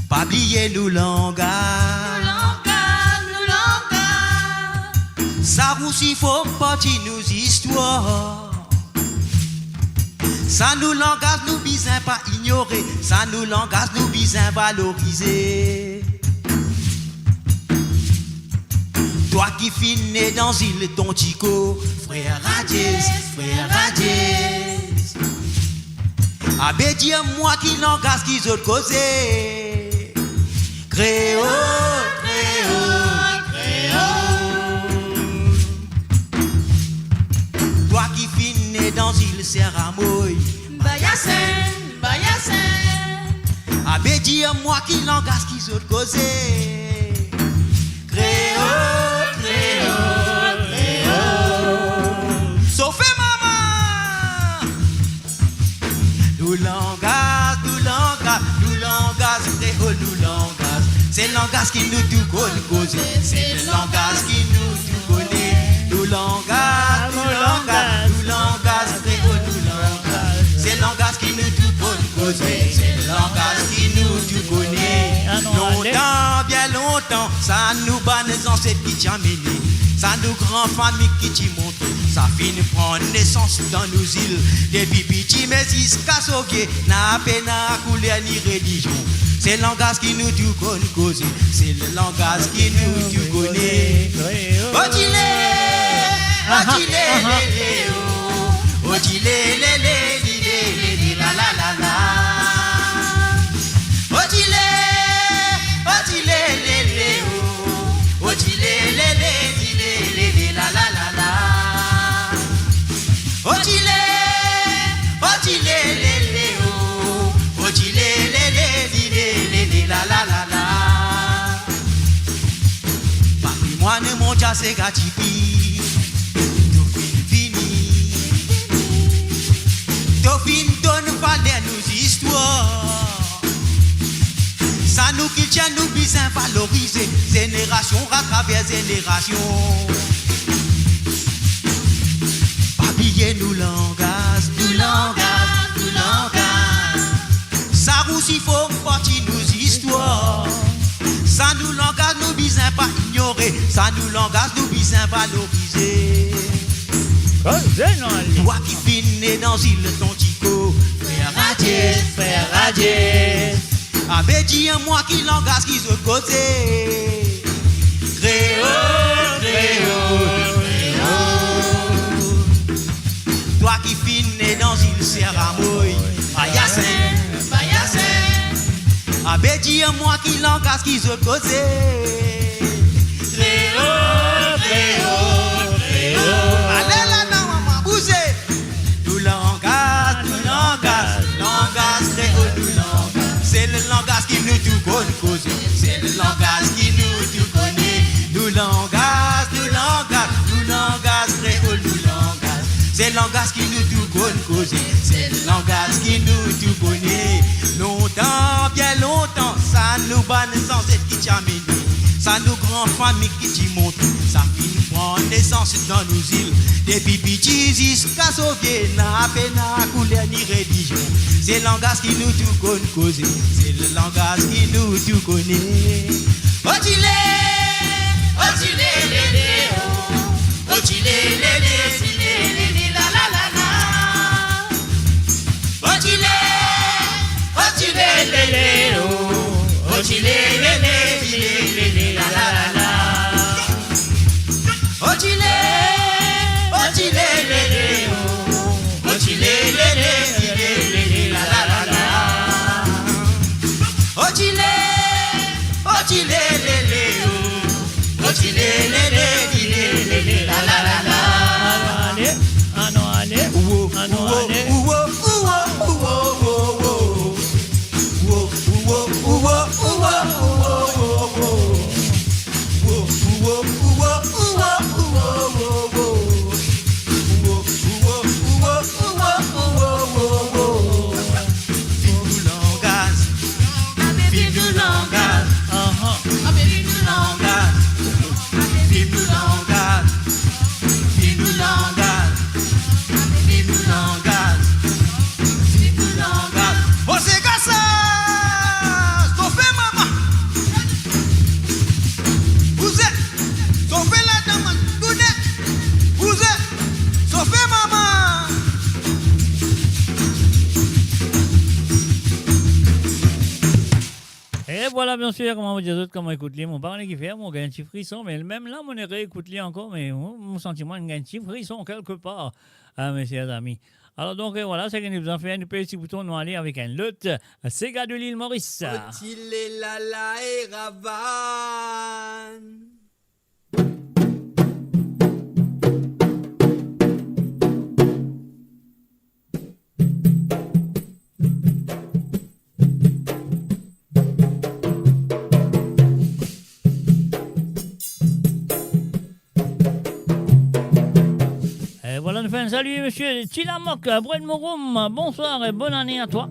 Pa bliye nou langaz. Nou langaz, nou langaz. Sa osi fom parti nou zistwar. Sa nou langaz nou bizin pa inyore, sa nou langaz nou bizin valorize. Twa ki finn ne dan zil, ton ti ko, frer Radies, frer Radies. Abe dir mwa ki langaz ki zot koze. Kreol, kreol, kreol. Twa ki finn ne dan zil Seramoy, Bayasenn, Bayasenn. Abe dir mwa ki langaz ki zot koze. Kreol, kreol, kreol. Sofe mama! Nou langaz, nou langaz, nou langaz kreol, nou langaz. Se langaz ki nou tou konn koze, se langaz ki nou tou kone. Nou langaz, nou langaz, nou langaz kreol, nou langaz. Se langaz ki nou tou konn koze, se langaz ki nou tou kone. Lontan, bien lontan, sa nou bann zanset ki ti amene, sa nou gran fami ki ti montre, sa finn pran nesans dan nou zil. Depi piti me ziska so vie, na pena kouler ni relizion. Se langaz ki nou tou konn koze, se langaz ki nou tou kone. Otile, otile, lele, o. Otile, lele, lile, lele, la, la, la, la. Otile, otile, lele, o. Otile, lele, lile, lele, la, la, la, la. Otile, otile, lele, o. Otile, lele, lile, lele, la, la, la, la. Patrimwann mondial sega tipik, to finn vini. To finn donn valer nou zistwar. Sa nou kiltir nou bizin valorize, zenerasion atraver zenerasion. Pa bliye nou langaz, nou langaz, nou langaz. Sa osi fom parti nou zistwar. Sa nou langaz nou bizin pa inyore, sa nou langaz nou bizin valorize. Koze nou ale. Twa ki finn ne dan zil ton ti ko, frer Radies, frer Radies. Abe dir mwa ki langaz ki zot koze. Kreol, kreol, kreol. Twa ki finn ne dan zil Seramoy, Bayasenn, Bayasenn. Abe dir mwa ki langaz ki zot koze. Kreol, kreol, kreol. Ale la, non, mama, bouze. Nou langaz, nou langaz, langaz kreol, nou langaz. Se le langaz ki nou tou konn koze, se le langaz ki nou tou kone. Nou langaz, nou langaz, nou langaz kreol, nou langaz. Se langaz ki nou tou konn koze, se langaz ki nou tou kone. Lontan, bien lontan, sa nou bann zanset ki ti amene, sa nou gran fami ki ti montre, sa finn pran nesans dan nou zil. Depi piti ziska so vie, na pena kouler ni relizion. Se langaz ki nou tou konn koze, se le langaz ki nou tou kone. Otile, otile, lele, o. Otile, lele, tile, lele, la, la, la, la. Otile, otile, lele, o. Otile, lele, tile, lele, la, la, la, la. Otile, otile, lele, o. Otile, lele, tile, lele, la, la, la, la. Otile, otile, lele, o. Vwala, biensir, kouma mo dir zot, kan mo ekout li, mo pa kone kifer, mo gagn ti frison, me mem la, mo reekout li ankor, me mo, mo santi mwa inn gagn ti frison kelkepar, ah, mesie zami. Alor, donk, eh, vwala, seki nou bizin fer, nou pez ti bouton, nou ale avek enn lot, eh, sega de Lil Moris. Oti le la la e ravann. Eh, vwala, nou fer enn sali, mesie Tilamok, Brad Morum, bonswar e bonn ane a twa.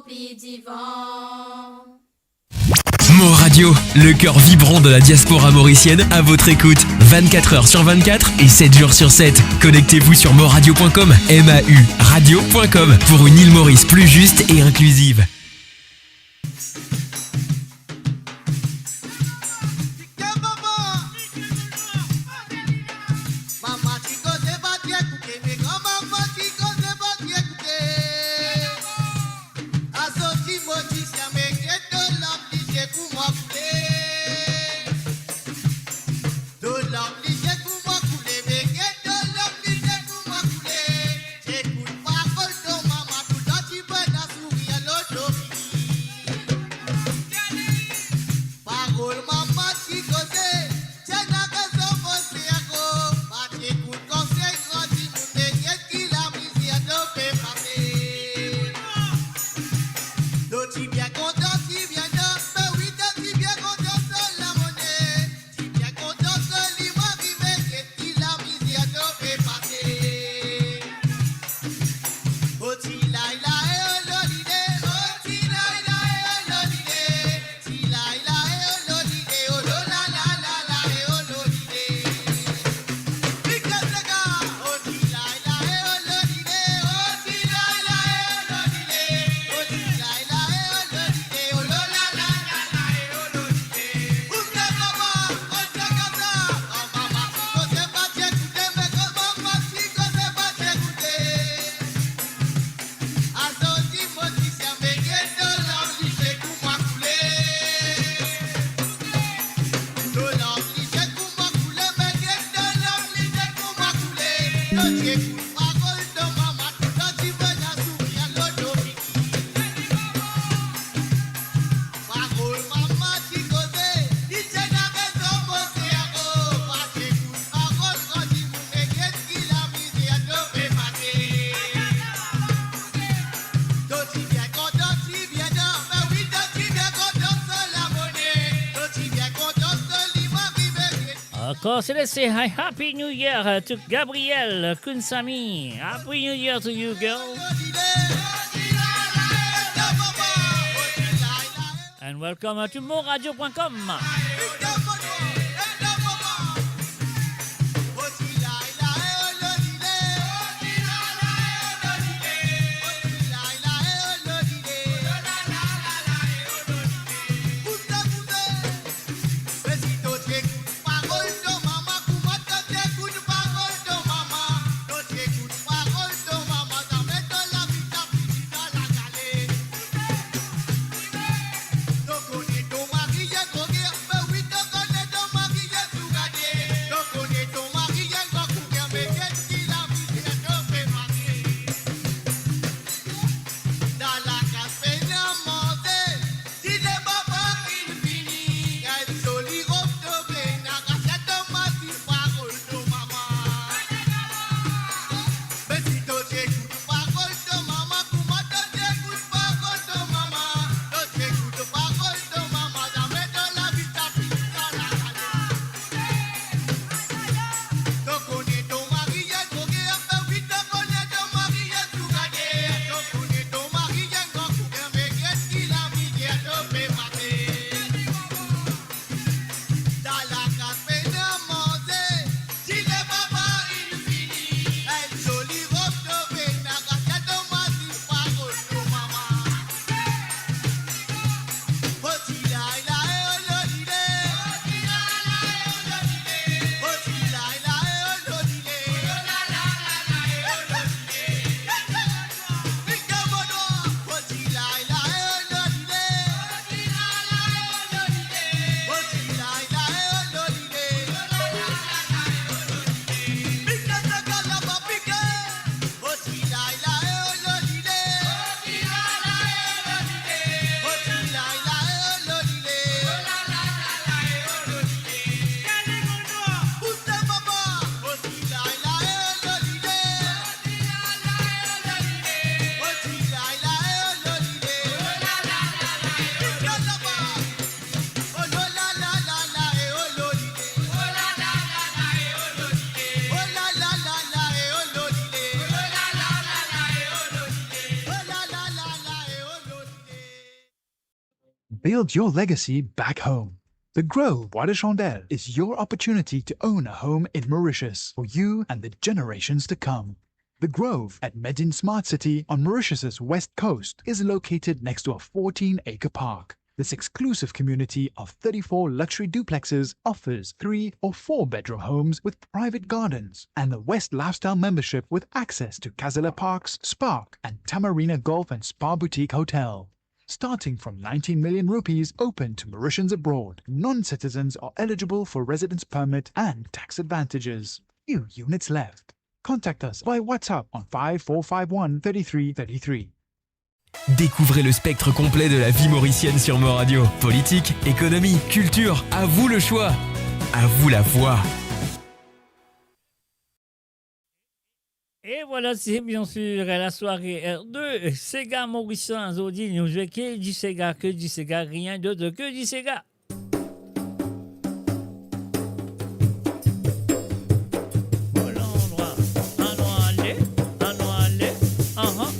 Pli divan. Mor Radio, le cœur vibrant de la diaspora mauricienne, à votre écoute, vingt-quatre heures sur vingt-quatre et sept jours sur sept. Connectez-vous sur morradio point com, M A U radio point com, pour une île Maurice plus juste et inclusive. Azo ti mo ti same, get dolo oblize pou mwa koule. Dolo oblize pou mwa koule, me get dolo oblize pou mwa koule. Ekout parol to mama, toutan ti pena sourir lor to figi. Parol mama ti koze, ti ena rezon mo sergo. Pa ti ekout konsey gran dimoun, me get ki lamizer to pe pase. To ti bien kontan, ti bien dan, me wi, to ti bien kontan so lamone. Ti bien kontan so limari, me get ki lamizer to pe pase. O ti lay lay, o lolile, o ti lay lay, o lolile. Ti lay lay, o lolile, o lo la la la la, e o lolile. Pika sega, o ti lay lay, o lolile, o ti lay lay, o lolile. O ti lay lay, o lolile, o lo la la la la, e o lolile. Oule mama, o ti kasa, o mama, o se pa ti ekoute, me kouma mama ti koze pa ti ekoute. Azo ti mo ti same, get dolo oblize pou mwa koule. Dolo oblize pou mwa koule, me get dolo oblize pou mwa koule. To ti ekout parol to mama, toutan ti pena sourir lor to figi. Parol mama ti koze, li ti ena rezon mo sergo. Pa ti ekout parol gran dimoun, me get ki lamizer to pe pase. To ti bien kontan, ti bien dan, me wi, to ti bien kontan so lamone. To ti bien kontan so limari, me get Ankor, se lese, hi, Happy New Year to Gabriel Kunsami. Happy New Year to you, girl. And welcome, uh, to morradio point com. Parol to mama, kouma to ti ekout parol to mama? To ti ekout parol to mama, zame to lavi ti fini dan lakale. To kone to mari ye droger, me Build your legacy back home. The Grove Bois de Chandelle is your opportunity to own a home in Mauritius for you and the generations to come. The Grove at Medin Smart City on Mauritius's west coast is located next to a fourteen-acre park. This exclusive community of thirty-four luxury duplexes offers three or four bedroom homes with private gardens and the West Lifestyle membership with access to Casella Parks, Spark, and Tamarina Golf and Spa Boutique Hotel. Starting from nineteen million rupees, open to Mauritians abroad. Non-citizens are eligible for residence permit and tax advantages. Few units left. Contact us by WhatsApp on five four five one, thirty-three thirty-three. Découvrez le spectre complet de la vie mauricienne sur Mo Radio. Politique, économie, culture, à vous le choix. À vous la voix. E vwala, se bien sir la sware R deux, Sega Morisien. Zordi nou zwe ke di Sega, ke di Sega, rien d'autre que di Sega. Vwala, anou ale, anou ale, aha.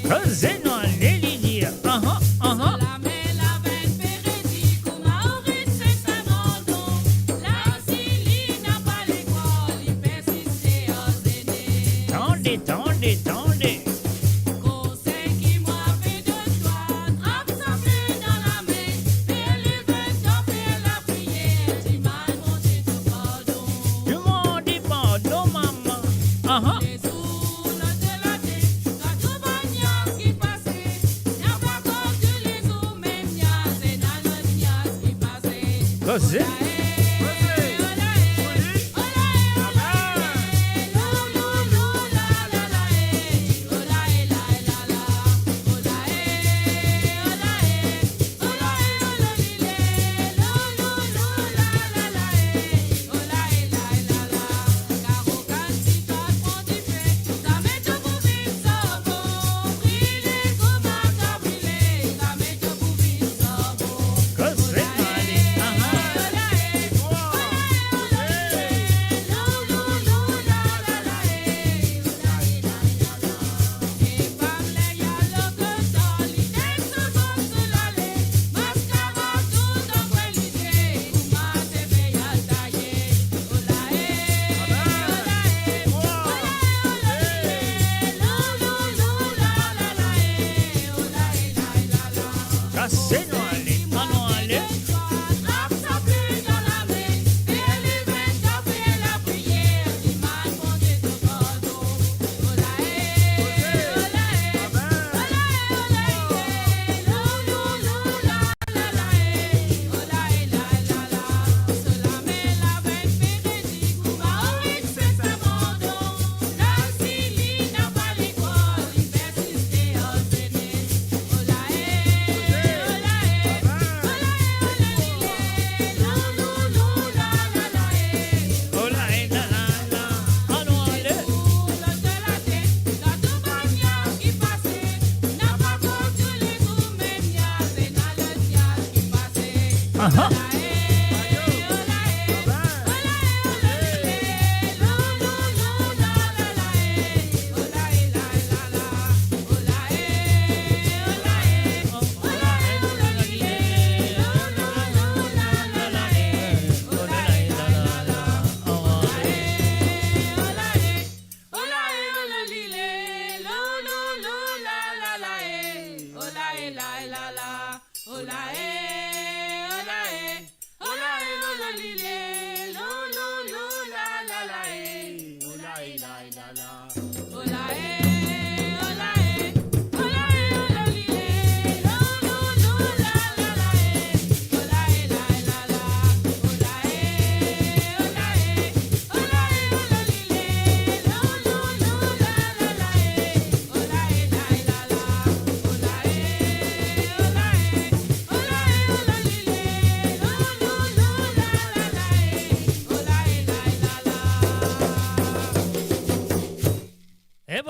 Koze nou ale, li dir, aha, aha. Tande, tande, tande. Demande pardon, mama. Aha. Koze. Kase nou ale, anou ale. Aha.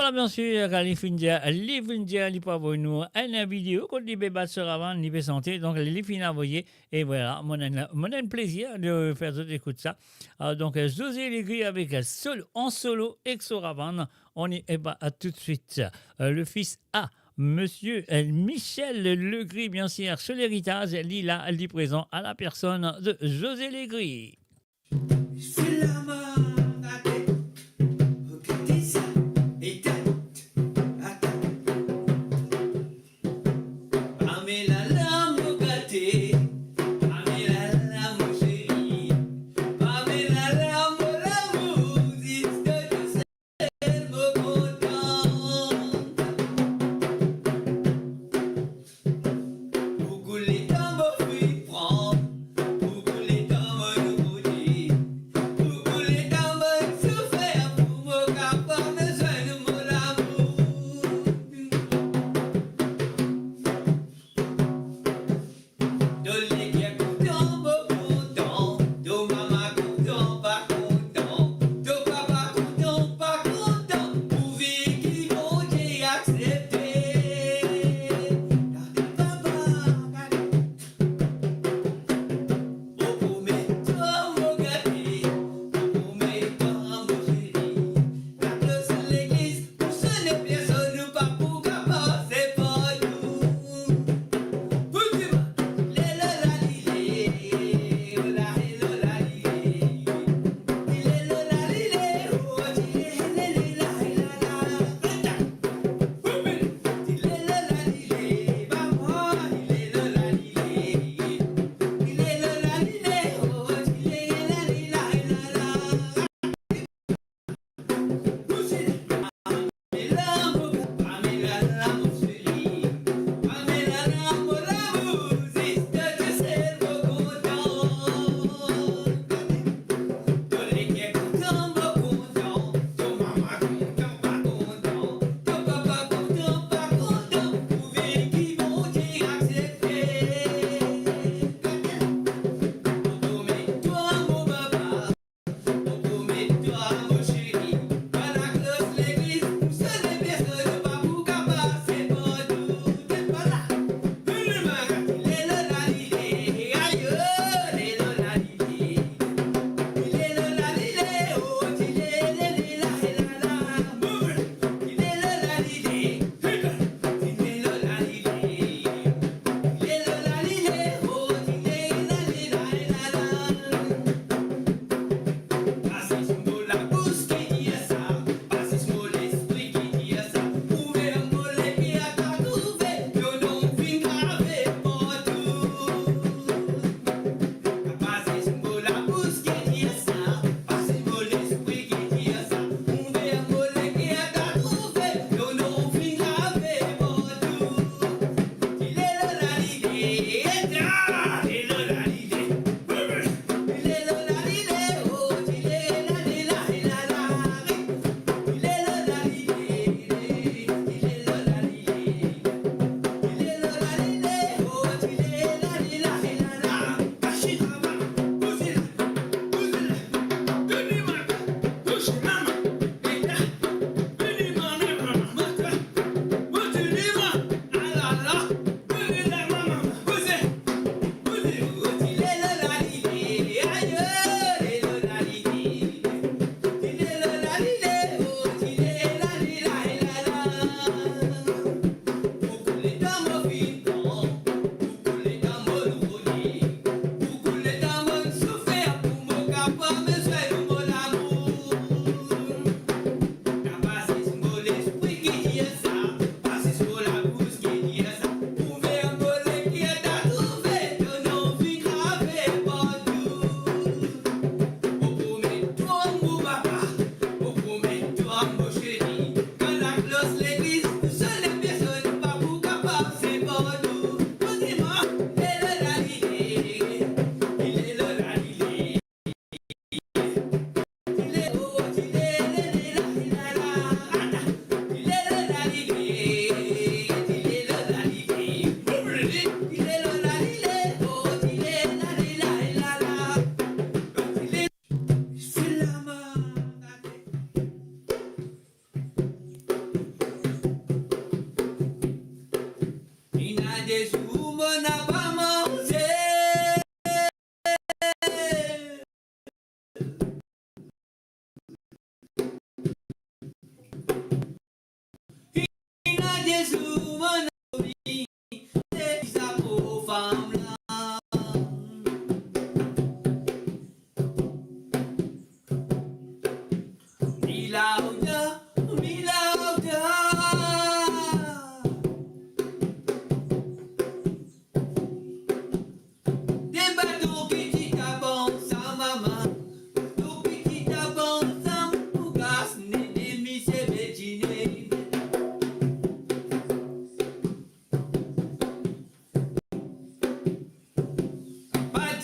Ah, bien sir, kan li finn dir, li finn dir, li pou avoy nou enn video kot li pe bat so ravann, li pe sante, donk li finn avoye, e vwala, mo ena, mo ena plezir de fer zot ekout sa. Ah, donk, José Legris avek solo, an solo, ek so ravann, on y va tout de suite. Euh, le fils a Monsieur, euh, Michel Legris, bien sûr, sur l'héritage, li la, li prezan à la personne de José Legris.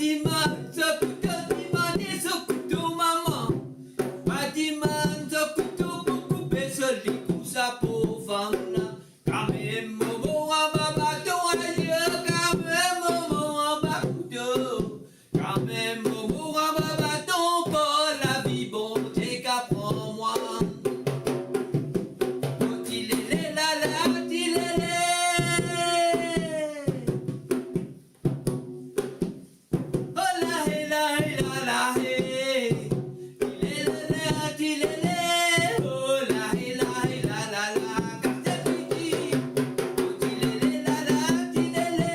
Dimann so kouto, dimann so kouto, mama. Pa dimann so kouto pou koupe so likou sa pov fam la. Kanmem mo mor anba baton, aye, kanmem mo mor anba kouto. Kanmem mo mor anba baton, par lavi Bondie ka pran mwa. Oh, ti lele lala, ti lele. Oh la he la he la la he. Ti lele la, ti lele. Oh la he la he la la la. Kase piti. Oh, ti lele lala, ti lele.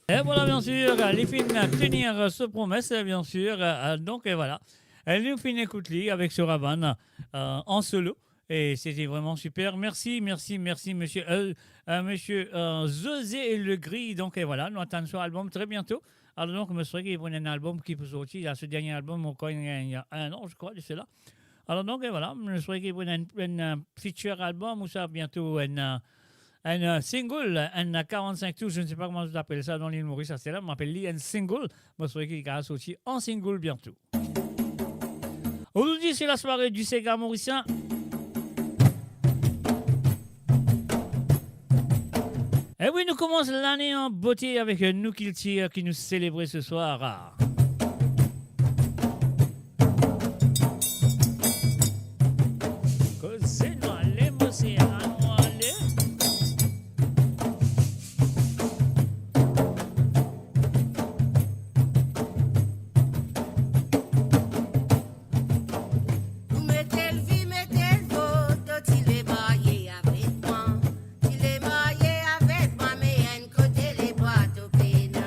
E vwala, byen sir, li finn tenir so promes, byen sir. E, donk, e, vwala. E, nou finn ekout li avek so ravann, e, an solo. E sete vreman siper. Mersi, mersi, mersi, misie, e, e, misie, e, José Legris. Donk, e, vwala, nou atann so albom tre byento. Alor, donk, mo swete ki pou ena enn albom ki pou sorti. La, so dernie albom, ankor ena, ena enn an, je crois, de cela. Alor, donk, e, vwala, mo swete ki pou ena enn, enn, e, feature albom ouswa byento enn, e, enn, e, single, enn, e, karant-sink tour, je ne sais pas comment vous appelez ça dans l'île Maurice, sa, se la, mo apel li enn single. Mo swete ki li kapav sorti an single byento. Aujourd'hui, c'est la soirée du séga morisien. E wi, nou koumans lane an bote avek, e, nou kiltir ki nou selebre se swar. Koze nou ale, mo se la nou ale. Nou mete lvi, mete lvo, to ti le marye avek mwa. Ti le marye avek mwa, me enn kote lebwa to pena.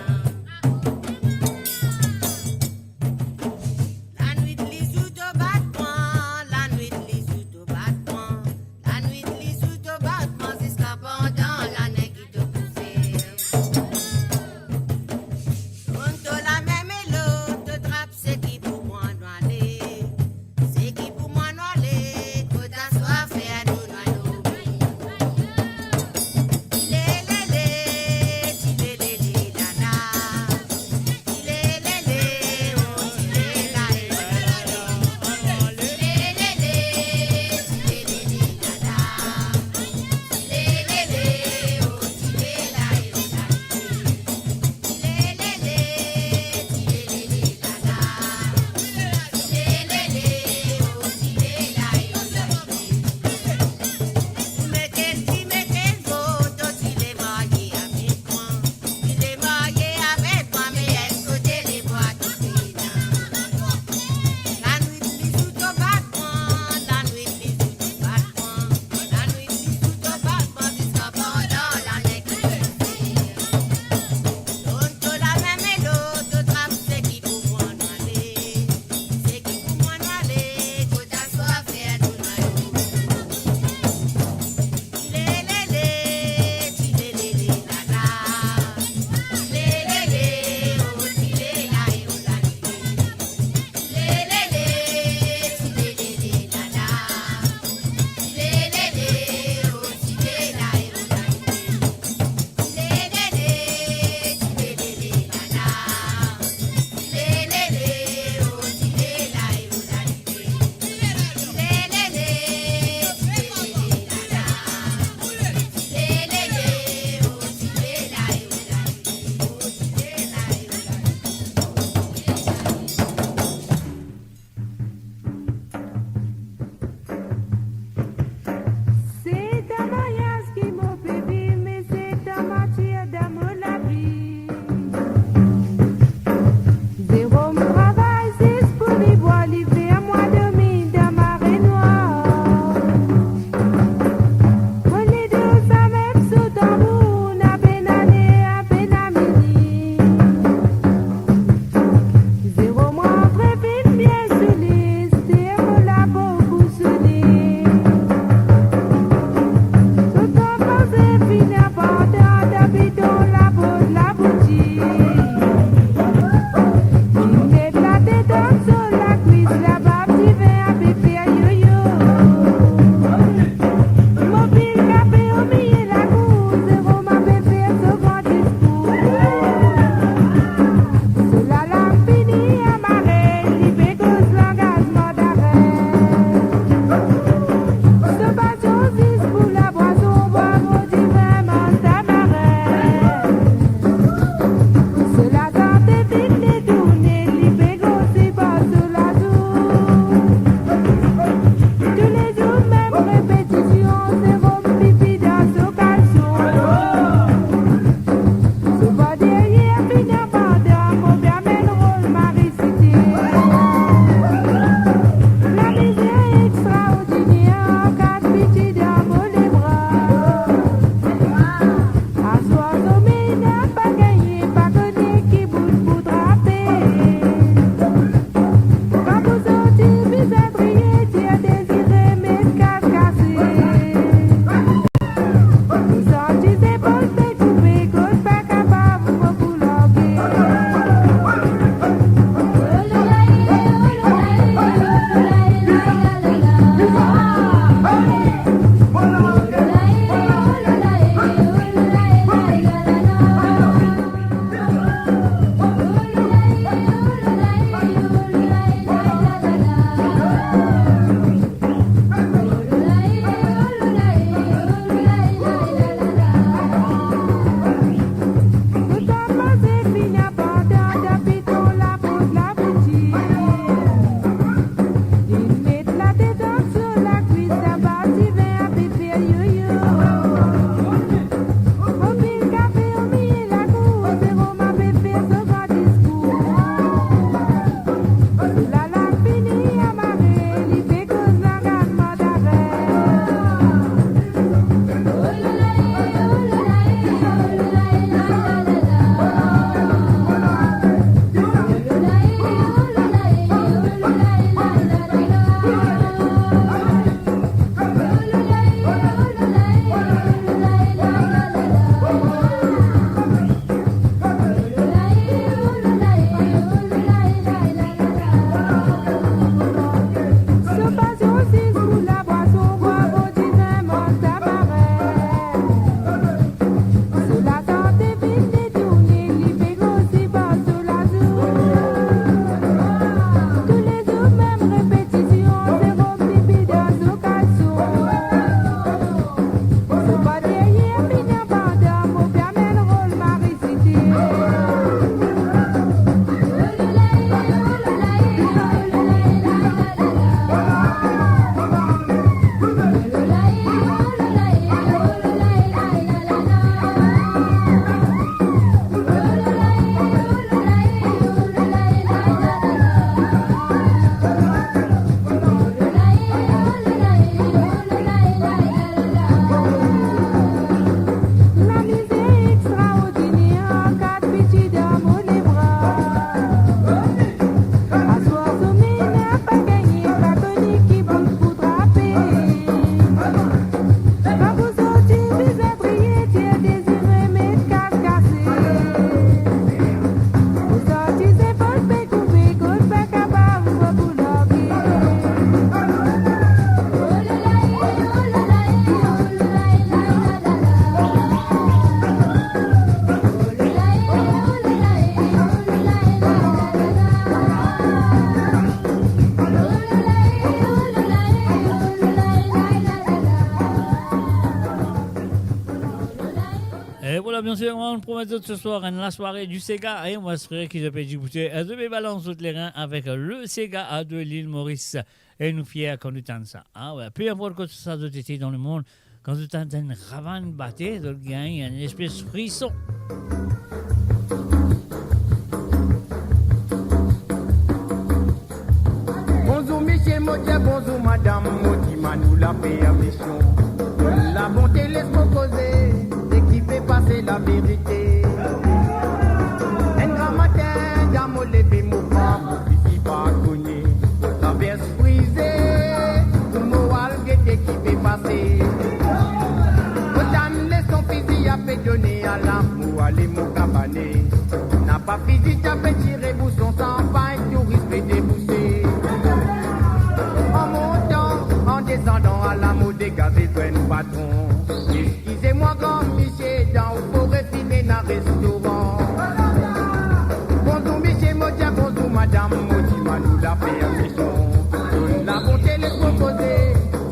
Bien sûr, on promet zot ce soir enn lasware di sega, e mo espere ki zot pe diboute, zot pe balans zot lerin avek le sega de l'île Maurice. E nou fier kan nou tann sa. Ah ouais, peu importe kot sa zot ete dan lemond, kan zot tann enn ravann bate, zot gagn enn espes frison. Bonzour misie, mo dir bonzour madam, mo dimann ou lapermision. Donn labonte, les mo koze, seki pe pase laverite. Enn gramatin, dan mo leve, mo pran mo fizi brakonie, mo travers Frizé, pou mo al gete ki pe pase. Mo tann leson fizi a pe done, ala mo ale mo kabane. Napa fizi ti a pe tire bouson, sanpagn touris pe debouse. An montan, an desandan, ala mo degaze zwenn patron. Eskize mwa gran misie, dan ou fore finn ena restoran. Bonzour misie, mo dir bonzour madam, mo dimann ou lapermision. Donn labonte, les mo koze,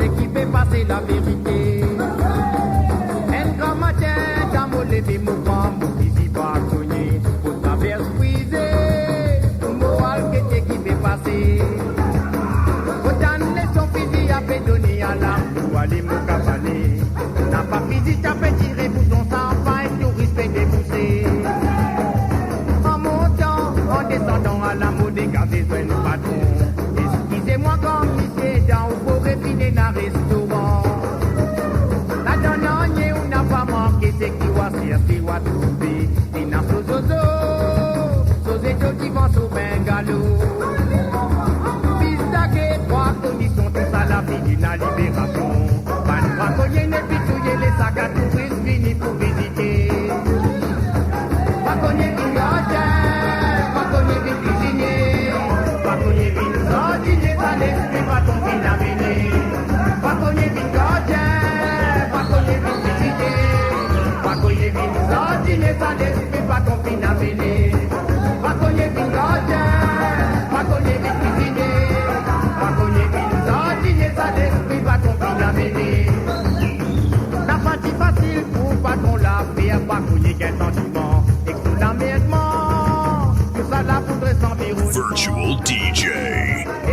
seki pe pase laverite. Enn gramatin, dan mo leve, mo pran mo fizi brakonie, mo travers Frizé, pou mo al gete ki pe pase. Mo tann leson fizi a pe done, ala mo ale mo kabane. Napa fizi ti a pe tire bouson, sanpagn touris pe debouse. An montan, an desandan, ala mo degaze zwenn patron. Eskize mwa gran misie, dan ou fore finn ena restoran. Ladan nanye ou napa manke, seki ou a serse ou a trouve. Ena so zozo, so zeto divan so bengalo. Pistake, trwa kondision, tousala finn ena liberasion. Bann brakonie nepli touye, lesak a touris vini pou vizite. Brakonie vinn gardien, brakonie vinn kwizinie, brakonie vinn zardinie, sa lespri patron finn amene. Brakonie vinn gardien, brakonie vinn kwizinie, brakonie vinn zardinie, sa lespri patron finn amene. Brakonie vinn gardien, brakonie vinn kwizinie, brakonie vinn zardinie, sa lespri patron finn amene. Napa ti fasil pou patron lafer, brakonie gagn santiman ek so lamerdman. Tousala pou dres anviron Virtual D J.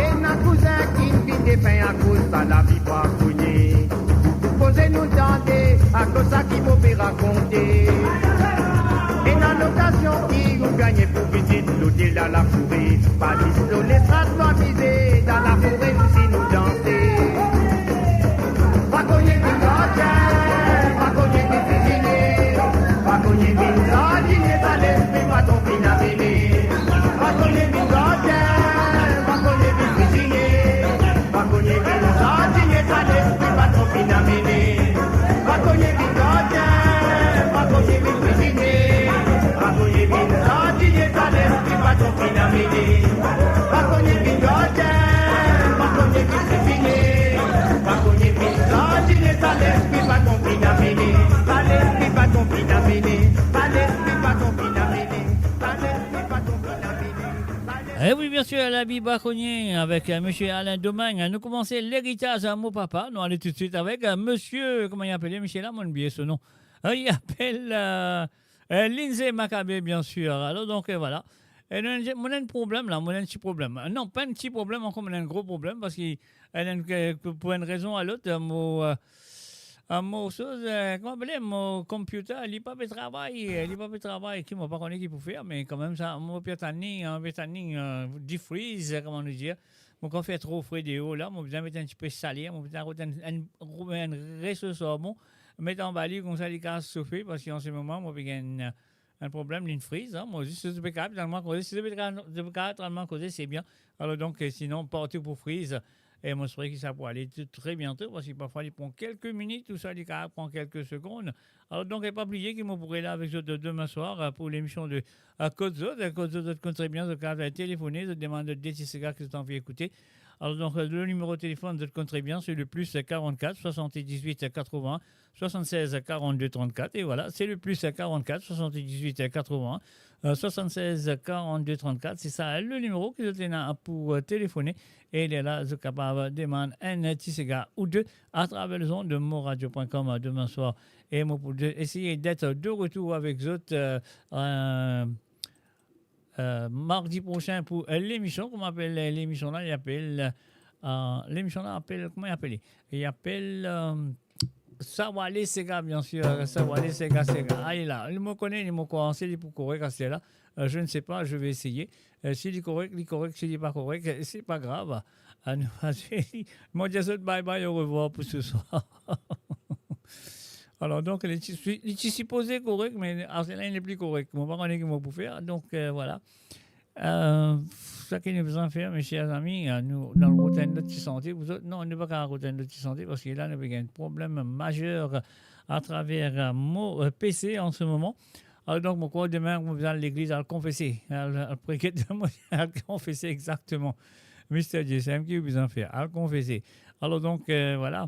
Ena kouzin ki vinn defin akoz sa lavi brakonie. Pou koze nou tande, akoz sa ki mo pe rakonte. Ena lokazion ki ou gagne pou vizit lotel a Lafore. Palis lor lestrad nou amize, dan Lafore nou si nou danse. Brakonie vinn gardien, brakonie vinn kwizinie, brakonie vinn zardinie, sa lespri patron finn amene. Brakonie vinn gardien, brakonie vinn kwizinie, brakonie vinn zardinie, sa lespri patron finn amene. Brakonie vinn gardien, brakonie vinn kwizinie, brakonie vinn zardinie, sa lespri patron finn amene. Brakonie vinn gardien, brakonie vinn kwizinie, brakonie vinn zardinie, sa lespri patron finn amene. Sa lespri patron finn amene. Sa lespri patron finn amene. Sa lespri patron finn amene. Eh oui, bien sûr, lavi brakonie avek, euh, monsieur Alain Domingue. Nou koumans Leritaz a mo papa. Nou ale toutswit avek, euh, monsieur, kouma li apele, monsieur la, mo bliye so nom. Euh, li apel, euh, euh, Lindsay Maccabé, bien sûr. Alor, donk, euh, voilà. E nou, mo ena enn problem la, mo ena enn ti problem. Non, pa enn ti problem ankor, mo ena enn gro problem, parski, euh, enn, euh, pou enn rezon a lot, euh, mo, euh, euh, mo soz, euh, kouma apele, mo computer, li pa pe travay, euh, li pa pe travay, ki mo pa kone ki pou fer, me kanmem sa, mo pe atann li, euh, pe atann li, euh, defreeze, kouma nou dir. Mo kan fer tro fre deor la, mo bizin met enn tipe saler, mo bizin rod enn, enn, enn reso sarbon, met anba li, koumsa li kav sofe, parski an se moman, mo pe gagn, euh, enn problem, linn friz, hein. Mo zis, si zot pe kapav tann mwa koze, si zot pe kapav, zot pe kapav tann mwa koze, se bien. Alor donk, euh, sinon, partou pou friz. E mo espere ki sa pou ale tou, tre biento, parski parfwa li pran kelke minit, ou sa li kapav pran kelke segonn. Alor donk, e pa bliye ki mo pou rela avek zot demin swar, euh, pou lemision de, euh, Kot Zot. Euh, Kot Zot, zot konn tre bien, zot kapav telefone, zot demann zot de ti sega ki zot anvi ekoute. Alor donk, euh, le nimero telefonn, zot konn tre bien, se le plus quarante-quatre soixante-dix-huit quatre-vingts soixante-seize quarante-deux trente-quatre. E vwala, se le plus quarante-quatre soixante-dix-huit quatre-vingts soixante-seize quarante-deux trente-quatre. Se sa le nimero ki zot ena pou, euh, telefone. E lerla, zot kapav demann enn ti sega ou de atraver lezond de moradio point com, euh, demin swar. e mo pou de-, eseye d'être de retour avek zot, euh, euh, euh, mardi prosin pou, euh, lemision, kouma apel, euh, lemision la, li apel, euh, lemision la apel, kouma li apel? Li apel, euh, Sawale Sega, bien sûr, Sawale Sega, Sega. Aye la, li mo kone, li mo krwar se li pou korek aster la. Euh, je ne sais pas, je vais essayer. Euh, si li korek, li korek, si li pa korek, euh, c'est pas grave. Euh, nou, mo dir zot bye bye, au revoir pour ce soir. Alors, donc, li ti, li ti sipoze korek, me aster la, li nepli korek. Mo pa kone ki mo pou fer, donc, euh, voilà. Euh, sa ki nou bizin fer, mes chers amis, euh, nou, nou al kot enn lot ti sante pou zot. Non, nou pa kapav kot enn lot ti sante, parski la, nou pe gagn problem mazer atraver, euh, mo, euh, P C an se moman. Alor, donk, mo krwar demin, mo bizin al legliz, al konfese. Al, al priye, mo al konfese, exakteman. Mister J C M, ki ou bizin fer? Al konfese. Alor, donk, euh, voilà.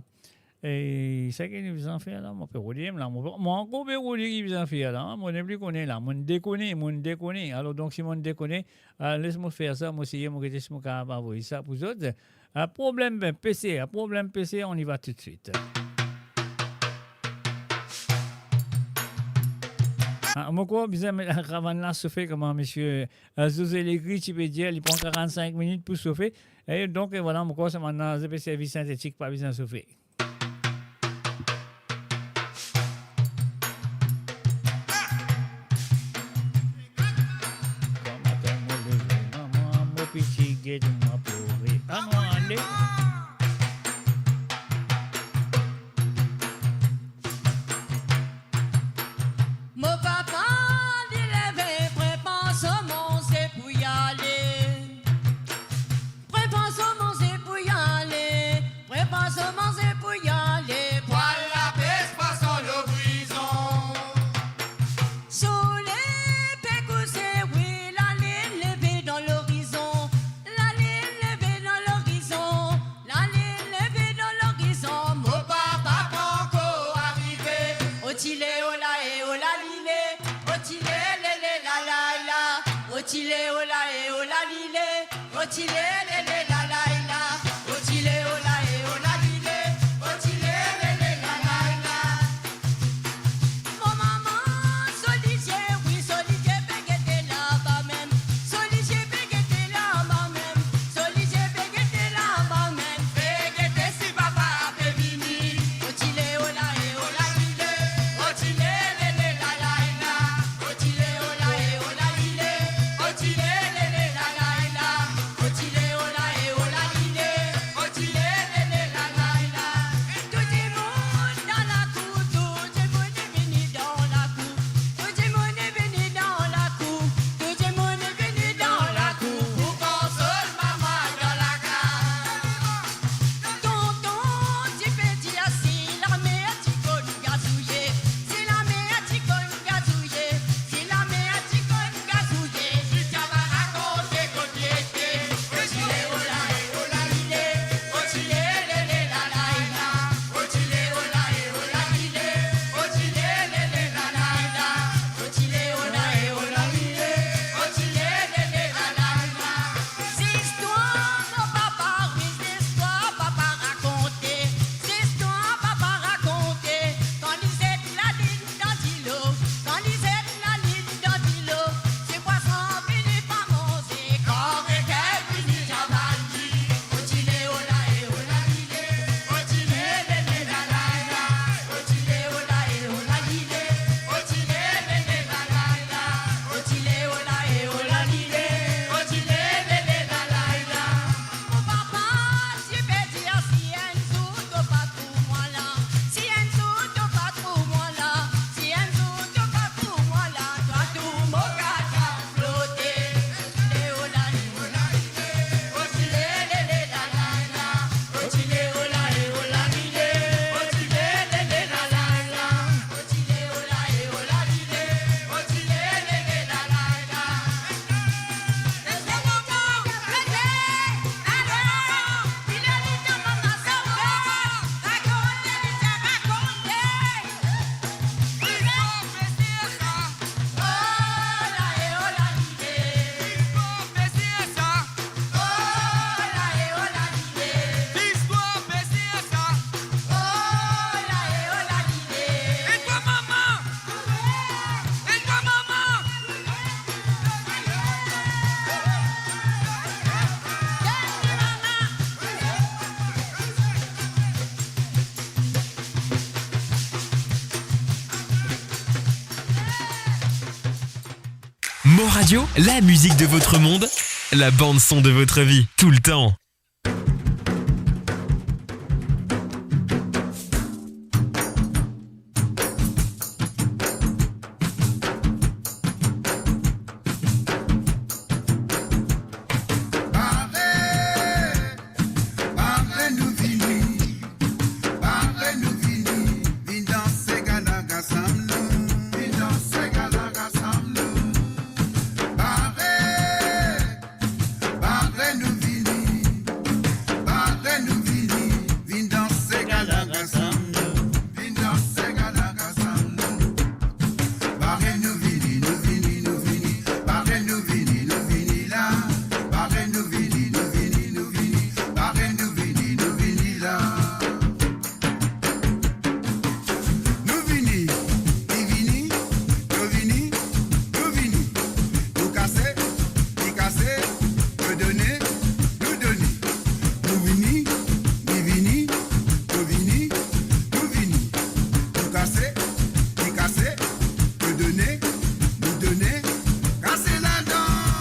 E sa ki nou bizin fer la, mo pe rod li la, mo, mo ankor pe rod li ki bizin fer la, mo nepli kone la, mo dekone, mo dekone. Alor, donk, si mo dekone, euh, les mo fer sa, mo seye, mo gete si mo kapav avoy sa pou zot. Euh, problem P C, euh, problem P C, on y va tout de suite. Ah, mo krwar bizin met karavane la sofe kouma misie, euh, José Legris ti pe dir, li pran karannsink minit pou sofe. E donk, euh, voilà, mo krwar sa bann la, zot pe servi sintetik, pa bizin sofe. Gramatin mo leve, mama, mo piti get mwa plore. Anou ale. Mo papa, li leve, prepar so manze pou li ale. Prepar so manze pou li ale, prepar so manze pou li ale, pou al lapes pwason lor prizon. Soley pe kouse, wi, lalinn leve dan lorizon, lalinn leve dan lorizon, lalinn leve dan lorizon, mo papa pankor arive. Oti le, ola e, ola li le, oti le, le, le, la, la, la, oti le, ola e, ola li le. Oti le, le, le, la, la, la. Oti le, ola e, ola li le. Oti le, le, le, la, la, la. Mo mama, so lizie, wi, so lizie pe gete laba mem. So lizie pe gete laba mem. So lizie pe gete laba mem. Pe gete si papa pe vini. Oti le, ola e, ola li le. Oti le, le, le, la, la, la. Oti le, ola e, ola li le. Oti le, le, le, la, la, la. Oti le, ola Mon Radio, la musique de votre monde, la bande son de votre vie, tout le temps. Pare, pare, nou vini. Pare, nou vini. Vinn danse galaga sam nou. Vinn danse galaga sam nou. Pare, pare, nou vini. Pare, nou vini. Vinn danse galaga sam nou. Vinn danse galaga sam nou. Pare, nou vini, nou vini, nou vini. Pare, nou vini, nou vini la. Pare, nou vini, nou vini, nou vini. Pare, nou vini, nou vini la. Nou vini, li vini, nou vini, nou vini. Nou kase, li kase, nou done, nou done. Nou vini, li vini, nou vini, nou vini. Nou kase, li kase, nou done, nou done. Kase ladan.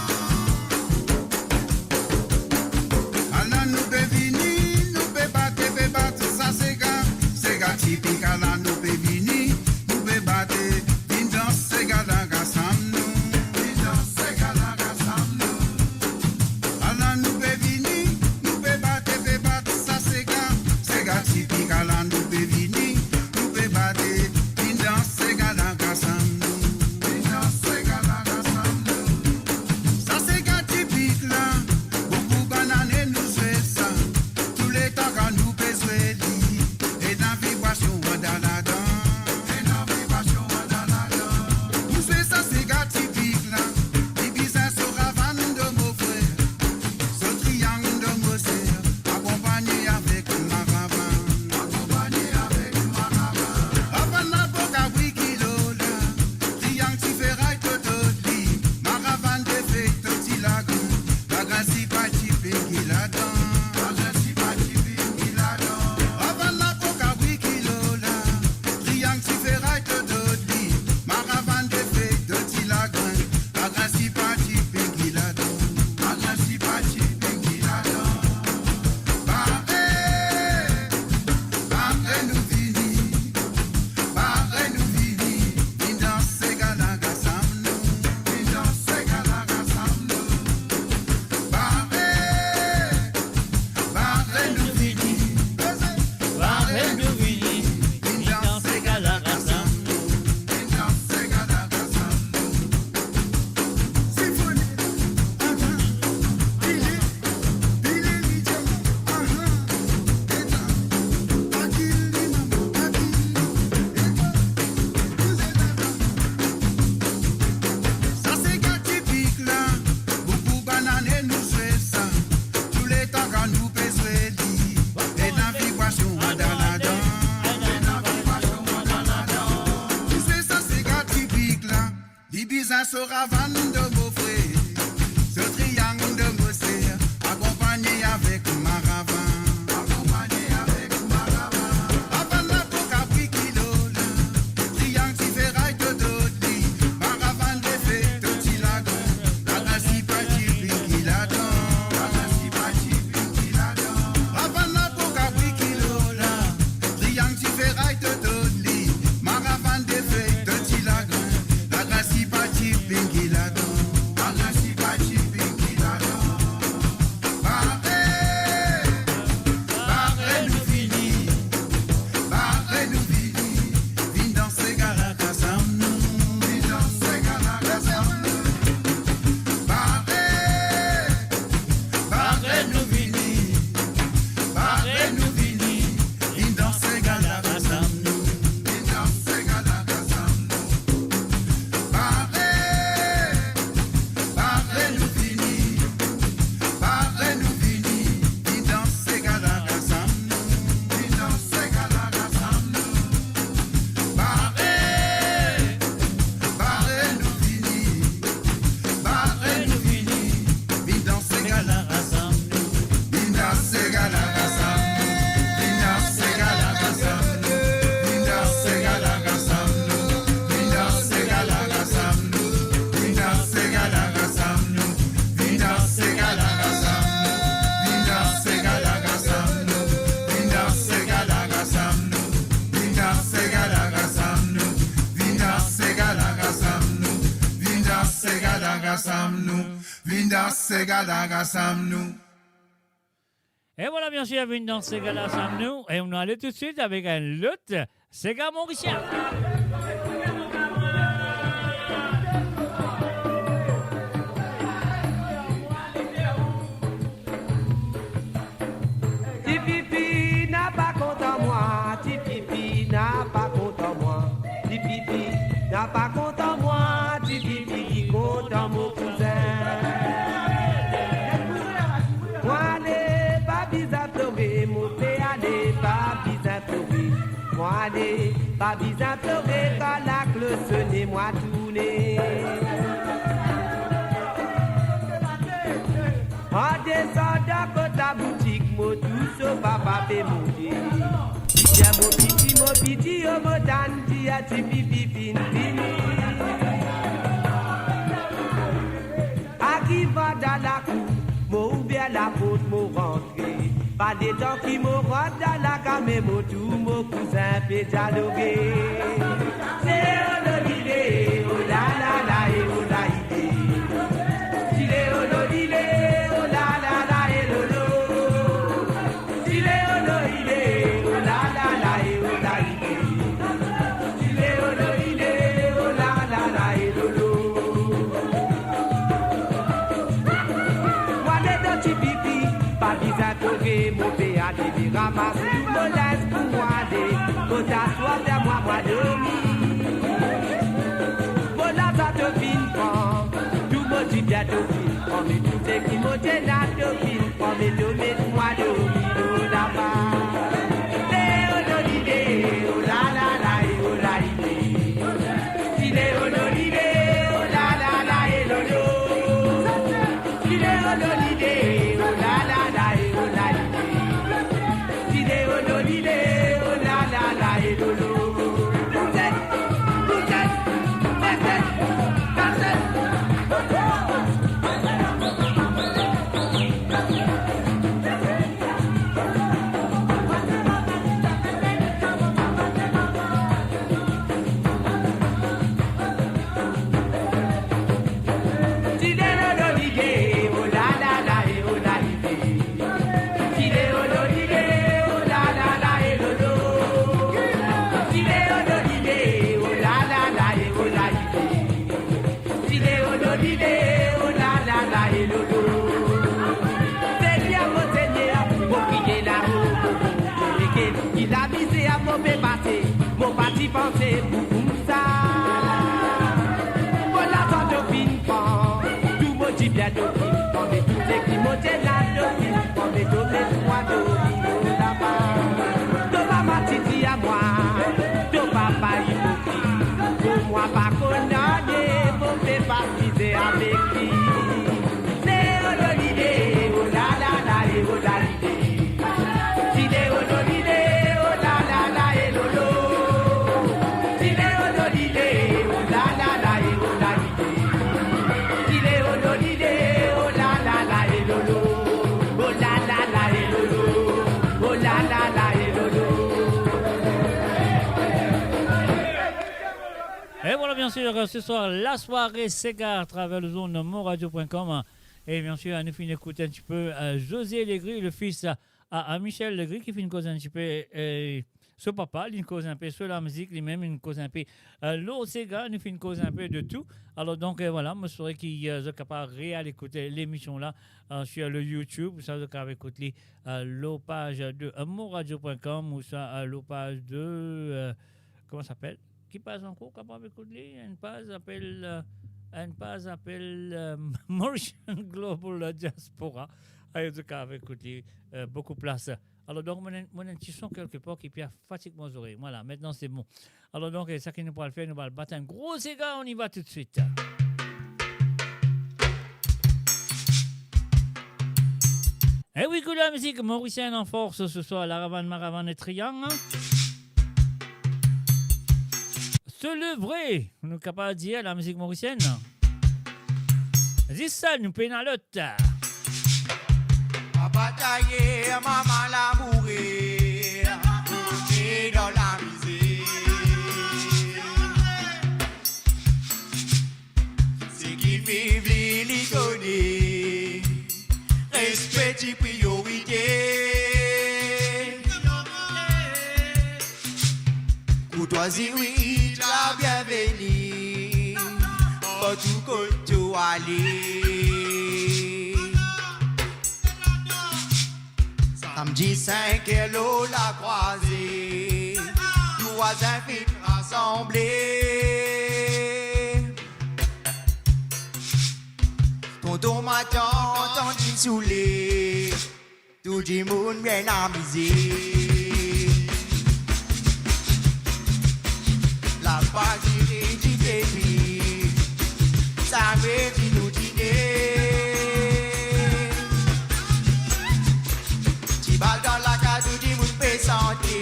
Sam nou, vinn dans sega la, sega sam nou. E vwala, biensir, vinn dans sega la, sam nou. E nou ale toutswit avek enn lot sega morisien. Ti pipi napa kontan mwa, ti pipi napa kontan mwa, ti pipi napa kontan mwa, ti pipi ki kontan mo kouzin. Mwa ale, pa bizin plore, mo pe ale, pa bizin plore. Mwa ale, pa bizin plore, kan laklos sone, mwa tourne. An desandan kot laboutik, mo trouv so papa pe monte. Li dir mo piti, mo piti, oh, mo tann dir ti pipi finn vini. Arivan dan lakour, mo ouver laport, mo rantre. Pa letan ki mo rant dan lakaz, me mo trouv mo kouzin pe dialoge. Leo lo lile, oh la la la, e oh la ide. Ti leo lo lile, oh la la la, e lolo. Ti leo lo lile, oh la la la, e oh la ide. Ti leo lo lile, oh la la la, e lolo. Mwa ale dan ti pipi, pa bizin plore, mo pe ale, li ramas tou mo linz pou mwa ale. Kot aswar, fer mwa, mwa dormi. Mo larzan to finn pran, tou mo dibien to finn pran, me tou seki mo ti ena to finn pran, me to met mwa dormi lor laba. Leo lo lile, oh la la la, e oh la ide. Ti leo lo lile, oh la la la, e lolo. Ti leo lo lile, oh la la la, e oh la ide. Ti leo lo lile, oh la la la, e lolo. Bouzet, bouzet, bouzet, bouzet. Ti leo lo lile, oh la la la, e oh la ide. Ti leo lo lile, oh la la la, e lolo. Ti leo lo lile, oh la la la, e oh la ide. Ti leo lo lile, oh la la la, e lolo. Segner mo, Segner, mo kriye lao, mo, mo, mo, mo, ki lamizer mo pe pase, mo pa ti panse pou koumsa. Mo larzan to finn pran, tou mo dibien to finn pran, me tou seki mo ti ena to finn pran, me to met mwa dormi lor laba. To mama ti dir a mwa, to papa ipokrit, pou mwa pa konn nanye, mo pe pas mizer avek li. Leo lo lile, oh la la la, e oh la ide. Ti leo lo lile, oh la la la, e lolo. Ti leo lo lile, oh la la la, e oh la ide. Ti leo lo lile, oh la la la, e lolo. Oh la la la, e lolo. Oh la la la, e lolo. Et voilà, bien sûr, ce soir, la soirée sega à travers le zone moradio point com. Et bien sûr, nou finn ekout un petit peu, euh, José Legris, le fils à, à Michel Legris, ki finn koz un petit peu, euh, so papa, li koz inpe so lamizik, li mem li koz inpe, euh, lor sega, nou finn koz inpe de tou. Alor donk, euh, voilà, mo swete ki, euh, zot kapav real ekout lemision la, euh, sur le YouTube, sa zot kapav ekout li, euh, lor paz de, euh, moradio point com ouswa, euh, lor paz de, euh, kouma sa apel? Ki paz ankor kapav ekout li? Enn paz apel, euh, enn paz apel, euh, Mauritian Global Diaspora. Ayo, zot kapav ekout li, euh, boukou plas. Alor donk, mo ena, mo ena enn ti son kelkepar ki pe fatig mo zorey. Voilà, maintenant c'est bon. Alor donk, euh, sa ki nou pral fer, nou pral bat enn gro sega, on y va tout de suite. Eh oui, kout lamizik morisien an fors ce soir, Laravann, Maravann e Triang. Se levre, nou kapav dir, lamizik morisienn. Zis sa, nou pena lot. Papa tayer, mama lamoure, nou pe dan lamizer. Seki pe vini Ziwi, la bienveni, partou kot to ale. Samdi sink er lor lakrwaze, tou vwazin finn rasanble. Tonton, matant, tanti, soule, tou dimoun bien amize. Lapazi redi depi samedi nou dine. Ti bal dan lakaz, tou dimoun pe sante.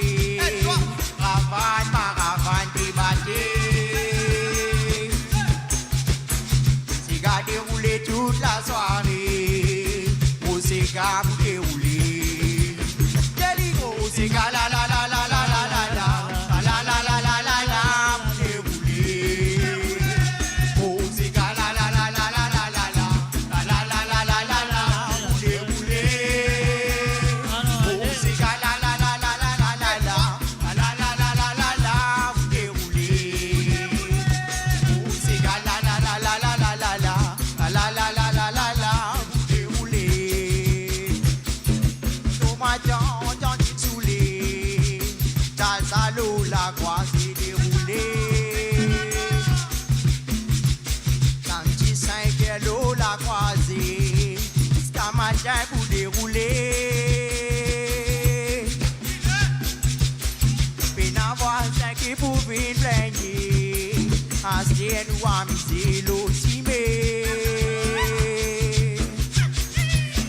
Ravagn par ravagn pe bate. Sega deroule tout lasware. Mo sega pou deroule. Deli, mo sega la la la la la la la la. La la la la la la la, pou deroule. Mo sega la la la la la la la. La la la la la la la, pou deroule. Mo sega la la la la la la la. La la la la la la la, pou deroule. Mo sega la la la la la la la la. La la la la la la la, pou deroule. Tomadan, tanti, soule, salsa lor lakrwaze deroule. Samdi sink er lor lakrwaze, ziska matin pou deroule. Pena vwazin ki pou vinn pligne, aster nou amize lor sime.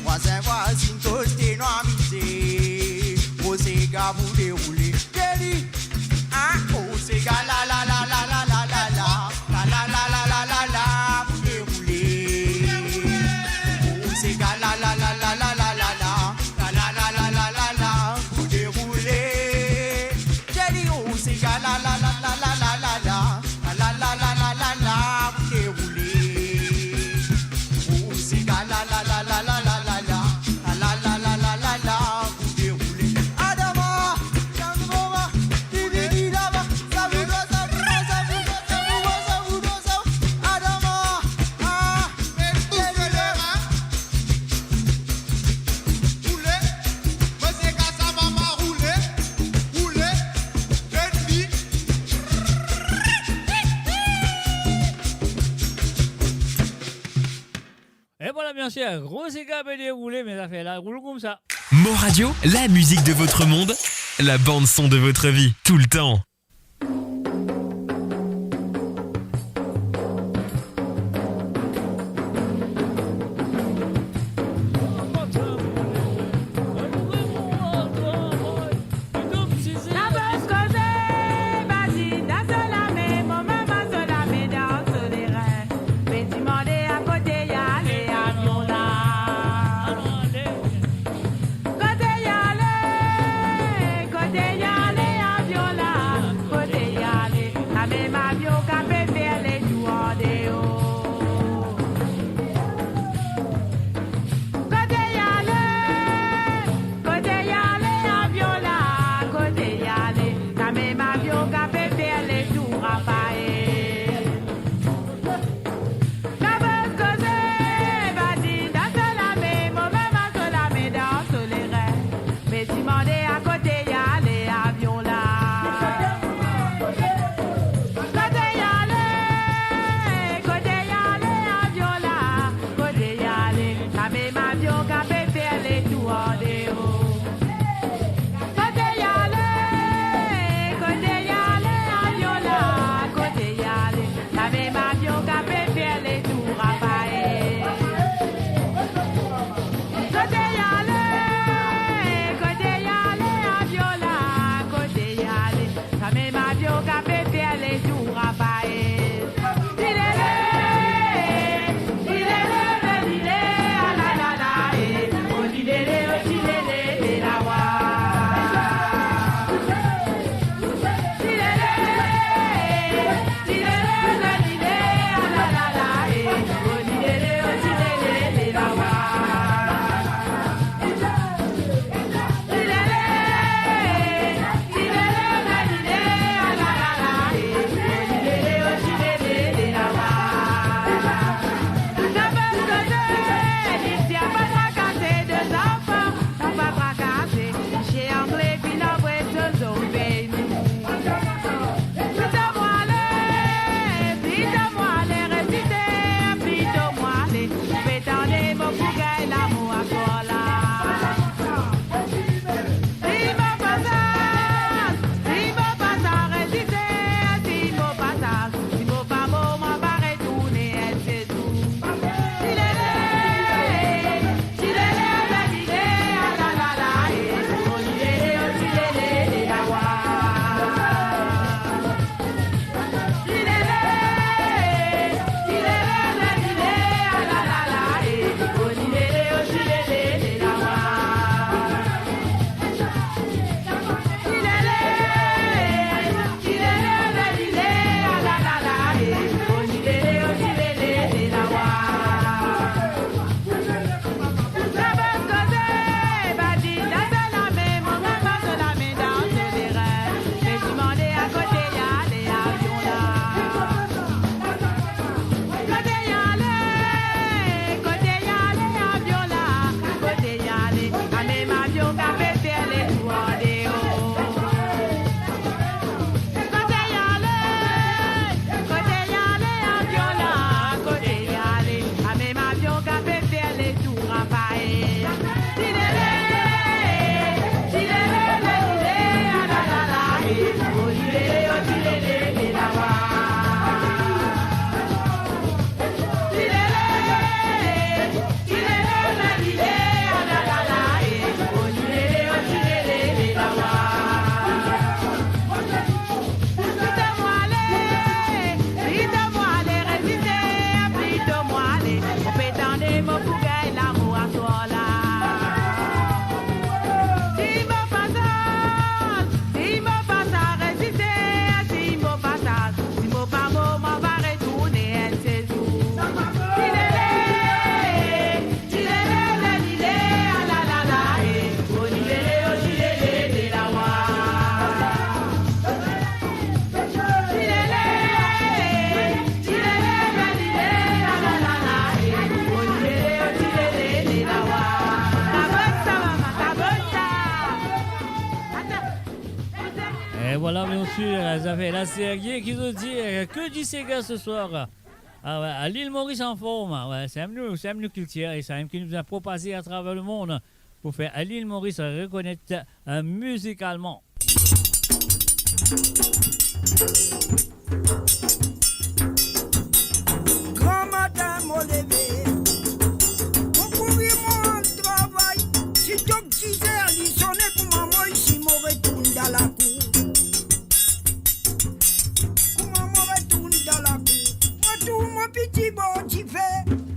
Vwazin, vwazinn, kote nou amize, mo sega pou deroule. Deli, ah, mo sega la la la la la la la la. La la la la la la la, pou deroule. Mo sega la la la la la la la la. La la la la la la la, pou deroule. Deli, mo sega la la la la la la la la. La la la la la la la, pou deroule. Mo sega la la la la la la la la. La la la la la la la, pou deroule. Adama, Adama, E vwala, bien sir, gro sega pe deroule, me zafer la roul koumsa. Move Radio, la musique de votre monde, la bande son de votre vie, tout le temps. La, bien sûr, zafer la serye ki zot dir, que dit séga ce soir? Ah ouais, à l'île Maurice en forme, ouais, se nou, se nou kiltir, e sa mem ki nou bizin propaze atraver lemond pou fer l'île Maurice rekonet, euh, mizikalman. Gramatin mo leve, mo kouri mo al travay. Sitou ki dizer li sone, kouma mo isi mo retourn dan lakour. Kouma mo retourn dan lakour, mo trouv mo piti bor dife,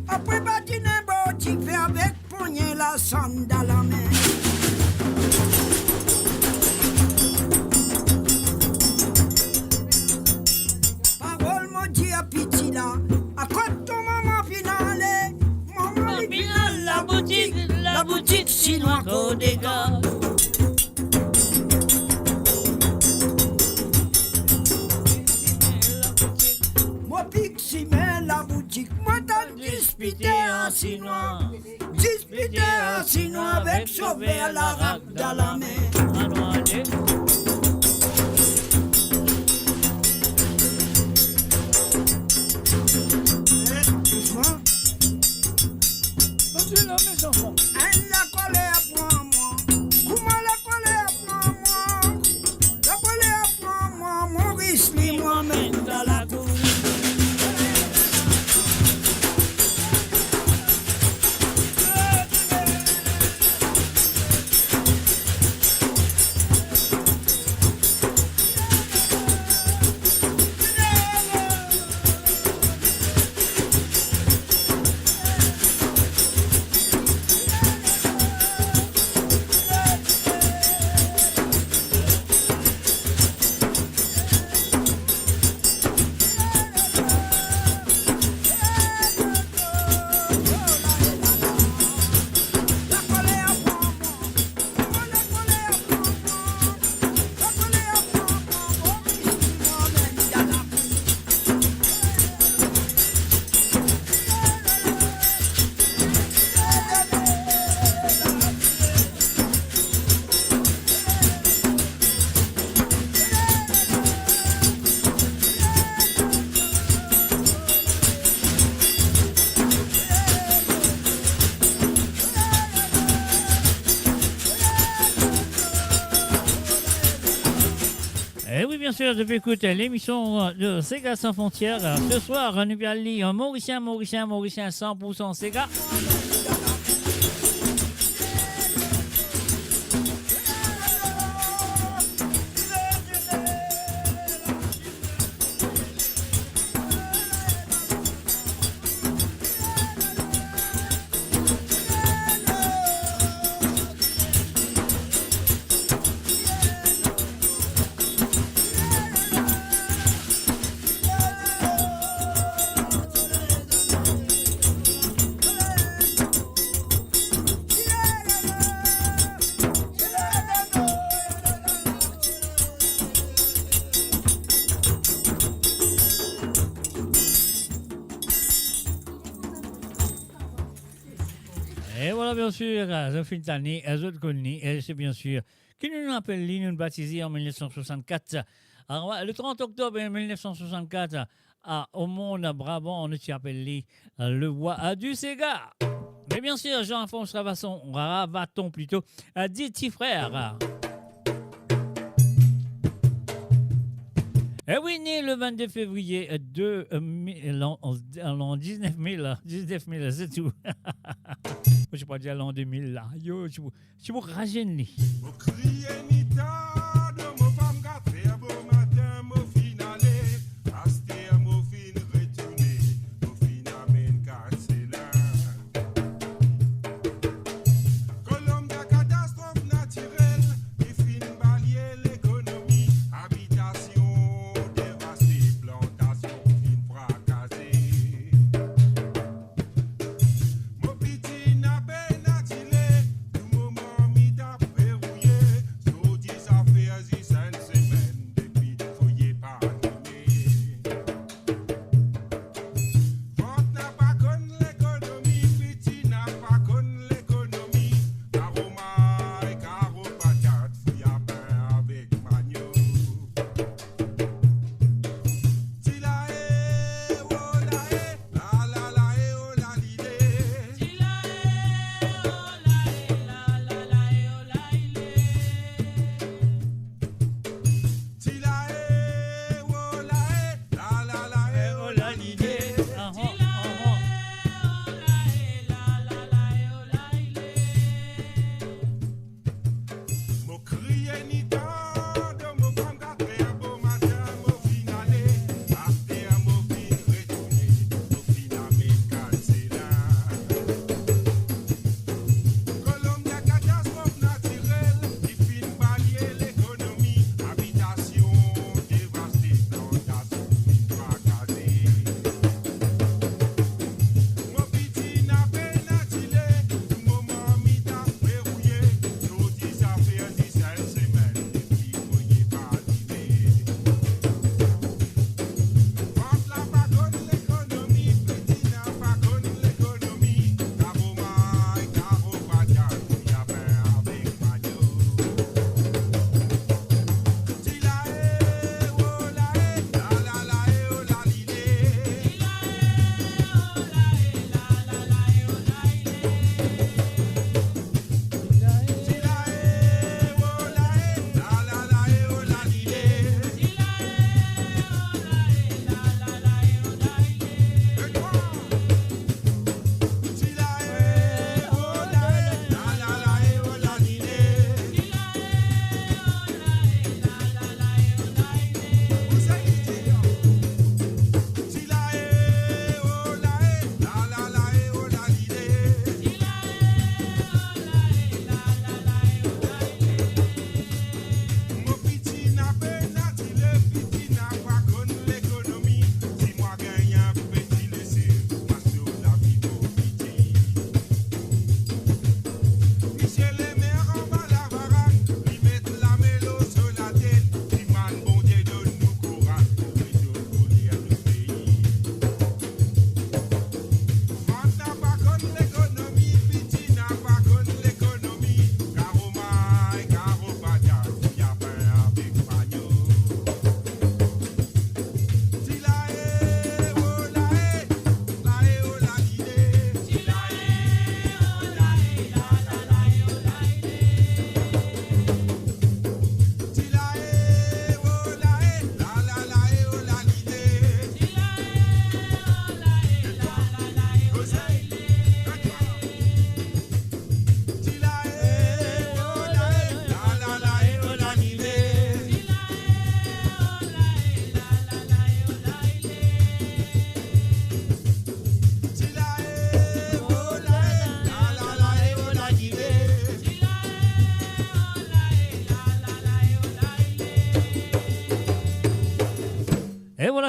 apre badinn bor dife avek pogne lasann dan lame. Parol mo dir piti la, kot to mama finn ale? Mama li finn al laboutik, laboutik sinwa Kodeka. Mo pik simin laboutik, mo tann dispite an sinwa. Dispite an sinwa avek sover larak dan lame. Eh, dousman. Kontign la, mes enfants. Enn lakoler pran mwa. Kouma lakoler pran mwa? Lakoler pran mwa, Moris li mwa mem dan lakour. Eh oui, bien sûr, zot pe ekout lemision de Séga San Frontières. Ce soir, nou pe al li, euh, Morisien, Morisien, Morisien, san pour san Séga. E vwala, bien sir, zot finn tann li, zot konn li, e se bien sir ki nou, nou apel li, nou batize an mil nef san swasannkat. Alor, le trant oktob mil nef san swasannkat, a, o Mont Brabant, nou ti apel li, euh, le roi, euh, du séga. Me bien sir, Jean-Alphonse Ravason, Ravaton plito, euh, dit Ti Frer. E wi, ne le vennde fevriye, euh, de, euh, mi-, l'an, an, an diznef mil, diznef mil, se tou. Mo ti pe dir l'an de mil la. Yo, ti pou, ti pou razenn li. Mo kriye mitar, mo fam kat fer bomatin, mo finn ale, aster mo finn retourne, mo finn amenn kat selin. Kolonbien, katastrof natirel, li finn balye lekonomi, abitasion devaste, plantasion finn frakase. Mo piti inn apena ti le, tou moman mi tap verouye, zordi zafer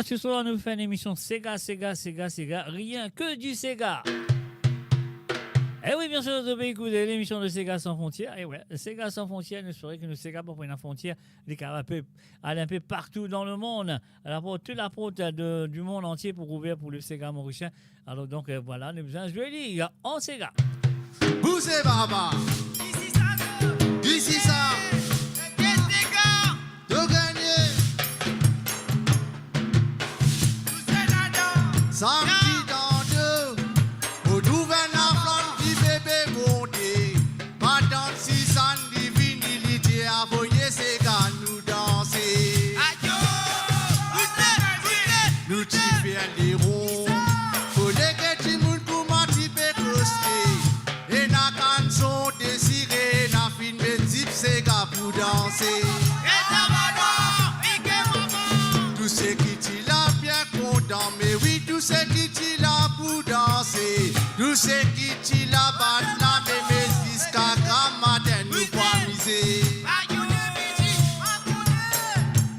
Seswar nou fer enn emision sega, sega, sega, sega, rienk di sega. E wi, biensir, zot pe ekout lemision de Sega San Frontier. E wi, Sega San Frontier, nou espere ki nou sega pa pou ena frontier, li kapav pe al enpe partou dan lemond. Laport, tou laport de, di mond antie pou ouver pou le sega morisien. Alor donk, euh, vwala, nou bizin zwe li an sega. Bouse baba. Isi sa. Isi sa. To gagne. Samdi tantod, mo trouv enn laflam dife pe monte. Matant Sizann li vini, li ti avoye sega nou danse. Ayo! Ousle, ousle! Nou ti fer leron. Fode ki dimoun kouma ti pe koste. Ena kanson desire, ena finn met zip, sega pou danse. Tou seki ti la bien kontan, me wi, tou seki ti la pou danse. Tou seki ti la bat lame, me ziska gramatin nou pou amize.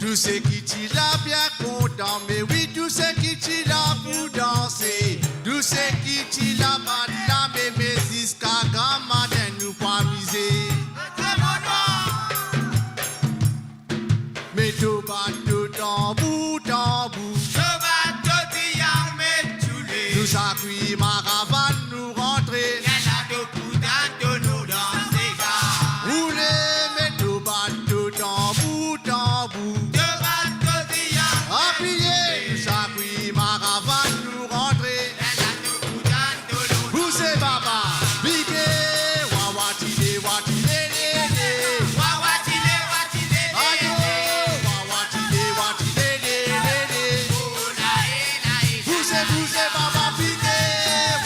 Tou seki ti la bien kontan, me wi, tou seki ti la pou danse. Tou seki ti la bat lame, me ziska gramatin nou pou amize. Met to bat to tanbour, tanbour. To bat to tiang, met toule. Nou sakwi maravann, nou rantre. Ena to pou tann to nou dan sega. Roule, met to bat to tanbour, tanbour. To bat to tiang. Apiye, nou sakwi maravann, nou rantre. Bouse baba, pike, wawa tile, wa tile, le, le. Wawa tile, wa tile, le, le. Ayo, wawa tile, wa tile, le, le, le. Bouse, bouse baba, pike,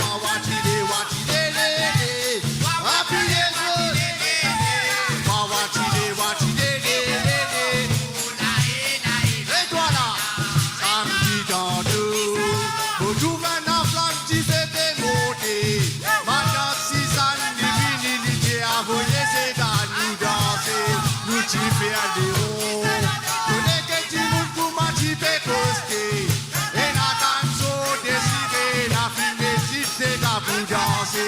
wawa tile, wa tile, le, le. Apiye zot. Wawa tile, wa tile, le, le, le. E vwala, samdi tantod, mo trouv enn laflam dife pe monte. Matant Sizann li vini, li ti avoye sega nou danse. Nou ti fer leron. Fode ki dimoun kouma ti pe koste. Ena kanson desire, ena finn met zip, sega pou danse.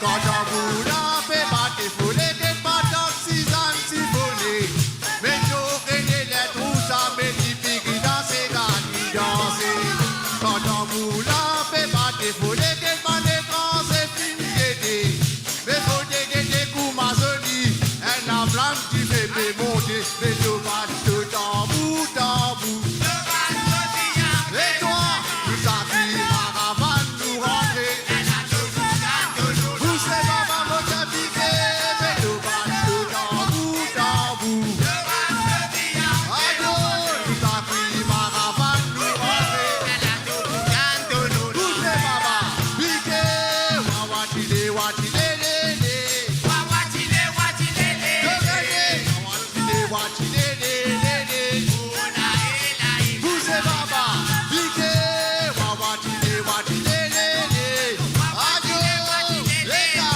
Kan tanbour la pe bate, fode ki matant Sizann sifone. Me to kone ler trou sa, me li piki dan sega nou danse. Kan tanbour la pe bate, fode ki bann etranze finn gete. Me fode gete kouma zoli, enn laflam dife pe monte. Met to bat to tanbour, tanbour. E twa, nou sakwi maravann, nou rantre. Bouse baba, mo ti pike, met to bat to tanbour, tanbour. Ayo, nou sakwi maravann, nou rantre. Bouse baba, pike, wawa tile, wa tile, le, le. Wawa tile, wa tile, le, le. Wawa tile, wa tile, le, le, le. Bouse baba, pike, wawa tile, wa tile, le, le. Ayo, eta.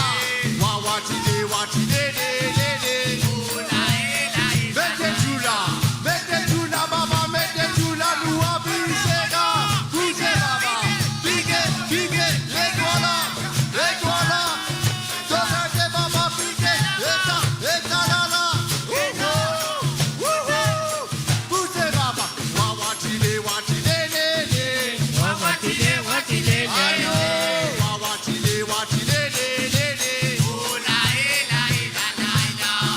Wawa tile, wa tile, le, le, le. Met to la, met to la, baba, met to la, nou anvi sega. Bouse baba, pike, pike, e vwala, e vwala. To gete baba pike, eta, eta la la. Wouhou, wouhou. Bouse baba, wawa tile, wa tile, le, le. Wawa tile, wa tile, le, le. Ayo, wawa tile, wa tile, le, le, le.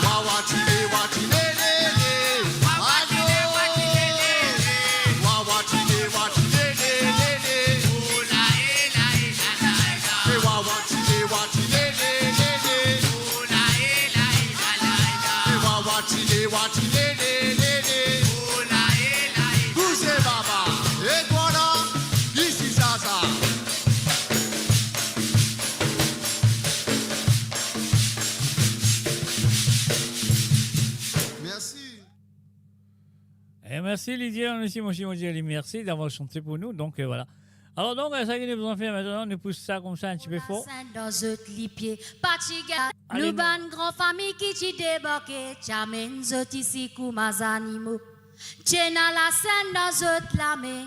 Wawa tile, wa tile, le, le. Ayo. Wawa tile, wa tile, le, le, le. E wawa tile, wa tile, le, le, le. E wawa tile, wa tile, le, le, le. Bouse baba, e vwala, isi sa sa. Mersi. E mersi Lidia, mersi, mo ti dir li mersi davwar sante pou nou. Donk, euh, vwala. Alor donk, euh, sa ki nou bizin fer aster, nou pous sa koumsa enn tipe for. Lasenn dan zot lipie, pa ti gagn. Ale, nou nou bann gran fami ki ti debarke, ti amenn zot isi kouma zanimo. Ti ena lasenn dan zot lame,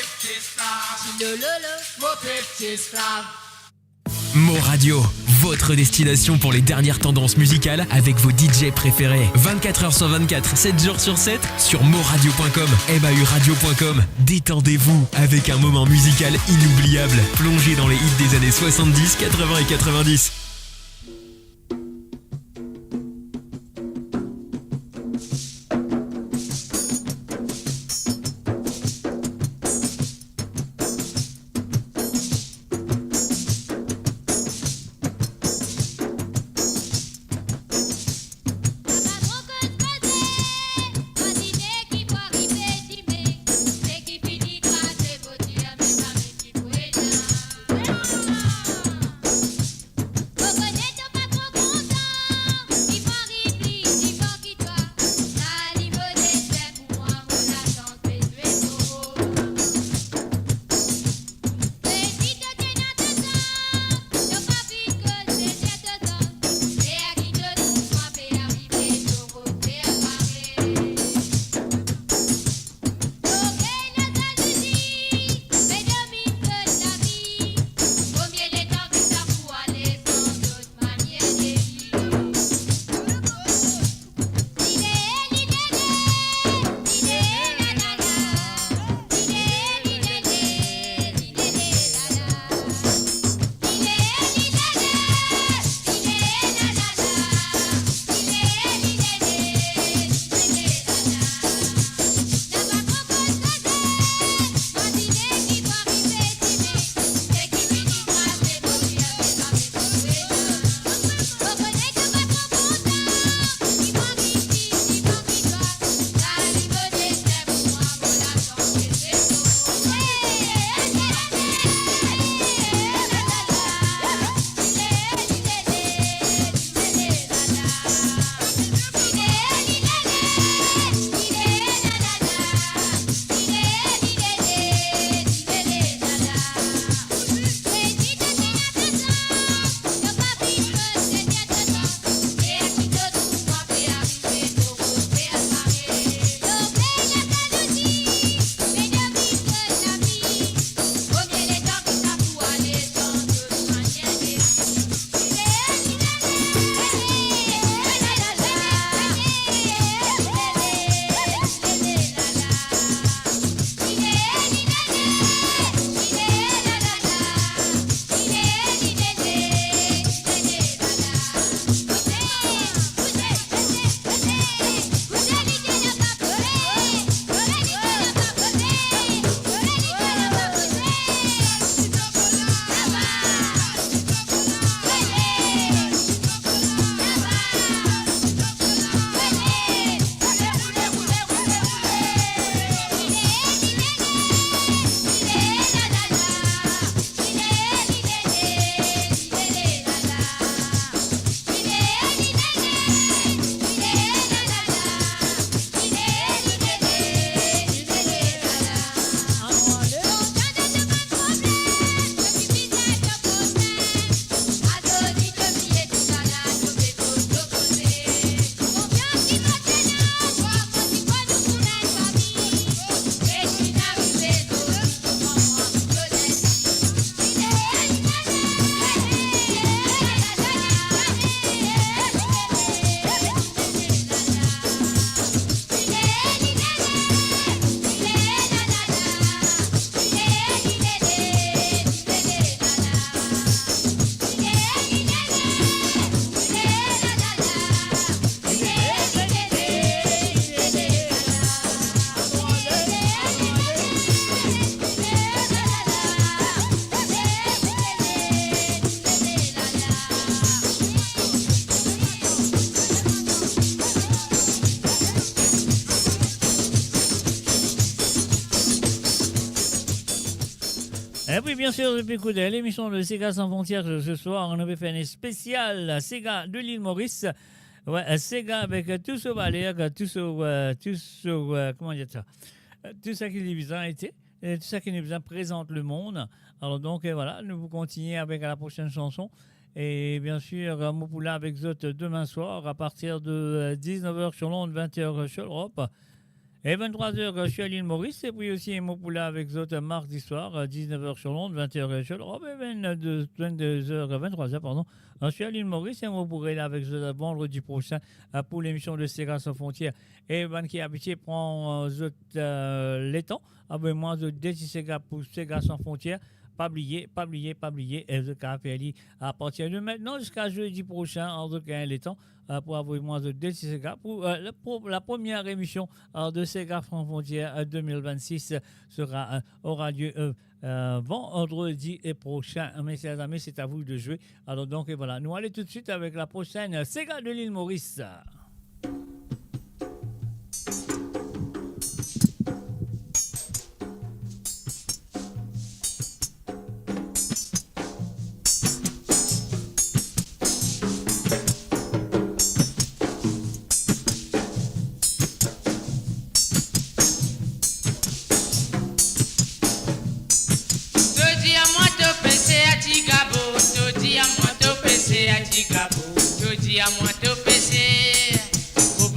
Mo Radio, votre destination pour les dernières tendances musicales avec vos D J préférés. Vingt-quatre heures sur vingt-quatre, sept jours sur sept, sur moradio point com, M A U radio point com. Détendez-vous avec un moment musical inoubliable. Plongez dans les hits des années soixante-dix, quatre-vingts et quatre-vingt-dix. Et puis, bien sûr, depuis écoute l'émission de Sega Sans Frontières ce soir, on avait fait un spécial Sega de l'île Maurice. Ouais, euh, Sega avec, euh, tout ce balai, euh, tout ce, euh, tout ce, euh, comment dire ça? Euh, tout ça qui les visant été, euh, tout ça qui nous visant présente le monde. Alors donc, euh, voilà, nous vous continuons avec la prochaine chanson. Et bien sûr, euh, mo pou la avek zot demain soir à partir de, euh, dix-neuf heures sur l'onde, vingt heures sur l'Europe. E vinn-trwa zer, euh, sur l'île Maurice, epi osi mo pou la avek zot, euh, mardi soir, euh, dix-neuf heures sur l'onde, vingt heures, euh, sur l'Europe, e vinn-de, vinn-de zer, euh, vinn-trwa zer, pardon, euh, sur l'île Maurice, e mo pou retourn avek zot, euh, vandredi prosin, euh, pou lemision de Sega Sans Frontières. E bann ki abitie pran, euh, zot, euh, letan, abone mwa zot de ti sega pou Sega Sans Frontières, pa bliye, pa bliye, pa bliye, e zot kapav fer li à partir de maintenant jusqu'à jeudi prochain, an zot gagn letan, euh, pou avoy mwa zot de ti sega pou, euh, la, pou la première émission, euh, de Sega Sans Frontières, euh, deux mille vingt-six sera, euh, aura lieu, euh, euh, vendredi prochain. Mes chers amis, c'est à vous de jouer. Alors donc, et voilà, nous allons tout de suite avec la prochaine Sega de l'île Maurice. To dir mwa to pese a ti gabo, to dir mwa to pese a ti gabo, to dir mwa to pese. Fo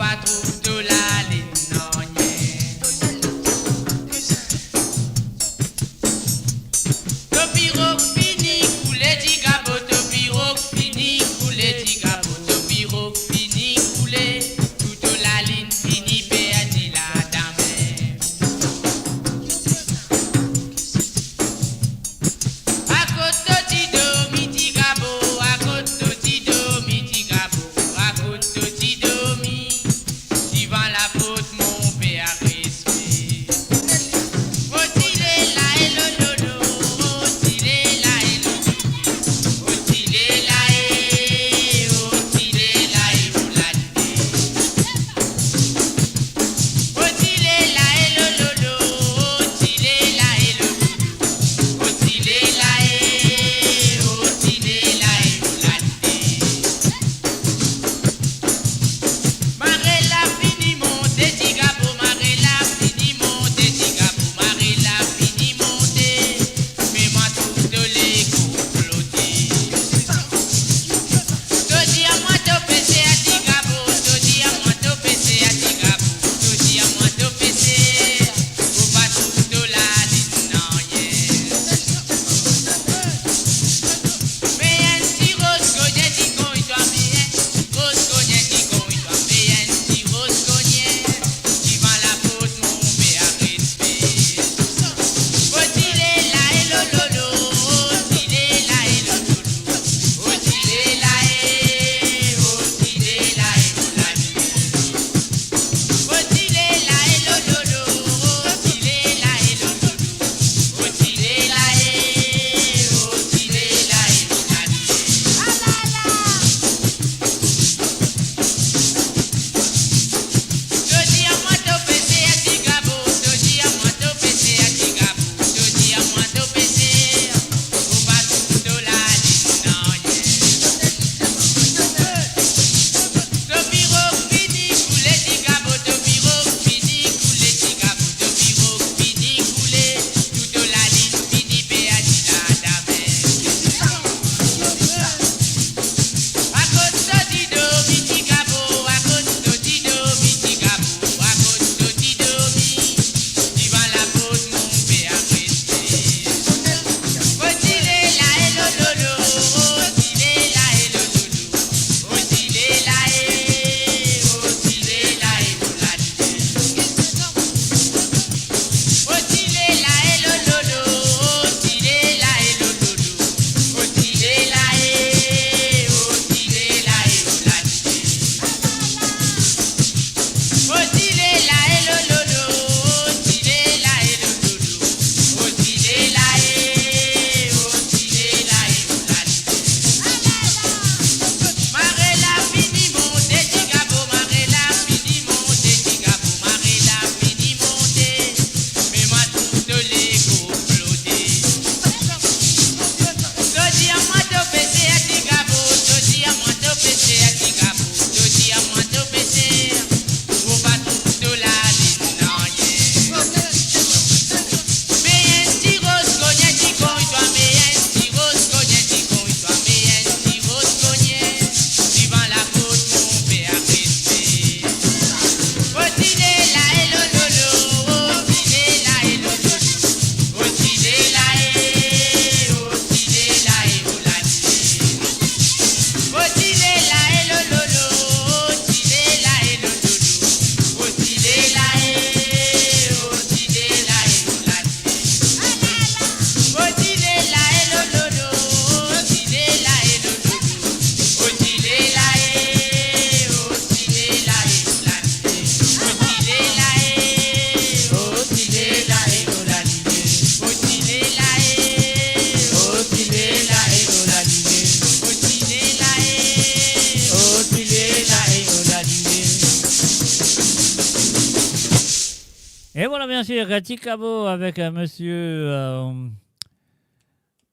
Misie Chicabo avek, euh, misie, euh,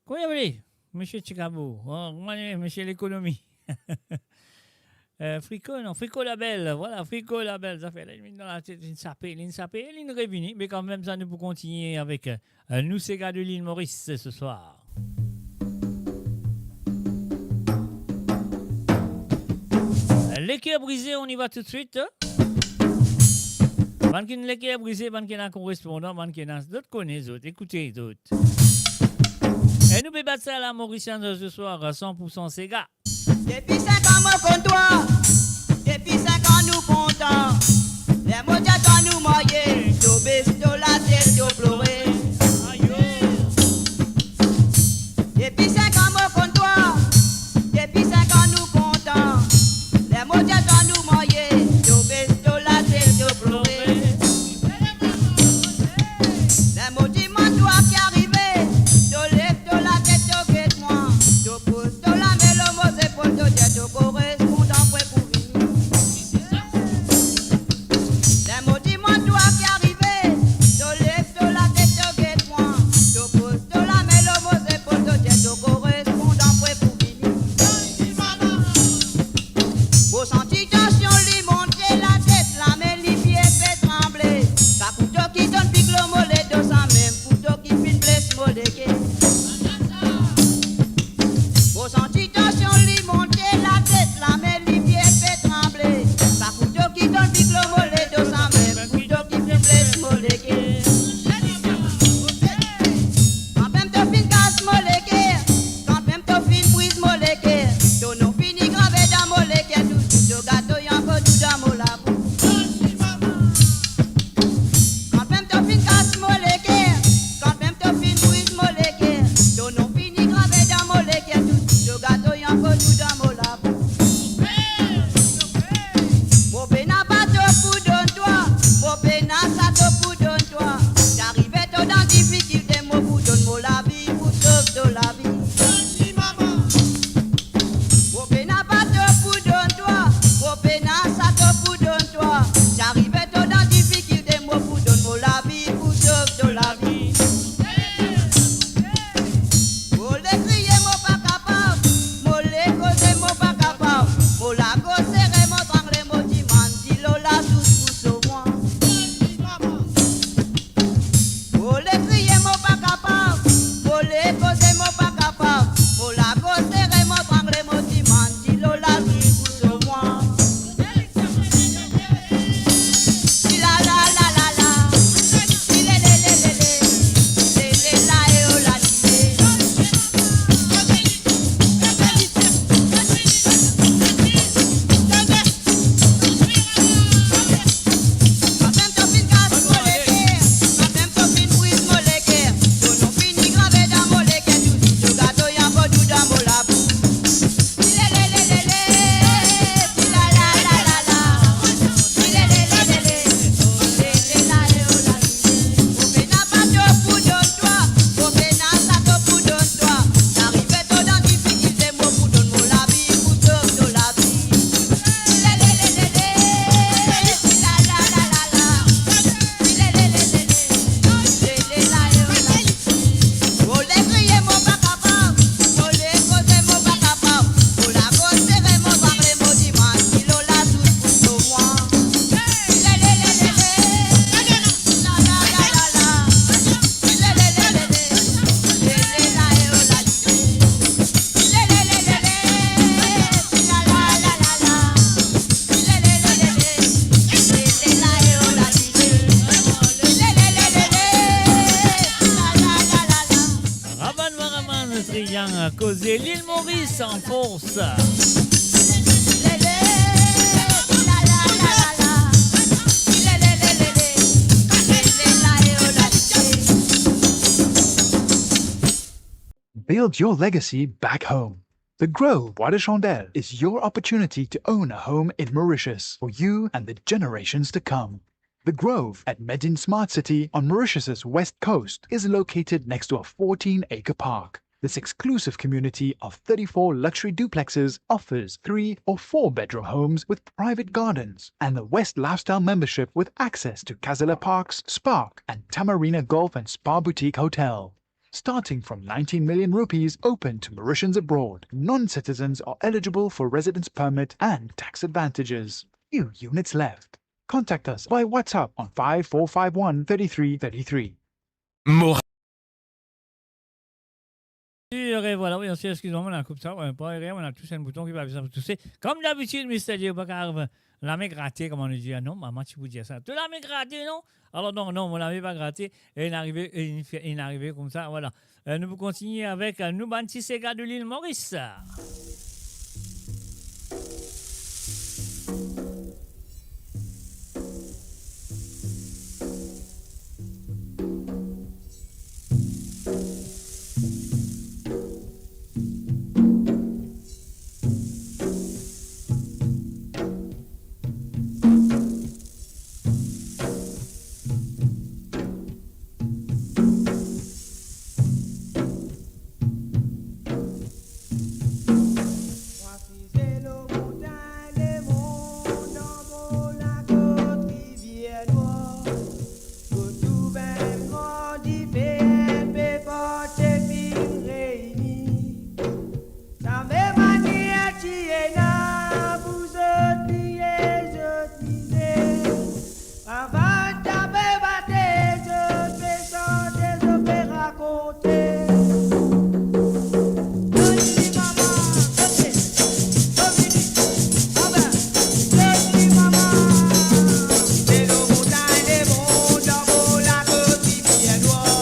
kouma li apele? Misie Chicabo. Oh, kouma li, misie lekonomi. Euh, Frico, non, Frico Label. Vwala, Frico Label. Zafer la, linn vinn dan latet, linn sape, linn sape, linn revini. Me kanmem, sa nou pou kontigne avek, euh, nou sega de Lil Moris se swar. Leker brize, on y va tout de suite. Bann ki ena leker brize, bann ki ena korespondan, bann ki ena, zot kone zot, ekoute zot. E nou pe bat sa la, Morisien se swar, san pou san sega. Depi sink an mo konn twa, depi sink an nou kontan. Ler mo dir twa nou marye, to bes to latet, to plore. Depi sink an mo konn twa, depi sink an nou kontan. Ler mo dir twa nou marye, to bes to latet, to plore. Ler mo dimann twa ki arive, to lev to latet, to get mwa, to poz to lame lor mo zepol, to dir to korespondan pre pou vini. Ler mo dimann twa ki arive, to lev to latet, to get mwa, to poz to lame lor mo zepol, to dir to korespondan pre pou vini. Mo santi tansion li monte, latet, lame, lipie pe tranble. Kakou to ki donn pik lor mo ledo, samem kouto ki finn bles mo leker. Mo santi tansion li monte, latet, lame, lipie pe tranble. Kakou to ki donn pik lor mo ledo, samem kouto ki finn bles mo leker. Kanmem to finn kas mo leker, kanmem to finn briz mo leker, to nom fini grave dan mo leker, touzour to gato ankor tou dan mo labous. Kanmem to finn kas mo leker, kanmem to finn briz mo leker, to nom fini grave dan mo leker, touzour to gato ankor tou dan mo labous. Mo pena bato pou donn twa, mo pena sato pou donn twa. Si arive to dan difikilte, mo pou donn mo lavi pou sov to lavi. Mo pena bato pou donn twa, mo pena sato pou donn twa. Si arive to dan difikilte, mo pou donn mo lavi pou sov to lavi. Mo le kriye, mo pa kapav. Mo le koze, mo pa kapav. Mo lagorz sere, mo trangle, mo dimann dilo lasous pou sov mwa. Mo le kriye, mo pa kapav. Mo le koze, mo pa kapav. Mo lagorz sere, mo trangle, mo dimann dilo lasous pou sov mwa. Rabann Maraman, Triangle, koze Lil Moris an fors. Build your legacy back home. The Grove Bois de Chandelle is your opportunity to own a home in Mauritius for you and the generations to come. The Grove at Medin Smart City on Mauritius's west coast is located next to a fourteen-acre park. This exclusive community of thirty-four luxury duplexes offers three or four bedroom homes with private gardens and the West Lifestyle membership with access to Casala Parks, Spark, and Tamarina Golf and Spa Boutique Hotel. Starting from nineteen million rupees, open to Mauritians abroad. Non-citizens are eligible for residence permit and tax advantages. Few units left. Contact us by WhatsApp on five four five one thirty-three thirty-three. Mora. E voilà, wi, eskiz mwa, mo inn koup sa, wi, pa ere, mo inn tous enn bouton ki pa bizin touse. Kom dabitid, Mister Dio, pa kav lame grate, kouma nou dir, non, mama ti pou dir sa. To lame grate, non? Alor, non, non, mo lame pa grate, e inn arive, e inn fe-, inn arive koumsa, vwala. E, nou pou kontigne avek, e, nou bann ti sega de Lil Moris. Sa mem manier ti ena pou zot bliye zot mizer. Avan tape bate, zot pe sante, zot pe rakonte. Zot ti mama, oke, Dominique, abe, zot ti mama. Se lo montagn de mond, dan mo lakot ti bien nwar.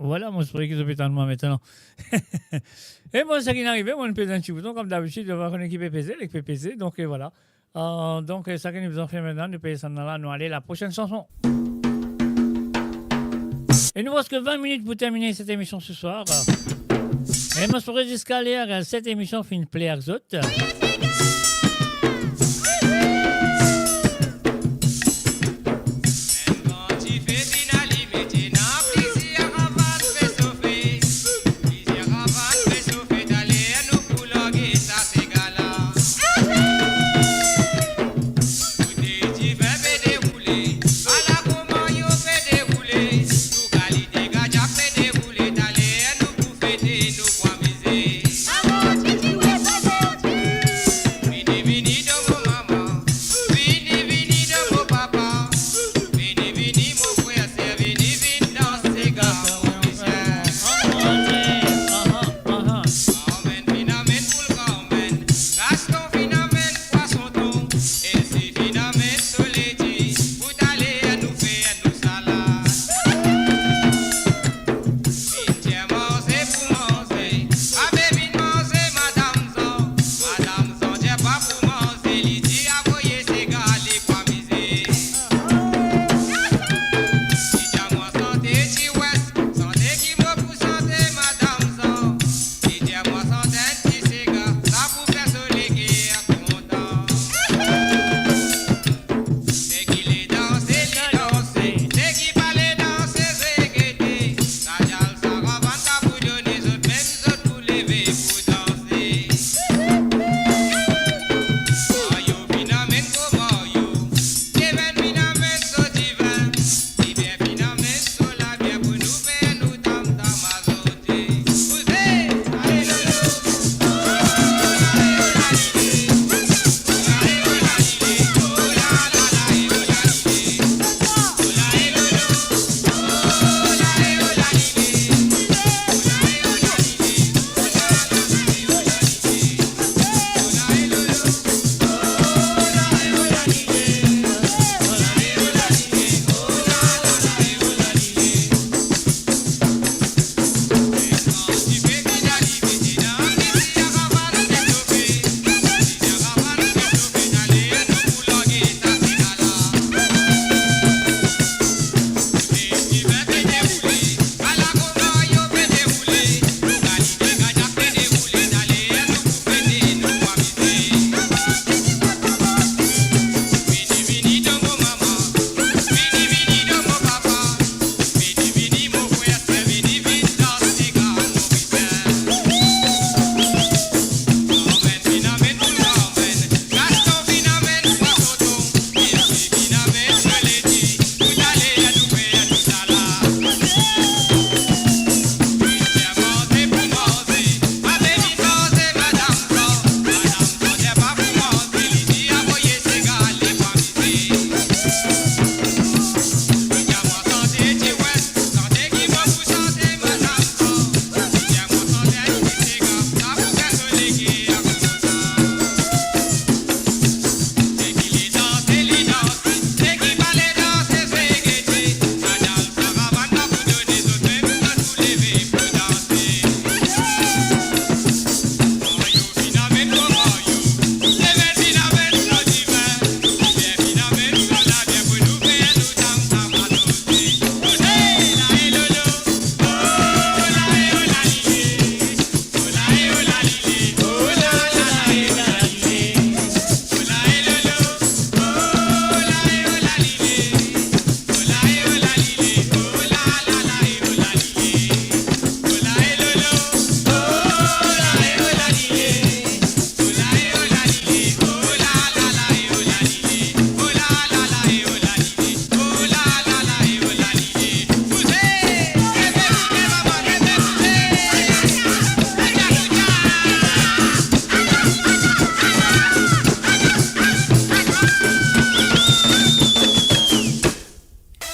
Vwala, mo espere ki zot pe tann mwa aster. E bon, seki inn arive, mo inn pez enn ti bouton, kom dabitid, nou pa kone ki pe peze, li pe peze, donk, e vwala. Euh, donk, e seki nou bizin fer aster, nou pe desann la, nou ale laprosinn sanson. E nou reste vingt minutes pou termine set emision se swar. E mo espere ziska ler set emision finn pler zot.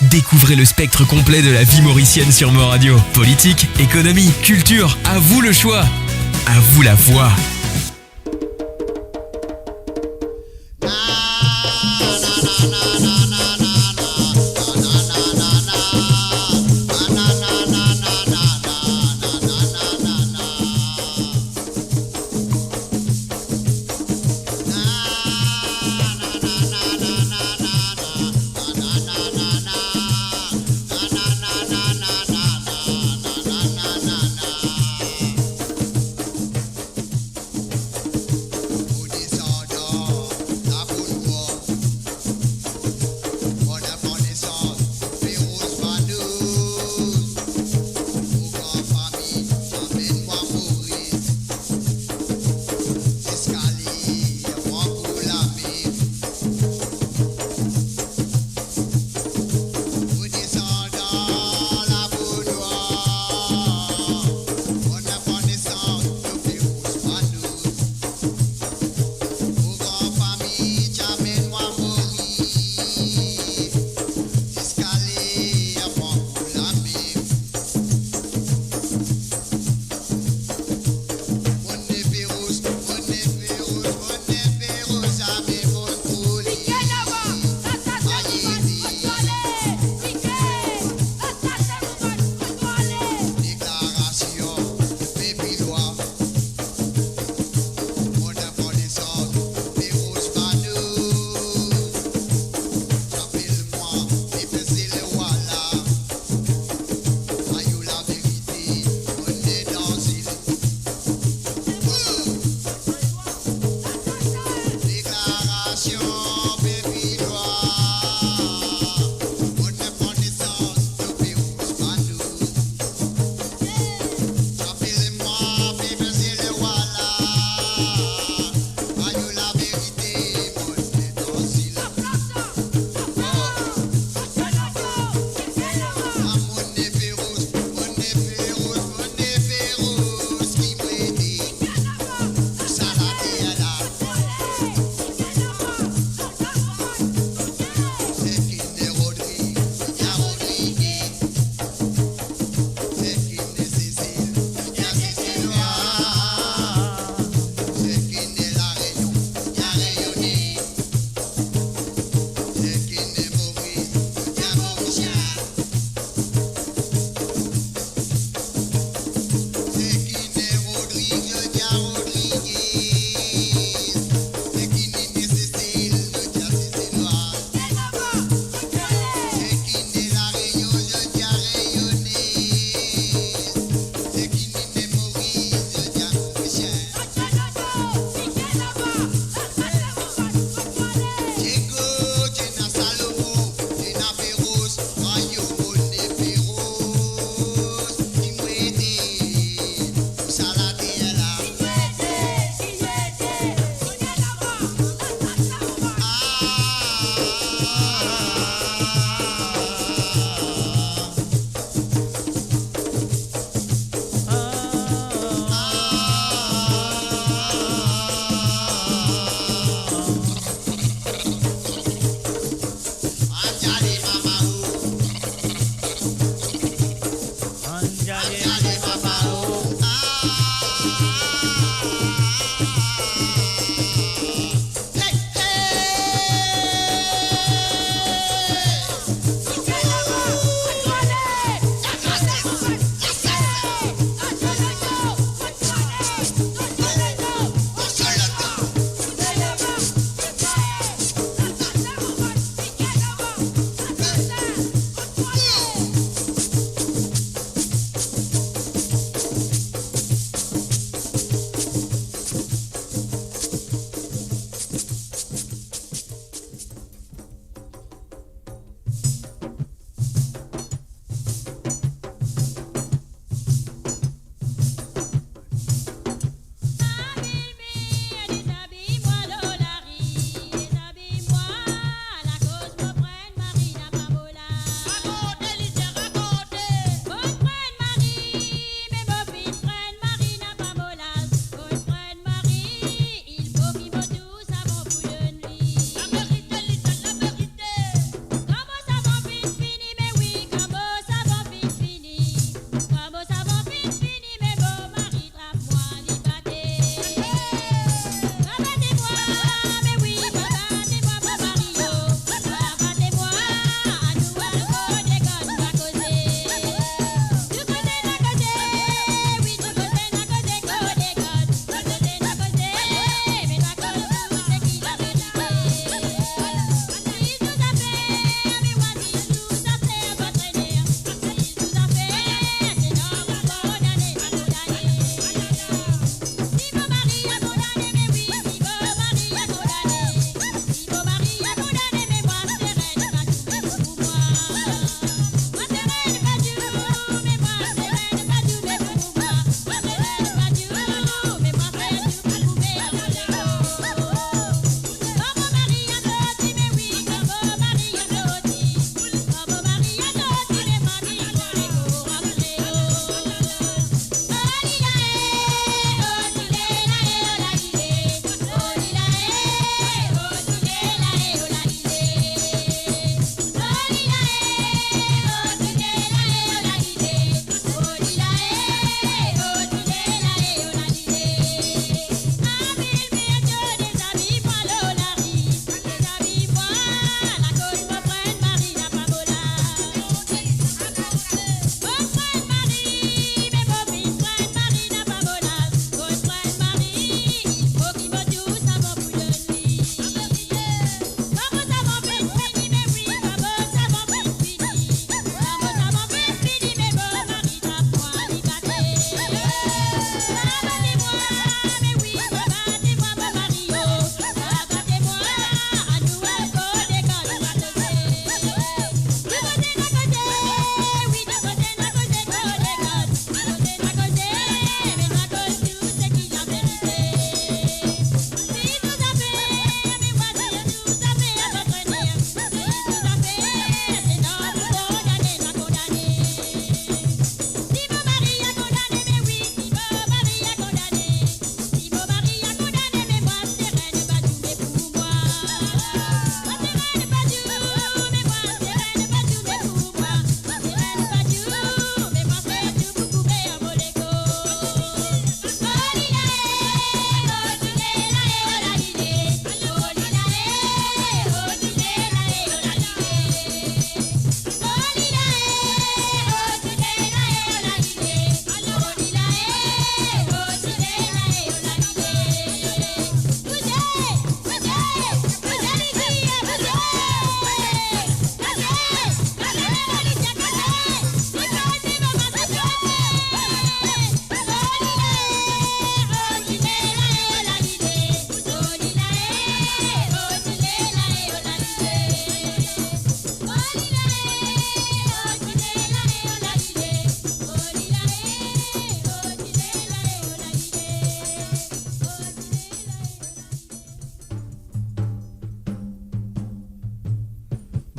Découvrez le spectre complet de la vie mauricienne sur Mo Radio. Politique, économie, culture, à vous le choix. À vous la voix.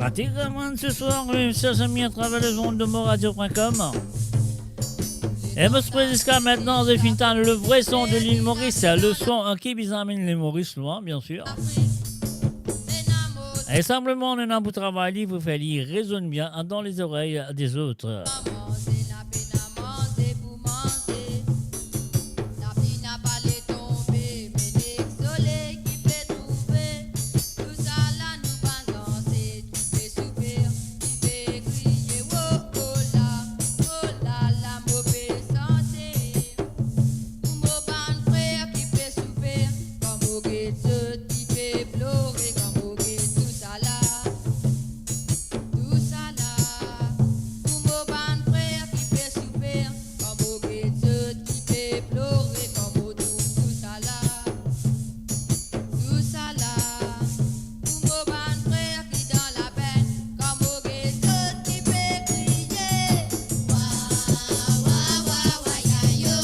Patrick Herman ce soir, euh, sur Samy à travers le monde de moradio point com. E mo pe ziska aster, zot finn tann le vrai son de l'île Maurice, le son, euh, ki bizin amenn l'île Maurice lwin, bien sûr. E sinpleman, nou ena pou travay li, pou fer li rezonn bien dan lezorey dezot. Pou mo bann frer ki pe soufer, kan mo get zot ki pe plore, kan mo get tousala, tousala. Pou mo bann frer ki pe soufer, kan mo get zot ki pe plore, kan mo trouv tousala, tousala. Pou mo bann frer ki dan lapenn, kan mo get zot ki pe kriye. Wa, wa, wa, wa, ya, yo.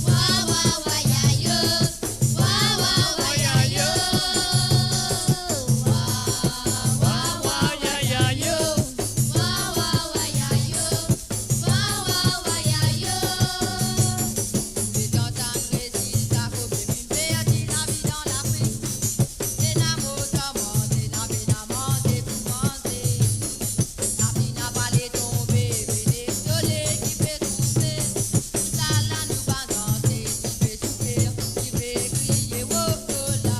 Wa, wa, wa, ya, yo. Wa, wa, wa, ya, yo. Wa, wa, wa, ya, ya, yo. Wa, wa, wa, ya, yo. Wa, wa, wa, ya, yo. Letan tann rezilta, fode vinn perdi lavi dan Lafrik. Ena mo dan manze, ena pena manze pou manze. Lavi napa le tonbe, me nek sole ki pe trouve. Tousala nou bann zanse ki pe soufer, ki pe kriye, oh, oh la,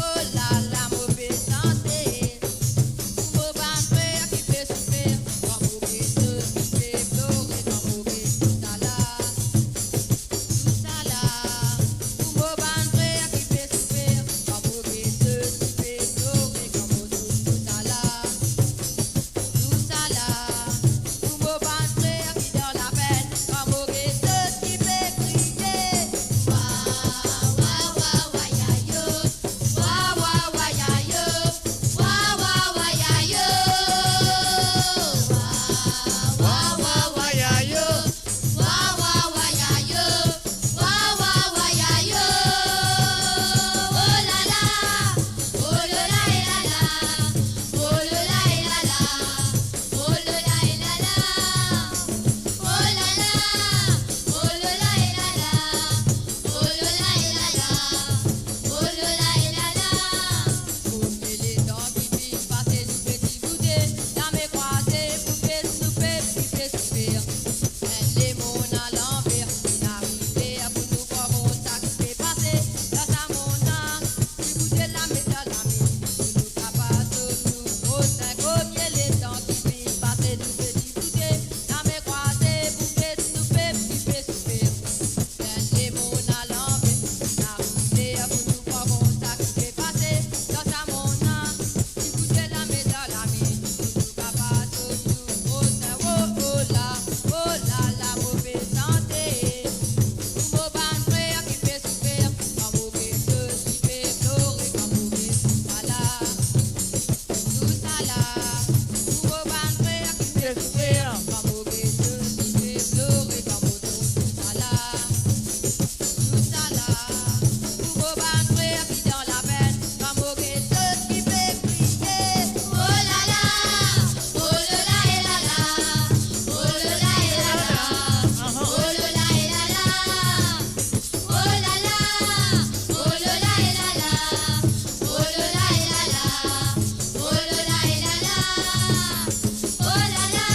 oh la la, mo pe sante. Pou mo bann frer ki pe soufer, kan mo get zot ki pe plore, kan mo get tousala, tousala. Pou mo bann frer ki pe soufer, kan mo get zot ki pe plore, kan mo trouv tousala, tousala. Pou mo bann frer ki dan lapenn, kan mo get zot ki pe kriye. Wa, wa, wa, wa, ya, yo. Wa, wa, wa, ya, yo. Wa, wa, wa, ya, yo. Wa, wa, wa, ya, yo. Wa, wa, wa, ya, yo. Wa, wa, wa, ya, yo. Oh la la. Oh lo la, eh la la. Oh lo la, eh la la. Oh lo la, eh la la. Oh la la. Oh lo la, eh la la. Oh lo la, eh la la. Oh lo la, eh la la. Koumie letan ki finn pase, nou pe ti goute, lame krwaze pou pes nou pep ki pe soufer. Enn lemonn alanver, finn arive pou nou pran kont sa ki pe pase dan sa monn la. Ti bout lame dan lame, pou nou kapav sov nou prosin. Koumie letan ki finn pase, nou pe ti goute, lame krwaze pou pes nou pep ki pe soufer. Enn lemonn alanver, finn arive pou nou pran kont sa ki pe pase dan sa monn la. Ti bout lame dan lame, pou nou kapav sov nou prosin. Oh, oh la, oh la la, mo pe sante. Pou mo bann frer ki pe soufer, kan mo get zot ki pe plore, kan mo get tousala, tousala. Pou mo bann frer ki pe soufer, kan mo get zot ki pe plore, kan mo trouv tousala, tousala. Pou mo bann frer ki dan lapenn, kan mo get zot ki pe kriye. Oh la la, oh lo la, eh la la. Oh lo la, eh la la. Oh lo la, eh la la. Oh la la, oh lo la, eh la la. Oh lo la, eh la la. Oh lo la, eh la la. Oh la la,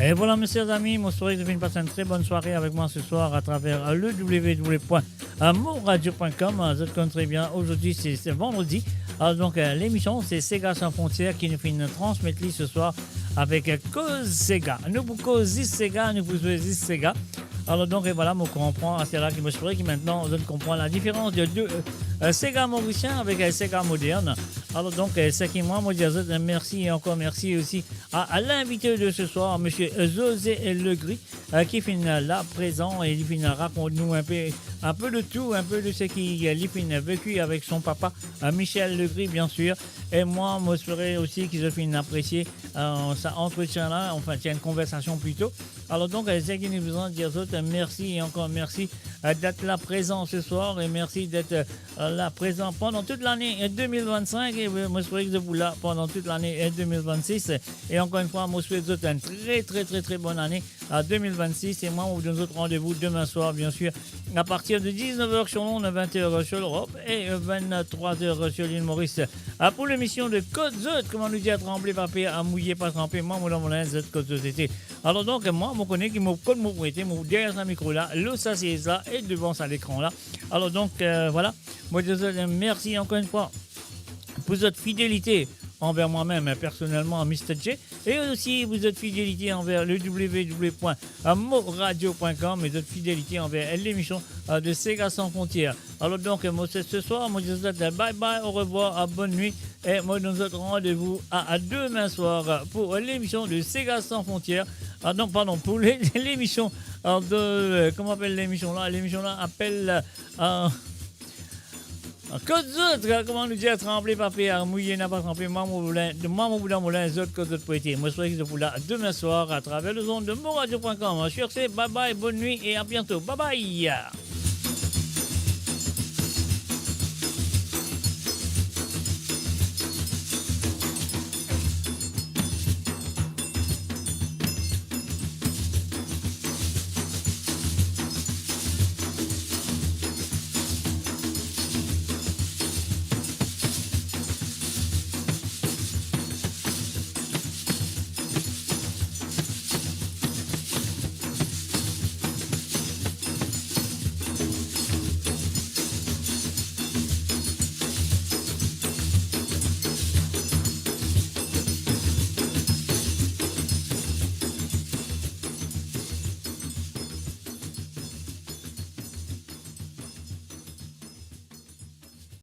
Et voilà, mes chers amis, mo sware zot finn pas enn tre bonn sware avek mwa se swar atraver le w w w point mo radio point com. Zot konn tre bien, ozordi se, se vandredi. Alors donc, euh, lemision se Sega San Frontier ki nou finn transmet li se swar avek, euh, Koz Sega. Nou pou koz zis sega, nou pou zwe zis sega. Alors donc, et voilà, mo konpran, se la ki mo sware ki aster zot konpran la diferans de de, euh, euh, sega morisien avek, euh, sega modern. Alors donc, euh, seki mwa, mo dir zot, euh, mersi e ankor mersi osi a, a l'invité de ce soir, monsieur José Legris, euh, ki finn la prezan e li finn rakont nou enpe, enpe de tou, enpe de seki, euh, li finn veki avek son papa, euh, Michel Legris, bien sûr. E mwa, mo sware osi ki zot finn apresie, euh, sa antretien la, anfin, se enn konversasion plito. Alors donc, euh, seki nou bizin dir zot, euh, mersi e ankor mersi, euh, d'être la prezan se swar e mersi d'être, euh, la prezan pandan tout lane, euh, deux mille vingt-cinq, e, euh, mo sware ki zot pou la pandan tout lane, euh, deux mille vingt-six. E ankor enn fwa, mo swet zot enn tre, tre, tre, tre bonn ane a deux mille vingt-six. E mwa, mo donn zot randevou demin swar, bien sûr, à partir de dix-neuf heures sur l'onde, vingt heures sur l'Europe et, euh, vingt-trois heures sur l'île Maurice. Ah, pou lemision de Kot Zot, kouma nou dir, tranble pa per, a mouye pa tranpe, mwa mo dan mo linz, zot kot zot ete. Alors donc, mwa, mo kone ki mo, kot mo pou ete, mo deryer sa mikro la, lor sa sez la e devan sa lekran la. Alors donc, euh, voilà. Mo dir zot mersi ankor enn fwa pou zot fidelite anver mwa mem, personelman, Mister J, e osi pou zot fidelite anver le w w w point mo radio point com e zot fidelite anver lemision, euh, de Sega San Frontier. Alors donc, mo se, se swar, mo dir zot bye bye, au revoir, euh, bonne nuit, e mo donn zot randevou a, a demin swar pou lemision de Sega San Frontier. Ah non, pardon, pou le, lemision, euh, de, euh, kouma apel lemision la? Lemision la apel, euh, Kot Zot, kouma nou dir, tranble pa per, a mouye napa tranpe, mwa mo pou linz, mwa mo pou dan mo linz, zot kot zot pou ete. Mo sware ki zot pou la demin swar atraver lezond de mo radio point com. Sur ce, bye bye, bonne nuit et à bientôt. Bye bye.